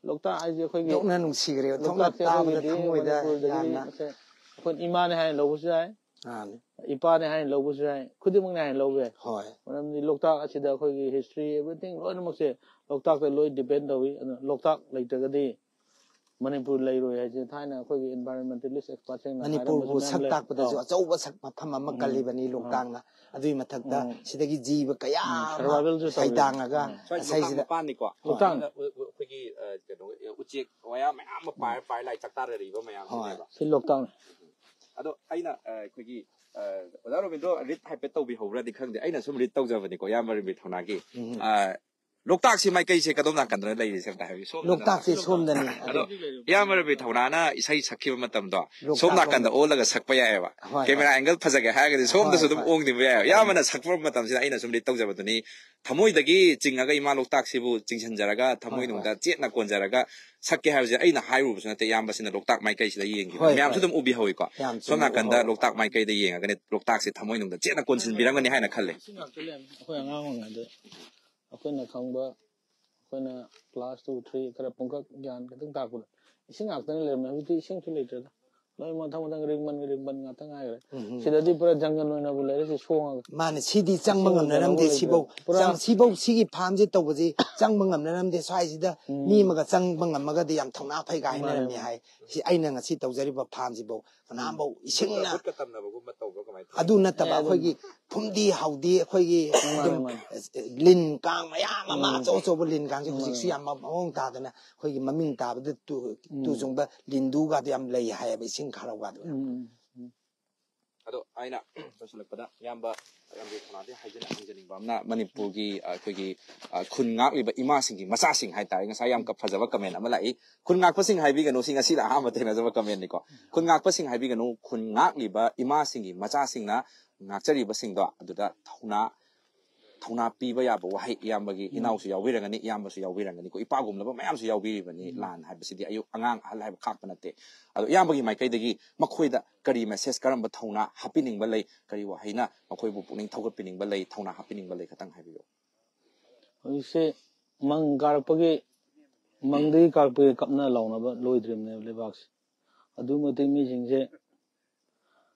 ꯂꯣꯛꯇꯥꯛ ꯍꯥꯏꯁꯦ ꯑꯩꯈꯣꯏꯒꯤ ꯅꯣꯛꯅ ꯅꯨꯡꯁꯤꯈ꯭ꯔꯦ, ꯊꯣꯛꯅ ꯂꯣꯛꯇꯥꯛꯁꯦ ꯇꯥꯕꯗ ꯑꯩꯈꯣꯏꯒꯤꯗꯤ ꯊꯃꯣꯏꯗ ꯃꯅꯤꯄꯨꯔꯗꯒꯤ ꯌꯥꯝꯅ ꯃꯁꯦ ꯑꯩꯈꯣꯏ ꯏꯃꯥꯅꯦ ꯍꯥꯏꯅ ꯂꯧꯕꯁꯨ ꯌꯥꯏ, ꯑꯥ, ꯏꯄꯥꯅꯦ ꯍꯥꯏꯅ ꯂꯧꯕꯁꯨ ꯌꯥꯏ, ꯈꯨꯗꯤꯡꯃꯛꯅꯦ ꯍꯥꯏꯅ ꯂꯧꯕ ꯌꯥꯏ꯫ ꯍꯣꯏ꯫ ꯃꯔꯝꯗꯤ ꯂꯣꯛꯇꯥꯛ ꯑꯁꯤꯗ ꯑꯩꯈꯣꯏꯒꯤ history, everything ꯂꯣꯏꯅꯃꯛꯁꯦ ꯂꯣꯛꯇꯥꯛꯇ ꯂꯣꯏ depend ꯇꯧꯏ꯫ ꯑꯗꯨꯅ ꯂꯣꯛꯇꯥꯛ ꯂꯩꯇ꯭ꯔꯒꯗꯤ ꯃꯅꯤꯄꯨꯔ ꯂꯩꯔꯣꯏ ꯍꯥꯏꯁꯦ ꯊꯥꯏꯅ ꯑꯩꯈꯣꯏꯒꯤ environmentalist expertꯁꯤꯡꯅ ꯃꯅꯤꯄꯨꯔꯕꯨ ꯍꯥꯏꯔꯝꯕꯁꯨ ꯃꯌꯥꯝ ꯁꯛ ꯂꯩ꯫ ꯇꯥꯛꯄꯗꯁꯨ ꯑꯧ꯫ ꯑꯆꯧꯕ ꯁꯛ ꯃꯐꯝ ꯑꯃ ꯎꯝ꯫ ꯀꯜꯂꯤꯕꯅꯤ ꯂꯣꯛꯇꯥꯛꯅ꯫ ꯑꯗꯨꯒꯤ ꯃꯊꯛꯇ ꯎꯝ꯫ ꯁꯤꯗꯒꯤ ꯖꯤꯕ ꯀꯌꯥ ꯎꯝ, ꯑꯃ survivalꯁꯨ ꯇꯧꯔꯤꯕꯅꯤ꯫ ꯍꯩꯗꯥꯡꯉꯒ ꯁ꯭ꯋꯥꯏ ꯂꯣꯛꯇꯥꯛ ꯉꯁꯥꯏꯁꯤꯗ ꯃꯄꯥꯟꯅꯤꯀꯣ꯫ ꯂꯣꯛꯇꯥꯛ꯫ ꯑꯗꯨꯅ ꯑꯩꯈꯣꯏꯒꯤ ꯑ, ꯀꯩꯅꯣ, ꯎꯆꯦꯛ ꯋꯥꯌꯥ ꯃꯌꯥꯝ ꯑꯃ ꯄꯥꯏꯔ ꯄꯥꯏꯔ ꯂꯥꯏ ꯆꯥꯛꯇꯥꯔ ꯂꯩꯔꯤꯕ ꯃꯌꯥꯝꯗꯨꯅꯦꯕ꯫ ꯁꯤ ꯂꯣꯛꯇꯥꯛꯅꯤ꯫ ꯑꯗꯣ ꯑꯩꯅ ꯑ, ꯑꯩꯈꯣꯏꯒꯤ ꯑ, ꯑꯣꯖꯥ ꯔꯣꯕꯤꯟꯗ꯭ꯔꯣ read ꯍꯥꯏꯐꯦꯠ ꯇꯧꯕꯤꯍꯧꯕ꯭ꯔꯗꯤ ꯈꯪꯗꯦ, ꯑꯩꯅ ꯁꯨꯝ read ꯇꯧꯖꯕꯅꯤꯀꯣ, ꯏꯌꯥꯝꯕ ꯔꯕꯤ ꯊꯧꯅꯥꯒꯤ꯫ ꯎꯝ꯫ ꯑ, ꯂꯣꯛꯇꯥꯛꯁꯤ ꯃꯥꯏꯀꯩꯁꯦ ꯀꯗꯣꯝ ꯅꯥꯀꯟꯗꯅ ꯂꯩꯔꯤꯁꯦ ꯑꯝꯇ ꯍꯥꯏꯕꯤꯌꯨ꯫ ꯁꯣꯝꯗꯅ ꯂꯣꯛꯇꯥꯛꯁꯦ ꯁꯣꯝꯗꯅꯤ꯫ ꯑꯗꯣ ꯏꯌꯥꯝꯕ ꯔꯕꯤ ꯊꯧꯅꯥꯅ ꯏꯁꯩ ꯁꯛꯈꯤꯕ ꯃꯇꯝꯗꯣ ꯂꯣꯛꯇꯥꯛ ꯁꯣꯝ ꯅꯥꯀꯟꯗ ꯑꯣꯜꯂꯒ ꯁꯛꯄ ꯌꯥꯏꯑꯕ꯫ ꯍꯣꯏ, ꯀꯦꯃꯦꯔꯥ ꯍꯣꯏ꯫ ꯑꯦꯡꯒꯜ ꯐꯖꯒꯦ ꯍꯥꯏꯔꯒꯗꯤ ꯁꯣꯝꯗꯁꯨ ꯍꯣꯏ, ꯑꯗꯨꯝꯍꯣꯏ꯫ ꯑꯣꯡꯗꯕ ꯌꯥꯏꯑꯕ꯫ ꯏꯌꯥꯝꯕꯅ ꯁꯛꯄ ꯃꯇꯝꯁꯤꯗ ꯑꯩꯅ ꯁꯨꯝ read ꯇꯧꯖꯕꯗꯨꯅꯤ, ꯊꯃꯣꯏꯗꯒꯤ ꯆꯤꯡꯉꯒ ꯏꯃꯥ ꯂꯣꯛꯇꯥꯛꯁꯤꯕꯨ ꯆꯤꯡꯁꯤꯟꯖꯔꯒ ꯊꯃꯣꯏꯅꯨꯡꯗ ꯆꯦꯠꯅ ꯀꯣꯟꯖꯔꯒ ꯁꯛꯀꯦ ꯍꯥꯏꯕꯁꯦ ꯑꯩꯅ ꯍꯥꯏꯔꯨꯕꯁꯨ ꯅꯠꯇꯦ, ꯏꯌꯥꯝꯕꯁꯤꯅ ꯂꯣꯛꯇꯥꯛ ꯃꯥꯏꯀꯩꯁꯤꯗ ꯌꯦꯡꯈꯤꯕ ꯍꯣꯏ, ꯃꯌꯥꯝꯁꯨ ꯍꯣꯏ꯫ ꯑꯗꯨꯝ ꯎꯕꯤꯍꯧꯋꯤꯀꯣ꯫ ꯌꯥꯝ ꯁꯣꯝ ꯆꯨꯝꯃꯤ, ꯅꯥꯀꯟꯗ ꯎꯍꯧꯋꯤ꯫ ꯂꯣꯛꯇꯥꯛ ꯃꯥꯏꯀꯩꯗ ꯌꯦꯡꯉꯒꯅꯤ ꯂꯣꯛꯇꯥꯛꯁꯦ ꯊꯃꯣꯏꯅꯨꯡꯗ ꯆꯦꯠꯅ ꯀꯣꯟꯁꯤꯟꯕꯤꯔꯝꯒꯅꯤ ꯍꯥꯏꯅ ꯈꯜꯂꯦ꯫ ꯁꯤ ꯉꯥꯛꯇ ꯂꯩꯔꯝꯃꯦ ꯑꯩꯈꯣꯏ ꯑꯉꯥꯡ ꯑꯣꯏꯔꯤꯉꯩꯗ꯫ ꯑꯩꯈꯣꯏꯅ ꯈꯪꯕ, ꯑꯩꯈꯣꯏꯅ class two, three ꯈꯔ ꯄꯨꯡꯀꯛ ꯒ꯭ꯌꯥꯟ ꯈꯤꯇꯪ ꯇꯥꯛꯄꯗ ꯏꯁꯤꯡ ꯉꯥꯛꯇꯅ ꯂꯩꯔꯝꯃꯦ꯫ ꯍꯧꯖꯤꯛꯇꯤ ꯏꯁꯤꯡꯁꯨ ꯂꯩꯇ꯭ꯔꯦꯗ꯫ ꯂꯣꯏ ꯃꯊꯪ ꯃꯊꯪ ꯔꯤꯡꯕꯟ ꯔꯤꯡꯕꯟ ꯉꯥꯛꯇ ꯉꯥꯏꯈ꯭ꯔꯦ꯫ ꯎꯝ꯫ ꯁꯤꯗꯗꯤ ꯄꯨꯔꯥ ꯖꯪꯒꯜ ꯑꯣꯏꯅꯕꯨ ꯂꯩꯔꯦ ꯁꯤ ꯁꯣꯡꯉꯒ꯫ ꯃꯥꯅꯦ, ꯁꯤꯗꯤ ꯆꯪꯕ ꯁꯤꯕꯨ ꯉꯝꯅꯔꯝꯗꯦ꯫ ꯀꯩꯅꯣ ꯁꯤꯐꯧ ꯂꯩꯇ꯭ꯔꯦ꯫ ꯄꯨꯔꯥ ꯆꯪ-, ꯁꯤꯐꯧ ꯁꯤꯒꯤ farmꯁꯦ ꯇꯧꯕꯁꯤ ꯆꯪꯕ ꯉꯝꯅꯔꯝꯗꯦ꯫ ꯁ꯭ꯋꯥꯏꯁꯤꯗ ꯎꯝ꯫ ꯃꯤ ꯑꯃꯒ ꯆꯪꯕ ꯉꯝꯃꯒꯗꯤ ꯌꯥꯝ ꯊꯧꯅꯥ ꯐꯩꯒ ꯃꯥꯅꯦ, ꯍꯥꯏꯅꯔꯝꯃꯤ ꯃꯥꯅꯦ꯫ ꯍꯥꯏ꯫ ꯁꯤ ꯑꯩꯅ ꯉꯁꯤ ꯇꯧꯖꯔꯤꯕ farmꯁꯤꯐꯧ ꯀꯅꯥꯝꯐꯧ ꯏꯁꯤꯡꯅ ꯃꯍꯨꯠꯀ ꯇꯝꯅꯕꯒꯨꯝꯕ ꯇꯧꯕ꯭ꯔꯥ ꯀꯃꯥꯏꯅ ꯇꯧꯏ? ꯑꯗꯨ ꯅꯠꯇꯕ ꯑꯦ, ꯑꯗꯨꯝ꯫ ꯑꯩꯈꯣꯏꯒꯤ ꯐꯨꯝꯗꯤ ꯍꯥꯎꯗꯤ ꯑꯩꯈꯣꯏꯒꯤ ꯃꯥꯅꯦ, ꯑꯗꯨꯝ ꯃꯥꯅꯦ꯫ ꯂꯤꯟ ꯀꯥꯡ ꯃꯌꯥꯝ ꯑꯃ ꯎꯝ꯫ ꯑꯆꯧ ꯑꯆꯧꯕ ꯂꯤꯟ ꯀꯥꯡꯁꯦ ꯍꯧꯖꯤꯛꯁꯨ ꯃꯥꯅꯦ꯫ ꯌꯥꯝ ꯃꯑꯣꯡ ꯇꯥꯗꯅ ꯑꯩꯈꯣꯏꯒꯤ ꯃꯃꯤꯡ ꯇꯥꯕꯗ ꯇꯨ, ꯎꯝ꯫ ꯇꯨ ꯆꯨꯡꯕ ꯂꯤꯟꯗꯨꯒꯗꯤ ꯌꯥꯝ ꯂꯩ ꯍꯥꯏꯌꯦꯕ ꯏꯁꯤꯡ ꯈꯥꯔꯧꯒꯗꯣ꯫ ꯎꯝ, ꯎꯝ, ꯎꯝ꯫ ꯑꯗꯣ ꯑꯩꯅ ꯂꯣꯏꯁꯤꯜꯂꯛꯄꯗ ꯏꯌꯥꯝꯕ ꯔꯝꯕꯤꯔ ꯊꯧꯅꯥꯗꯤ ꯍꯥꯏꯖꯅ ꯍꯪꯖꯅꯤꯡꯕ ꯑꯃꯅ ꯃꯅꯤꯄꯨꯔꯒꯤ ꯑ, ꯑꯩꯈꯣꯏꯒꯤ ꯑ, ꯈꯨꯟ ꯉꯥꯛꯂꯤꯕ ꯏꯃꯥꯁꯤꯡꯒꯤ ꯃꯆꯥꯁꯤꯡ ꯍꯥꯏꯇꯥꯔꯦ, ꯉꯁꯥꯏ ꯌꯥꯝ ꯀ-, ꯐꯖꯕ comment ꯑꯃ ꯂꯥꯛꯏ꯫ "ꯈꯨꯟ ꯉꯥꯛꯄꯁꯤꯡ ꯍꯥꯏꯕꯤꯒꯅꯨ", ꯁꯤ ꯉꯁꯤꯗ ꯑꯍꯥꯟꯕ ꯊꯦꯡꯅꯖꯕ commentꯅꯤꯀꯣ꯫ "ꯈꯨꯟ ꯉꯥꯛꯄꯁꯤꯡ ꯍꯥꯏꯕꯤꯒꯅꯨ, ꯈꯨꯟ ꯉꯥꯛꯂꯤꯕ ꯏꯃꯥꯁꯤꯡꯒꯤ ꯃꯆꯥꯁꯤꯡꯅ ꯉꯥꯛꯆꯔꯤꯕꯁꯤꯡꯗꯣ ꯑꯗꯨꯗ ꯊꯧꯅꯥ ꯊꯧꯅꯥ ꯄꯤꯕ ꯌꯥꯕ ꯋꯥꯍꯩ ꯏꯌꯥꯝꯕꯒꯤ ꯏꯅꯥꯎꯁꯨ ꯌꯥꯎꯕꯤꯔꯒꯅꯤ, ꯏꯌꯥꯝꯕꯁꯨ ꯌꯥꯎꯕꯤꯔꯒꯅꯤꯀꯣ, ꯏꯄꯥꯒꯨꯝꯂꯕ ꯃꯌꯥꯝꯁꯨ ꯌꯥꯎꯕꯤꯔꯤꯕꯅꯤ꯫ ꯂꯥꯟ ꯍꯥꯏꯕꯁꯤꯗꯤ ꯑꯌꯨꯛ ꯑꯉꯥꯡ ꯑꯍꯜ ꯍꯥꯏꯕ ꯈꯥꯛꯄ ꯅꯠꯇꯦ꯫ ꯑꯗꯣ ꯏꯌꯥꯝꯕꯒꯤ ꯃꯥꯏꯀꯩꯗꯒꯤ ꯃꯈꯣꯏꯗ ꯀꯔꯤ message, ꯀꯔꯝꯕ ꯊꯧꯅꯥ ꯍꯥꯞꯄꯤꯅꯤꯡꯕ ꯂꯩ, ꯀꯔꯤ ꯋꯥꯍꯩꯅ ꯃꯈꯣꯏꯕꯨ ꯄꯨꯛꯅꯤꯡ ꯊꯧꯒꯠꯄꯤꯅꯤꯡꯕ ꯂꯩ, ꯊꯧꯅꯥ ꯍꯥꯞꯄꯤꯅꯤꯡꯕ ꯂꯩ, ꯈꯇꯪ ꯍꯥꯏꯕꯤꯌꯨ꯫ ꯍꯧꯖꯤꯛꯁꯦ ꯃꯪ ꯀꯥꯔꯛꯄꯒꯤ ꯃꯪꯗꯒꯤ ꯀꯥꯔꯛꯄꯒꯤ ꯀꯞꯅ ꯂꯥꯎꯅꯕ ꯂꯣꯏꯗ꯭ꯔꯤꯕꯅꯦꯕ ꯂꯩꯕꯥꯛꯁꯦ꯫ ꯑꯗꯨꯛꯀꯤ ꯃꯇꯤꯛ ꯃꯤꯁꯤꯡꯁꯦ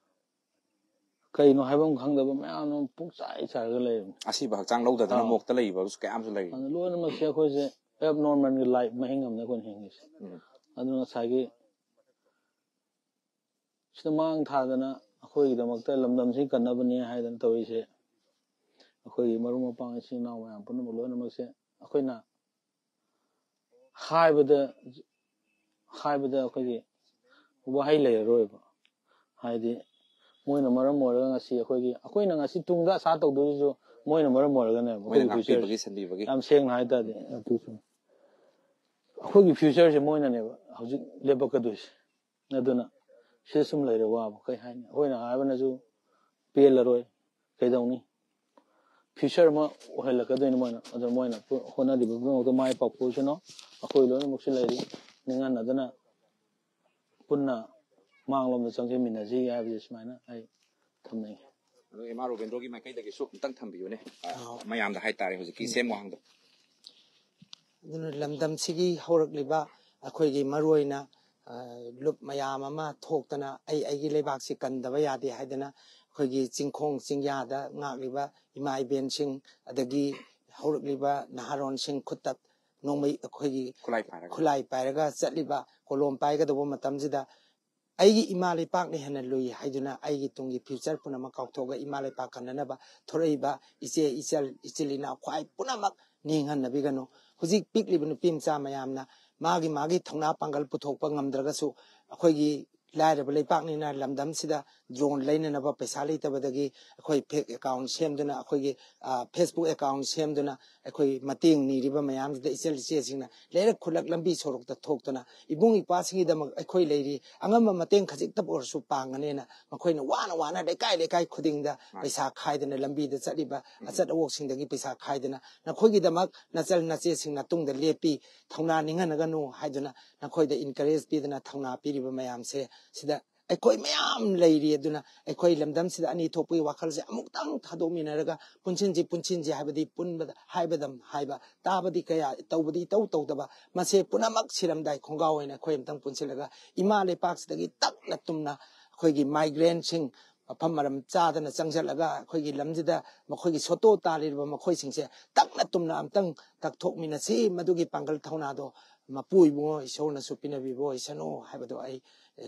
ꯀꯩꯅꯣ ꯍꯥꯏꯐꯝ ꯈꯪꯗꯕ ꯃꯌꯥꯝ ꯑꯃ ꯄꯨꯡꯆꯥꯏ ꯆꯥꯏꯔꯒ ꯂꯩꯔꯕꯅꯤ꯫ ꯑꯁꯤꯕ ꯍꯛꯆꯥꯡ ꯂꯧꯗꯗꯅ ꯑꯥ꯫ ꯃꯣꯛꯇ ꯂꯩꯕꯁꯨ ꯀꯌꯥꯝꯁꯨ ꯂꯩꯔꯤ꯫ ꯑꯗꯨ ꯂꯣꯏꯅꯃꯛꯁꯦ ꯑꯩꯈꯣꯏꯁꯦ ꯑꯦꯕ ꯅꯣꯔꯃꯦꯜꯒꯤ ꯂꯥꯏꯐ ꯃꯍꯤꯡ ꯑꯃꯅ ꯑꯩꯈꯣꯏꯅ ꯍꯤꯡꯉꯤꯁꯦ꯫ ꯎꯝ꯫ ꯑꯗꯨꯅ ꯉꯁꯥꯏꯒꯤ ꯁꯤꯗ ꯃꯥꯡ ꯊꯥꯗꯅ ꯑꯩꯈꯣꯏꯒꯤꯗꯃꯛꯇ ꯂꯝꯗꯝꯁꯤ ꯀꯟꯅꯕꯅꯦ ꯍꯥꯏꯗꯅ ꯇꯧꯔꯤꯁꯦ, ꯑꯩꯈꯣꯏꯒꯤ ꯃꯔꯨꯞ ꯃꯄꯥꯡ ꯏꯆꯤꯟ ꯏꯅꯥꯎ ꯃꯌꯥꯝ ꯄꯨꯝꯅꯃꯛ ꯂꯣꯏꯅꯃꯛꯁꯦ ꯑꯩꯈꯣꯏꯅ ꯍꯥꯏꯕꯗ ꯍꯥꯏꯕꯗ ꯑꯩꯈꯣꯏꯒꯤ ꯋꯥꯍꯩ ꯂꯩꯔꯔꯣꯏꯕ꯫ ꯍꯥꯏꯗꯤ ꯃꯣꯏꯅ ꯃꯔꯝ ꯑꯣꯏꯔꯒ ꯉꯁꯤ ꯑꯩꯈꯣꯏꯒꯤ ꯑꯩꯈꯣꯏꯅ ꯉꯁꯤ ꯇꯨꯡꯗ ꯑꯁꯥ ꯇꯧꯗꯣꯏꯁꯤꯁꯨ ꯃꯣꯏꯅ ꯃꯔꯝ ꯑꯣꯏꯔꯒꯅꯦꯕ ꯃꯣꯏꯅ ꯑꯩꯈꯣꯏꯒꯤ future ꯉꯥꯛꯄꯤꯕꯒꯤ ꯁꯦꯟꯕꯤꯕꯒꯤ꯫ ꯌꯥꯝ ꯁꯦꯡꯅ ꯍꯥꯏ ꯇꯥꯔꯗꯤ ꯑꯩꯈꯣꯏꯒꯤ future ꯁꯦ ꯃꯣꯏꯅꯅꯦꯕ ꯍꯧꯖꯤꯛ ꯂꯦꯞꯄꯛꯀꯗꯣꯏꯁꯦ꯫ ꯑꯗꯨꯅ ꯁꯤꯗ ꯁꯨꯝ ꯂꯩꯔꯦ ꯋꯥꯕ ꯀꯩ ꯍꯥꯏꯅꯤ? ꯑꯩꯈꯣꯏꯅ ꯍꯥꯏꯕꯅꯁꯨ ꯄꯦꯜꯂꯔꯣꯏ, ꯀꯩꯗꯧꯅꯤ? Future ꯑꯃ ꯑꯣꯏꯍꯜꯂꯛꯀꯗꯣꯏꯅꯤ ꯃꯣꯏꯅ꯫ ꯑꯗꯣ ꯃꯣꯏꯅ ꯍꯣꯠꯅꯔꯤꯕ ꯄꯨꯝꯅꯃꯛꯇ ꯃꯥꯏ ꯄꯥꯛꯄ ꯑꯣꯏꯁꯅꯨ꯫ ꯑꯩꯈꯣꯏ ꯂꯣꯏꯅꯃꯛꯁꯨ ꯂꯩꯔꯤ, ꯅꯤꯡꯍꯟꯅꯗꯅ ꯄꯨꯟꯅ ꯃꯥꯡꯂꯣꯝꯗ ꯆꯪꯁꯤꯟꯃꯤꯟꯅꯁꯤ ꯍꯥꯏꯕꯁꯦ ꯁꯨꯃꯥꯏꯅ ꯑꯩ ꯊꯝꯅꯤꯡꯉꯤ꯫ ꯑꯗꯣ ꯏꯃꯥ ꯔꯣꯕꯤꯟꯗ꯭ꯔꯣꯒꯤ ꯃꯥꯏꯀꯩꯗꯒꯤꯁꯨ ꯑꯝꯇꯪ ꯊꯝꯕꯤꯌꯨꯅꯦ꯫ ꯑ, ꯑꯥꯎ꯫ ꯃꯌꯥꯝꯗ ꯍꯥꯏꯇꯥꯔꯦ ꯍꯧꯖꯤꯛꯀꯤ ꯁꯦꯝ ꯋꯥꯍꯪꯗꯣ꯫ ꯑꯗꯨꯅ ꯂꯝꯗꯝꯁꯤꯒꯤ ꯍꯧꯔꯛꯂꯤꯕ ꯑꯩꯈꯣꯏꯒꯤ ꯃꯔꯨꯑꯣꯏꯅ, ꯑ, ꯂꯨꯞ ꯃꯌꯥꯝ ꯑꯃ ꯊꯣꯛꯇꯅ ꯑꯩ ꯑꯩꯒꯤ ꯂꯩꯕꯥꯛꯁꯤ ꯀꯟꯗꯕ ꯌꯥꯗꯦ ꯍꯥꯏꯗꯅ ꯑꯩꯈꯣꯏꯒꯤ ꯆꯤꯡꯈꯣꯡ ꯆꯤꯡꯌꯥꯗ ꯉꯥꯛꯂꯤꯕ ꯏꯃꯥ ꯏꯕꯦꯟꯁꯤꯡ, ꯑꯗꯒꯤ ꯍꯧꯔꯛꯂꯤꯕ ꯅꯍꯥꯔꯣꯟꯁꯤꯡ ꯈꯨꯠꯇ ꯅꯣꯡꯃꯩ ꯑꯩꯈꯣꯏꯒꯤ ꯈꯨꯠꯂꯥꯏ ꯄꯥꯏꯔꯒ꯫ ꯈꯨꯠꯂꯥꯏ ꯄꯥꯏꯔꯒ ꯆꯠꯂꯤꯕ, ꯀꯣꯂꯣꯝ ꯄꯥꯏꯒꯗꯧꯕ ꯃꯇꯝꯁꯤꯗ ꯑꯩꯒꯤ ꯏꯃꯥ ꯂꯩꯄꯥꯛꯅ ꯍꯦꯟꯅ ꯂꯨꯏ ꯍꯥꯏꯗꯨꯅ ꯑꯩꯒꯤ ꯇꯨꯡꯒꯤ future ꯄꯨꯝꯅꯃꯛ ꯀꯥꯎꯊꯣꯛꯑꯒ ꯏꯃꯥ ꯂꯩꯄꯥꯛ ꯀꯟꯅꯅꯕ ꯊꯣꯔꯛꯏꯕ ꯏꯆꯦ ꯏꯆꯜ ꯏꯆꯤꯜ ꯏꯅꯥꯎ ꯈ꯭ꯋꯥꯏ ꯄꯨꯝꯅꯃꯛ ꯅꯤꯡꯍꯟꯅꯕꯤꯒꯅꯨ꯫ ꯍꯧꯖꯤꯛ ꯄꯤꯛꯂꯤꯕ ꯅꯨꯄꯤ ꯃꯆꯥ ꯃꯌꯥꯝꯅ ꯃꯥꯒꯤ ꯃꯥꯒꯤ ꯊꯧꯅꯥ ꯄꯥꯡꯒꯜ ꯄꯨꯊꯣꯛꯄ ꯉꯝꯗ꯭ꯔꯒꯁꯨ ꯑꯩꯈꯣꯏꯒꯤ ꯂꯥꯏꯔꯕ ꯂꯩꯄꯥꯛꯅꯤꯅ ꯂꯝꯗꯝꯁꯤꯗ drone ꯂꯩꯅꯅꯕ ꯄꯩꯁꯥ ꯂꯩꯇꯕꯗꯒꯤ ꯑꯩꯈꯣꯏ fake account ꯁꯦꯝꯗꯨꯅ ꯑꯩꯈꯣꯏꯒꯤ, ꯑ, Facebook account ꯁꯦꯝꯗꯨꯅ ꯑꯩꯈꯣꯏ ꯃꯇꯦꯡ ꯅꯤꯔꯤꯕ ꯃꯌꯥꯝꯁꯤꯗ ꯏꯆꯜ ꯏꯆꯦꯁꯤꯡꯅ ꯂꯩꯔꯛ ꯈꯨꯜꯂꯛ ꯂꯝꯕꯤ ꯁꯣꯔꯣꯛꯇ ꯊꯣꯛꯇꯨꯅ ꯏꯕꯨꯡ ꯏꯄ꯭ꯋꯥꯁꯤꯡꯒꯤꯗꯃꯛ ꯑꯩꯈꯣꯏ ꯂꯩꯔꯤ, ꯑꯉꯝꯕ ꯃꯇꯦꯡ ꯈꯖꯤꯛꯇ ꯑꯣꯏꯔꯁꯨ ꯄꯥꯡꯒꯅꯦꯅ ꯃꯈꯣꯏꯅ ꯋꯥꯅ ꯋꯥꯅ ꯂꯩꯀꯥꯏ ꯂꯩꯀꯥꯏ ꯈꯨꯗꯤꯡꯗ ꯃꯥꯅꯤ꯫ ꯄꯩꯁꯥ ꯈꯥꯏꯗꯅ ꯂꯝꯕꯤꯗ ꯆꯠꯂꯤꯕ, ꯎꯝ꯫ ꯑꯆꯠ ꯑꯋꯣꯛꯁꯤꯡꯗꯒꯤ ꯄꯩꯁꯥ ꯈꯥꯏꯗꯅ ꯅꯈꯣꯏꯒꯤꯗꯃꯛ ꯅꯆꯜ ꯅꯆꯦꯁꯤꯡꯅ ꯇꯨꯡꯗ ꯂꯦꯞꯄꯤ, ꯊꯧꯅꯥ ꯅꯤꯡꯍꯟꯅꯒꯅꯨ ꯍꯥꯏꯗꯨꯅ ꯅꯈꯣꯏꯗ encourage ꯄꯤꯗꯅ ꯊꯧꯅꯥ ꯄꯤꯔꯤꯕ ꯃꯌꯥꯝꯁꯦ ꯁꯤꯗ ꯑꯩꯈꯣꯏ ꯃꯌꯥꯝ ꯂꯩꯔꯤ꯫ ꯑꯗꯨꯅ ꯑꯩꯈꯣꯏ ꯂꯝꯗꯝꯁꯤꯗ ꯑꯅꯤ ꯊꯣꯛꯄꯒꯤ ꯋꯥꯈꯜꯁꯦ ꯑꯃꯨꯛꯇꯪ ꯊꯥꯗꯣꯛꯃꯤꯟꯅꯔꯒ ꯄꯨꯟꯁꯤꯟꯁꯤ, ꯄꯨꯟꯁꯤꯟꯁꯤ ꯍꯥꯏꯕꯗꯤ ꯄꯨꯟꯕꯗ ꯍꯥꯏꯕꯗ ꯍꯥꯏꯕ, ꯇꯥꯕꯗꯤ ꯀꯌꯥ, ꯇꯧꯕꯗꯤ ꯏꯇꯧ ꯇꯧꯗꯕ, ꯃꯁꯦ ꯄꯨꯝꯅꯃꯛ ꯁꯤꯔꯝꯗꯥꯏ ꯈꯣꯡꯒꯥꯎ ꯑꯣꯏꯅ ꯑꯩꯈꯣꯏ ꯑꯃꯨꯛꯇꯪ ꯄꯨꯟꯁꯤꯜꯂꯒ ꯏꯃꯥ ꯂꯩꯄꯥꯛꯁꯤꯗꯒꯤ ꯇꯛꯅ ꯇꯨꯝꯅ ꯑꯩꯈꯣꯏꯒꯤ migrantꯁꯤꯡ ꯃꯐꯝ ꯃꯔꯝ ꯆꯥꯗꯅ ꯆꯪꯁꯤꯜꯂꯒ ꯑꯩꯈꯣꯏꯒꯤ ꯂꯝꯁꯤꯗ ꯃꯈꯣꯏꯒꯤ ꯁꯣꯇꯣ ꯇꯥꯜꯂꯤꯕ ꯃꯈꯣꯏꯁꯤꯡꯁꯦ ꯇꯛꯅ ꯇꯨꯝꯅ ꯑꯝꯇꯪ ꯇꯛꯊꯣꯛꯃꯤꯟꯅꯁꯤ꯫ ꯃꯗꯨꯒꯤ ꯄꯥꯡꯒꯜ ꯊꯧꯅꯥꯗꯣ ꯃꯄꯨ ꯏꯕꯨꯡꯉꯣ ꯏꯁꯣꯔꯅꯁꯨ ꯄꯤꯅꯕꯤꯕ ꯑꯣꯏꯁꯅꯨ ꯍꯥꯏꯕꯗꯣ ꯑꯩ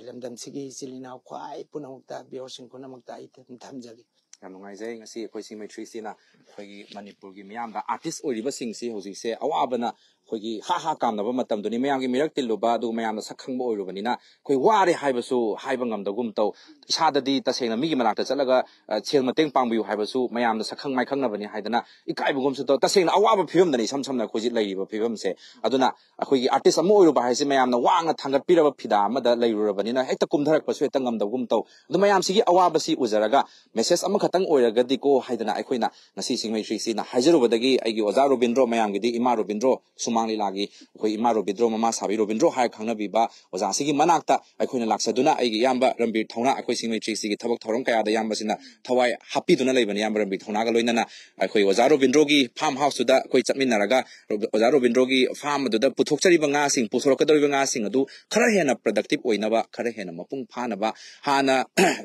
ꯂꯝꯗꯝꯁꯤꯒꯤ ꯏꯆꯤꯜ ꯏꯅꯥꯎ ꯈ꯭ꯋꯥꯏ ꯄꯨꯝꯅꯃꯛꯇ, viewerꯁꯤꯡ ꯄꯨꯝꯅꯃꯛꯇ ꯑꯩ ꯑꯗꯨꯝ ꯊꯝꯖꯒꯦ꯫ ꯌꯥꯝ ꯅꯨꯡꯉꯥꯏꯖꯩ꯫ ꯉꯁꯤ ꯑꯩꯈꯣꯏ ꯁꯤꯡꯃꯩ ꯊ꯭ꯔꯤ ꯁꯤꯅ ꯑꯩꯈꯣꯏꯒꯤ ꯃꯅꯤꯄꯨꯔꯒꯤ ꯃꯤꯌꯥꯝꯗ, artist ꯑꯣꯏꯔꯤꯕꯁꯤꯡꯁꯤ ꯍꯧꯖꯤꯛꯁꯦ ꯑꯋꯥꯕꯅ ꯑꯩꯈꯣꯏꯒꯤ ꯍꯥ ꯍꯥ ꯀꯥꯝꯅꯕ ꯃꯇꯝꯗꯨꯅꯤ꯫ ꯃꯌꯥꯝꯒꯤ ꯃꯤꯔꯛ ꯇꯤꯜꯂꯨꯕ, ꯑꯗꯨꯒ ꯃꯌꯥꯝꯅ ꯁꯛ ꯈꯪꯕ ꯑꯣꯏꯔꯨꯕꯅꯤꯅ ꯑꯩꯈꯣꯏ ꯋꯥꯔꯦ ꯍꯥꯏꯕꯁꯨ ꯍꯥꯏꯕ ꯉꯝꯗꯒꯨꯝ ꯇꯧ꯫ ꯏꯁꯥꯗꯗꯤ ꯇꯁꯦꯡꯅ ꯃꯤꯒꯤ ꯃꯅꯥꯛꯇ ꯆꯠꯂꯒ, ꯑ, ꯁꯦꯜ ꯃꯇꯦꯡ ꯄꯥꯡꯕꯤꯌꯨ ꯍꯥꯏꯕꯁꯨ ꯃꯌꯥꯝꯅ ꯁꯛꯈꯪ ꯃꯥꯏꯈꯪꯅꯕꯅꯤ ꯍꯥꯏꯗꯅ ꯏꯀꯥꯏꯕꯒꯨꯝꯁꯨ ꯇꯧ꯫ ꯇꯁꯦꯡꯅ ꯑꯋꯥꯕ ꯐꯤꯕꯝꯗꯅꯤ ꯏꯁꯝ ꯁꯝꯅ ꯑꯩꯈꯣꯏ ꯍꯧꯖꯤꯛ ꯂꯩꯔꯤꯕ ꯐꯤꯕꯝꯁꯦ꯫ ꯑꯗꯨꯅ ꯑꯩꯈꯣꯏꯒꯤ artist ꯑꯃ ꯑꯣꯏꯔꯨꯕ ꯍꯥꯏꯁꯦ ꯃꯌꯥꯝꯅ ꯋꯥꯡꯅ ꯊꯥꯡꯒꯠꯄꯤꯔꯕ ꯐꯤꯗꯥ ꯑꯃꯗ ꯂꯩꯔꯨꯔꯕꯅꯤꯅ ꯍꯦꯛꯇ ꯀꯨꯝꯊꯔꯛꯄꯁꯨ ꯍꯦꯛꯇ ꯉꯝꯗꯕꯒꯨꯝ ꯇꯧ꯫ ꯑꯗꯨ ꯃꯌꯥꯝꯁꯤꯒꯤ ꯑꯋꯥꯕꯁꯤ ꯎꯖꯔꯒ message ꯑꯃꯈꯛꯇꯪ ꯑꯣꯏꯔꯒꯗꯤꯀꯣ ꯍꯥꯏꯗꯅ ꯑꯩꯈꯣꯏꯅ ꯉꯁꯤ ꯁꯤꯡꯃꯩ ꯊ꯭ꯔꯤ ꯁꯤꯅ ꯍꯥꯏꯖꯔꯨꯕꯗꯒꯤ ꯑꯩꯒꯤ ꯑꯣꯖꯥ ꯔꯣꯕꯤꯟꯗ꯭ꯔꯣ, ꯃꯌꯥꯝꯒꯤꯗꯤ ꯏꯃꯥ ꯔꯣꯕꯤꯟꯗ꯭ꯔꯣ, ꯁꯨꯃꯥꯡ ꯂꯤꯂꯥꯒꯤ ꯑꯩꯈꯣꯏ ꯏꯃꯥ ꯔꯣꯕꯤꯟꯗ꯭ꯔꯣ, ꯃꯃꯥ ꯁꯥꯕꯤ ꯔꯣꯕꯤꯟꯗ꯭ꯔꯣ ꯍꯥꯏꯔ ꯈꯪꯅꯕꯤꯕ ꯑꯣꯖꯥꯁꯤꯒꯤ ꯃꯅꯥꯛꯇ ꯑꯩꯈꯣꯏꯅ ꯂꯥꯛꯆꯗꯨꯅ ꯑꯩꯒꯤ ꯏꯌꯥꯝꯕ ꯔꯟꯕꯤꯔ ꯊꯧꯅꯥ, ꯑꯩꯈꯣꯏ ꯁꯤꯡꯃꯩ ꯊ꯭ꯔꯤ ꯁꯤꯒꯤ ꯊꯕꯛ ꯊꯧꯔꯝ ꯀꯌꯥꯗ ꯏꯌꯥꯝꯕꯁꯤꯅ ꯊꯋꯥꯏ ꯍꯥꯞꯄꯤꯗꯨꯅ ꯂꯩꯕꯅꯤ꯫ ꯏꯌꯥꯝꯕ ꯔꯟꯕꯤꯔ ꯊꯧꯅꯥꯒ ꯂꯣꯏꯅꯅ ꯑꯩꯈꯣꯏ ꯑꯣꯖꯥ ꯔꯣꯕꯤꯟꯗ꯭ꯔꯣꯒꯤ farm houseꯇꯨꯗ ꯑꯩꯈꯣꯏ ꯆꯠꯃꯤꯟꯅꯔꯒ ꯔꯣ-, ꯑꯣꯖꯥ ꯔꯣꯕꯤꯟꯗ꯭ꯔꯣꯒꯤ farm ꯑꯗꯨꯗ ꯄꯨꯊꯣꯛꯆꯔꯤꯕ ꯉꯥꯁꯤꯡ, ꯄꯨꯊꯣꯔꯛꯀꯗꯧꯔꯤꯕ ꯉꯥꯁꯤꯡ ꯑꯗꯨ ꯈꯔ ꯍꯦꯟꯅ productive ꯑꯣꯏꯅꯕ, ꯈꯔ ꯍꯦꯟꯅ ꯃꯄꯨꯡ ꯐꯥꯅꯕ, ꯍꯥꯟꯅ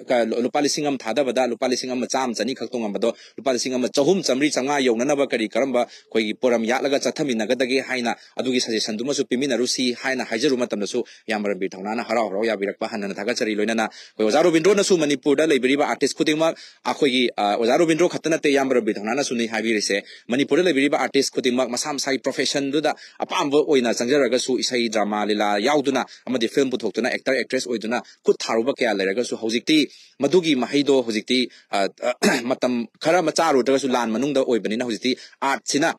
ꯀ-, ꯂꯨꯄꯥ ꯂꯤꯁꯤꯡ ꯑꯃ ꯊꯥꯗꯕꯗ ꯂꯨꯄꯥ ꯂꯤꯁꯤꯡ ꯑꯃ ꯆꯥꯝꯃ ꯆꯅꯤ ꯈꯛ ꯇꯣꯡꯉꯝꯕꯗꯣ ꯂꯨꯄꯥ ꯂꯤꯁꯤꯡ ꯑꯃ ꯆꯍꯨꯝ, ꯆꯥꯝꯃꯔꯤ, ꯆꯥꯝꯃꯉꯥ ꯌꯧꯅꯅꯕ ꯀꯔꯤ ꯀꯔꯝꯕ ꯑꯩꯈꯣꯏꯒꯤ ꯄꯣꯔꯝ ꯌꯥꯠꯂꯒ ꯆꯠꯊꯃꯤꯟꯅꯒꯗꯒꯦ ꯍꯥꯏꯅ ꯑꯗꯨꯒꯤ suggestionꯗꯨꯃꯁꯨ ꯄꯤꯃꯤꯟꯅꯔꯨꯁꯤ ꯍꯥꯏꯅ ꯍꯥꯏꯖꯔꯨꯕ ꯃꯇꯝꯗꯁꯨ ꯏꯌꯥꯝꯕ ꯔꯟꯕꯤꯔ ꯊꯧꯅꯥꯅ ꯍꯔꯥꯎ ꯍꯔꯥꯎ ꯌꯥꯕꯤꯔꯛꯄ ꯍꯟꯅ ꯊꯥꯒꯠꯆꯔꯤ꯫ ꯂꯣꯏꯅꯅ ꯑꯩꯈꯣꯏ ꯑꯣꯖꯥ ꯔꯣꯕꯤꯟꯗ꯭ꯔꯣꯅꯁꯨ ꯃꯅꯤꯄꯨꯔꯗ ꯂꯩꯕꯤꯔꯤꯕ artist ꯈꯨꯗꯤꯡꯃꯛ ꯑꯩꯈꯣꯏꯒꯤ, ꯑ, ꯑꯣꯖꯥ ꯔꯣꯕꯤꯟꯗ꯭ꯔꯣ ꯈꯛꯇ ꯅꯠꯇꯦ, ꯏꯌꯥꯝꯕ ꯔꯟꯕꯤꯔ ꯊꯧꯅꯥꯅꯁꯨꯅꯤ ꯍꯥꯏꯕꯤꯔꯤꯁꯦ꯫ ꯃꯅꯤꯄꯨꯔꯗ ꯂꯩꯕꯤꯔꯤꯕ artist ꯈꯨꯗꯤꯡꯃꯛ ꯃꯁꯥ ꯃꯁꯥꯒꯤ professionꯗꯨꯗ ꯑꯄꯥꯝꯕ ꯑꯣꯏꯅ ꯆꯪꯖꯔꯒꯁꯨ ꯏꯁꯩ, drama, ꯂꯤꯂꯥ ꯌꯥꯎꯗꯨꯅ ꯑꯃꯗꯤ film ꯄꯨꯊꯣꯛꯇꯨꯅ actor, actress ꯑꯣꯏꯗꯨꯅ ꯈꯨꯠ ꯊꯥꯔꯨꯕ ꯀꯌꯥ ꯂꯩꯔꯒꯁꯨ ꯍꯧꯖꯤꯛꯇꯤ ꯃꯗꯨꯒꯤ ꯃꯍꯩꯗꯣ ꯍꯧꯖꯤꯛꯇꯤ, ꯑ, ꯑ, ꯃꯇꯝ ꯈꯔ ꯃꯆꯥ ꯑꯣꯏꯔꯨꯗ꯭ꯔꯒꯁꯨ ꯂꯥꯟ ꯃꯅꯨꯡꯗ ꯑꯣꯏꯕꯅꯤꯅ ꯍꯧꯖꯤꯛꯇꯤ artꯁꯤꯅ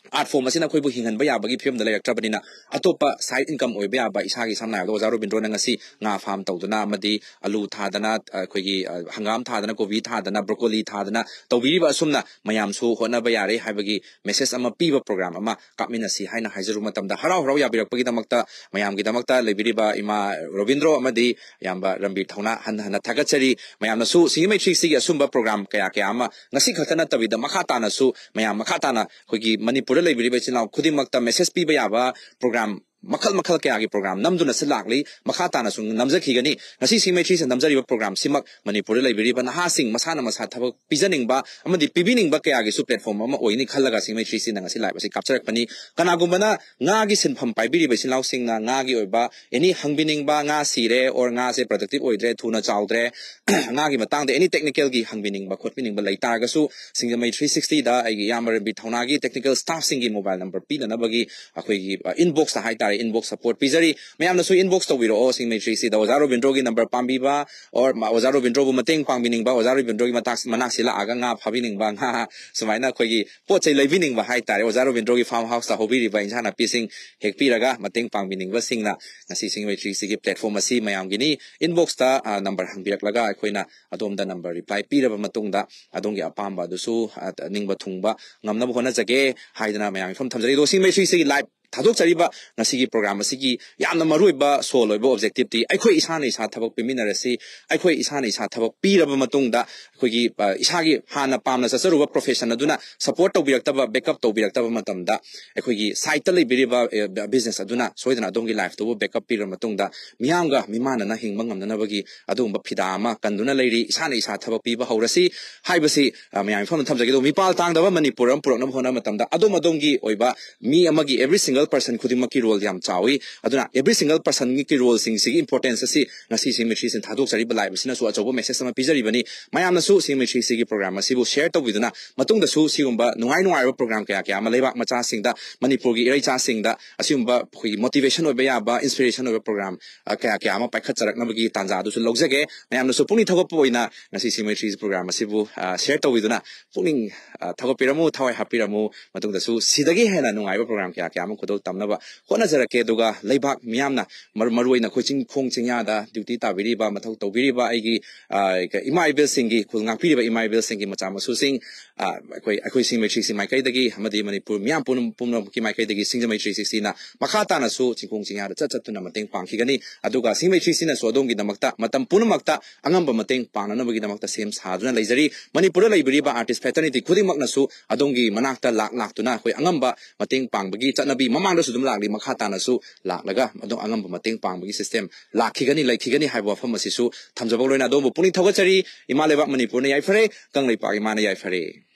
art form ꯑꯁꯤꯅ ꯑꯩꯈꯣꯏꯕꯨ ꯍꯤꯡꯍꯟꯕ ꯌꯥꯕꯒꯤ ꯐꯤꯕꯝꯗ ꯂꯩꯔꯛꯇ꯭ꯔꯕꯅꯤꯅ, ꯑꯇꯣꯞꯄ side income ꯑꯣꯏꯕ ꯌꯥꯕ, ꯏꯁꯥꯒꯤ, ꯁꯝꯅ ꯍꯥꯏꯔꯕꯗ ꯑꯣꯖꯥ ꯔꯣꯕꯤꯟꯗ꯭ꯔꯣꯅ ꯉꯁꯤ ꯉꯥ farm ꯇꯧꯗꯅ ꯑꯃꯗꯤ ꯑꯂꯨ ꯊꯥꯗꯅ, ꯑꯩꯈꯣꯏꯒꯤ, ꯑ, ꯍꯪꯒꯥꯝ ꯊꯥꯗꯅ, ꯀꯣꯕꯤ ꯊꯥꯗꯅ, broccoli ꯊꯥꯗꯅ ꯇꯧꯕꯤꯔꯤꯕ ꯑꯁꯨꯝꯅ ꯃꯌꯥꯝꯁꯨ ꯍꯣꯠꯅꯕ ꯌꯥꯔꯦ ꯍꯥꯏꯕꯒꯤ message ꯑꯃ ꯄꯤꯕ program ꯑꯃ ꯀꯥꯞꯃꯤꯟꯅꯁꯤ ꯍꯥꯏꯅ ꯍꯥꯏꯖꯔꯨꯕ ꯃꯇꯝꯗ, ꯍꯔꯥꯎ ꯍꯔꯥꯎ ꯌꯥꯕꯤꯔꯛꯄꯒꯤꯗꯃꯛꯇ, ꯃꯌꯥꯝꯒꯤꯗꯃꯛꯇ ꯂꯩꯕꯤꯔꯤꯕ ꯏꯃꯥ ꯔꯣꯕꯤꯟꯗ꯭ꯔꯣ ꯑꯃꯗꯤ ꯏꯌꯥꯝꯕ ꯔꯟꯕꯤꯔ ꯊꯧꯅꯥ ꯍꯟꯅ ꯍꯟꯅ ꯊꯥꯒꯠꯆꯔꯤ꯫ ꯃꯌꯥꯝꯅꯁꯨ ꯁꯤꯡꯖꯃꯩ ꯊ꯭ꯔꯤ ꯁꯤꯒꯤ ꯑꯁꯨꯝꯕ program ꯀꯌꯥ ꯀꯌꯥ ꯑꯃ ꯉꯁꯤ ꯈꯛꯇ ꯅꯠꯇꯕꯤꯗ ꯃꯈꯥ ꯇꯥꯅꯁꯨ ꯃꯌꯥꯝ ꯃꯈꯥ ꯇꯥꯅ ꯑꯩꯈꯣꯏꯒꯤ ꯃꯅꯤꯄꯨꯔꯗ ꯂꯩꯕꯤꯔꯤꯕ ꯏꯆꯤꯜ ꯏꯅꯥꯎ ꯈꯨꯗꯤꯡꯃꯛꯇ message ꯄꯤꯕ ꯌꯥꯕ program ꯃꯈꯜ ꯃꯈꯜ ꯀꯌꯥꯒꯤ program ꯅꯝꯗꯨꯅꯁꯨ ꯂꯥꯛꯂꯤ꯫ ꯃꯈꯥ ꯇꯥꯅꯁꯨ ꯅꯝꯖꯈꯤꯒꯅꯤ꯫ ꯉꯁꯤ ꯁꯤꯡꯖꯃꯩ ꯊ꯭ꯔꯤ ꯁꯤꯅ ꯅꯝꯖꯔꯤꯕ program ꯁꯤꯃꯛ ꯃꯅꯤꯄꯨꯔꯗ ꯂꯩꯕꯤꯔꯤꯕ ꯅꯍꯥꯁꯤꯡ ꯃꯁꯥꯅ ꯃꯁꯥ ꯊꯕꯛ ꯄꯤꯖꯅꯤꯡꯕ ꯑꯃꯗꯤ ꯄꯤꯕꯤꯅꯤꯡꯕ ꯀꯌꯥꯒꯤꯁꯨ platform ꯑꯃ ꯑꯣꯏꯅꯤ ꯈꯜꯂꯒ ꯁꯤꯡꯖꯃꯩ ꯊ꯭ꯔꯤ ꯁꯤꯅ ꯉꯁꯤ live ꯑꯁꯤ ꯀꯥꯞꯆꯔꯛꯄꯅꯤ꯫ ꯀꯅꯥꯒꯨꯝꯕꯅ ꯉꯥꯒꯤ ꯁꯤꯟꯐꯝ ꯄꯥꯏꯕꯤꯔꯤꯕ ꯏꯆꯤꯜ ꯏꯅꯥꯎꯁꯤꯡꯅ ꯉꯥꯒꯤ ꯑꯣꯏꯕ any ꯍꯪꯕꯤꯅꯤꯡꯕ, ꯉꯥ ꯁꯤꯔꯦ or ꯉꯥꯁꯦ productive ꯑꯣꯏꯗ꯭ꯔꯦ, ꯊꯨꯅ ꯆꯥꯎꯗ꯭ꯔꯦ, ꯉꯥꯒꯤ ꯃꯇꯥꯡꯗ any technicalꯒꯤ ꯍꯪꯕꯤꯅꯤꯡꯕ ꯈꯣꯠꯄꯤꯅꯤꯡꯕ ꯂꯩ ꯇꯥꯔꯒꯁꯨ, ꯁꯤꯡꯖꯃꯩ ꯊ꯭ꯔꯤ ꯁꯤꯛꯁꯇꯤꯗ ꯑꯩꯒꯤ ꯏꯌꯥꯝꯕ ꯔꯟꯕꯤꯔ ꯊꯧꯅꯥꯒꯤ technical staffꯁꯤꯡꯒꯤ mobile number ꯄꯤꯅꯅꯕꯒꯤ ꯑꯩꯈꯣꯏꯒꯤ, ꯑ, inboxꯇ ꯍꯥꯏꯇꯥꯔꯦ, inbox support ꯄꯤꯖꯔꯤ꯫ ꯃꯌꯥꯝꯅꯁꯨ inbox ꯇꯧꯕꯤꯔꯛꯑꯣ ꯁꯤꯡꯖꯃꯩ ꯊ꯭ꯔꯤ ꯁꯤꯛꯁꯇꯤꯗ꯫ ꯑꯣꯖꯥ ꯔꯣꯕꯤꯟꯗ꯭ꯔꯣꯒꯤ number ꯄꯥꯝꯕꯤꯕ or ꯃ-, ꯑꯣꯖꯥ ꯔꯣꯕꯤꯟꯗ꯭ꯔꯣꯕꯨ ꯃꯇꯦꯡ ꯄꯥꯡꯕꯤꯅꯤꯡꯕ, ꯑꯣꯖꯥ ꯔꯣꯕꯤꯟꯗ꯭ꯔꯣꯒꯤ ꯃꯇꯥꯛ-, ꯃꯅꯥꯛꯁꯤ ꯂꯥꯛꯑꯒ ꯉꯥ ꯐꯥꯕꯤꯅꯤꯡꯕ, ꯉꯥ ꯁꯨꯃꯥꯏꯅ ꯑꯩꯈꯣꯏꯒꯤ ꯄꯣꯠ ꯆꯩ ꯂꯩꯕꯤꯅꯤꯡꯕ ꯍꯥꯏꯇꯥꯔꯦ, ꯑꯣꯖꯥ ꯔꯣꯕꯤꯟꯗ꯭ꯔꯣꯒꯤ farm houseꯇ ꯍꯧꯕꯤꯔꯤꯕ ꯏꯟꯁꯥꯡ ꯅꯥꯄꯤꯁꯤꯡ ꯍꯦꯛꯄꯤꯔꯒ ꯃꯇꯦꯡ ꯄꯥꯡꯕꯤꯅꯤꯡꯕꯁꯤꯡꯅ ꯉꯁꯤ ꯁꯤꯡꯖꯃꯩ ꯊ꯭ꯔꯤ ꯁꯤꯛꯁꯇꯤꯒꯤ platform ꯑꯁꯤ ꯃꯌꯥꯝꯒꯤꯅꯤ꯫ Inboxꯇ, ꯑ, number ꯍꯪꯕꯤꯔꯛꯂꯒ ꯑꯩꯈꯣꯏꯅ ꯑꯗꯣꯝꯗ number reply ꯄꯤꯔꯕ ꯃꯇꯨꯡꯗ ꯑꯗꯣꯝꯒꯤ ꯑꯄꯥꯝꯕ ꯑꯗꯨꯁꯨ, ꯑ, ꯅꯤꯡꯕ ꯊꯨꯡꯕ ꯉꯝꯅꯕ ꯍꯣꯠꯅꯖꯒꯦ ꯍꯥꯏꯗꯅ ꯃꯌꯥꯝꯒꯤ ꯃꯐꯝ ꯊꯝꯖꯔꯤ꯫ ꯑꯗꯣ ꯁꯤꯡꯖꯃꯩ ꯊ꯭ꯔꯤ ꯁꯤꯛꯁꯇꯤꯒꯤ live ꯊꯥꯗꯣꯛꯆꯔꯤꯕ ꯉꯁꯤꯒꯤ program ꯑꯁꯤꯒꯤ ꯌꯥꯝꯅ ꯃꯔꯨꯑꯣꯏꯕ ꯁꯣꯜ ꯑꯣꯏꯕ objectiveꯗꯤ ꯑꯩꯈꯣꯏ ꯏꯁꯥꯅ ꯏꯁꯥ ꯊꯕꯛ ꯄꯤꯃꯤꯟꯅꯔꯁꯤ꯫ ꯑꯩꯈꯣꯏ ꯏꯁꯥꯅ ꯏꯁꯥ ꯊꯕꯛ ꯄꯤꯔꯕ ꯃꯇꯨꯡꯗ ꯑꯩꯈꯣꯏꯒꯤ, ꯑ, ꯏꯁꯥꯒꯤ ꯍꯥꯟꯅ ꯄꯥꯝꯅ ꯆꯠꯆꯔꯨꯕ profession ꯑꯗꯨꯅ support ꯇꯧꯕꯤꯔꯛꯇꯕ, backup ꯇꯧꯕꯤꯔꯛꯇꯕ ꯃꯇꯝꯗ ꯑꯩꯈꯣꯏꯒꯤ sideꯇ ꯂꯩꯕꯤꯔꯤꯕ, ꯑ, business ꯑꯗꯨꯅ ꯁꯣꯏꯗꯅ ꯑꯗꯣꯝꯒꯤ lifeꯇꯨꯕꯨ backup ꯄꯤꯔꯕ ꯃꯇꯨꯡꯗ ꯃꯤꯌꯥꯝꯒ ꯃꯤꯃꯥꯟꯅꯅ ꯍꯤꯡꯕ ꯉꯝꯅꯅꯕꯒꯤ ꯑꯗꯨꯒꯨꯝꯕ ꯐꯤꯗꯥ ꯑꯃ ꯀꯟꯗꯨꯅ ꯂꯩꯔꯤ꯫ ꯏꯁꯥꯅ ꯏꯁꯥ ꯊꯕꯛ ꯄꯤꯕ ꯍꯧꯔꯁꯤ ꯍꯥꯏꯕꯁꯤ, ꯑ, ꯃꯌꯥꯝꯒꯤ ꯃꯐꯝꯗ ꯊꯝꯖꯒꯦ꯫ ꯑꯗꯨꯒ ꯃꯤꯄꯥꯜ ꯇꯥꯡꯗꯕ ꯃꯅꯤꯄꯨꯔ ꯑꯃ ꯄꯨꯔꯛꯅꯕ ꯍꯣꯠꯅꯕ ꯃꯇꯝꯗ ꯑꯗꯣꯝ ꯑꯗꯣꯝꯒꯤ ꯑꯣꯏꯕ ꯃꯤ ꯑꯃꯒꯤ every single ꯄꯔꯁꯟ ꯈꯨꯗꯤꯡꯃꯛꯀꯤ ꯔꯣꯜ ꯌꯥꯝ ꯆꯥꯎꯏ꯫ ꯑꯗꯨꯅ ꯑꯦꯕ꯭ꯔꯤ ꯁꯤꯡꯒꯜ ꯄꯔꯁꯟꯒꯤ ꯔꯣꯜꯁꯤꯡꯁꯤꯒꯤ ꯏꯝꯄꯣꯔꯇꯦꯟꯁ ꯑꯁꯤ ꯉꯁꯤ ꯁꯤꯡꯃꯩ ꯊ꯭ꯔꯤꯁꯤꯅ ꯊꯥꯗꯣꯛꯆꯔꯤꯕ ꯂꯥꯏꯞ ꯑꯁꯤꯅꯁꯨ ꯑꯆꯧꯕ ꯃꯦꯁꯦꯖ ꯑꯃ ꯄꯤꯖꯔꯤꯕꯅꯤ꯫ ꯃꯌꯥꯝꯅꯁꯨ ꯁꯤꯡꯃꯩ ꯊ꯭ꯔꯤꯁꯤꯒꯤ ꯄ꯭ꯔꯣꯒ꯭ꯔꯥꯝ ꯑꯁꯤꯕꯨ ꯁꯤꯌꯔ ꯇꯧꯕꯤꯗꯨꯅ ꯃꯇꯨꯡꯗꯁꯨ ꯁꯤꯒꯨꯝꯕ ꯅꯨꯡꯉꯥꯏ ꯅꯨꯡꯉꯥꯏꯔꯕ ꯄ꯭ꯔꯣꯒ꯭ꯔꯥꯝ ꯀꯌꯥ ꯀꯌꯥ ꯑꯃ ꯂꯩꯕꯥꯛ ꯃꯆꯥꯁꯤꯡꯗ, ꯃꯅꯤꯄꯨꯔꯒꯤ ꯏꯔꯩꯆꯥꯁꯤꯡꯗ ꯑꯁꯤꯒꯨꯝꯕ ꯑꯩꯈꯣꯏꯒꯤ ꯃꯣꯇꯤꯚꯦꯁꯟ ꯑꯣꯏꯕ ꯌꯥꯕ, ꯏꯟꯁꯄꯤꯔꯦꯁꯟ ꯑꯣꯏꯕ ꯄ꯭ꯔꯣꯒ꯭ꯔꯥꯝ ꯑ, ꯀꯌꯥ ꯀꯌꯥ ꯑꯃ ꯄꯥꯏꯈꯠꯆꯔꯛꯅꯕꯒꯤ ꯇꯥꯟꯖꯥ ꯑꯗꯨꯁꯨ ꯂꯧꯖꯒꯦ꯫ ꯃꯌꯥꯝꯅꯁꯨ ꯄꯨꯛꯅꯤꯡ ꯊꯧꯒꯠꯄ ꯑꯣꯏꯅ ꯉꯁꯤ ꯁꯤꯡꯃꯩ ꯊ꯭ꯔꯤꯁꯤ ꯄ꯭ꯔꯣꯒ꯭ꯔꯥꯝ ꯑꯁꯤꯕꯨ, ꯑ, ꯁꯤꯌꯔ ꯇꯧꯕꯤꯗꯨꯅ ꯄꯨꯛꯅꯤꯡ, ꯑ, ꯊꯧꯒꯠꯄꯤꯔꯝꯃꯨ, ꯊꯋꯥꯏ ꯍꯥꯞꯄꯤꯔꯝꯃꯨ꯫ ꯃꯇꯨꯡꯗꯁꯨ ꯁꯤꯗꯒꯤ ꯍꯦꯟꯅ ꯅꯨꯡꯉꯥꯏꯕ ꯄ꯭ꯔꯣꯒ꯭ꯔꯥꯝ ꯀꯌꯥ ꯀꯌꯥ ꯑꯃ ꯈꯨꯗꯣꯜ ꯇꯝꯅꯕ ꯍꯣꯠꯅꯖꯔꯛꯀꯦ꯫ ꯑꯗꯨꯒ ꯂꯩꯕꯥꯛ ꯃꯤꯌꯥꯝꯅ ꯃꯔꯨ ꯃꯔꯨꯑꯣꯏꯅ ꯑꯩꯈꯣꯏ ꯆꯤꯡꯈꯣꯡ ꯆꯤꯡꯌꯥꯗ ꯗ꯭ꯌꯨꯇꯤ ꯇꯥꯕꯤꯔꯤꯕ, ꯃꯊꯧ ꯇꯧꯕꯤꯔꯤꯕ ꯑꯩꯒꯤ, ꯑ, ꯏꯃꯥ ꯏꯕꯦꯜꯁꯤꯡꯒꯤ, ꯈꯨꯜ ꯉꯥꯛꯄꯤꯔꯤꯕ ꯏꯃꯥ ꯏꯕꯦꯜꯁꯤꯡꯒꯤ ꯃꯆꯥ ꯃꯁꯨꯁꯤꯡ, ꯑ, ꯑꯩꯈꯣꯏ, ꯑꯩꯈꯣꯏ ꯁꯤꯡꯃꯩ ꯊ꯭ꯔꯤꯁꯤ ꯃꯥꯏꯀꯩꯗꯒꯤ ꯑꯃꯗꯤ ꯃꯅꯤꯄꯨꯔ ꯃꯤꯌꯥꯝ ꯄꯨꯝꯅ-, ꯄꯨꯝꯅꯃꯛꯀꯤ ꯃꯥꯏꯀꯩꯗꯒꯤ ꯁꯤꯡꯖꯃꯩ ꯊ꯭ꯔꯤ ꯁꯤꯛꯁꯇꯤꯅ ꯃꯈꯥ ꯇꯥꯅꯁꯨ ꯆꯤꯡꯈꯣꯡ ꯆꯤꯡꯌꯥꯗ ꯆꯠ ꯆꯠꯇꯨꯅ ꯃꯇꯦꯡ ꯄꯥꯡꯈꯤꯒꯅꯤ꯫ ꯑꯗꯨꯒ ꯁꯤꯡꯃꯩ ꯊ꯭ꯔꯤꯁꯤꯅꯁꯨ ꯑꯗꯣꯝꯒꯤꯗꯃꯛꯇ ꯃꯇꯝ ꯄꯨꯝꯅꯃꯛꯇ ꯑꯉꯝꯕ ꯃꯇꯦꯡ ꯄꯥꯡꯅꯅꯕꯒꯤꯗꯃꯛꯇ ꯁꯦꯝ ꯁꯥꯗꯨꯅ ꯂꯩꯖꯔꯤ꯫ ꯃꯅꯤꯄꯨꯔꯗ ꯂꯩꯕꯤꯔꯤꯕ ꯑꯥꯔꯇꯤꯁ ꯐ꯭ꯔꯦꯇꯔꯅꯤꯇꯤ ꯈꯨꯗꯤꯡꯃꯛꯅꯁꯨ ꯑꯗꯣꯝꯒꯤ ꯃꯅꯥꯛꯇ ꯂꯥꯛ ꯂꯥꯛꯇꯨꯅ ꯑꯩꯈꯣꯏ ꯑꯉꯝꯕ ꯃꯇꯦꯡ ꯄꯥꯡꯕꯒꯤ ꯆꯠꯅꯕꯤ ꯃꯃꯥꯡꯗꯁꯨ ꯑꯗꯨꯝ ꯂꯥꯛꯂꯤ, ꯃꯈꯥ ꯇꯥꯅꯁꯨ ꯂꯥꯛꯂꯒ ꯑꯗꯨꯝ ꯑꯉꯝꯕ ꯃꯇꯦꯡ ꯄꯥꯡꯕꯒꯤ ꯁꯤꯁꯇꯦꯝ ꯂꯥꯛꯈꯤꯒꯅꯤ, ꯂꯩꯈꯤꯒꯅꯤ ꯍꯥꯏꯕ ꯋꯥꯐꯝ ꯑꯁꯤꯁꯨ ꯊꯝꯖꯕꯒ ꯂꯣꯏꯅ ꯑꯗꯣꯝꯕꯨ ꯄꯨꯛꯅꯤꯡ ꯊꯧꯒꯠꯆꯔꯤ꯫ ꯏꯃꯥ ꯂꯩꯕꯥꯛ ꯃꯅꯤꯄꯨꯔꯅ ꯌꯥꯏꯐꯔꯦ, ꯀꯪꯂꯩꯄꯥꯛ ꯏꯃꯥꯅ ꯌꯥꯏꯐꯔꯦ꯫